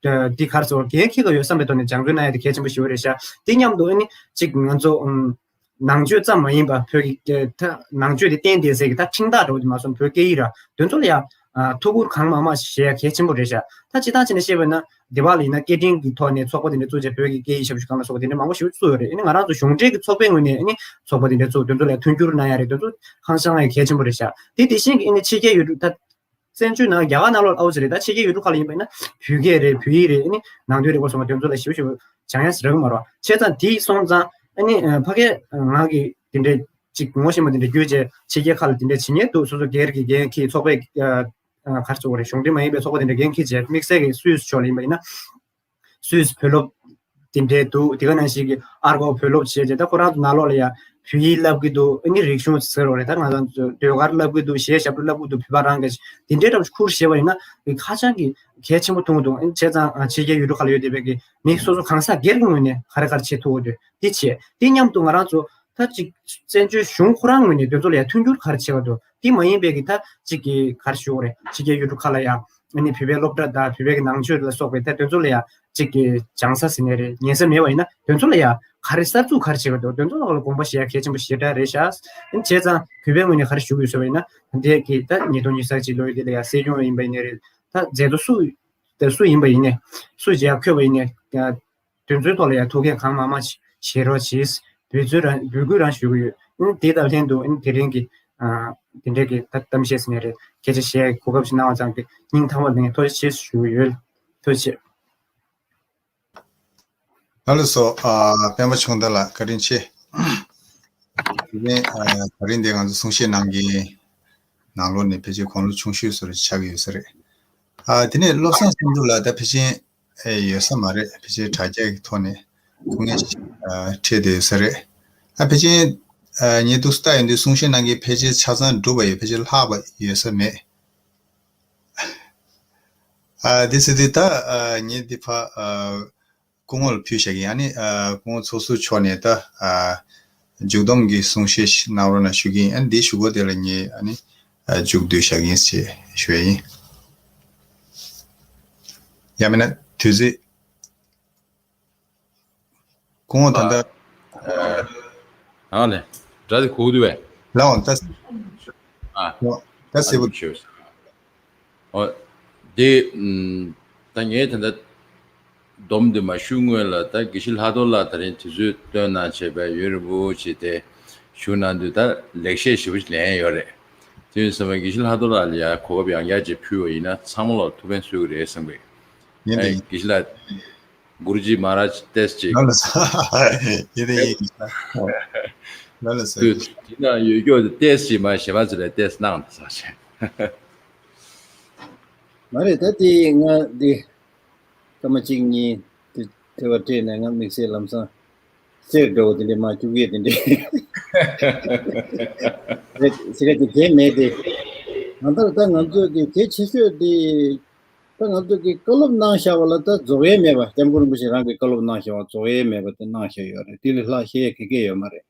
ཨ་འདི་ག་རེ་ཟེར་དགོས་རེད། འགན་འཁྱེར་ག་ཡོད་བསམ་པའི་ཐོག་ནས་སྦྱང་བརྩོན་གནང་ཡ་དེ་གལ་ཆེན་པོ་ཞིག་རེད་ཤག་དེ་མཉམ་དུ་ཨ་ནི་གཅིག་ང་ཚོ་ཨམ་ནང་ཆོས་ཙམ་མ་ཡིན་པ་བོད་ཀྱི་ཨ་ད་ནང་ཆོས་དེ་བསྟན་བསྡད་སའི་གི་ད་ཁྲིམས་ཐག་འདྲ་བོ་དེ་མ་སོང་བོད་སྐད་ཡིག་ར་དེ་ཚོ་ལ་ཡ་ཨ་ཐུགས་ཁུར་གང་མང་མང་བཞེས་ཡ་གལ་ཆེན་པོ་རེད་ཤག་ད་སྤྱིར་བཏང་བྱས་ནས་བཤད་པ་ཡིན་ན་སྡེ་བ་ལ་ཡིན་ན་སྐད་འཕྲིན་གྱི་ཐོག་ནས་ཚོགས་པ་དེ་འདྲ་བཙུགས་བྱས་བོད་ཀྱི་སྐད་ཡིག་ཞབས་ཞུ་ཁང་ལ་སོགས་པ་དེ་འདྲ་མང་པོ་ཞིག་བཙུགས་ཡོད་རེད། ཨ་ནི་ང་རང་ཚོ་གཞུང་འབྲེལ་གྱི་ཚོགས་པའི་ངོས་ནས་ཨ་ནི་ཚོགས་པ་དེ་འདྲ་བཙུགས་དེ་ཚོ་ལ་ཡ་མཐུན་འགྱུར་གནང་ཡ་རེད། དེ་ཚོ་ཧང་སང་ཡ་གལ་ཆེན་པོ་རེད་ཤག་དེ་དེ་བཞིན་གྱི་ཨ་ནི་ཕྱི་རྒྱལ་ཡུལ་གྲུ་ད། བཙན་བྱོལ་ནང་རྒྱ་གར་ནང་ལོགས་ཨའུ་ཙི་རེད། ད་ཕྱི་རྒྱལ་ཡུལ་གྲུ་ཁག་ལ་ཡིན་པ་ཡིན་ན་བོད་སྐད་རེད། བོད་ཡིག་རེད། ཨ་ནི་ནང་དོན་རིག་པ་སོགས་པ་དེ་ཚོ་ལ་ཞིབ་ཞིབ་སྦྱང་ཡ་ཟེར་གི་མ་རེད། བྱས་ཙང་དེ་སོང་ཙང་ཨ་ནི་ཕ་གིའི་ང་གི་དེ་འདྲའི་ཅིག་ངོ་ཤེས་པ་དེ་འདྲ་བརྒྱུད་བྱས་ཕྱི་རྒྱལ་ཁག་ལ་དེ་འདྲ་བྱེད་མཁན་འདུག་སོ་སོ་སྒེར་གྱི་འགན་འཁྱེར། ཚོགས་པའི་ག་རེ་ཟེར་དགོས་རེད། གཞུང་འབྲེལ་མ་ཡིན་པའི་ཚོགས་པ་དེ་འདྲ་འགན་འཁྱེར་བྱས། དམིགས་བསལ་གྱི་སུད་སི་ཕྱོགས་ལ་ཡིན་པ་ཡིན་ན། སུད་སི་བོད་སློབ་དེ་འདྲའི་འདུག་དེ་ག་ནང་བཞིན་གྱི་ཨར་ཀོ་བོད་སློབ་བྱས་རྗེས་ད་ཁོ་རང་ཚོ་ནང་ལོགས་ལ་ཡ་བོད་ཡིག་བསླབ་ཀྱི་འདུག་ཨ་ནི་རིག་གཞུང་ཟེར་བ་རེད། ད་ང་རང་ཚོ་ཟློས་གར་བསླབ་ཀྱི་འདུག་གཞས་ཞབས་བྲོ་བསླབ་ཀྱི་འདུག་བོད་པ་རང་གིས་དེ་འདྲའི་འདྲ་བོ་ཁུར་བཞེས་པ་ཡིན་ན་ཧ་ཅང་གི་གལ་ཆེན་པོ་མཐོང་གི་འདུག་ཨ་ནི་བྱས་ཙང་ཕྱི་རྒྱལ་ཡུལ་གྲུ་ཁག་ལ་ཡོད་བསྡད་པའི་གི་མི་སོ་སོ་གང་ཟག་སྒེར་གྱི་ངོས་ནས་ག་རེ་ག་རེ་བྱེད་ཐུབ་ཀྱི་འདུག་དེ་བྱས། དེ་མཉམ་དུ་ང་རང་ཚོ་ད་ཅིག་བཙན་བྱོལ་གཞུང་ཁོ་རང་ངོས་ནས་དེ་ཚོ་ལ་ཡ་མཐུན་འགྱུར་ག་རེ་བྱེད་ཀྱི་འདུག་དེ་མ་ཡིན་པའི་གི་ད་ཅིག་གི་ག་རེ་ཞུ་དགོས་རེད། ཕྱི་རྒྱལ་ཡུལ་གྲུ་ཁག་ལ་ཡ། ཨ་ནི་བོད་པའི་སློབ་གྲྭ་དང་བོད་པའི་གི་ནང་ཆོས་ལ་སོགས་པའི་ད་དེ་ཚོ་ལ་ཡ་གཅིག་གི་སྦྱང་ས་ཟེར་ནའི་རེད། ཉན་ས་མེད་པ་ཡིན་ན་དེ་ཚོ་ལ་ཡ་ག་རེ་གསར་འཛུགས་ག་རེ་བྱེད་པ་འདུག་དེ་ཚོ་ལ་དགོངས་པ་བཞེས་ཡ་གལ་ཆེན་པོ་ཞེ་དྲག་རེད་ཤག་ཨ་ནི་བྱས་ཙང་བོད་པའི་ངོས་ནས་ག་རེ་ཞུ་དགོས་ཟེར་བ་ཡིན་ན། འདི་གི་ད་ཉིས་སྟོང་ཉི་ཤུ་རྩ་གཅིག་ལོའི་འདི་ལ་ཡ་སྲིད་སྐྱོང་ཡིན་པ་ཡིན་ནའི་རེད། ད་མཛད་གཙོ་སུ་དེ་སུ་ཡིན་པ་ཡིན་ནའི་སུ་ཅིག་ཡ་འཁོད་པ་ཡིན་ནའི་དེ་ཚོའི་ཐོག་ལ་ཡ་ཐུགས་འགན་གང་མང་མང་བཞེས་རོགས་བྱེད། འབོད་ཚུལ་རང་འབོད་སྐུལ་རང་ཞུ་གི་ཡོད། ཨ་ནི་དེ་དང་ལྷན་དུ་ཨ་ནི་དེ་རིང་གི་ཨ། དེ་འདྲའི་གི་ད་གཏམ་བཤད་ཟེར་ནའི་རེད། སྐད་ཆ་བཤད་གོ་སྐབས་ཤིག་གནང་བ་ཙང་གི་སྙིང་ཐག་པ་ནས་ཐུགས་རྗེ་ཆེ་ཞུ་གི་ཡོད། ཐུགས་རྗེ་ཆེ། ལགས་སོ། ཨ། སྤེན་པ་ཆུང་བདག་ལགས་བཀའ་དྲིན་ཆེ། དེ་ནས་ཨ། ད་རིང་འདི་ང་ཚོ་གསུང་བཤད་གནང་མཁན་ནང་ལོགས་ནས་ཕལ་ཆེར་དགུང་ལོ་ཆུང་ཤོས་ཚོ་རེ་ཆགས་ཀྱི་ཡོད་ས་རེད། ཨ། དེ་ནས་བློ་བཟང་སེང་འབྲུག་ལགས་ད་ཕལ་ཆེར་ཨེ་ཡོད་ས་མ་རེད། ཕལ་ཆེར་དྲ་རྒྱ་གི་ཐོག་ནས་ཐུག་མཁན་ཞིག་ཨ། འཕྲད་བསྡད་ཡོད་ས་རེད། ཨ། ཕལ་ཆེར་ཨ། ངས་འདུག་སེ་ལྟ་ཡོང་དུས་གསུང་བཤད་གནང་མཁན་ཕལ་ཆེར་ཆ་ཚང་འགྲུབ་པ་ཡོད། ཕལ་ཆེར་ལྷག་པ་ཡོད་ས་མེད། ཨ། དེ་ཟེར་དུས་ད་ཨ། ངས་འདི་ཕ་ཨ། སྐུ་ངོ་ལ་ཕུལ་བཞག་གི་ཡིན། ཨ་ནི་ཨ། སྐུ་ངོ་ཚོགས་ཟུར་མཆོག་ནས་ད་ཨ། མཇུག་བསྡོམས་ཀྱི་གསུང་བཤད་ཞིག་གནང་རོགས་གནང་ཞུ་གི་ཡིན། ཨ་ནི་འདིའི་གཞུག་གུ་དེ་ལ་ངས་ཨ་ནི་ཨ། མཇུག་བསྡུ་བཞག་གི་ཡིན་ཞེས་ཞུ་ཡ་ཡིན། ཡང་མིན་ན་དུས་ཚོད། སྐུ་ངོ་ད་ལྟ། ཨ་ལས། སྒྲ་དེ་གོ་གི་འདུག་པས། ལའོ་ད། ཨ། ད་གསལ་པོ། ཨ་ཞུ། ཨོ། དེ་ཨམ། ད་ངས་ད་ལྟ་སྡོམ་དེ་མ་ཞུ་སྔོན་ལ་ད་དགེ་བཤེས་ལྷག་རྡོར་ལགས་ད་རིང་དུས་ཚོད་བཏོན་གནང་བྱས་པའི་ཡུན་རིང་པོ་ཅིག་དེ་བཞུགས་གནང་དུས་ད་ལེགས་བཤད་ཞེ་པོ་ཅིག་ལེན་ཡོད་རེད། དེ་ཡིན་ཙང་དགེ་བཤེས་ལྷག་རྡོར་ལགས་ལ་ཡང་གོ་སྐབས་ཡང་བསྐྱར་ཅིག་ཕུལ་བ་ཡིན་ན་ཚང་མ་ལ་ཐུགས་ཕན་གསོས་ཀྱི་རེད་བསམ་གི། ཡིན་དེ་ཡིན། དགེ་བཤེས་ལགས། གུ་རུ་ཇི་མ་ཧ་ར་ཇི་ཏེས་ཅིག་ལ་ལ་ས། ཡིན་དེ་ཡིན། ལ་ལ་ས། དུས་དེ་ན་ཡོད་སྐྱོ་ཏེས་ཅིག་མ་ཞེ་མ་ཚོ་ལ་ཏེས་གནང་ད་ས་ཆེ། མ་རེད། ད་དེ་ང་འདི་སྐར་མ་གཅིག་གཉིས་དེ་དེ་བ་སྤྲད་ནས་ང་དམིགས་བསལ་ལམ་སང་གསེར་འདྲ་བོ་དེ་འདྲས་མ་བཅུག་ཡས་དེ་འདྲས་རེད་ཟེར་ག་དེ་དེ་མེད་དེ། ང་ལྟར་ད་ང་ཚོ་གི་གལ་ཆེ་ཤོས་དེ། ད་ང་ཚོ་གིས་བཀའ་སློབ་གནང་བཞག་པ་ལ་ད་རྫོགས་ཡས་མེད་པ། སྐྱབས་མགོན་རིན་པོ་ཆེ་རང་གིས་བཀའ་སློབ་གནང་བཞག་པ་རྫོགས་ཡས་མེད་པ་དེ་གནང་བཞག་ཡོད་རེད། དེ་ལས་ལྷག་བཤད་ཡས་ག་གེ་ཡོད་མ་རེད།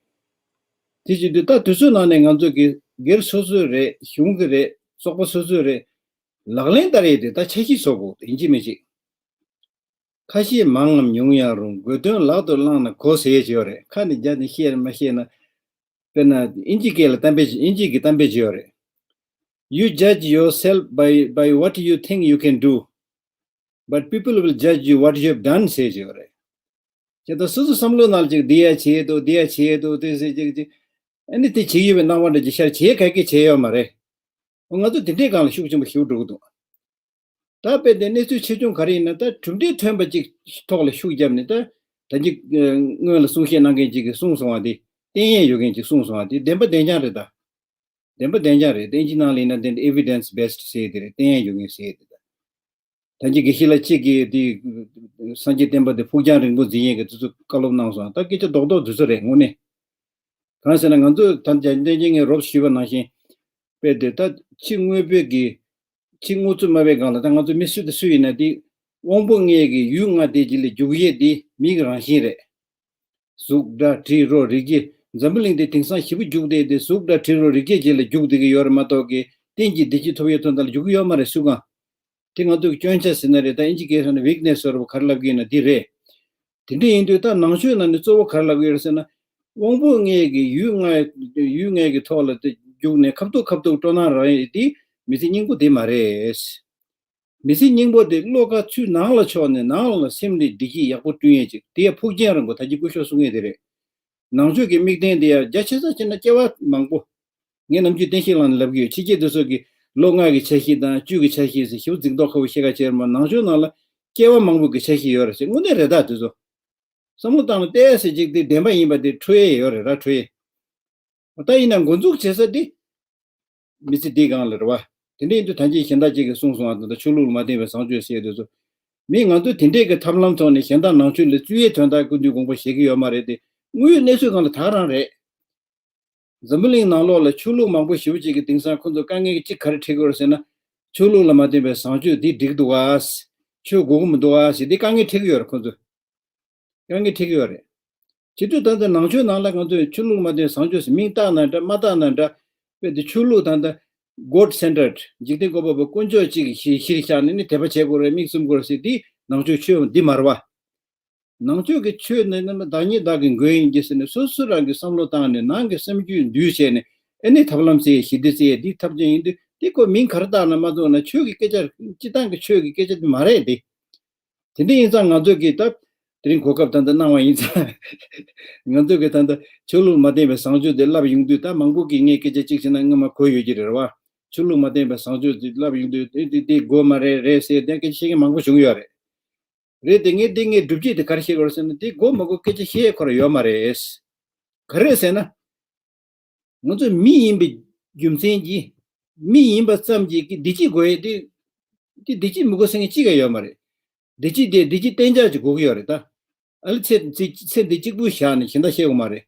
དེ་བྱེད་དུས་ད་དུས་ཚོད་ནང་ནས་ང་ཚོ་གིས་སྒེར་སོ་སོའི་རེད། གཞུང་གི་རེད། ཚོགས་པ་སོ་སོའི་རེད། ལག་ལེན་བསྟར་ཡས་དེ་ད་འཆར་གཞི་བཟོ་དགོས། ཡིན་གཅིག་མིན་གཅིག་ཁ་ཤས་མང་ངམ་ཉུང་ཡང་རུང་དགོས་དོན་ལག་ཏུ་བླངས་ན་གོ་ཟེར་ཡས་ཅིག་ཡོད་རེད། ཁ་ནས་རྒྱ་ནས་བཤད་མ་ཤེས་ན། དཔེར་ན་ཨིན་ཇི་སྐད་ལ་གཏམ་དཔེ་ཅིག་ཨིན་ཇི་གི་གཏམ་དཔེ་ཅིག་ཡོད་རེད། You judge yourself by, by what you think you can do, but people will judge you what you have done ཟེར་ཅིག་ཡོད་རེད། ཁྱེད་ད་སོ་སོ་བསམ་བློ་ནང་ཅིག་འདི་ཡ་བྱེད་འདུག་འདི་ཡ་བྱེད་འདུག་དེ་ཟེར་ཅིག་ཅིག་ཨ་ནི་དེ་བྱེད་ཡོད་པའི་སྣང་བ་འདྲ་ཅིག་ཤར། བྱེད་ག་གེ་བྱེད་ཡོད་མ་རེད། ང་ཚོ་དེ་འདྲའི་སྒང་ལ་ཤུགས་ཆེན་པོ་ཞུགས་འགྲོ་གི་འདུག་ད་དཔེ་དེ་གནས་ཚུལ་ཆེ་ཆུང་ག་རེ་ཡིན་ན་ད་གྲུབ་འབྲས་ཐོན་པ་ཅིག་ཐོག་ལ་ཤུགས་བརྒྱབ་ནས་ད་ད་ཅིག་སྔོན་ལ་གསུང་བཤད་གནང་མཁན་ཅིག་གིས་གསུངས་སོང་བ་དེ་བསྟན་ཡས་ཡོད་མཁན་ཅིག་གསུངས་སོང་བ་དེ་བདེན་པ་བདེན་རྐྱང་རེད་ད། བདེན་པ་བདེན་རྐྱང་རེད། བསྟན་འཛིན་ནང་ལ་ཡིན་ན་དེ་འདྲ་evidence based ཟེར་དེ་རེད། བསྟན་ཡས་ཡོད་མཁན་ཟེར་དེ་ད། ད་ཅིག་དགེ་བཤེས་ལགས་གཅིག་གིས་དེ་སངས་རྒྱས་བསྟན་པ་དེ་ཕུགས་རྒྱང་རིང་པོ་འཛིན་ཡས་ཀྱི་དེ་ཚོ་བཀའ་སློབ་གནང་སོང་། ད་སྐད་ཆ་རྡོག་རྡོག་དེ་ཚོ་རེད་དངོས་གནས། གང་ཟེར་ན་ང་ཚོས་ད་རྒྱ་བསྟན་ཅན་ངས་རོབ་ཞུས་པ་ནང་བཞིན་དཔེ་དེ་ད་ཕྱི་དངོས་པོའི་གི་ཕྱི་དངོས་གཙོ་སྨྲ་བའི་སྒང་ལ་ད་ང་ཚོ་མི་སུ་དང་སུ་ཡིན་ན་དེ་དབང་པོ་ལྔའི་གི་ཡུལ་ལྔ་དེ་གཅིག་ལ་རྒྱུག་ཡས་དེ་མི་གི་རང་བཞིན་རེད། གཟུགས་སྒྲ་དྲི་རོ་རེག་བྱ། འཛམ་བུ་གླིང་འདི་དེང་སང་ཞེ་པོ་རྒྱུག་བསྡད་དེ་གཟུགས་སྒྲ་དྲི་རོ་རེག་བྱ་བཅས་ལ་རྒྱུག་བསྡད་ཀྱི་ཡོད་རེད་མ་གཏོགས་ཀྱི་གཏན་གྱི་བདེ་སྐྱིད་ཐོབ་ཡས་དོན་དག་ལ་རྒྱུག་གི་ཡོད་མ་རེད་སུ་གང་། དེ་ང་ཚོ་གི་སྐྱོན་ཆ་ཟེར་ན་རེད། ད་ཨིན་ཇི་སྐད་ཟེར་ན་weakness ཟེར་བ་ག་རེ་ལབ་ཀྱི་ཡིན་ན་འདི་རེད། དེ་འདྲ་ཡིན་དུས་ད་ནང་ཆོས་ནང་ནས་གཙོ་བོ་ག་རེ་ལབ་ཀྱི་ཡོད་རེད་ཟེར་ན། དབང་པོ་ལྔའི་གི་ཡུལ་ལྔ་ཡུལ་ལྔའི་གི་ཐོག་ལ་དེ་རྒྱུག་ནས་ཁ་ཐུག་ཁ་ཐུག་སྤྲོ་སྣང་རག་ཡས་དེ་མི་ཚེ་སྙིང་པོ་དེ་མ་རེད། མི་ཚེ་སྙིང་པོ་དེ་བློ་ཁ་ཚུར་ནང་ལ་ཕྱོགས་ནས་ནང་ལ་སེམས་ནས་བདེ་སྐྱིད་ཡག་པོ་བསྐྲུན་ཡས་ཅིག་དེ་ཡང་ཕུགས་རྒྱང་རིང་པོ་ད་ཅི་སྐུ་ཞབས་གསུང་ཡས་དེ་རེད། ནང་ཆོས་ཀྱི་དམིགས་རྟེན་དེ་ཡང་རྒྱ་ཆེ་ས་བྱས་ན་སྐྱེ་བ་མང་པོ། ངས་ནམ་རྒྱུན་བསྟན་བཤིག་ལངས་ནས་ལབ་ཀྱི་ཡོད། ཕྱི་རྒྱལ་དེ་ཚོ་གི་ལོ་ལྔ་གི་འཆར་གཞི་དང་བཅུ་གི་འཆར་གཞི་ཟེར་ཞིབ་འཛིག་མདོག་ཁ་པོ་བཤད་ཁ་བྱས་ར་མ་ནང་ཆོས་ནང་ལ་སྐྱེ་བ་མང་པོ་གི་འཆར་གཞི་ཡོད་རེད་ཟེར་དངོས་གནས་རེད་ད་དེ་ཚོ། བསམ་བློ་བཏང་ན་ཏོག་ཙམ་ཅིག་དེ་བདེན་པ་ཡིན་པ་དེ་འཕྲོད་ཡས་ཡོད་རེད་ར་འཕྲོད་ཡས། ད་ཡིན་ན་འགོ་འཛུགས་བྱེད་ས་དེ། མི་ཚེ་འདིའི་སྒང་ལ་རེད་བ། དེ་འདྲ་ཡིན་དུས་ད་ཅི་གཞན་དག་ཅིག་གིས་གསུངས་སོང་བ་དང་ད་ཆོས་ལུགས་ལ་མ་བརྟེན་པའི་བཟང་སྤྱོད་ཟེར་དུས་ཚོ། མི་ང་ཚོས་དེ་འདྲས་ཀྱི་ཐབས་ལམ་ཐོག་ནས་གཞན་དག་ནང་ཆོས་ལ་བཙུད་ཡས་དོན་དག་ཀུན་འདུས་དགོངས་པ་བཞེས་ཀྱི་ཡོད་མ་རེད་དེ། དངོས་ཡོད་གནས་ཚུལ་སྒང་ལ་ད་ག་རང་རེད། འཛམ་བུ་གླིང་ནང་ལོགས་ལ་ཆོས་ལུགས་མང་པོ་ཞེ་པོ་ཅིག་གིས་དེང་སང་ཁོ་ཚོ་དཀའ་ངལ་གཅིག་ག་རེ་འཕྲད་ཀྱི་ཡོད་རེད་ཟེར་ན། ཆོས་ལུགས་ལ་མ་བརྟེན་པའི་བཟང་སྤྱོད་འདི་འགྲིག་འདུག་ག་ཆོས་དགོས་ཀྱི་མི་འདུག་ག་ཟེར་འདི་དཀའ་ངལ་འཕྲད་ཀྱི་ཡོད་རེད་ཁོ་ཚོ། དཀའ་ངལ་འཕྲད་ཀྱི་ཡོད་རེད། བྱེད་དུས་ད་ལྟ་ནང་ཆོས་ནང་ལ་ང་ཚོས་ཆོས་ལུགས་མ་བརྟེན་བཟང་སྤྱོད་ཟེར་མིང་བཏགས་ན་འདྲ་མ་བཏགས་ན་འདྲ། དཔེ་དེ་ཆོས་ལུགས་ད་ལྟ་God centered འཇིག་རྟེན་བཀོད་པ་པོ་དཀོན་མཆོག་གཅིག་གི་གཞི་གཞིར་བཞག་ནས་ནི་དད་པ་བྱེད་དགོས་རེད་མིག་བཙུམ་དགོས་རེད་ཟེར་འདི་ནང་ཆོས་ཆོས་འདི་མ་རེད་བ། ནང་ཆོས་ཀྱི་ཆོས་ནི་ནི་བདག་ཉིད་བདག་གི་མགོན་ཡིན་གྱི་ཟེར་ནས་སོ་སོ་རང་གི་བསམ་བློ་བཏང་ནས་ནང་གི་སེམས་རྒྱུད་འདུལ་བྱས་ནས་ཨེ་ནི་ཐབས་ལམ་བཙལ་ཞི་བདེ་བཙལ་འདི་ཐབས་ཅན་ཡིན་དུས་འདི་ཁོ་མིང་ག་རེ་བཏགས་ན་མ་གཏོགས་ན་ཆོས་ཀྱི་སྐད་ཆ་སྤྱི་བཏང་གི་ཆོས་ཀྱི་སྐད་ཆ་འདི་མ་རེད་དེ། དེ་འདྲ་ཡིན་ཙང་ང་ཚོས་ཀྱིས་ད་ དེ་རིང་གོ་སྐབས་ད་ལྟ་གནང་བ་ཡིན་ཙང་། ང་ཚོ་གི་ད་ལྟ་ཆོས་ལུགས་མ་བརྟེན་པའི་བཟང་སྤྱོད་དེ་བསླབ་ཡོང་དུས། ད་མང་པོ་གིས་ངས་སྐད་ཆ་གཅིག་བྱས་ན་སྔ་མ་གོ་ཡོད་ཀྱི་རེད་བ། ཆོས་ལུགས་མ་བརྟེན་པའི་བཟང་སྤྱོད་དེ་བསླབ་ཡོང་དུས། དེ་དེ་དེ་དགོས་མ་རེད། རེད་ཟེར་དེ་སྐད་ཆ་བཤད་མཁན་མང་པོ་བྱུང་ཡོད་རེད། རེད་དེ། ངས་དེ་ངས་སྒྲུབ་བྱེད་དེ་ག་རེ་བཤད་དགོས་རེད་ཟེར་ན། དེ་དགོས་མ་དགོས་སྐད་ཆ་བཤད་ཁོ་རང་ཡོད་མ་རེད། ག་རེ་ཟེར་ན། ང་ཚོ་མི་ཡིན་པའི་རྒྱུ་མཚན་གྱིས། མི་ཡིན་པ་ཙམ་གྱིས་བདེ་སྐྱིད་དགོས་ཡས་དེ། དེ་བདེ་སྐྱིད་མི་དགོས་ཟེར་མཁན་གཅིག་ཀྱང་ཡོད་མ་རེད། བདེ་སྐྱིད་དེ། བདེ་སྐྱིད་གཏན་འཇགས་ཅིག་དགོས་ཀྱི་ཡོད་རེད་ད། ཨ་ལེ། ཚེ་ཚེ་ཚེ་འདི་གཅིག་པུ་བཞག་ནས་གཞན་དག་ཤེས་དགོས་མ་རེད།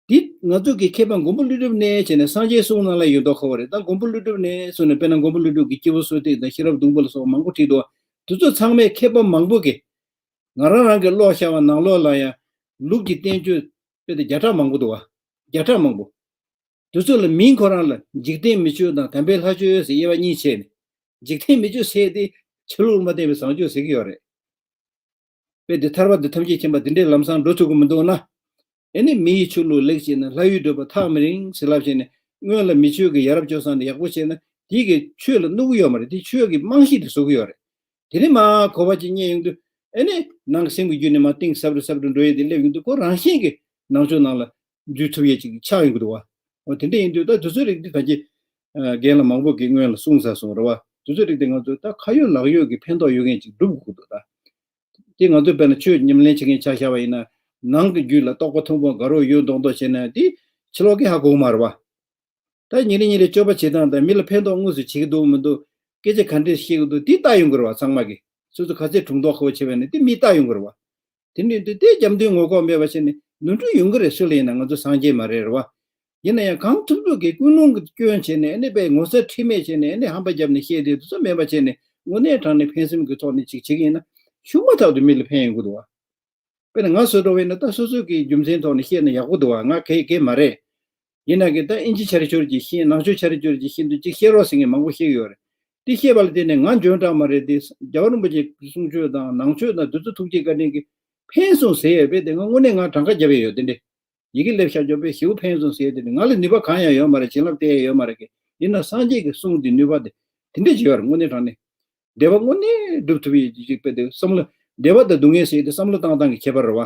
འདི་ང་ཚོ་གི་མཁས་པ་མགོན་པོ་ཀླུ་སྒྲུབ་ནས་བྱས་ནས། སངས་རྒྱས་གསུང་ནང་ལ་ཡོད་མདོག་ཁ་པོ་རེད། ད་མགོན་པོ་ཀླུ་སྒྲུབ་ནས་གསུང་ནས། དཔེར་ན་མགོན་པོ་ཀླུ་སྒྲུབ་ཀྱི་སྐྱེས་བུ་གསོལ་འདེབས་དང་། ཤེས་རབ་སྡོང་པོ་ལ་སོགས་མང་པོ་བྲིས་འདུག། དེ་ཚོ་ཚང་མས། མཁས་པ་མང་པོ་གིས། ང་རང་རང་གི་ཀློག་བྱ་བ་ནང་ལོགས་ལ་ཡང་ལུགས་ཀྱི་བསྟན་བཅོས་དཔེ་དེ་བརྒྱ་ཕྲག་མང་པོ་འདུག་བ། བརྒྱ་ཕྲག་མང་པོ། དེ་ཚོ་ལ་མིང་ཁོ་རང་ལ་འཇིག་རྟེན་མི་ཆོས་དང་དམ་པའི་ལྷ་ཆོས་ཟེར་དབྱེ་བ་གཉིས་ཕྱེ་ནས། འཇིག་རྟེན་མི་ཆོས་ཟེར་དེ་ཆོས་ལུགས་མ་བརྟེན་པའི་བཟང་སྤྱོད་ཟེར་གྱི་ཡོད་རེད། དཔེ་དེ་ཐར་པ་དང་ཐམས་ཅད་མཁྱེན་པ་དེ་འདྲའི་ལམ་སང་འགྲོ་ཐུབ་ཀྱི་མི་འདུག་ན། ཨེ་ནི། མི་ཡི་ཆོས་ལུགས་ལེགས་བྱས་ན། ལྷ་ཡུལ་བགྲོད་པ་ཐག་མི་རིང་ཟེར་ལབ་བྱས་ནས། སྔོན་ལ་མི་ཆོས་ཀྱི་ཡ་རབས་སྤྱོད་བཟང་དེ་ཡག་པོ་བྱས་ན། དེ་གི་ཆོས་ལ་གནོད་ཀྱི་ཡོད་མ་རེད། དེ་ཆོས་ཀྱི་རྨང་གཞི་དེ་བཟོ་གི་ཡོད་རེད། དེ་ནས་མར་གོ་བ་ཅིག་རྙེད་ཡོང་དུས། ཨེ་ནི། ནང་གི་སེམས་ཀྱི་རྒྱུད་ནས་མར་གཏིང་ཟབ་རུ་ཟབ་རུ་འགྲོ་ཡས་དེ་སླེབས་ཡོང་དུས། ཁོ་རང་བཞིན་གྱིས་ནང་ཆོས་ནང་ལ་འཛུལ་ཐུབ་ཡས་ཅིག་ཆགས་ཡོང་གི་འདུག་བ། འོ། དེ་འདྲ་ཡིན་དུས་ད་དེ་ཚོའི་རིགས་འདི་ད་གིན་རྒན་ལགས་མང་པོ་གིས་སྔོན་ལ་གསུངས་ཚར་སོང་རེད་བ། དེ་ཚོའི་རིགས་དེ་ང་ཚོས་ད་ཁ་ཡོད་ལག་ཡོད་ཀྱི་ཕན་ཐོགས་ཡོད་མཁན་ཅིག་སྒྲུབ་དགོས་ཀྱི་འདུག་ད། དེ་ང་ཚོས་དཔེར་ན་ཆོས་ཉམས་ལེན་བྱེད་མཁན་ཆ་བཞག་པ་ཡིན་ན། ནང་གི་རྒྱུད་ལ་རྟོགས་པ་མཐོན་པོ་དགའ་རབ་ཡོད་མདོག་མདོག་བྱས་ན། དེ་ཕྱི་ལོགས་ཀྱིས་ཧ་གོ་གི་མ་རེད་བ། ད་ཉིན་རེ་ཉིན་རེ་སྤྱོད་པ་བྱེད་སྟངས་དང་། མི་ལ་ཕན་ཐོགས་དངོས་སུ་བྱེད་ཀྱི་འདུག་མི་འདུག། སྐད་ཆ་ག་འདྲས་བཤད་ཀྱི་འདུག། དེ་ལྟ་ཡོང་གི་རེད་བ། ཚང་མ་གིས། སོ་སོ་ག་ཚད་གྲུང་མདོག་ཁ་པོ་བྱས་པ་ཡིན་ན་དེ་མིས་ལྟ་ཡོང་གི་རེད་བ། དེ་འདྲ་ཡིན་དུས་དེ་རྒྱབ་མདུན་ངོ་ལྐོག་མེད་པ་བྱས་ནས། ནོར་འཁྲུལ་ཡོང་གི་རེད། སུ་ལ་ཡིན་ན། ང་ཚོ་སངས་རྒྱས་མ་རེད། རེད་བ། ཡིན་ན་ཡང་གང་ཐུབ་ཐུབ་ཀྱིས་ཀུན་སློང་གི་སྐྱོན་བྱས་ནས། ཨ་ནི་དཔེ་ངོ་ཚ་ཁྲེལ་མེད་བྱས་ནས། ཨ་ནི་ཧམ་པ་བརྒྱབ་ནས་བཤད་དེ་དེ་ཚོ་མེད་པ་བྱས་ནས། དངོས་གནས་དྲང་གནས་ཕན་སེམས་ཀྱི་ཐོག་ནས་ཅིག་བྱེད་ཀྱི་ཡིན་ན། ཤུགས་མ་ཐག་ཏུ་མི་ལ་ཕན་ཡོང་གི་འདུག་བ། དཔེར་ན་ང་བཟོ་འདྲ་བ་ཡིན་ན། ད་སོ་སོ་གི་རྒྱུ་མཚན་ཐོག་ནས་བཤད་ན་ཡག་པོ་འདུག་བ། ང་གའི་གའི་མ་རེད། ཡིན་ན་གི་ད་ཨིན་ཇི་ཆ་རེ་ཆོ་རེ་ཅིག་ཤེས། ནང་ཆོས་ཆ་རེ་ཆོ་རེ་ཅིག་ཤེས་དུས། ཅིག་བཤད་རོགས་ཟེར་མཁན་མང་པོ་བཤད་ཀྱི་ཡོད་རེད། དེ་བཤད་པ་ལ་བརྟེན་ནས་ང་འཇོན་དྲགས་མ་རེད། དེ་རྒྱལ་བ་རིན་པོ་ཆེ་གསུང་ཆོས་དང་ནང་ཆོས་དང་དེ་ཚོ་ཐུགས་རྗེ་བཀའ་དྲིན་གྱིས་ཕན་སོང་ཟེར་ཡས་དཔེ་དེ་ང་དངོས་གནས་ང་གྲངས་ཀ་བརྒྱབ་ཡས་ཡོད། དེ་འདྲས་ཡི་གེ་སླེབས་བཞག་ཆོག་པས། ཞེ་པོ་ཕན་སོང་ཟེར་ཡས་དེ་འདྲས། ང་ལ་ནུས་པ་གང་ཡང་ཡོད་མ་རེད། བྱིན་རླབས་སྟེར་ཡས་ཡོད་མ་རེད་གི། ཡིན་ན་སངས་རྒྱས་ཀྱི་གསུང་དེ་ནུས་པ་དེ་དེ་འདྲས་ཅིག་ཡོད་རེད། དངོས་གནས་དྲང་གནས། བདེ་བ་དངོས་གནས་སྒྲུབ་ཐུབ་ཡས་ཅིག་དཔེ་དེ་བསམ་བློ། བདེ་བ་དང་སྡུག་བསྔལ་ཟེར་དེ་བསམ་བློ་བཏང་སྟངས་ཀྱི་ཁྱད་པར་རེད་བ།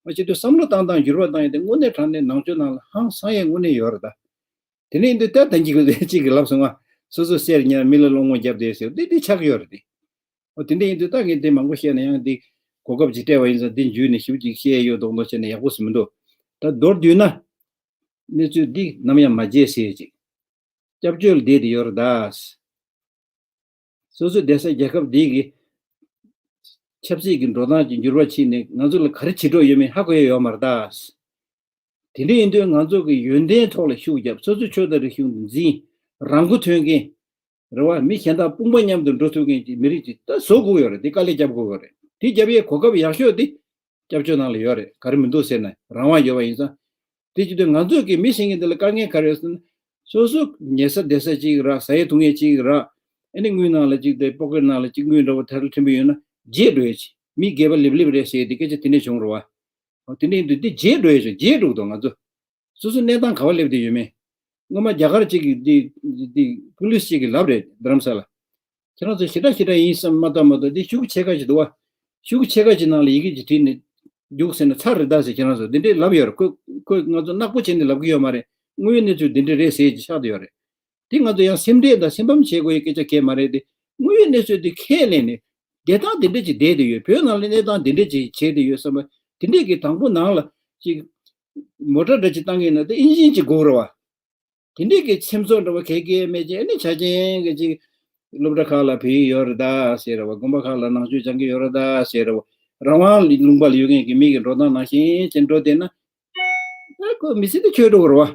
མ་བྱེད་དུས་བསམ་བློ་བཏང་སྟངས་འགྱུར་བ་བཏང་ཡས་དེ་དངོས་གནས་དྲང་གནས་ནང་ཆོས་ནང་ལ་ཧང་སང་ཡས་དངོས་གནས་ཡོད་རེད་ད། དེ་ནས་འདི་ལྟར་ད་གཅིག་གིས་གཅིག་གིས་ལབ་སོང་ང་། སོ་སོ་གསེར་ཉར། མི་ལ་སློང་མོ་རྒྱབ་བསྡད་ཟེར། འདི་འདི་ཆགས་ཡོད་རེད་དེ། འོ། དེ་འདྲ་ཡིན་དུས་ད་ངས་དེ་མང་པོ་བཤད་ན་ཡང་། འདི་གོ་སྐབས་ཅིག་སྤྲད་པ་ཡིན་ཙང་། འདི་མཇུག་ནས་ཞེ་པོ་ཅིག་བཤད་ཡས་ཡོད་མདོག་མདོག་བྱས་ན་ཡག་པོ་ཞིག་མི་འདུག། ད་མདོར་བསྡུས་ན། གནས་ཚུལ་འདི་ནམ་ཡང་མ་བརྗེད་ཟེར་ཅིག། སྐྱབས་བཅོལ་བསྡད་དེ་ཡོད་རེད་ད། སོ་སོའི་བསྡད་ས་རྒྱལ་ཁབ་འདི་གི་ཆབ་སྲིད་ཀྱི་འགྲོ་སྟངས་ཀྱི་འགྱུར་བ་ཕྱིན་ནས་ང་ཚོ་ལ་ག་རེ་བྱེད་འགྲོ་ཡོད་མེད་ཧ་གོ་ཡ་ཡོད་མ་རེད་ད། དེ་འདྲ་ཡིན་དུས་ང་ཚོ་གི་ཡོན་ཏན་ཐོག་ལ་ཤུགས་བརྒྱབ། སོ་སོའི་ཆོས་དང་རིག་གཞུང་དེ་འཛིན། རང་མགོ་ཐོན་མཁན་རེད་བ། མི་གཞན་དང་དཔུང་པ་མཉམ་དུ་འགྲོ་ཐུབ་མཁན་གྱི་མི་རིགས་ཅིག་ད་བཟོ་དགོས་ཡོད་རེད། དེ་དཀའ་ལས་རྒྱབ་དགོས་ཡོད་རེད། དེ་རྒྱབ་ཡས་གོ་སྐབས་ཡག་ཤོས་དེ་སྐྱབས་བཅོལ་ནང་ལ་ཡོད་རེད། ག་རེ་མི་འདུག་ཟེར་ན། རང་དབང་ཡོད་པ་ཡིན་ཙང་། དེ་བྱེད་དུས་ང་ཚོས་ཀྱི་མི་ཟེར་མཁན་དེ་ལ་དཀའ་ངལ་ག་རེ་ཡོད་ཟེར་ན། སོ་སོ་ཉལ་ས་བསྡད་ས་གཅིག་རག། ཟ་ཡས་འཐུང་ཡས་གཅིག་རག། ཨ་ནི་དངུལ་ནང་ལ་གཅིག་དེ་པོ་ཀེཊ་ནང་ལ་གཅིག་དངུལ་འདྲ་བོ་ཐལ་ཐིམ་པོ་ཡོད་ན། བརྗེད་འགྲོ་ཡས་ཅིག། མི་རྒས་པ་ལེབ་ལེབ་རེད་ཟེར་དེ་སྐད་ཆ་དེ་འདྲས་བྱུང་རེད་བ། འོ། དེ་འདྲས་ཡིན་དུས་འདི་བརྗེད་འགྲོ་ཡས་ཅིག། བརྗེད་འགྲོ་གི་འདུག། ང་ཚོ་སོ་སོ་གནས་སྟངས་ག་པར་སླེབས་བསྡད་ཡོད་མེད། སྔོན་མ་རྒྱ་གར་གཅིག་གིས་འདི་འདི་པུ་ལིས་གཅིག་གིས་ལབ་རེད། རྡ་རམ་ས་ལ། ཁྱེད་རང་ཚོ་ཞེ་དྲག་ཞེ་དྲག་ཡིན་བསམ་མ་གཏོགས་མ་གཏོགས། འདི་ཤོག་གུ་ཕྱེད་ཀ་ཅིག་འདུག་བ། ཤོག་གུ་ཕྱེད་ཀ་ཅིག་ནང་ལ་ཡི་གེ་ཅིག་བྲིས་ནས་རྒྱུགས་ཟེར་ན་ཚར་རེད་ད་ཟེར། ཁྱེད་རང་ཚོ་འདི་འདྲས་ལབ་ཡོད་རེད། ཁོས་ཁོས་ང་ཚོ་ནག་པོ་བྱས་ནས་ལབ་གི་ཡོད་མ་རེད། དངོས་ཡོད་གནས་ཚུལ་འདི་འདྲས་རེད་ཟེར་གྱི་ཆགས་བསྡད་ཡོད་རེད། དེ་ང་ཚོ་ཡང་སེམས་ཁྲལ་དང་སེམས་ཕམ་བྱེད་དགོས་ཡའི་སྐད་ཆ་གང་ཡང་མ་རེད་དེ། དངོས་ཡོད་གནས་ཚུལ་དེ་ཁས་ལེན་ནས། བསྡད་སྟངས་དེ་འདྲ་ཅིག་བསྡད་དེ་ཡོད། བོད་ནང་ལ་གནས་སྟངས་དེ་འདྲ་ཅིག་བྱས་ཏེ་ཡོད་བསམ་པ། དེ་འདྲས་ཀྱི་དང་པོ་ནང་ལ་ཅིག་མོ་ཊ་འདྲ་ཅིག་བཏང་གི་ཡིན་ན་དེ་ཨིན་ཇིན་ཅིག་དགོས་རེད་བ། དེ་འདྲས་ཀྱི་སེམས་ཚོར་འདྲ་བ་ག་གེ་མེད་ཅིག། ཨ་ནི་ཆ་རྐྱེན་གྱི་ཅིག་སློབ་གྲྭ་ཁག་ལ་ཕེབས་ཀྱི་ཡོད་རེད་ད་ཟེར་བ། དགོན་པ་ཁག་ལ་ནང་ཆོས་སྦྱང་གི་ཡོད་རེད་ད་ཟེར་བ། རང་དབང་ལུང་པ་ལ་ཡོད་མཁན་གྱི་མི་གི་འགྲོ་སྟངས་ནང་བཞིན་བྱས་འགྲོ་བསྡད་ན། ད་ཁོ་མི་ཚེ་འདི་འཁྱོལ་འགྲོ་གི་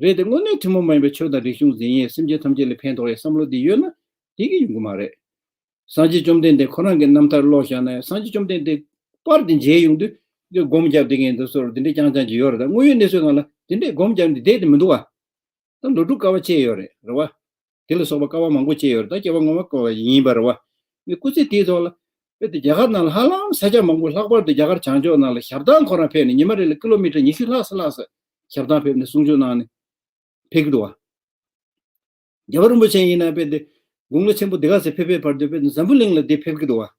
རེད་བ། རེད་དེ། དངོས་གནས་ཐུན་མོང་མ་ཡིན་པའི་ཆོས་དང་རིག་གཞུང་འཛིན་ཡས། སེམས་ཅན་ཐམས་ཅད་ལ་ཕན་ཐོགས་ཡས་བསམ་བློ་འདི་ཡོད་ན་དེ་གིས་ཡོང་གི་མ་རེད། སངས་རྒྱས་བཅོམ་ལྡན་འདས་ཁོ་རང་གི་རྣམ་ཐར་ཀློག་བཞག་ན་ཡང་། སངས་རྒྱས་བཅོམ་ལྡན་འདས་པར་དེ་མཇལ་ཡོང་དུས་དེ་སྒོམ་བརྒྱབ་བསྡད་མཁན་དེ་ཚོར་དེ་འདྲའི་རྐྱང་རྐྱང་ཅིག་ཡོད་རེད། ད་དངོས་ཡོད་གནས་ཚུལ་སྒང་ལ་དེ་འདྲའི་སྒོམ་བརྒྱབ་ནས་བསྡད་དེ་མི་འདུག་བ། ད་ལོ་དྲུག་དཀའ་བ་སྤྱད་ཡོད་རེད། རེད་བ། དེ་ལ་སོགས་པ་དཀའ་བ་མང་པོ་སྤྱད་ཡོད་རེད། ད་སྐྱེ་བ་སྔོན་མ་དཀའ་བ་ཡིན་པ་རེད་བ། ངས་སྐུ་ཚེ་དེའི་ཐོག་ལ་དཔེ་དེ་རྒྱ་གར་ནང་ལ་ཧ་ལམ་ས་ཆ་མང་པོ། ལྷག་པར་དུ་རྒྱ་གར་བྱང་ཕྱོགས་ནང་ལ་ཞབས་བཏང་ཁོ་རང་ཕེབས་ནས། ཉི་མ་རེ་ལ་ཀི་ལོ་མི་ཊར་ཉི་ཤུ་ལྷག་ཙམ་ལྷག་ཙམ་ཞབས་བཏང་ཕེབས་ནས་གསུང་ཆོས་གནང་ནས་ཕེབས་ཀྱི་འདུག་བ། རྒྱལ་བ་རིན་པོ་ཆེ་ཡིན་ན་དཔེ་དེ་དགུང་ལོ་ཆེན་པོ་འདི་ག་ཚོད་ཕེབས་ཕེབས་བར་དུ་དཔེ་དེ་འཛམ་བུ་གླིང་ལ་དེ་ཕེབས་ཀྱི་འདུག་བ།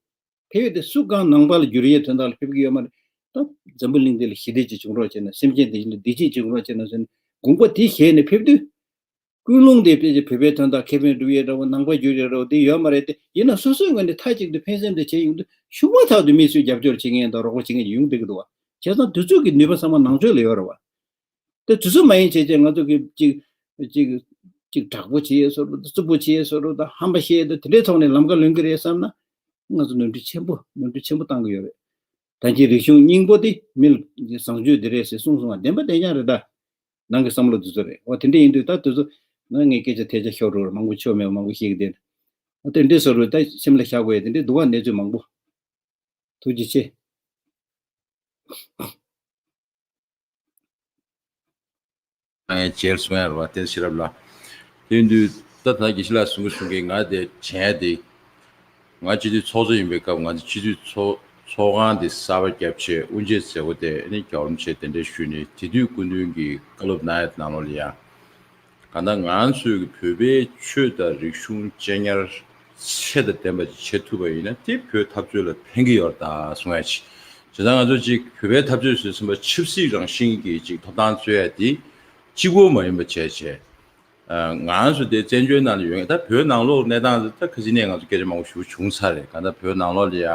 ཕེབས་ཡོད་དེ་སུ་གང་ནང་པ་ལ་བསྒྱུར་ཡས་དོན་དག་ལ་ཕེབས་ཀྱི་ཡོད་མ་རེད། ད་འཛམ་བུ་གླིང་འདི་ལ་ཞི་བདེ་ཅིག་བྱུང་རོགས་བྱས་ན། སེམས་ཅན་འདི་ལ་བདེ་སྐྱིད་བྱུང་རོགས་བྱས་ན་ཟེར་ནས་དགོངས་པ་དེ་བཞེས་ནས་ཕེབས་དུས། ཀུན་སློང་དེ་ཕལ་ཆེར་བོད་པའི་དོན་དག་ཁེ་ཕན་སྒྲུབ་ཡས་འདྲ་བོ། ནང་པ་བསྒྱུར་ཡས་འདྲ་བོ་དེ་ཡོད་མ་རེད་དེ། ཡིན་ན་སོ་སོའི་ངོས་ནས་མཐའ་གཅིག་ཏུ་ཕན་སེམས་དེ་བྱེད་ཡོང་དུས། ཤུགས་མ་ཐག་ཏུ་མིས་ཚུར་རྒྱབ་སྐྱོར་བྱེད་མཁན་དང་རོགས་པ་བྱེད་མཁན་ཡོང་བསྡད་ཀྱི་འདུག་བ། བྱས་ཙང་དེ་ཚོ་གི་ནུས་པ་ཚང་མ་ནང་ཆོས་ལ་ཡོད་རེད་བ། དེ་དུས་ཚོད་མ་ཡིན་བྱས་བྱས་ང་ཚོ་གི་ཅིག་ཅིག་ཅིག་དྲག་པོ་བྱེད་ཡས་བཟོ་འདྲ་དང་། རྩུབ་པོ་བྱེད་ཡས་བཟོ་འདྲ་དང་། ཧམ་པ་བཤད་ཡས་དང་། དེ་འདྲའི་ཐོག་ནས་ལམ་ཁ་ལོན་གྱི་རེད་བསམ་ན། ང་ཚོ་ནོར་འཁྲུལ་ཆེན་པོ་ནོར་འཁྲུལ་ཆེན་པོ་བཏང་གི་ཡོད་རེད། ད་ཅི་རིག་གཞུང་སྙིང་པོ་དེ་མི་ལ་བཟང་སྤྱོད་འདི་རེད་ཟེར་གསུངས་སོང་བ། བདེན་པ་བདེན་རྐྱང་རེད་ད། ནང་གི་བསམ་བློ་འདི་ཚོ་རེད། འོ་དེ་འདྲ་ཡིན་དུས་ད་དེ་ཚོ་ང་ངའི་སྐད་ཆ་ཐལ་ཆ་ཤོར་འགྲོ་རེད། མང་པོ་ཆོ་མེད་པ་མང་པོ་བཤད་ཀྱི་བསྡད། འོ་དེ་འདྲའི་བཟོ་འདྲ་ད་སེམས་ལ་བཞག་དགོས་ཡས་དེ་འདྲའི་འདུག་བ། གནས་ཚུལ་མང་པོ། ཐུགས་རྗེ་ཆེ། ཨ་ནི་མཇལ་སོང་ཡ་རེད་བ། དེ་ཤེས་རབ་ལགས། དེ་ཡིན་དུས་ད་ད་དགེ་བཤེས་ལགས་གསུང་གི་གསུང་གི། ང་དེ་དྲན་ཡ་དེ། ང་སྤྱི་འཐུས་ཚོགས་གཙོ་ཡིན་པའི་སྐབས། ང་ཚོ་སྤྱི་འཐུས་ཚོགས་ཚོགས་ཁང་དེ་གསར་པ་བརྒྱབ་བྱས། དབུ་འབྱེད་མཛད་སྒོ་དེ་ཨ་ནི་རྒྱལ་བ་རིན་པོ་ཆེ་གདན་འདྲེན་ཞུས་ནས་དེ་དུས་སྐུ་མདུན་གྱིས་བཀའ་སློབ་གནང་ཡ་ནང་ལོགས་ལ་ཡ། གང་ལྟར་ང་ཚོས་ཀྱི་བོད་པའི་ཆོས་དང་རིག་གཞུང་གཅེས་ཉར་ཚད་དང་ལྡན་པ་ཅིག་བྱེད་ཐུབ་པ་ཡིན་ན། དེ་བོད་འཐབ་རྩོད་ལ་ཕན་གྱི་ཡོད་རེད་ད་གསུང་ཡ་ཅིག་བྱས་ཙང་ང་ཚོ་ཅིག་བོད་པའི་འཐབ་རྩོད་ཟེར་ཙམ་པ་ཆབ་སྲིད་རང་བཞིན་གྱི་ཅིག་ཐོབ་ཐང་རྩོད་ཡ་དེ་གཅིག་པོ་མ་ཡིན་པ་བྱས་བྱས། ཨ། ང་ཚོ་དེ་བཙན་བྱོལ་ནང་ལ་ཡོད་མཁན། ད་བོད་ནང་ལོགས་གནས་སྟངས་ད་ཁ་སང་ནས་ང་ཚོ་སྐད་ཆ་མང་པོ་ཞེ་པོ་བྱུང་ཚར་རེད། གང་ལྟར་བོད་ནང་ལོགས་ལ་ཡ་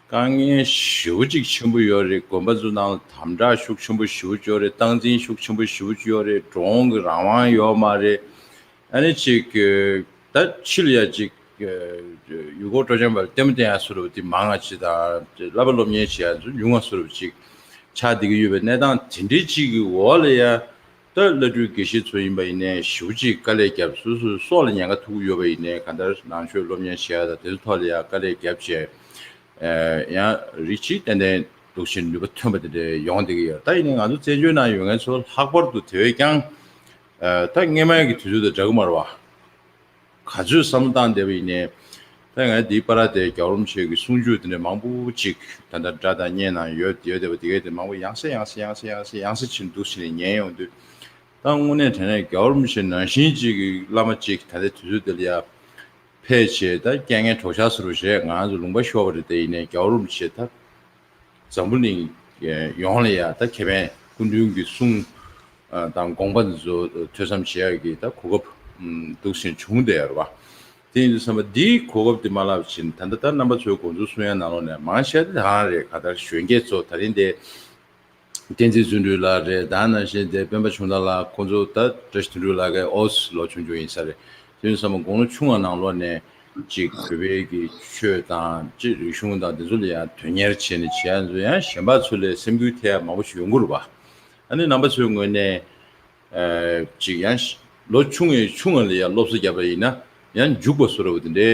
དཀའ་ངལ་ཞེ་པོ་ཅིག་ཆེན་པོ་ཡོད་རེད། དགོན་པ་ཚོ་ནང་ལ་དམ་དྲག་ཤུགས་ཆེན་པོ་ཞེ་པོ་ཅིག་ཡོད་རེད། སྟངས་འཛིན་ཤུགས་ཆེན་པོ་ཞེ་པོ་ཅིག་ཡོད་རེད། འགྲོ་འོང་གི་རང་དབང་ཡོད་མ་རེད། ཨ་ནི་ཅིག་ད་ཕྱི་ལ་ཡ་ཅིག་ཡུལ་སྐོར་སྤྲོ་འཆམ་པ་ལ་ལྟད་མོ་བསྟན་ཡ་བཟོ་འདྲ་དེ་མང་ང་ཅིག་དང་། བསླབ་པ་སློབ་གཉེར་བྱེད་ཡ་ཚོ་ཉུང་ང་བཟོ་འདྲ་ཅིག་ཆགས་བསྡད་ཀྱི་ཡོད་པའི་གནས་སྟངས་དེ་འདྲའི་ཅིག་གི་འོག་ལ་ཡ། ད་བླ་སྤྲུལ་དགེ་བཤེས་ཚོ་ཡིན་པ་ཡིན་ནའི་ཞེ་པོ་ཅིག་དཀའ་ལས་བརྒྱབ། སོ་སོའི་སྲོག་ལ་ཉེན་ཁ་ཐུག་གི་ཡོད་པ་ཡིན་ནའི། གང་ལྟར་ནང་ཆོས་སློབ་གཉེར་བྱེད་ཡ་དང་དེ་ཚོ་ཐོག་ལ་ཡ་དཀའ་ལས་བརྒྱབ་བྱས། ཨ། ཡང་རིགས་གཅིག་ཏན་ཏན་འདུག་བཞིན་ནུས་པ་ཐོན་པ་དེ་འདྲ་ཡོང་བསྡད་ཀྱི་ཡོད། ད་ཡིན་ནའི་ང་ཚོ་བཙན་བྱོལ་ནང་ཡོད་མཁན་ཚོ་ལྷག་པར་དུ་དེ་བས་ཀྱང་། ཨ། ད་སྔས་མའི་གི་དུས་ཚོད་དང་འདྲ་གི་མ་རེད་བ། ག་ཚོད་བསམ་བློ་བཏང་བསྡད་པ་ཡིན་ནའི། ད་ང་འདིའི་བར་དེ་རྒྱལ་བ་རིན་པོ་ཆེ་གི་གསུང་ཆོས་དེ་འདྲ་མང་པོ་ཅིག་ད་ལྟ་སྒྲ་དང་བརྙན་ནང་ཡོད་ཡོད་བསྡད་པ་དེ་གའི་དེ་མང་པོ་ཡང་སེ་ཡང་སེ་ཡང་སེ་ཡང་སེ་ཡང་སེ་ཕྱིན་འདུག་ཕྱིན་ནས་ཉན་ཡོང་དུས། ད་དངོས་གནས་དྲང་གནས་རྒྱལ་བ་རིན་པོ་ཆེ་ནང་བཞིན་ཅིག་གི་བླ་མ་ཅིག་ད་ལྟའི་དུས་ཚོད་འདི་ལ་ཡ་ཕེབས་བྱས། ད་རྐྱེན་ངན་གྲོགས་ཤར་བཟོ་འདྲ་བྱས། ང་ཚོ་ལུང་པ་ཤོར་བ་རེད། དེ་ཡིན་ནའི་རྒྱལ་བ་རིན་པོ་ཆེ་ད་འཛམ་བུ་གླིང་ཡོངས་ལ་ཡ་ད་ཁེ་ཕན། སྐུ་མདུན་གྱི་གསུང་ཨ་དང་དགོངས་པ་འདི་ཚོ་ཐོས་བསམ་བྱེད་ཡག་གི་ད་གོ་སྐབས་ཨམ་འདུག་སེ་བྱུང་བསྡད་ཡོད་རེད་བ། དེ་ཡིན་དུས་ཙམ་པ་འདིའི་གོ་སྐབས་འདི་མ་བརླག་པ་བྱས་ནས། ད་ལྟ་ད་རྣམ་པ་ཚོའི་དགོངས་ཚུལ་གསུང་ཡ་ནང་ལོགས་ནས་མང་ཆེ་བ་དེ་རང་རེད། གང་ལྟར་གཞོན་སྐྱེས་ཚོ་ད་རིང་འདི་བསྟན་འཛིན་བརྩོན་འགྲུས་ལགས་རེད། ད་ནང་བཞིན་དེ་སྤེན་པ་ཆུང་བདག་ལགས། ཁོང་ཚོ་ད་བཀྲ་ཤིས་དོན་གྲུབ་ལགས་ཀྱི་ཨོ་ལོ་ཆུང་ཆུང་ཡིན་ས་རེད། དེ་ཡིན་དུས་ཙམ་པ་དགུང་ལོ་ཆུང་བ་ནང་ལོགས་ནས་ཅིག་བོད་པའི་གི་ཆོས་དང་ཅིག་རིག་གཞུང་དང་དེ་ཚོ་ལ་ཡང་དོན་གཉེར་བྱས་ནས་བྱེད་ཡ་ཚོ་ཡང་གཞན་པ་ཚོ་ལས་སེམས་འགུལ་ཐེབས་ཡ་མང་པོ་ཞིག་ཡོང་གི་རེད་བ། ཨ་ནི་རྣམ་པ་ཚོའི་ངོས་ནས། ཨ། ཅིག་ཡང་ལོ་ཆུང་ངའི་ཆུང་ང་ལ་ཡང་སློབ་གསོ་བརྒྱབ་པ་ཡིན་ན། ཡང་འཇུག་པ་བཟོ་འདྲ་བོ་དེ་འདྲའི་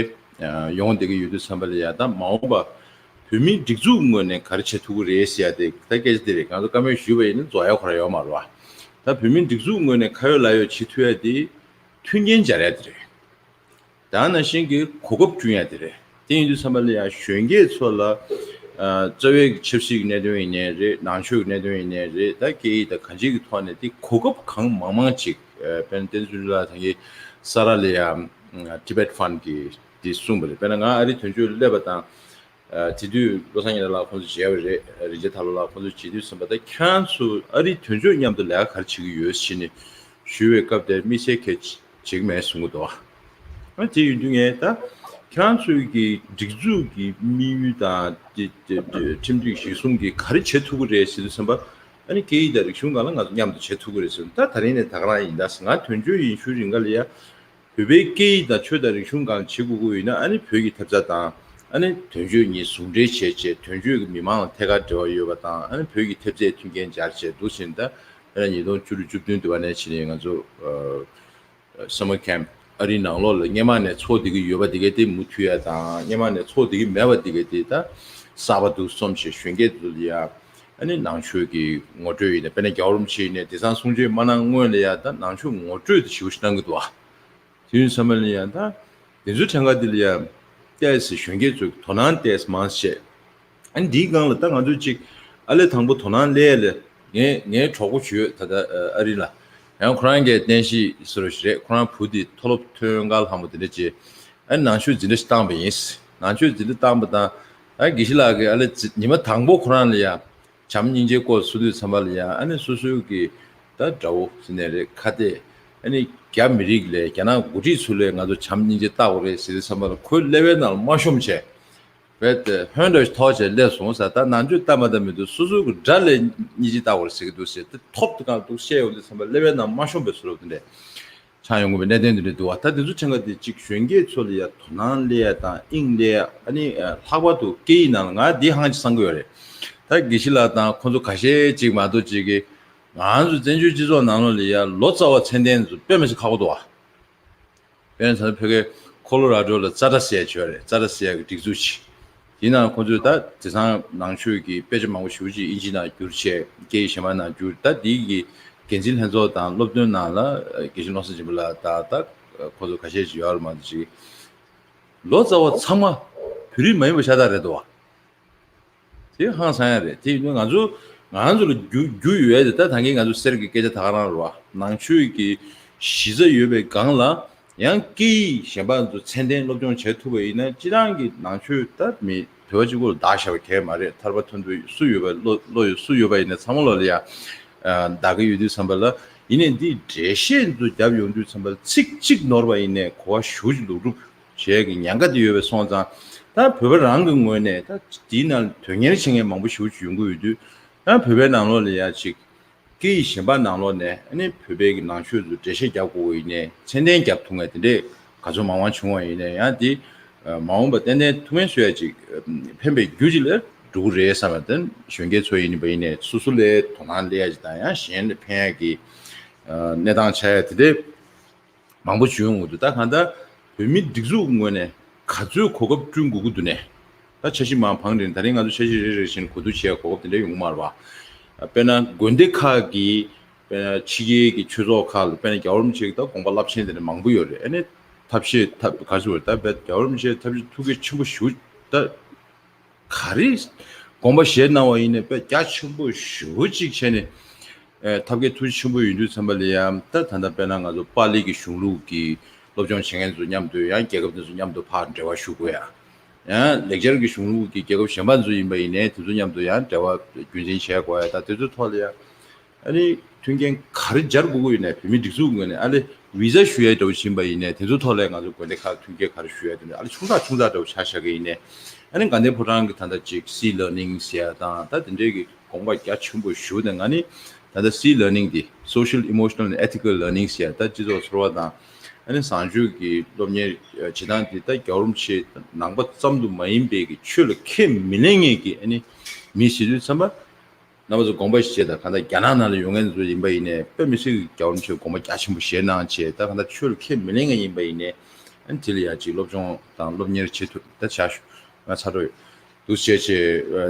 ཡོང་བསྡད་ཀྱི་ཡོད་དུས་ཙམ་པ་ལ་ཡ། ད་མ་འོངས་པ་བོད་མིའི་སྒྲིག་འཛུགས་ངོས་ནས་ག་རེ་བྱེད་ཐུབ་ཀྱི་རེད་ཟེར་ཡ་དེ། ད་སྐད་ཆ་དེ་རེད། ང་ཚོ་བཀའ་མོལ་ཞུས་པ་ཡིན་ན་རྫོགས་ཡ་ཁོ་རང་ཡོད་མ་རེད་བ། ད་བོད་མིའི་སྒྲིག་འཛུགས་ངོས་ནས་ཁ་ཡོད་ལག་ཡོད་བྱེད་ཐུབ་ཡ་དེ་མཐུན་རྐྱེན་སྦྱར་ཡ་དེ་རེད། ད་ནང་བཞིན་གྱི་གོ་སྐབས་བསྐྲུན་ཡ་དེ་རེད། དེ་ཡིན་དུས་ཙམ་པ་ལ་ཡང་གཞོན་སྐྱེས་ཚོ་ལ། ཨ། རྩ་བའི་ཆབ་སྲིད་ཀྱི་གནད་དོན་ཡིན་ནའི་རེད། ནང་ཆོས་ཀྱི་གནད་དོན་ཡིན་ནའི་རེད། ད་སྐད་ཡིག་དང་གང་ཅིའི་ཐོག་ནས་དེ་གོ་སྐབས་གང་མང་མང་ཅིག་ཨ། དཔེར་ན་བསྟན་འཛིན་ལགས་ད་གིན་ས་ར་ལ་ཡ་Tibet Fund གི་དེ་གསུངས་པ་རེད། དཔེར་ན་ང་ཨ་རི་དོན་གཅོད་སླེབས་པ་དང་། ཨ། དེ་དུས་བློ་བཟང་ཉི་ཟླ་ལགས་ཁོང་ཚོ་མཇལ་བ་རེད། རིན་ཆེན་ཐར་ལོ་ལགས་ཁོང་ཚོ་མཇལ་དུས་ཙམ་པ། ད་ཁྱེད་རང་ཚོ་ཨ་རི་དོན་གཅོད་མཉམ་དུ་ལས་ཀ་ག་རེ་བྱེད་ཀྱི་ཡོད་ཟེར་ནས་ཞུས་པའི་སྐབས་དེར་དམིགས་བསལ་གལ་བྱེད་ཀྱི་མེད་གསུང་གི་འདུག་ཨ། དེ་ཡིན་དུས་ངས་ད་ཁྱེད་རང་ཚོའི་གི་སྒྲིག་འཛུགས་ཀྱི་དམིགས་ཡུལ་དང་དེ་དེ་དེ་ཁྲིམས་སྒྲིག་གཞིར་བཟུང་གིས་ག་རེ་བྱེད་ཐུབ་ཀྱི་རེད་ཟེར་དུས་ཙམ་པ། ཨ་ནི་སྐད་ཡིག་དང་རིག་གཞུང་སྒང་ལ་ང་ཚོ་མཉམ་དུ་བྱེད་ཐུབ་ཀྱི་རེད་ཟེར། ད་ད་རིང་ནས་ད་ག་རང་ཡིན། ད་ང་དོན་གཅོད་ཡིན་ཤུལ་རིང་ག་ལ་ཡ། བོད་པའི་སྐད་ཡིག་དང་ཆོས་དང་རིག་གཞུང་སྒང་བྱེད་དགོས་ཀྱི་ཡོད་ན། ཨ་ནི་བོད་ཀྱི་ཐེབས་རྩ་དང་། ཨ་ནི་དོན་གཅོད་གཉིས་ཟུང་འབྲེལ་བྱས་བྱས། དོན་གཅོད་ཀྱི་མི་མང་ལ་ཐད་ཀར་འབྲེལ་བ་ཡོད་པ་དང་། ཨ་ནི་བོད་ཀྱི་ཐེབས་རྩའི་མཐུན་རྐྱེན་སྦྱར་བྱས་འདུག་ཟེར། ད་ཨ་ནི་ཉིས་སྟོང་བཅུ་དྲུག་བཅུ་བདུན་དུ་བ་ནས་བྱས་ནས་ང་ཚོ་ཨ་summer camp ཨ་རིའི་ནང་ལོགས་ལ་སྔས་མ་ནས་འཚོགས་བསྡད་ཀྱི་ཡོད་པ་དེ་གའི་དེ་མུ་མཐུད་ཡ་དང་། སྔས་མ་ནས་འཚོགས་བསྡད་ཀྱི་མེད་པ་དེ་གའི་དེ་ད་གསར་པ་འདུག་སེ་རྩོམ་བྱས། གཞོན་སྐྱེས་ཚོ་ལ་ཡ་ཨ་ནི་ནང་ཆོས་ཀྱི་ངོ་སྤྲོད་ཡིན་ན། དཔེར་ན་རྒྱལ་བ་རིན་པོ་ཆེ་ཡིན་ནའི་དེང་སང་གསུང་ཆོས་མ་གནང་སྔོན་ལ་ཡ་ད་ནང་ཆོས་ངོ་སྤྲོད་དེ་ཞེ་པོ་ཞིག་གནང་གི་འདུག་ཨ། དེ་ཡིན་དུས་ཙམ་པ་ལ་ཡང་ད་དེ་ཚོའི་གྲངས་ཀ་འདི་ལ་ཡང་ཏོག་ཙམ་གཞོན་སྐྱེས་ཚོས་དོ་སྣང་ཏོག་ཙམ་མང་ཙམ་བྱས། ཨ་ནི་འདིའི་སྒང་ལ་ད་ང་ཚོས་ཅིག་ཨ་ལས་དང་པོ་དོ་སྣང་སླེབས་ཡ་ལ་ངའི་ངའི་གྲོགས་པོ་ཅིག་ཡོད། ད་ལྟ་ཨ་རི་ལ། ཡང་ཁོ་རང་གི་བསྟན་བཤིག་ཟེར་བ་ཞིག་རེད། ཁོ་རང་བུ་དེ་མཐོ་སློབ་ཐོན་དཀའ་ལྷག་མོ་དེ་འདྲ་བྱས། ཨ་ནི་ནང་ཆོས་འཛིན་གྲྭ་ཞིག་བཏང་པ་ཡིན། ནང་ཆོས་འཛིན་གྲྭ་བཏང་པ་དང་ ད་དགེ་བཤེས་ལགས་ཀྱིས་ཨ་ལེ་ཉི་མ་དང་པོ་ཁོ་རང་ལ་ཡང་བྱམས་སྙིང་རྗེའི་སྐོར་གསུང་དུས་ཙམ་པ་ལ་ཡང་ཨ་ནི་སོ་སོའི་གི་ད་དགྲ་བོ་ཟེར་ནའི་རེད། ཁ་གཏད། ཨ་ནི་རྒྱ་མི་རིགས་ལས་རྒྱ་ནག་འགོ་ཁྲིད་ཚོ་ལས་ང་ཚོ་བྱམས་སྙིང་རྗེ་ལྟ་དགོས་རེད་ཟེར་དུས་ཙམ་པ་ལ་ཁོའི་ཀླད་པའི་ནང་ལ་མ་ཤོང་བྱས། བས་ཧོན་འདྲ་ཞིག་ཐོགས་བྱས་སླེབས་སོང་ཟེར། ད་ནང་ཆོས་ལྟ་མ་ལྟ་མི་འདུག་སོ་སོའི་གི་དགྲ་ལས་སྙིང་རྗེ་ལྟ་དགོས་རེད་ཟེར་གི་འདུག་ཟེར། དེ་ཐོབ་དུས་གང་འདུག་བཤད་ཡོང་དུས་ཙམ་པ་ཀླད་པའི་ནང་མ་ཤོང་པའི་བཟོ་འདྲ་དེ་འདྲས་ཆགས་ཡོང་གི་ཡོད་པའི་གནད་དོན་དེ་འདྲ་འདུག་བ། ད་དེ་ཚོ་ཕྲན་ག་དེ་གཅིག་གཞོན་སྐྱེས་ཚོ་ལ་ཡ་དོ་སྣང་སླེབས་ཡ་དང་དབྱིངས་སླེབས་ཡ། ཨ་ནི་ཨ་ལྷག་པར་དུ་སྐད་ཡིག་ནང་ལ་ང་འདི་ཧང་ཅིག་བསམ་གི་ཡོད་རེད། ད་དགེ་བཤེས་ལགས་དང་ཁོང་ཚོ་ཁ་ཤས་ཅིག་མ་གཏོགས་ཅིག་གིས་ང་ཚོ་བཙན་བྱོལ་སྤྱི་ཚོགས་ནང་ལོགས་ལ་ཡ་ལོ་ཙཱ་བ་མཚན་ལྡན་ཚོ་དཔེ་མི་སྲིད་ཁག་པོ་འདུག་བ། དཔེར་ན་ད་ལྟ་ཕ་གིའི་ཁོ་ལོ་ར་ཌོ་ལ་ཙ་ཏྲ་ཟེར་ཡ་ཅིག་ཡོད་རེད། ཙ་ཏྲ་ཟེར་ཡ་གི་སྒྲིག་འཛུགས་ཤིག་དེའི་ནང་ཁོ་ཚོས་ད་དེང་སང་ནང་ཆོས་ཀྱི་དཔེ་ཆ་མང་པོ་ཞེ་པོ་ཅིག་དབྱིན་ཇིའི་ནང་བསྒྱུར་བྱས། སྐད་ཡིག་གཞན་པ་ནང་བསྒྱུར། ད་དེའི་གི་འགན་འཛིན་ལྷན་ཚོགས་དང་སློབ་སྟོན་ནང་ལ་དགེ་བཤེས་བློ་བཟང་སྦྱིན་པ་ལགས་དང་ད་ཁོ་ཚོ་ཁ་ཤས་ཅིག་ཡོད་རེད་མ་གཏོགས་ཅིག་ལོ་ཙཱ་བ་ཚང་མ་བོད་རིགས་མ་ཡིན་པ་ཤ་སྟག་རེད་འདུག་བ། དེ་ཧང་སང་ཡ་རེད། དེ་ཡིན་དུས་ང་ཚོ་ང་ཚོ་ལ་རྒྱུས་རྒྱུས་ཡོད་དེ། ད་ད་གིན་ང་ཚོ་གསེར་གྱི་སྐད་ཆ་ད་ག་རང་རེད་བ། ནང་ཆོས་ཀྱི་གཞི་རྩ་ཡོད་པའི་སྒང་ལ་ཡང་སྐད་ཡིག་གཞན་པ་ཚོ་ཚད་ལྡན་སློབ་སྦྱོང་བྱེད་ཐུབ་པ་ཡིན་ན། སྤྱིར་བཏང་གི་ནང་ཆོས་ད་མི་བོད་པ་གཅིག་པོ་ལ་བདག་བཞག་པ་གལ་མ་རེད། ཐར་པ་མཐོན་པོ་སུ་ཡོད་པ། བློ་བློ་ཡོད་སུ་ཡོད་པ་ཡིན་ན་ཚང་མ་ལོ་ལ་ཡ་བདག་གི་ཡོད་དུས་ཙམ་པ་ལ། ཡིན་ནའི་འདི་འགྲེལ་བཤད་ཚོ་བརྒྱབ་ཡོང་དུས་ཙམ་པ་ལ་ཚིག་གཅིག་ནོར་བ་ཡིན་ནའི་གོ་བ་ཞེ་པོ་ཅིག་ལོག་སྒྲུབ་བྱེད་ཀྱི་ཉེན་ཁ་དེ་ཡོད་པའི་སོང་ཙང་། ད་བོད་པ་རང་གི་ངོས་ནས་ད་དེའི་ནང་དོན་གཉེར་བྱེད་མཁན་མང་པོ་ཞེ་པོ་ཅིག་ཡོང་གི་ཡོད་དུས། ད་བོད་པའི་ནང་ལོགས་ལ་ཡ་ཅིག་སྐད་ཡིག་གཞན་པ་ནང་ལོགས་ནས་ཨ་ནི་བོད་པའི་གི་ནང་ཆོས་ཚོ་འགྲེལ་བཤད་རྒྱབ་དགོས་ཀྱི་ཡིན་ནའི་ཚད་ལྡན་རྒྱབ་ཐུབ་མཁན་དེ་འདྲས་ག་ཚོད་མང་མང་བྱུང་བ་ཡིན་ནའི། ཡང་དེ་མ་འོངས་པ་ཏན་ཏན་ཐུགས་ཕན་གསོས་ཡ་ཅིག་ཕན་པའི་རྒྱུ་ཅིག་ལ་འགྲོ་གི་རེད་བསམ་པ། དེ་གཞོན་སྐྱེས་ཚོ་ཡིན་པ་ཡིན་ནའི་སོ་སོ་ལ་དོ་སྣང་སླེབས་ཡ་ཅིག་དང་། ཡང་གཞན་ལ་ཕན་ཡ་གི་གནས་སྟངས་ཆགས་ཡ་དེ་འདྲས་མང་པོ་བྱུང་ཡོང་གི་འདུག་ད་གང་ལྟར་བོད་མིའི་སྒྲིག་འཛུགས་ངོས་ནས་ག་ཚོད་གོ་སྐབས་བསྐྲུན་དགོས་ཀྱི་འདུག་ནས། ད་འཆར་གཞི་མར་བང་བསྒྲིགས། ད་རིང་ང་ཚོ་འཆར་གཞི་རེ་རེ་བཞིན་གོ་བསྡུར་བྱེད་ཡ་གོ་སྐབས་དེ་འདྲ་ཡོང་གི་མ་རེད་བ། དཔེར་ན་དགོན་སྡེ་ཁག་གི་དཔེར་ན་ཕྱི་རྒྱལ་གྱི་ཆོས་ཚོགས་ཁག་ལ་དཔེར་ན་རྒྱལ་བ་རིན་པོ་ཆེ་གི་ད་དགོངས་པ་རླབས་ཆེན་དེ་འདྲ་མང་པོ་ཡོད་རེད། ཨ་ནི་ཐབས་ཤེས་ཐབས་ག་ཚོད་རེད། ད་དཔེ་རྒྱལ་བ་རིན་པོ་ཆེ་ཐབས་ཤེས་ཐུགས་རྗེ་ཆེན་པོ་ཞེ་པོ་ད། ག་རེ་དགོངས་པ་བཞེས་གནང་བ་ཡིན་ནའི་དཔེ་རྒྱ་ཆེན་པོ་ཞེ་པོ་ཅིག་བྱས་ནས། ཨེ་ཐབས་མཁས་ཐུགས་རྗེ་ཆེན་པོ་ཡིན་དུས་ཙམ་པ་ལ་ཡང་ད་ད་ལྟ་དཔེར་ན་ང་ཚོ་པཱ་ལི་གི་གཞུང་ལུགས་ཀྱི་སློབ་སྦྱོང་བྱེད་མཁན་ཚོ་མཉམ་དུ་ཡང་རྒྱལ་ཁབ་དེ་ཚོ་མཉམ་དུ་ཕར་འབྲེལ་བ་ཞུ་དགོས་ཡ། ཡང་ལེགས་སྦྱར་གྱི་གཞུང་ལུགས་ཀྱི་རྒྱལ་ཁབ་གཞན་པ་ཚོ་ཡིན་པ་ཡིན་ནའི་དེ་ཚོ་མཉམ་དུ་ཡང་འབྲེལ་བ་རྒྱུན་འཛིན་བྱེད་དགོས་ཡ། ད་དེ་ཚོའི་ཐོག་ལ་ཡང་ཨ་ནི་མཐུན་རྐྱེན་ག་རེ་སྦྱར་དགོས་ཀྱི་ཡོད་ནའི་བོད་མིའི་སྒྲིག་འཛུགས་ངོས་ནས་ཨ་ལེ་བི་ཛ་ཞུ་ཡ་འདྲ་བོ་ཕྱིན་པ་ཡིན་ནའི་དེ་ཚོའི་ཐོག་ལ་ང་ཚོ་དགོན་སྡེ་ཁག་མཐུན་རྐྱེན་ག་རེ་ཞུ་ཡ་དེ་འདྲ་ཨ་ལེ་ཆུང་ཙག་ཆུང་ཙག་འདྲ་བོ་ཆ་བཞག་གི་ཡིན་ནའི། ཨ་ནི་དགའ་ལྡན་ཕོ་བྲང་གི་ད་ལྟ་ཅིག་སི་ལར་ནིང་ཟེར་ཡ་དང་ད་དེ་འདྲའི་གི་དགོངས་པ་རྒྱ་ཆེན་པོ་ཞུ་དང་། ང་ནི་ད་ལྟ་སི་ལར་ནིང་དེ་Social Emotional and Ethical Learning ཟེར་ཡ་ད་སྤྱི་ཚོགས་ཚོར་བ་དང་ཨ་ནི་བཟང་སྤྱོད་ཀྱི་སློབ་གཉེར་བྱེད་སྟངས་དེ་ད་རྒྱལ་བ་རིན་པོ་ཆེ་ནང་པ་ཙམ་དུ་མ་ཡིན་པའི་གི་ཆོས་ལ་ཁས་མི་ལེན་མཁན་གྱི་ཨ་ནི་མི་ཟེར་དུས་ཙམ་པ། རྣམ་པ་ཚོ་དགོངས་པ་བཞེས་དང་། གང་ལྟར་རྒྱ་ནག་ནང་ལ་ཡོང་མཁན་ཚོ་ཡིན་པ་ཡིན་ནའི་དཔེ་མི་སྲིད་ཀྱི་རྒྱལ་བ་རིན་པོ་ཆེ་དགོངས་པ་རྒྱ་ཆེན་པོ་བཞེས་གནང་བྱས། ད་གང་ལྟར་ཆོས་ལ་ཁས་མི་ལེན་མཁན་ཡིན་པ་ཡིན་ནའི་ཨ་ནི་དེ་ལ་ཡ་ཅིག་སློབ་སྦྱོང་དང་སློབ་གཉེར་བྱེད་ཐུབ། ད་བྱ་ཞུ་ང་ཚ་དྲོ་འདུག་བྱས་བྱས་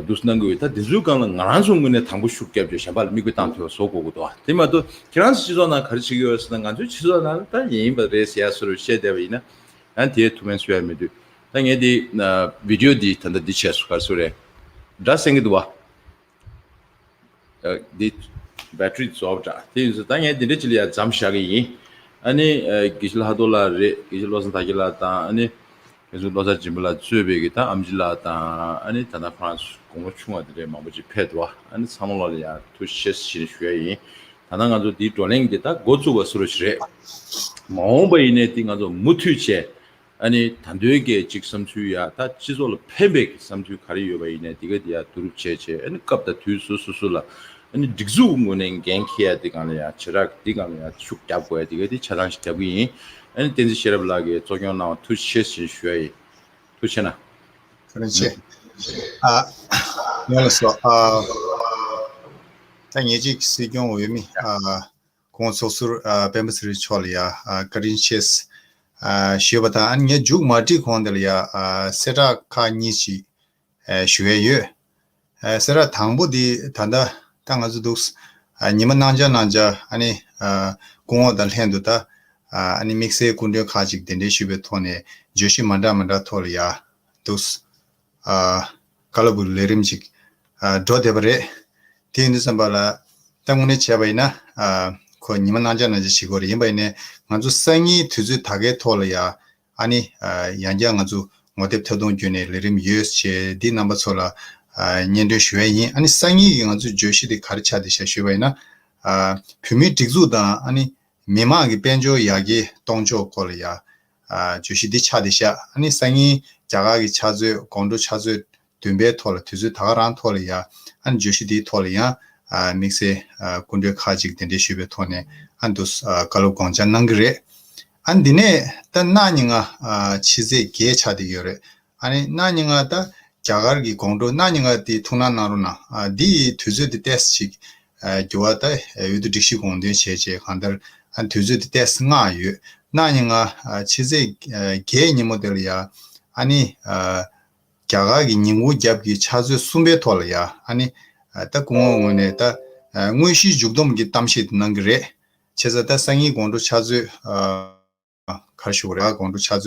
འདུག་གནང་གི་ཡོད། ད་འདི་ཚོའི་སྒང་ལ་ང་རང་ཚོ་ངོས་ནས་དང་པོ་ཤུགས་བརྒྱབ་བྱས་གཞན་པ་ལ་མིག་དཔེ་བཏང་ཐུབ་པ་བཟོ་དགོས་ཀྱི་འདུག་དེ་མ་གཏོགས་ཁྱེད་རང་ཚོ་སྤྱི་ཚོགས་ནང་ག་རེ་བྱེད་ཀྱི་ཡོད་ཟེར་ན། ང་ཚོའི་སྤྱི་ཚོགས་ནང་ལ་ད་ཡིན་པ་རེད་ཟེར་ཡ་བཟོ་འདྲ་བཤད་བསྡད་པ་ཡིན་ན་ཨ་ནི་དེའི་ཐུགས་ཕན་གསོས་ཡ་མི་འདུག་ད་ངས་འདི་ཨ་བི་ཌི་ཡོ་འདི་ད་ལྟ་འདི་བྱས་སོང་། ག་རེ་ཟེར་རེད། སྒྲ་གསན་གྱི་འདུག་བ། ཨ་འདི་བེ་ཊི་རི་རྫོགས་པ་འདྲ། དེ་ཡིན་ཙང་ད་ངས་འདི་འདྲ་ཅིག་ལ་ཡ་མཚམས་བཞག་གི་ཡིན། ཨ་ནི་ཨ་དགེ་བཤེས་ལྷག་རྡོར་ལགས་རེད། དགེ་བཤེས་བློ་བཟང་དར་རྒྱས་ལགས་དང་། ཨ་ནི་དགེ་བཤེས་བློ་བཟང་སྦྱིན་པ་ལགས་གཙོས་པའི་གི་ད་ཨེམ་ཆི་ལགས་དང་། ཨ་ནི་ད་ལྟ་ཁོ་རང་ཚོ་དགུང་ལོ་ཆུང་བ་དེ་འདྲའི་མང་པོ་ཅིག་ཕེབས་འདུག་བ། ཨ་ནི་ཚང་མ་ལོག་ལ་ཡ་ཐུགས་རྗེ་ཆེ་ཞེས་ཞུ་ཡ་ཡིན། ད་ལྟ་ང་ཚོ་འདིའི་བགྲོ་གླེང་འདི་ད་འགོ་བཙུགས་པ་བཟོ་འདྲ་ཞིག་རེད། མ་འོངས་པ་ཡིན་ནའི་འདི་ང་ཚོ་མུ་མཐུད་བྱས། ཨ་ནི་ད་དུང་གི་ཅིག་བསམ་ཚུལ་ཡ་ད་སྤྱི་ཚོགས་ལ་ཕན་པའི་གི་བསམ་ཚུལ་ག་རེ་ཡོད་པ་ཡིན་ནའི་དེ་ག་དེ་ཡ་བསྡུ་རུབ་བྱས་བྱས། ཨ་ནི་སྐབས་དང་དུས་སོ་སོ་སོ་ལ་ཨ་ནི་སྒྲིག་འཛུགས་ངོས་ནས་འགན་འཁྱེར་ཡ་དེ་སྒང་ལ་ཡ་བྱེ་བྲག་དེ་སྒང་ལ་ཡ་ཤུགས་རྒྱབ་དགོས་ཡ་དེ་ག་དེ་ཆ་ཚང་ཞིག་རྒྱབ་གི་ཡིན། ཨ་ནི་བསྟན་འཛིན་ཤེས་རབ་ལགས་ཀྱིས་གཙོ་སྐྱོང་གནང་བ་ཐུགས་རྗེ་ཆེ་ཞེས་ཞུ་ཡ་ཡིན། ཐུགས་རྗེ་ཆེ་གནང་། བཀའ་དྲིན་ཆེ། ཨ་ཡོང་ལ་སོ། ཨ་ད་ངེད་ཅིག་སྲིད་སྐྱོང་འོས་མི་ཨ་༸གོང་ཚོགས་ཟུར་ཨ་སྤེན་པ་ཚེ་རིང་མཆོག་ལ་ཡ་ཨ་བཀའ་དྲིན་ཆེ་ཨ་ཞུས་པ་དང་། ཨ་ནི་ངས་མཇུག་མ་བསྒྲིལ་གོང་དེ་ལ་ཡ་ཨ་གསལ་བསྒྲགས་ཁག་གཉིས་ཅིག་ཨ་ཞུ་ཡས་ཡོད། ཨ་གསལ་བསྒྲགས་དང་པོ་འདི་ད་ལྟ་ད་ང་ཚོ་འདུག་ཨ་ཉི་མ་གནང་བྱ་གནང་བྱ་ཨ་ནི་ཨ་སྐུ་ངོ་དང་ལྷན་དུ་ད་ཨ་ནི་དམིགས་བསལ་སྐུ་མགྲོན་ཁག་ཅིག་གདན་འདྲེན་ཞུས་པའི་ཐོག་ནས་བརྗོད་གཞི་མ་འདྲ་མ་འདྲ་ཐོག་ལ་ཡ་འདུག་ཨ་བཀའ་སློབ་ཀྱི་ལས་རིམ་ཅིག་ཨ་འགྲོ་བསྡད་པ་རེད། དེ་ཡིན་དུས་ཙམ་པ་ལ་ད་དངོས་གནས་བྱས་པ་ཡིན་ན་ཨ་ཁོ་ཉི་མ་གནང་བྱ་གནང་བྱ་ཞིག་གོ་རེད། ཡིན་པ་ཡིན་ནའི་ང་ཚོ་སང་ཉིན་དུས་ཚོད་ད་གའི་ཐོག་ལ་ཡ་ཨ་ནི་ཨ་ཡང་བསྐྱར་ང་ཚོ་ ངོ་དེབ་ཐད་གཏོང་བརྒྱུད་ནས་ལས་རིམ་ཡོད་ཅེས་འདི་རྣམ་པ་ཚོ་ལ་ཨ་སྙན་སྒྲོན་ཞུ་ཡས་ཡིན། ཨ་ནི་སང་ཉིན་གྱི་ང་ཚོའི་བརྗོད་གཞི་འདི་ག་རེ་ཆགས་བསྡད་ཤག་ཞུས་པ་ཡིན་ན། ཨ་བོད་མིའི་སྒྲིག་འཛུགས་དང་ཨ་ནི་མི་མང་གི་དཔལ་འབྱོར་ཡར་རྒྱས་གཏོང་ཕྱོགས་སྐོར་ལ་ཡ་ཨ་བརྗོད་གཞི་འདི་ཆགས་བསྡད་ཤག་ཨ་ནི་སང་ཉིན་རྒྱ་གར་གྱི་ཕྱག་ཚོད་དགོང་དྲོ་ཕྱག་ཚོད་བདུན་པའི་ཐོག་ལ་དུས་ཚོད་ད་ག་རང་ཐོག་ལ་ཡ་ཨ་ནི་བརྗོད་གཞི་འདིའི་ཐོག་ལ་ཡ་ཨ་དམིགས་བསལ་ཨ་སྐུ་མགྲོན་ཁག་ཅིག་གདན་འདྲེན་ཞུས་པའི་ཐོག་ནས་ཨ་འདུག་ཨ་བཀའ་སློབ་དགོངས་འཆར་གནང་གི་རེད། ཨ་འདི་ནས་ད་གནངས་ཉིན་ང་ཨ་ཕྱི་ཚེས་བརྒྱད་ཆགས་བསྡད་ཡོད་རེད། ཨ་ནི་གནངས་ཉིན་ང་ད་རྒྱ་གར་གྱི་དགོང་དྲོ་གནངས་ཉིན་ང་དེ་ཐུགས་སྣང་གནང་རོགས་གནང་། ཨ་འདི་ཡི་དུས་ཚོད་དེ་ཏོག་ཙམ་ཅིག་ཨ་འགྱུར་བ་ད་འོས་བསྡུ་སྒྲིག་གཞི་དགོངས་དོན་བྱས་བྱས་གང་ལྟར་ཨ་དུས་ཚོད་དེ་ཏོག་ཙམ་སྔ་ཡོད། གནངས་ཉིན་ང་ཨ་ཕྱི་ཚེས་ཨ་བརྒྱད་ཉིན་མོ་དེ་ལ་ཡ་ཨ་ནི་ཨ་རྒྱ་གར་གྱི་ཉིན་གུང་རྒྱབ་ཀྱི་ཕྱག་ཚོད་གསུམ་པའི་ཐོག་ལ་ཡ་ཨ་ནི་ཨ་ད་སྐུ་ངོ་ངོས་ནས་ད་ཨ་དངོས་གཞིའི་མཇུག་བསྡོམས་ཀྱི་གཏམ་བཤད་དེ་གནང་གི་རེད། བྱས་ཙང་ད་སང་ཉིན་དགོང་དྲོ་ཕྱག་ཚོད་ཨ་ག་རེ་ཞུ་དགོས་རེད། དགོང་དྲོ་ཕྱག་ཚོད་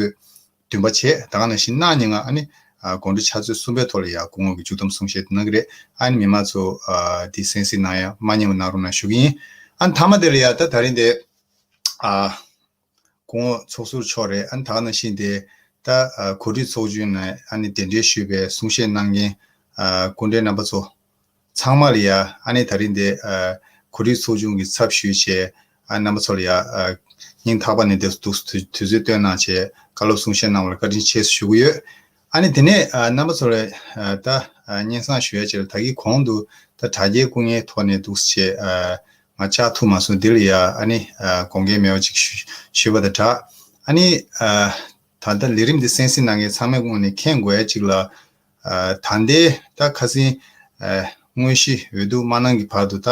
བདུན་པ་བྱས། ད་ག་ནང་བཞིན་གནངས་ཉིན་ང་ཨ་ནི་ཨ་དགོང་དྲོ་ཕྱག་ཚོད་གསུམ་པའི་ཐོག་ལ་ཡ་སྐུ་ངོ་གི་མཇུག་བསྡོམས་གསུང་བཤད་དེ་གནང་གི་རེད། ཨ་ནི་མི་མང་ཚོ་ཨ་དེ་གསན་གཟིགས་གནང་ཡ་མ་ཉན་པ་གནང་རོགས་གནང་ཞུ་གི་ཡིན། ཨ་ནི་མཐའ་མ་དེ་ལ་ཡ་ད་ད་རིང་དེ་ཨ་སྐུ་ངོ་ཚོགས་ཟུར་མཆོག་རེད། ཨ་ནི་ད་ག་ནང་བཞིན་དེ་ད་ཨ་གོ་སྒྲིག་ཚོགས་ཆུང་ནས་ཨ་ནི་གདན་འདྲེན་ཞུས་པའི་གསུང་བཤད་གནང་མཁན་ཨ་སྐུ་མགྲོན་རྣམ་པ་ཚོ་ཚང་མ་ལ་ཡ་ཨ་ནི་ད་རིང་དེ་ཨ་གོ་སྒྲིག་ཚོགས་ཆུང་གི་ཚབ་ཞུས་བྱས་ཨ་རྣམ་པ་ཚོ་ལ་ཡ་ཨ་སྙིང་ཐག་པ་ནས་དེ་འདུག་དུས་དུས་ཚོད་བཏོན་གནང་བྱས་བཀའ་སློབ་གསུང་བཤད་གནང་བ་ལ་བཀའ་དྲིན་ཆེ་ཞུ་གི་ཡོད། ཨ་ནི་དེ་ནས་ཨ་རྣམ་པ་ཚོ་ལ་ཨ་ད་ཨ་སྙན་སེང་ཞུ་ཡ་ཅིག་ལ་ད་གིན་གོང་དུ་ད་དྲ་རྒྱའི་སྐུ་ངལ་ཐོག་ནས་འདུག་སེ་བྱས་ཨ་ང་བཅར་ཐུབ་མ་སོང་། འདི་ལ་ཡ་ཨ་ནི་ཨ་དགོངས་འགལ་མེད་པ་ཅིག་ཞུ་ཞུས་པ་དང་སྦྲགས། ཨ་ནི་ཨ་ད་ལྟ་ལས་རིམ་འདི་གསན་གཟིགས་གནང་མཁན་ཚང་མའི་ངོས་ནས་མཁྱེན་དགོས་ཡ་ཅིག་ལ། ཨ་ད་ལྟའི་ད་ཁ་སང་ཨ་དངོས་གཞི་འོས་བསྡུ་མ་གནང་གི་བར་དུ་ད་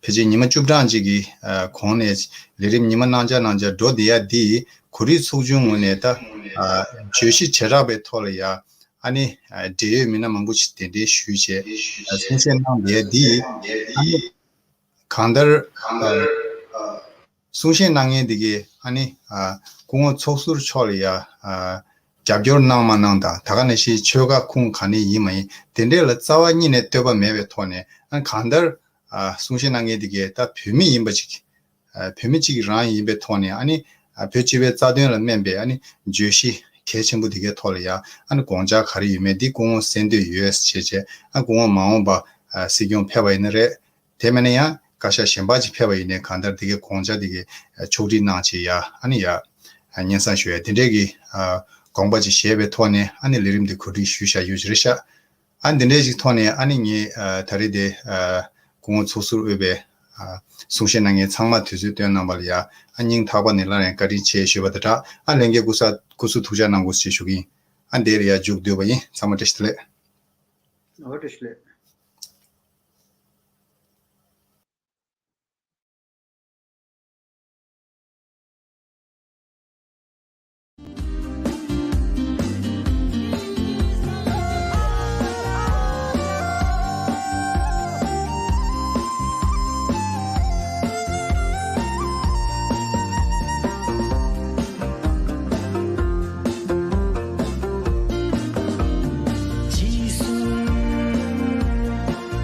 ཕལ་ཆེར་ཉི་མ་བཅུ་གྲངས་ཅིག་གི་ཨ་གོང་ནས་ལས་རིམ་ཉི་མ་གནང་བྱ་གནང་བྱ་འགྲོ་བསྡད་ཡ་འདི་གོ་སྒྲིག་ཚོགས་ཆུང་ངོས་ནས་ད་ཨ་བརྗོད་གཞི་བྱེ་བྲག་པའི་ཐོག་ལ་ཡ་ཨ་ནི་ཨ་འབྲེལ་ཡོད་མི་སྣ་མང་པོ་ཞིག་གདན་འདྲེན་ཞུས་བྱས་ཨ་གསུང་བཤད་གནང་བསྡད་ཡ་འདི་ཨ་ནི་གང་ལྟར་ཨ་གསུང་བཤད་གནང་མཁན་འདི་གས་ཨ་ནི་ཨ་སྐུ་ངོ་ཚོགས་ཟུར་མཆོག་ལ་ཡ་ཨ་རྒྱབ་སྐྱོར་གནང་མ་གནང་དང་ད་ག་ནང་བཞིན་ཆོལ་ཁ་ཁུངས་ག་ནས་ཡིན་མ་ཡིན་དེ་འདྲས་ལ་རྩ་བ་ཉིད་ནས་ལྟོས་པ་མེད་པའི་ཐོག་ནས་ཨ་གང་ལྟར་ཨ་གསུང་བཤད་གནང་མཁན་འདི་གས་ད་བོད་མི་ཡིན་པ་ཅིག་ཨ་བོད་མི་གཅིག་རང་ཡིན་པའི་ཐོག་ནས་ཨ་ནི་ཨ་བོད་སྤྱི་པའི་རྩ་དོན་ལ་སྨན་པའི་ཨ་ནི་བརྗོད་གཞི་གལ་ཆེན་པོ་འདི་གའི་ཐོག་ལ་ཡ་ཨ་ནི་དགོངས་འཆར་ག་རེ་ཡོད་མེད་འདི་སྐུ་ངོ་གསན་འདོད་ཡོད་ཟེར་བྱས་བྱས་ཨ་སྐུ་ངོ་མ་འོངས་པ་ཨ་སྲིད་སྐྱོང་ཕེབས་པ་ཡིན་ན་རེད། དེ་མིན་ན་ཡང་བཀའ་ཤག་གཞན་པ་ཅིག་ཕེབས་པ་ཡིན་ནའི་གང་ལྟར་འདི་གའི་དགོངས་འཆར་འདི་གའི་ཕྱོགས་སྒྲིག་གནང་བྱས་ཡ་ཨ་ནི་ཡ་སྙན་སེང་ཞུ་ཡ་དེ་འདྲའི་གི་ཨ་དགོངས་པ་ཅིག་བཞེས་པའི་ཐོག་ནས་ཨ་ནི་ལས་རིམ་འདི་གོ་སྒྲིག་ཞུས་བཞག་ཡོད་ཅིག་རེད་ཤག་ཨ་འདི་འདྲའི་ཞིག་ཐོག་ནས་ཨ་ནི་ངས་ཨ་ད་རེས་དེ་ཨ་སྐུ་ངོ་ཚོགས་ཟུར་དབུས་པའི་ཨ་གསུང་བཤད་གནང་མཁན་ཚང་མ་དུས་ཚོད་བཏོན་གནང་བ་ལ་ཡ་ཨ་སྙིང་ཐག་པ་ནས་སླར་ཡང་བཀའ་དྲིན་ཆེ་ཞུས་པ་དང་སྦྲགས་ཨ་ལྷན་རྒྱས་སྐུ་ས་སྐུ་གཟུགས་ཐུགས་ཅག་གནང་དགོས་ཞེས་ཞུ་གི་ཡིན། ཨ་འདི་ལ་ཡ་མཇུག་བསྡུས་པ་ཡིན། ཚང་མ་བཀྲ་ཤིས་བདེ་ལེགས། ཨོ་བཀྲ་ཤིས་བདེ་ལེགས།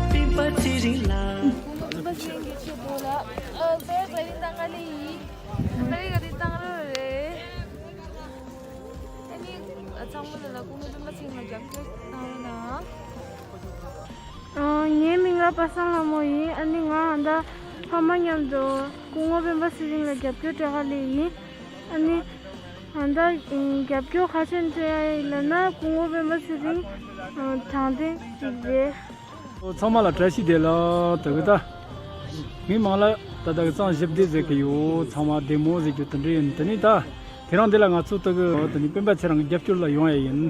སྤེན་པ་ཚེ་རིང་ལགས། སྤེན་པ་ཚེ་རིང་གི་ཆེད་དུ་ལ། ཨ་ཟེར་ཟེར་རིན་ཐང་ང་ལི་ཡིན། ད་རེས་ཀ་རིན་ཐང་རོ་རེད། ཨ་ནི་ཚང་མ་ལ་ལ་སྐུ་ངོ་སྤེན་པ་ཚེ་རིང་ལ་རྒྱབ་སྐྱོར་གནང་རོགས་གནང་། ཨ་ངའི་མིང་ལ་པ་སངས་ལྷ་མོ་ཡིན། ཨ་ནི་ང་ཨ་མདའ་ཕ་མ་མཉམ་དུ་སྐུ་ངོ་སྤེན་པ་ཚེ་རིང་ལ་རྒྱབ་སྐྱོར་སྤྲད་ག་སླེབས་ཡིན། ཨ་ནི་ཨ་མདའ་རྒྱབ་སྐྱོར་ག་ཚོད་སྤྲད་ཡིན་ལབ་ན་སྐུ་ངོ་སྤེན་པ་ཚེ་རིང་དྲང་བདེན་ཅིག་རེད། ཚང་མ་ལ་བཀྲ་ཤིས་བདེ་ལེགས། ད་གི་ད། མི་མང་ལ་ད་ད་གི་གཙང་ཞིབ་བདེ་ཟེར་གི་ཡོད། ཚང་མ་བདེ་མོ་ཟེར་རྒྱུ་དེ་འདྲ་ཡིན། དེ་ནི་ད། དེ་རིང་འདི་ལ་ང་ཚོ་ད་གི་ད་ནི་སྤེན་པ་ཚེ་རིང་རྒྱབ་སྐྱོར་ལ་ཡོང་ཡ་ཡིན།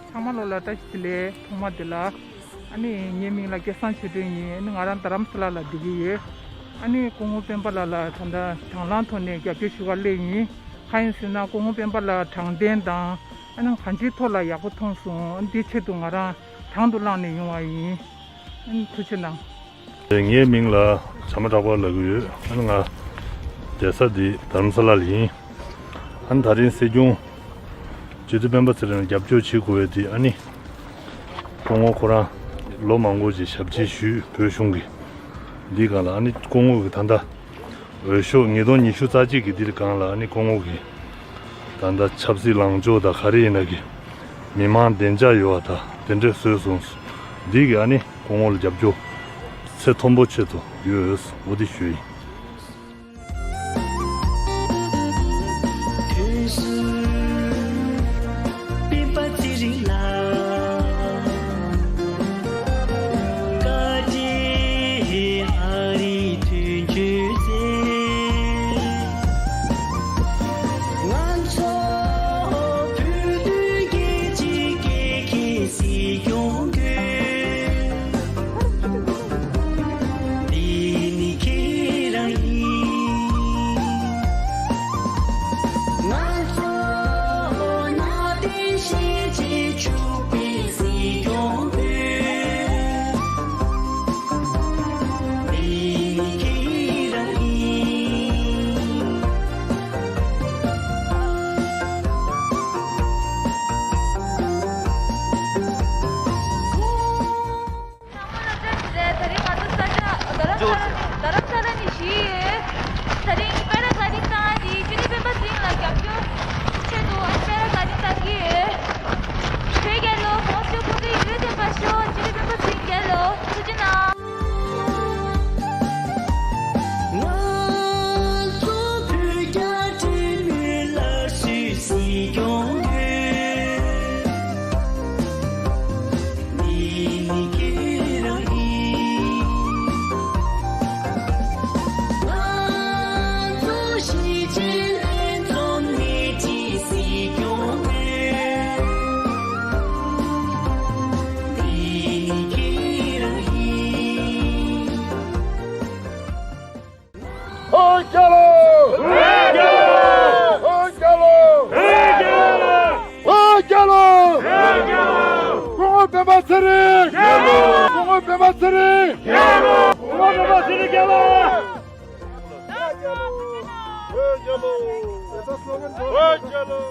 ཚང་མ་ལོ་ལ་བཀྲ་ཤིས་བདེ་ལེགས། ཐོག་མ་བདེ་ལེགས། ཨ་ནི་ངའི་མིང་ལ་སྐལ་བཟང་ཆོས་སྒྲོན་ཡིན། ཨ་ནི་ང་རང་རྡ་རམ་ས་ལ་ལ་བསྡད་ཀྱི་ཡོད། ཨ་ནི་སྐུ་ངོ་སྤེན་པ་ལགས་ལ་ད་ལྟ་དྭང་བླངས་ཐོག་ནས་རྒྱབ་སྐྱོར་ཞུ་ག་སླེབས་ཡིན། གང་ཡིན་ཟེར་ན་སྐུ་ངོ་སྤེན་པ་ལགས་དྲང་བདེན་དང་ཨ་ནི་གང་ཅིའི་ཐོག་ལ་ཡག་པོ་མཐོང་སོང་། ཨ་ནི་དེའི་ཆེད་དུ་ང་རང་དང་དུ་བླངས་ནས་ཡོང་བ་ཡིན། ཨ་ནི་ཐུགས་རྗེ་གནང་། ངའི་མིང་ལ་བྱམས་པ་གྲགས་པ་ལབ་ཀྱི་ཡོད། ཨ་ནི་ང་བསྡད་ས་འདི་རྡ་རམ་ས་ལ་ལ་ཡིན། ཨ་ནི་ད་རིང་སྲིད་སྐྱོང་རྒྱུ་དེ་སྤེན་པ་ཚེ་རིང་ལ་རྒྱབ་སྐྱོར་བྱེད་དགོས་པའི་དེ་ཨ་ནི་ སྐུ་ངོ་ཁོ་རང་ལོ་མང་པོ་ཅིག་ཞབས་ཕྱི་ཞུས། བོད་གཞུང་གི་འདི་སྒང་ལ། ཨ་ནི་སྐུ་ངོ་གི་ད་ལྟ་འོས་ཤོག་ཉིས་སྟོང་ཉི་ཤུ་རྩ་གཅིག་གི་འདིར་སྒང་ལ། ཨ་ནི་སྐུ་ངོ་གི་ད་ལྟ་ཆབ་སྲིད་ལངས་ཕྱོགས་དང་ག་རེ་ཡིན་ན་གི་མི་མང་བདེ་འཇགས་ཡོད་པ་དང་དེ་འདྲས་བཟོས་སོང་། འདི་གི་ཨ་ནི་སྐུ་ངོ་ལ་རྒྱབ་སྐྱོར་ཚད་མཐོན་པོ་ཆེད་དུ་ཡོད། འོ་དེ་ཞུ་ཡིན། དུས་སུ་སྤེན་པ་ཚེ་རིང་ལ། བཀའ་དྲིན་ཨ་རིའི་མཐུན་འགྱུར་མཛད། ང་ཚོ་བོད་དོན་རྒྱལ་གཅེས་སྐད་འཁེལ་སྲིད་སྐྱོང་དགོས། འདི་ནི་ཁྱེད་རང་ཡིན། ང་ཚོ་ནང་བསྟན་གཞིས་བྱེས་ཕྱུག་པའི་སྲིད་སྐྱོང་དགོས། འདི་ནི་ཁྱེད་རང་ཡིན། ཚང་མ་ལ་བཀྲ་ཤིས་བདེ་ལེགས། ད་རིང་ང་ཚོ་ས་ཆ་རྡ་རམ་ས་ལ་ནས། རྡ་རམ་ས་ལ་ནས་བཞུགས་ཡོད། ད་རིང་པེ་ར་གྷ་ལི་ཌིང་བཏང་ཡ་དེ་སྤྱི་འཐུས་སྤེན་པ་ཚེ་རིང་ལ་རྒྱབ་སྐྱོར་ཆེད་དུ་ཨ་ནི་པེ་ར་གྷ་ལི་ཌིང་བཏང་གི་ཡོད། བོད་རྒྱལ་ལོ། ཁོང་ཚོའི་སྐུ་ཚེ་ཡུན་རིང་བརྟན་པར་ཤོག་སྤྱི་འཐུས་སྤེན་པ་ཚེ་རིང་རྒྱལ་ལོ། ཐུགས་རྗེ་གནང་། ང་ཚོ་བོད་རྒྱ་འབྲེལ་མོལ་སླར་གསོའི་སྲིད་སྐྱོང་དགོས། འདི་ནི་ཁྱེད་རང་ཡིན། ང་ཚོ་གཞིས་བྱེས་ལྷན་འཛོམས་སྣེ་ཁྲིད་སྲིད་སྐྱོང་དགོས། འདི་ནི་ཁྱེད་རང་ཡིན། ཧོར་རྒྱལ་ལོ། ཧོར་རྒྱལ་ལོ། ཧོར་རྒྱལ་ལོ། ཧོར་རྒྱལ་ལོ། སྐུ་ངོ་སྤེན་པ་ཚེ་རིང་། སྐུ་ངོ་སྤེན་པ་ཚེ་རིང་། སྐུ་ངོ་སྤེན་པ་ཚེ་རིང་རྒྱལ་ལོ། ཧོར་རྒྱལ་ལོ། ཧོར་རྒྱལ་ལོ།